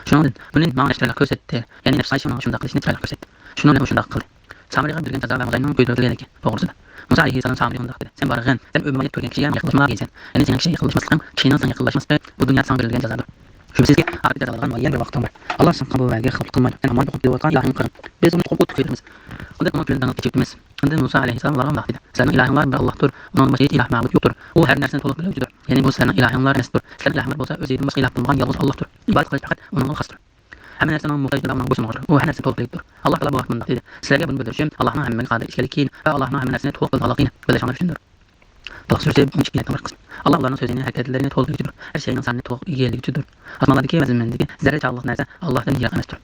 شۇنىڭدىن بۇنى ماڭا نەپسى چىرايلىق كۆرسەتتى. يەنى نەپسى ئايشىنىڭ شۇنداق قىلىشىنى چىرايلىق كۆرسەتتى. شۇنىڭ بىلەن ئۇ شۇنداق قىلدى. سامرىغا بېرىلگەن جازا ۋە موزاينىڭ كۆيدۈرۈلگەنلىكى توغرىسىدا. مۇسا ئەلەيھىسسالام سامرىغا مۇنداق دېدى، سەن بارغىن، سەن ئۆمۈرۋايەت كۆرگەن كىشىگە يېقىنلاشمىغىن دېگەن. يەنى سېنىڭ كىشىگە يېقىنلاشماسلىقىڭ، كىشىنىڭ ساڭا يېقىنلاشماسلىقى بۇ دۇنيادا ساڭا بېرىلگەن جازادۇر. شۈبھىسىزكى، ئاخىرەتتە جازالانغان مۇئەييەن بىر ۋاقتىڭ بار. ئاللا ساڭا بۇ ۋەدىگە خىلاپلىق قىلمايدۇ. سەن ھامان توقۇپ كېلىۋاتقان ئىلاھىڭغا قارا. بىز ئۇنى توقۇپ ئوتقا قويىمىز. ئاندىن ئۇنىڭ كۆزىدىن دېڭىزغا كېچىۋېتىمىز. ئاندىن مۇسا ئەلەيھىسسالام ئۇلارغا مۇنداق دېدى، سىلەرنىڭ ئىلاھىڭلار بىر ئاللاھتۇر، ئۇنىڭدىن باشقا ھېچ ئىلاھ مەبۇد يوقتۇر. ئۇ ھەر نەرسىنى تولۇق بىلگۈچىدۇر. يەنى بۇ سىلەرنىڭ ئىلاھىڭلار ئەمەستۇر. سىلەرنىڭ ئىلاھىڭلار بولسا ئۆزىدىن باشقا ئىلاھ بولمىغان يالغۇز ئاللاھتۇر. ئىبادەت قىلىش پەقەت ئۇنىڭغا خاستۇر. ھەممە نەرسىنىڭ موھتاجى ۋە ئۇنىڭغا بويسۇنغاندۇر. ئۇ ھەر نەرسىنى تولۇق بىلگۈچىدۇر. ئاللا تائالا بۇ ھەقتە مۇنداق دېدى، سىلەرگە بۇنى بىلدۈرۈشۈم، ئاللانىڭ ھەممىگە قادىر ئىكەنلىكىنى ۋە ئاللانىڭ ھەممە نەرسىنى تولۇق بىلىدىغانلىقىنى بىلىشىڭلار ئۈچۈندۇر. تالاق سۈرىسى ئون ئىككى ئايەتتىن بىر قىسىم. ئاللا ئۇلارنىڭ سۆزىنى، ھەرىكەتلىرىنى تولۇق بىلگۈچىدۇر. ھەر شەينىڭ سانىنى تولۇق ئىگىلىگۈچىدۇر. ئاسمانلاردىكى ۋە زېمىندىكى زەررە چاغلىق نەرسە ئاللاھتىن يىراق ئەمەستۇر.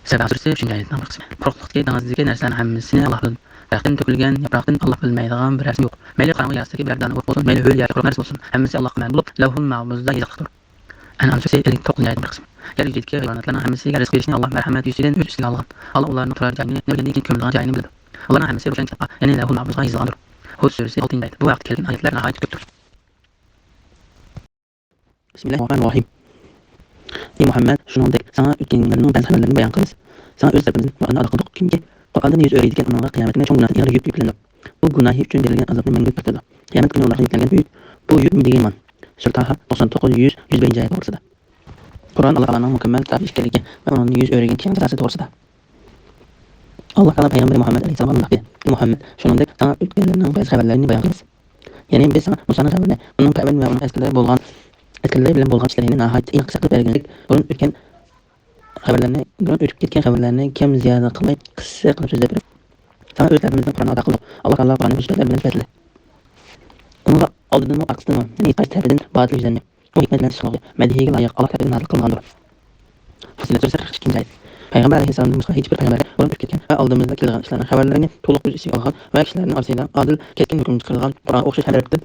سەبا سۈرىسى ئۈچىنچى ئايەتنىڭ بىر قىسمى. قۇرۇقلۇقتىكى دېڭىزدىكى نەرسىلەرنىڭ ھەممىسىنى ئاللا بىلىدۇ. دەرەختتىن تۆكۈلگەن ياپراقتىن ئاللا بىلمەيدىغان بىر نەرسە يوق. مەيلى قاراڭغۇ يەر ئاستىدىكى بىرەر دانە ئوت بولسۇن، مەيلى ھۆل ياكى قۇرۇق نەرسە بولسۇن، ھەممىسى ئاللاغا مەلۇم بولۇپ، لەۋھۇل مەھپۇزدا يېزىقلىقتۇر. ئەنئام سۈرىسى ئەللىك توققۇزىنچى ئايەتنىڭ بىر قىسمى. يەر يۈزىدىكى ھايۋاناتلارنىڭ ھەممىسىگە رىزىق بېرىشنى ئاللا مەرھەمەت يۈزىدىن ئۆز ئۈستىگە ئالغان. ئاللا ئۇلارنىڭ تۇرار جايىنى، ئۆلگەندىن كېيىن كۆمۈلىدىغان جايىنى بىلىدۇ. ئۇلارنىڭ ھەممىسى روشەن كىتابقا، يەنى لەۋھۇل مەھپۇزغا يېزىلغاندۇر. ھۇد سۈرىسى ئالتىنچى ئايەت. بۇ ھەقتە كەلگەن ئايەتلەر ناھايىتى كۆپتۇر. بىسمىللاھىررەھمانىررەھىم. ئى مۇھەممەد، شۇنىڭدەك ساڭا ئۆتكەن كۈنلەرنىڭ بەزى خەۋەرلىرىنى بايان قىلىمىز. ساڭا ئۆز تەرىپىمىزدىن قۇرئاننى ئاتا قىلدۇق. كىمكى قۇرئاندىن يۈز ئۆرۈيدىكەن، ئۇنىڭغا قىيامەت كۈنى چوڭ گۇناھتىن ئېغىر يۈك يۈكلىنىدۇ. بۇ گۇناھى ئۈچۈن بېرىلگەن ئازابنى مەڭگۈلۈك تارتىدۇ. قىيامەت كۈنى ئۇلارغا يۈكلەنگەن بۇ يۈك، بۇ يۈك نېمە دېگەن گۇمان؟ سۈرە تاھا توقسان توققۇز، يۈز، يۈز بىرىنچى ئايەت توغرىسىدا. قۇرئان ئاللا تائالانىڭ مۇكەممەل كىتابى ئىكەنلىكى ۋە ئۇنىڭدىن يۈز ئۆرۈگەن كىشىنىڭ جازاسى توغرىسىدا. ئاللا تائالا پەيغەمبىرى مۇھەممەد ئەلەيھىسسالامغا مۇنداق دېدى، ئى مۇھەممەد، شۇنىڭدەك ساڭا ئۆتكەنلەرنىڭ بەزى خەۋەرلىرىنى بايان قىلىمىز. يەنى بىز ساڭا مۇسانىڭ خەۋىرىنى، ئۇنىڭ پىرئەۋن ۋە ئۇنىڭ ئەسكەرلىرى بولغان، ئەسكەرلىرى بىلەن بولغان ئىشلىرىنى ناھايىتى ئېنىق قىسقىرتىپ بەرگەندەك، بۇرۇن ئۆتكەن خەۋەرلەرنى، بۇرۇن ئۆتۈپ كەتكەن خەۋەرلەرنى كەم زىيادە قىلماي، قىسسە قىلىپ سۆزلەپ بېرىپ، ساڭا ئۆز تەرىپىمىزدىن قۇرئان ئاتا قىلدۇق. ئاللا تائالا قۇرئاننى ھۆججەتلەر بىلەن سۈپەتلىدى. ئۇنىڭغا ئالدىدىنمۇ، ئارقىسىدىنمۇ، يەنى ھېچقايسى تەرىپىدىن باتىل يۈزلەنمەيدۇ. ئۇ ھېكمەت بىلەن تىزغىنلىغۇ، مەدھىيىگە لايىق، ئاللا تەرىپىدىن نازىل قىلىنغاندۇر. فۇسسىلەت سۈرىسى قىرىق ئىككىنچى ئايەت. پەيغەمبەر ئەلەيھىسسالامدىن باشقا ھېچبىر پەيغەمبەر بۇرۇن ئۆتۈپ كەتكەن ۋە ئالدىمىزدا كېلىدىغان ئىشلارنىڭ خەۋەرلىرىنى تولۇق ئۆز ئىچىگە ئالغان ۋە كىشىلەرنىڭ ئارىسىدا ئادىل، كەسكىن ھۆكۈم چىقىرىدىغان قۇرئانغا ئوخشاش ھەر تەرەپتىن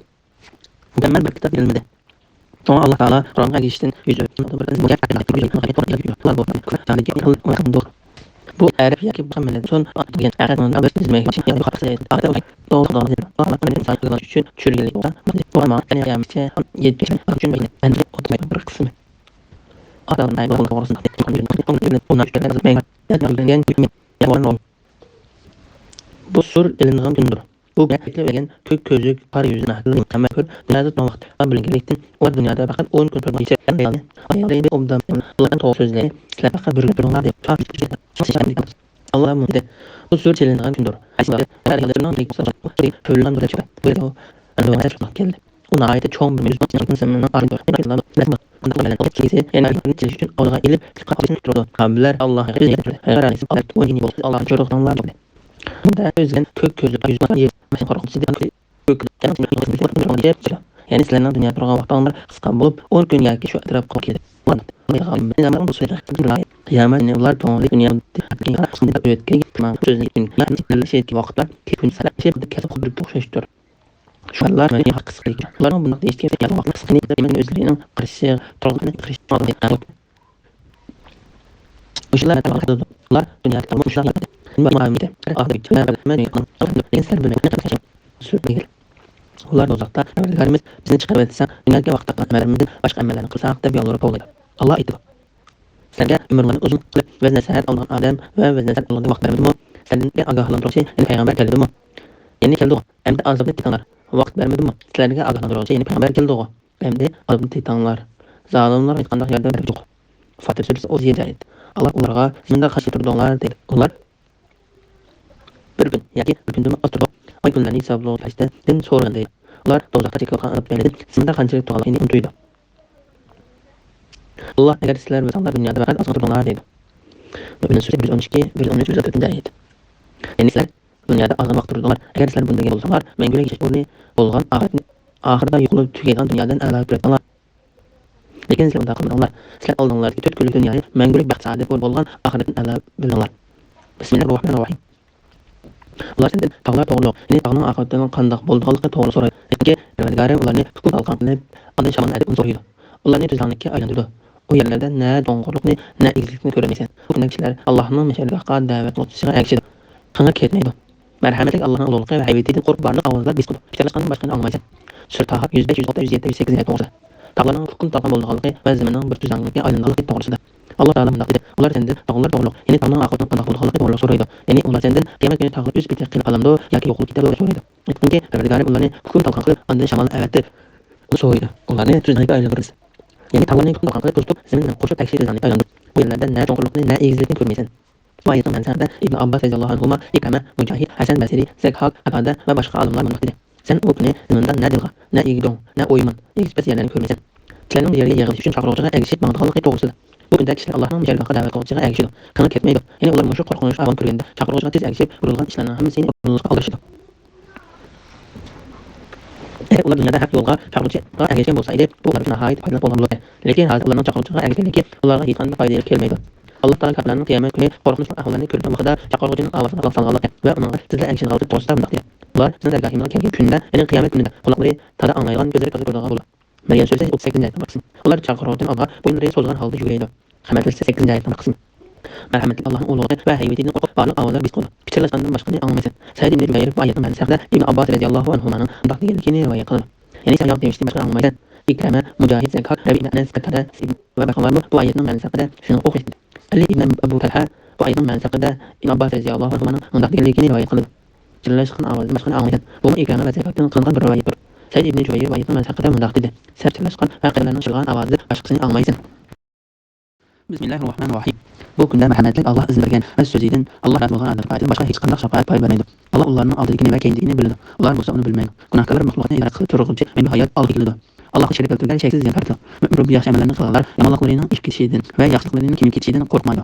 مۇكەممەل بىر كىتاب بېرىلمىدى. شۇڭا ئاللا تائالا قۇرئانغا ئەگىشىشتىن يۈز ئۆرۈپ، بۇ گەپ ھەقىقەتتىن بۇ ئۇلار بۇ جاھىلىيەتكە بۇ مەملىكەت سون دېگەن ھەقىقەتنىڭ بىر سۆزى مەيلى ئاخىرەتتە ئۇچۇن چۈشۈرگەنلىك بولسا، بۇ ئىنسان قىلغان ئۈچۈن چۈشۈرگەنلىك بولسا، بۇ ئىنسان يەتكۈچە ئۈچۈن بەينە ئەندىرى ئوتمايدۇ بىر قىسمى. ئاتا ئايەت توغرىسىدا ئۇنىڭ ئۈچۈن بۇنىڭ ئۈچۈن بەينە يەتمەگەن يۈكمە يەۋارىن بولۇڭ. بۇ سۈر ئېلىنغان كۈندۇر. بۇ گەپنى ئۆگەن كۆك كۆزلۈك، قارا يۈزلۈك مەھدىل مۇھەممەد كۆر دۇنيادا توڭلۇق بولغانلىقتىن، ئۇلار دۇنيادا پەقەت ئون كۈن تۇرغان ئىچىدە ئايالى ئوبدان ئۇلارنىڭ توغرا سۆزلىرى، سىلەر پەقەت بىر گەپ بىر ئوڭلار دەپ ئاللا مۇنداق دېدى، بۇ سۈر چېلىنىدىغان كۈندۇر. ھەيسى بىر ئەر ئاياللىرىنىڭ كۆرۈلگەن بىر چۈشتە كەلدى. ئۇ ناھايىتى چوڭ بىر مۆجىزە، ئىنساننىڭ ئارىدۇر. بۇنداق بىلەن ئۇ كېسى يەنە ئاياللىرىنى چېلىش ئۈچۈن ئالدىغا ئېلىپ، تىلقا قىلىشنى كۈتۈپ تۇرىدۇ. پەيغەمبەر ئاللاھقا ئۆزى ئېيتىپ، پەيغەمبەر ئەلەيھىسسالام ئون يىل بولسا ئاللاھنى چۆرىدىڭلار دېدى. بۇندا ئۆزگەن كۆك كۆزلۈك يۈزىنىڭ يېرى قورقۇنچ، يەنى سىلەرنىڭ دۇنيادا تۇرغان ۋاقتىڭلار قىسقا بولۇپ، ئون كۈن ياكى شۇ ئەتراپقا كېلىپ، قىيامەت كۈنى ئۇلار كۆڭلى دۇنيا ئۆتكەن سۆزنى ۋاقىتلار كەسىپ قۇدرەتكە ئوخشاشتۇر. شۇ ئۇلارنىڭ بۇنداق دېيىشىگە سەۋەب ۋاقىت قىسقىنى ئۆزلىرىنىڭ قىرىشى، تۇرغان قىرىشى. مۇشۇلار ئۇلار دۇنيادا مۇشۇلار ئۇلار دوزاختا پەرۋەردىگارىمىز بىزنى چىقىرىۋەتسەڭ دۇنيادىكى ۋاقىت تاپقان ئەمەللىرىمىزدىن باشقا ئەمەللەرنى قىلساق دەپ يالۋۇرۇپ توۋلايدۇ. ئاللا ئېيتىدۇ، سىلەرگە ئۆمۈرلىرىنى ئۇزۇن قىلىپ ۋەز نەسىھەت ئالىدىغان ئادەم ۋە ۋەز نەسىھەت ئالىدىغان ۋاقىت بەرمىدىمۇ؟ سىلەرگە ئاگاھلاندۇرغۇچى يەنى پەيغەمبەر كەلدىمۇ؟ يەنى كەلدىغۇ، ئەمدى ئازابنى تېتىڭلار، ۋاقىت بەرمىدىمۇ؟ سىلەرگە ئاگاھلاندۇرغۇچى يەنى پەيغەمبەر كەلدىغۇ، ئەمدى ئازابنى تېتىڭلار، زالىملارغا ھېچقانداق ياردەم بەرگۈچى يوق. فاتىر سۈرىسى ئوتتۇز يەتتىنچى ئايەت. ئاللا ئۇلارغا نېمىنداق قارشى تۇردۇڭلار دېدى. ئۇلار بىر كۈن ياكى بىر كۈندىنمۇ ئاز تۇردۇق. ئاي كۈنلەرنى ھېسابلىغۇچى پەرىشتىدىن سورىغىن دەيدۇ. ئۇلار دوزاخقا چېكىۋاتقان ئازاب تۈپەيلىدىن زېمىندا قانچىلىك تۇرغانلىقىنى ئۇنتۇيدۇ. ئاللا: «ئەگەر سىلەر بىلسەڭلار، دۇنيادا پەقەت ئازغىنە تۇردۇڭلار» دەيدۇ. مۆمىن سۈرىسى يۈز ئون ئىككى، يۈز ئون ئۈچ، يۈز ئون تۆتىنچى ئايەت. يەنى سىلەر دۇنيادا ئازغىنە ۋاقىت تۇردۇڭلار. ئەگەر سىلەر بۇنى بىلگەن بولساڭلار، مەڭگۈلۈك ياشاش ئورنى بولغان ئاخىرەتنى، ئاخىرىدا يوقىلىپ تۈگەيدىغان دۇنيادىن ئەلا كۆرەتتىڭلار. لېكىن سىلەر ئۇنداق قىلمىدىڭلار. سىلەر ئالدىڭلاردىكى تۆت كۈنلۈك دۇنيانى مەڭگۈلۈك بەخت-سائادەت ئورنى بولغان ئاخىرەتتىن ئەلا بىلدىڭلار. بىسمىللاھىررەھمانىررەھىم. ئۇلار سەندىن تاغلار توغرۇلۇق، يەنى تاغنىڭ ئاقىۋىتىنىڭ قانداق بولىدىغانلىقى توغرىلىق سورايدۇ. لېكىن پەرۋەردىگارى ئۇلارنى پۇكۇل تالقان قىلىپ، ئاندىن شامالنى ئەۋەتىپ ئۇنى سورايدۇ. ئۇلارنى تۈزلەڭلىككە ئايلاندۇرىدۇ. ئۇ يەرلەردە نە چوڭقۇرلۇقنى، نە ئېگىزلىكنى كۆرمەيسەن. بۇ كۈندە كىشىلەر ئاللاھنىڭ مەھشەرگاھقا دەۋەت قىلغۇچىسىغا ئەگىشىدۇ. قېڭىپ كەتمەيدۇ. مەرھەمەتلىك ئاللاھنىڭ ئۇلۇغلۇقى ۋە ھەيۋىتىدىن قورقۇپ بارلىق ئاۋازلار بېسىقىدۇ. پىچىرلاشقاندىن باشقىنى ئاڭلىمايسەن. سۈرە تاھا يۈز بەش، يۈز ئالتە، يۈز يەتتە، يۈز سەككىز ئايەت توغرىسىدا. تاغلارنىڭ پۇكۇن تالقان بولىدىغانلىقى ۋە زېمىننىڭ بىر تۈزلەڭلىككە ئايلىنىدىغانلىقى توغرىسىدا. ئاللا تائالا مۇنداق دېدى: «ئۇلار سەندىن تاغلار توغرۇلۇق، يەنى تاغنىڭ ئاقىۋىتىنىڭ قانداق بولىدىغانلىقى توغرۇلۇق سورايدۇ.» يەنى ئۇلار سەندىن قىيامەت كۈنى تاغلار ئۆز پېتىگە قېلىپ قالامدۇ ياكى يوقىلىپ كېتەمدۇ دەپ سورايدۇ. ئېيتقىنكى، پەرۋەردىگارى ئۇلارنى پۇكۇن تالقان قىلىپ، ئاندىن شامالنى ئەۋەتتى. ئۇ سورايدۇ. ئۇلارنى تۈزلەڭلىككە ئايلاندۇرىمىز. يەنى تاغلارنى پۇكۇن تالقان قىلىپ تۇرۇپ، زېمىن بىلەن قوشۇپ تەكشى تۈزلەڭلىككە ئايلاندۇر. بۇ يەرلەردە نە چوڭقۇرلۇقنى، نە ئېگىزلىكنى كۆرمەيسەن. بۇ ئايەتنىڭ مەنىسى ھەققىدە ئىبن ئابباس رەزىياللاھۇ ئەنھۇما، ئىكرىمە، مۇجاھىد، ھەسەن بەسرى، زەھھاك، قاتادە ۋە باشقا ئالىملار مۇنداق دېدى: سەن ئۇ كۈنى زېمىندا نە دىلغا، نە ئىگدوڭ، نە ئويمان، ئېگىز پەس يەرلەرنى كۆرمەيسەن. كىشىلەرنىڭ بۇ يەرگە يىغىلىش ئۈچۈن چاقىرغۇچىغا ئەگىشىپ ماڭىدىغانلىقى توغرىسىدا. بۇ كۈندە كىشىلەر ئاللاھنىڭ مەھشەرگاھقا دەۋەت قىلغۇچىغا ئەگىشىدۇ. قېڭىپ كەتمەيدۇ. يەنى ئۇلار مۇشۇ قورقۇنچلۇق ئەھۋالنى كۆرگەندە، چاقىرغۇچىغا تېز ئەگىشىپ، بۇيرۇلغان ئىشلارنىڭ ھەممىسىنى ئورۇنلاشقا ئالدىرىشىدۇ. ئەگەر ئۇلار دۇنيادا ھەق يولغا چاقىرغۇچىغا ئەگەشكەن بولسا ئىدى، بۇ ئۇلار ئۈچۈن ناھايىتى پايدىلىق بولغان بولاتتى. لېكىن ھازىر ئۇلارنىڭ چاقىرغۇچىغا ئەگەشكەنلىكى ئۇلارغا ھېچقانداق پايدا ئېلىپ كەلمەيدۇ. ئاللا تائالا كاپىرلارنىڭ قىيامەت كۈنى قورقۇنچلۇق ئەھۋاللارنى كۆرىدىغان ۋاقتىدا چاقىرغۇچىنىڭ ئاۋازىغا قۇلاق سالغانلىقى ۋە ئۇنىڭغا تېزلا ئەگىشىدىغانلىقى توغرىسىدا مۇنداق دېدى: ئۇلار بىزنىڭ دەرگاھىمىزغا كەلگەن كۈندە، يەنى قىيامەت كۈنىدە، قۇلاقلىرى تادا ئاڭلايدىغان، كۆزلىرى تازا كۆرىدىغان بولىدۇ. مەريەم سۈرىسى ئوتتۇز سەككىزىنچى ئايەتتىن بىر قىسىم. ئۇلار چاقىرغۇدىن ئالغا بويۇنلىرى سوزۇلغان ھالدا يۈگۈرەيدۇ. قىيامەت سۈرىسى سەككىزىنچى ئايەتتىن بىر قىسىم. مەرھەمەتلىك ئاللاھنىڭ ئۇلۇغى ۋە ھەيۋىتىدىن قورقۇپ بارلىق ئاۋازلار بېسىقىدۇ. پىچىرلاشقاندىن باشقىنى ئاڭلىمايسەن. سەئىد ئىبنى جۇبەير بۇ ئايەتنىڭ مەنىسى ھەققىدە ئىبن ئابباس رەزىياللاھۇ ئەنھۇمانىڭ مۇنداق دېگەنلىكىنى رىۋايەت قىلىدۇ: يەنى سەن ياق دېيىشتىن باشقىنى ئاڭلىمايسەن. ئىكرىمە، مۇجاھىد، زەھھاك، رەبىئە ئىبن ئەنەس، قاتادە ۋە باشقىلارمۇ بۇ ئايەتنىڭ مەنىسى ھەققىدە شۇنىڭغا ئوخشاش دېدى. ئەلى ئىبن ئەبۇ تەلھە بۇ ئايەتنىڭ مەنىسى ھەققىدە ئىبن ئابباس رەزىياللاھۇ ئەنھۇمانىڭ مۇنداق دېگەنلىكىنى رىۋايەت قىلىدۇ: پىچىرلاشقان ئاۋازدىن باشقىنى ئاڭلىمايسەن. بۇمۇ ئىكرىمە ۋە زەھھاكتىن قىلىنغان بىر رىۋايەتتۇر. سەئىد ئىبنى جۇبەير بۇ ئايەتنىڭ مەنىسى ھەققىدە مۇنداق دېدى: سەل پىچىرلاشقان ۋە قېرىلارنىڭ پىچىرلىغان ئاۋازىدىن باشقىسىنى ئاڭلىمايسەن. بىسمىللاھىررەھمانىررەھىم. بۇ كۈندە مەرھەمەتلىك ئاللا ئىزىن بەرگەن ۋە سۆزىدىن ئاللا رازى بولغان ئادەم شاپائىتىدىن باشقا ھېچقانداق شاپائەت پايدا بەرمەيدۇ. ئاللا ئۇلارنىڭ ئالدىدىكىنى ۋە كەينىدىكىنى بىلىدۇ. ئۇلار بولسا ئۇنى بىلمەيدۇ. گۇناھكارلار مەخلۇقاتنى ئىدارە قىلىپ تۇرغۇچى مەڭگۈ ھايات ئاللاھقا كېلىدۇ. ئاللاھقا شېرىك كەلتۈرگەن شەكسىز زىيانكەلتۇر. مۆمىن رەببى ياخشى ئەمەللەرنى قىلغانلار يامانلىقلىرىنىڭ ئېشىپ كېتىشىدىن ۋە ياخشىلىقلىرىنىڭ كېمىيىپ كېتىشىدىن قورقمايدۇ.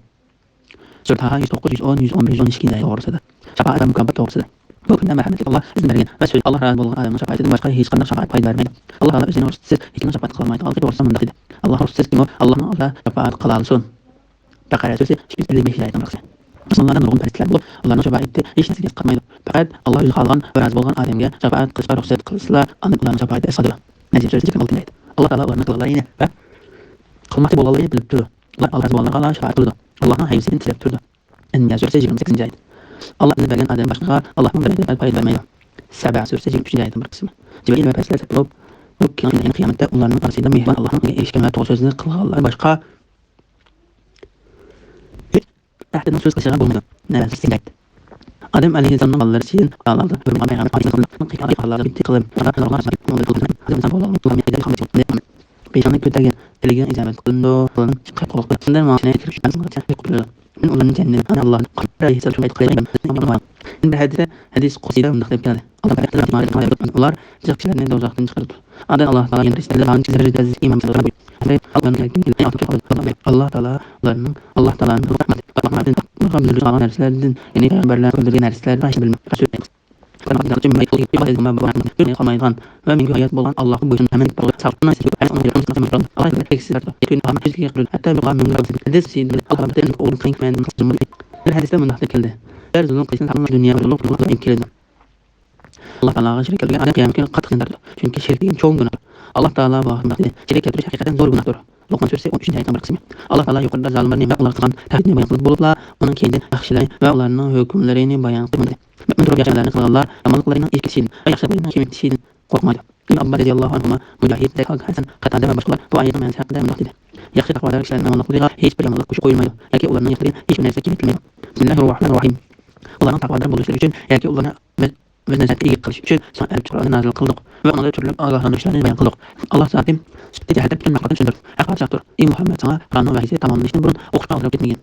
سۈرە تاھا يۈز توققۇز، يۈز ئون، يۈز ئون بىر، يۈز ئون ئىككىنچى ئايەت توغرىسىدا. شاپائەت ۋە مۇكاپات توغرىسىدا. بۇ كۈندە مەرھەمەتلىك ئاللا ئىزىن بەرگەن ۋە سۆز، ئاللا رازى بولغان ئادەمنىڭ شاپائىتىدىن باشقا ھېچقانداق شاپائەت پايدا بەرمەيدۇ. ئاللا تائالا ئۆزىنىڭ رۇخسىتىسىز ھېچكىمنىڭ شاپائەت قىلالمايدىغانلىقى توغرىسىدا مۇنداق دېدى: ئاللا رۇخسىتىسىز كىم ئۇ، ئاللانىڭ ئالدىدا شاپائەت قىلالىسۇن. بەقەرە سۈرىسى ئىككى يۈز ئەللىك بەشىنچى ئايەتتىن بىر قىسمى. ئاسمانلاردا نۇرغۇن پەرىشتىلەر بولۇپ، ئۇلارنىڭ شاپائىتى ھېچ نەرسىگە قاتمايدۇ. پەقەت ئاللا ئۆزى خالىغان ۋە رازى بولغان ئادەمگە شاپائەت قىلىشقا رۇخسەت قىلسىلا، ئاندىن ئۇلارنىڭ شاپائىتى ئەسقاتىدۇ. نەجم سۈرىسى يىگىرمە ئالتىنچى ئايەت. ئاللا تائالا ئۇلارنىڭ قىلغانلىرىنى ۋە قىلماقچى بولغانلىرىنى بىلىپ تۇرىدۇ. ئۇلار ئاللا رازى بولغانلارغىلا شاپائەت قىلىدۇ. ئاللانىڭ ھەيۋىسىدىن تىلەپ تۇرىدۇ. ئەنبىيا سۈرىسى يىگىرمە سەككىزىنچى ئايەت. ئاللا ئىزىن بەرگەن ئادەم باشقىغا ئاللاھنىڭ بىر ئايىتى پايدا بەرمەيدۇ. سەبە سۈرىسى يىگىرمە ئۈچىنچى ئايەتتىن بىر قىسمى. جىبرىئىل ۋە پەرىشتىلەر سەپ بولۇپ، بۇ كېيىن قىيامەتتە ئۇلارنىڭ ئارىسىدا مېھرىبان ئاللاھنىڭ ئۆزىگە ئېرىشكەن ۋە توغرا سۆزنى قىلغانلار باشقا ھېچ ئەھدىنىڭ سۆز قىلىشىغا بولمايدۇ. نەبەسى سەككىزىنچى ئايەت. ئادەم ئەلەيھىسسالامنىڭ بالىلىرى ئۈچۈن ئاللاھ بىر مۇقام پەيغەمبەر ئالەيھىسسالام قىلىپ، بېشىڭنى كۆتەرگىن، تىلىگەن ئىجابەت قىلىنىدۇ. قۇلدىن ماڭا شۇنى كىرىپ چۈشمەسمىڭلار دېسە، يوق بولىدۇ. مەن ئۇلارنى جەننەتكە، مەن ئاللاھنى قۇربان ئېيتقىلى بەرگەن بىر ھەدىسىدە ھەدىس قۇدسىيدا مۇنداق دەپ كەلدى: ئاللاھ تائالا ئۇلار جىق كىشىلەرنى دوزاختىن چىقىرىدۇ. ئاندىن ئاللاھ تائالا يەنە پەرىشتىلەرگە بارغانچە زەررىدە ئىمان كەلتۈرگەن بۇيرۇدى. ئاللاھ تائالا ئۇلارنىڭ ئاللاھ تائالا ئۇلارنىڭ ئاللاھ تائالانىڭ بۇيرۇغان نەرسىلەردىن، يەنى پەيغەمبەرلەر بىلدۈرگەن نەرسىلەردىن ھەرىشنى بىلمەي قالمايدىغان ۋە مەڭگۈ ھايات بولغان ئاللاھقا بويسۇنۇپ ھەممىنى بىلىدۇ. ئاللاھ تائالا ئۇلارنىڭ ئاللاھ تائالانىڭ بۇيرۇغان نەرسىلەردىن، يەنى پەيغەمبەرلەر بىلدۈرگەن نەرسىلەردىن ھەرىشنى بىلمەي قالمايدىغان ۋە مەڭگۈ ھايات بولغان ئاللاھقا بويسۇنۇپ ھەممىنى بىلىدۇ. ئاللاھ تائالا تەكسىز يارىتىدۇ. يەتتە كۈنى قىيامەت يۈزىگە كەلتۈرىدۇ. ھەتتا بۇ قىيامەت كۈنى ھەدىس سىيدىلىك ئاللاھ تائالا ئوغرىنى قىلىڭ مەن بىر ھەدىستە مۇنداق دەپ كەلدى: سىلەر زۇلۇم قىلىشنى تاپىڭلار، دۇنيا زۇلۇم قىلغان دۇنيا ئېلىپ كېلىدۇ. ئاللاھ تائالاغا شېرىك كەلتۈرگەن ئادەم قىيامەت كۈنى قاتتىق جازالاندۇرۇلىدۇ. چۈنكى شېرىك دېگەن چوڭ گۇناھتۇر. ئاللاھ تائالا بۇ ھەقتە مۇنداق دېدى: شېرىك كەلتۈرۈش ھەقىقەتەن زور گۇناھتۇر. لوقمان سۈرىسى ئون ئۈچىنچى ئايەتنىڭ بىر قىسمى. ئاللاھ تائالا يۇقىرىدا زالىملارنى ۋە ئۇلارغا قىلغان تەھدىتنى بايان قىلىپ بولۇپلا، ئۇنىڭ كېيىندە ياخشىلارنى ۋە ئۇلارنىڭ ھۆكۈملىرىنى بايان قىلىپ مۇنداق دېدى: مۆمىن تۇرۇپ ياخشى ئەمەللەرنى قىلغانلار يامانلىقلىرىنىڭ ئېشىپ كېتىشىدىن ۋە ياخشىلىقلىرىنىڭ كېمىيىپ كېتىشىدىن قورقمايدۇ. ئىبن ئابباس رەزىياللاھۇ ئەنھۇما، مۇجاھىد، زەھھاك، ھەسەن، قاتادە ۋە باشقىلار بۇ ئايەتنىڭ مەنىسى ھەققىدە مۇنداق دېدى: ياخشى تەقۋادار كىشىلەرنىڭ يامانلىقلىرىغا ھېچبىر يامانلىق قوشۇپ قويۇلمايدۇ ياكى ئۇلارنىڭ ياخشىلىقى ھېچبىر نەرسە كېمىيىپ كېتىلمەيدۇ. بىسمىللاھىررەھمانىررەھىم. ئۇلارنىڭ تەقۋادار بولۇشلىرى ئۈچۈن ياكى ئۇلارنى ئۆز نەزىرىگە ئىگە قىلىش ئۈچۈن ساڭا ئەلچى قۇرئاننى نازىل قىلدۇق ۋە ئۇنىڭدا تۈرلۈك ئاگاھلاندۇرۇشلارنى بايان قىلدۇق. ئاللاھ زاتى سۈپىتى جەھەتتە پۈتۈن مەخلۇقاتنى چۈشەندۈرۈپ، ھەقىقەت چاقتۇر. ئى مۇھەممەد، ساڭا قۇرئاننىڭ ۋەھيىسى تاماملىنىشتىن بۇرۇن ئوقۇشقا ئالدىراپ كەتمىگىن.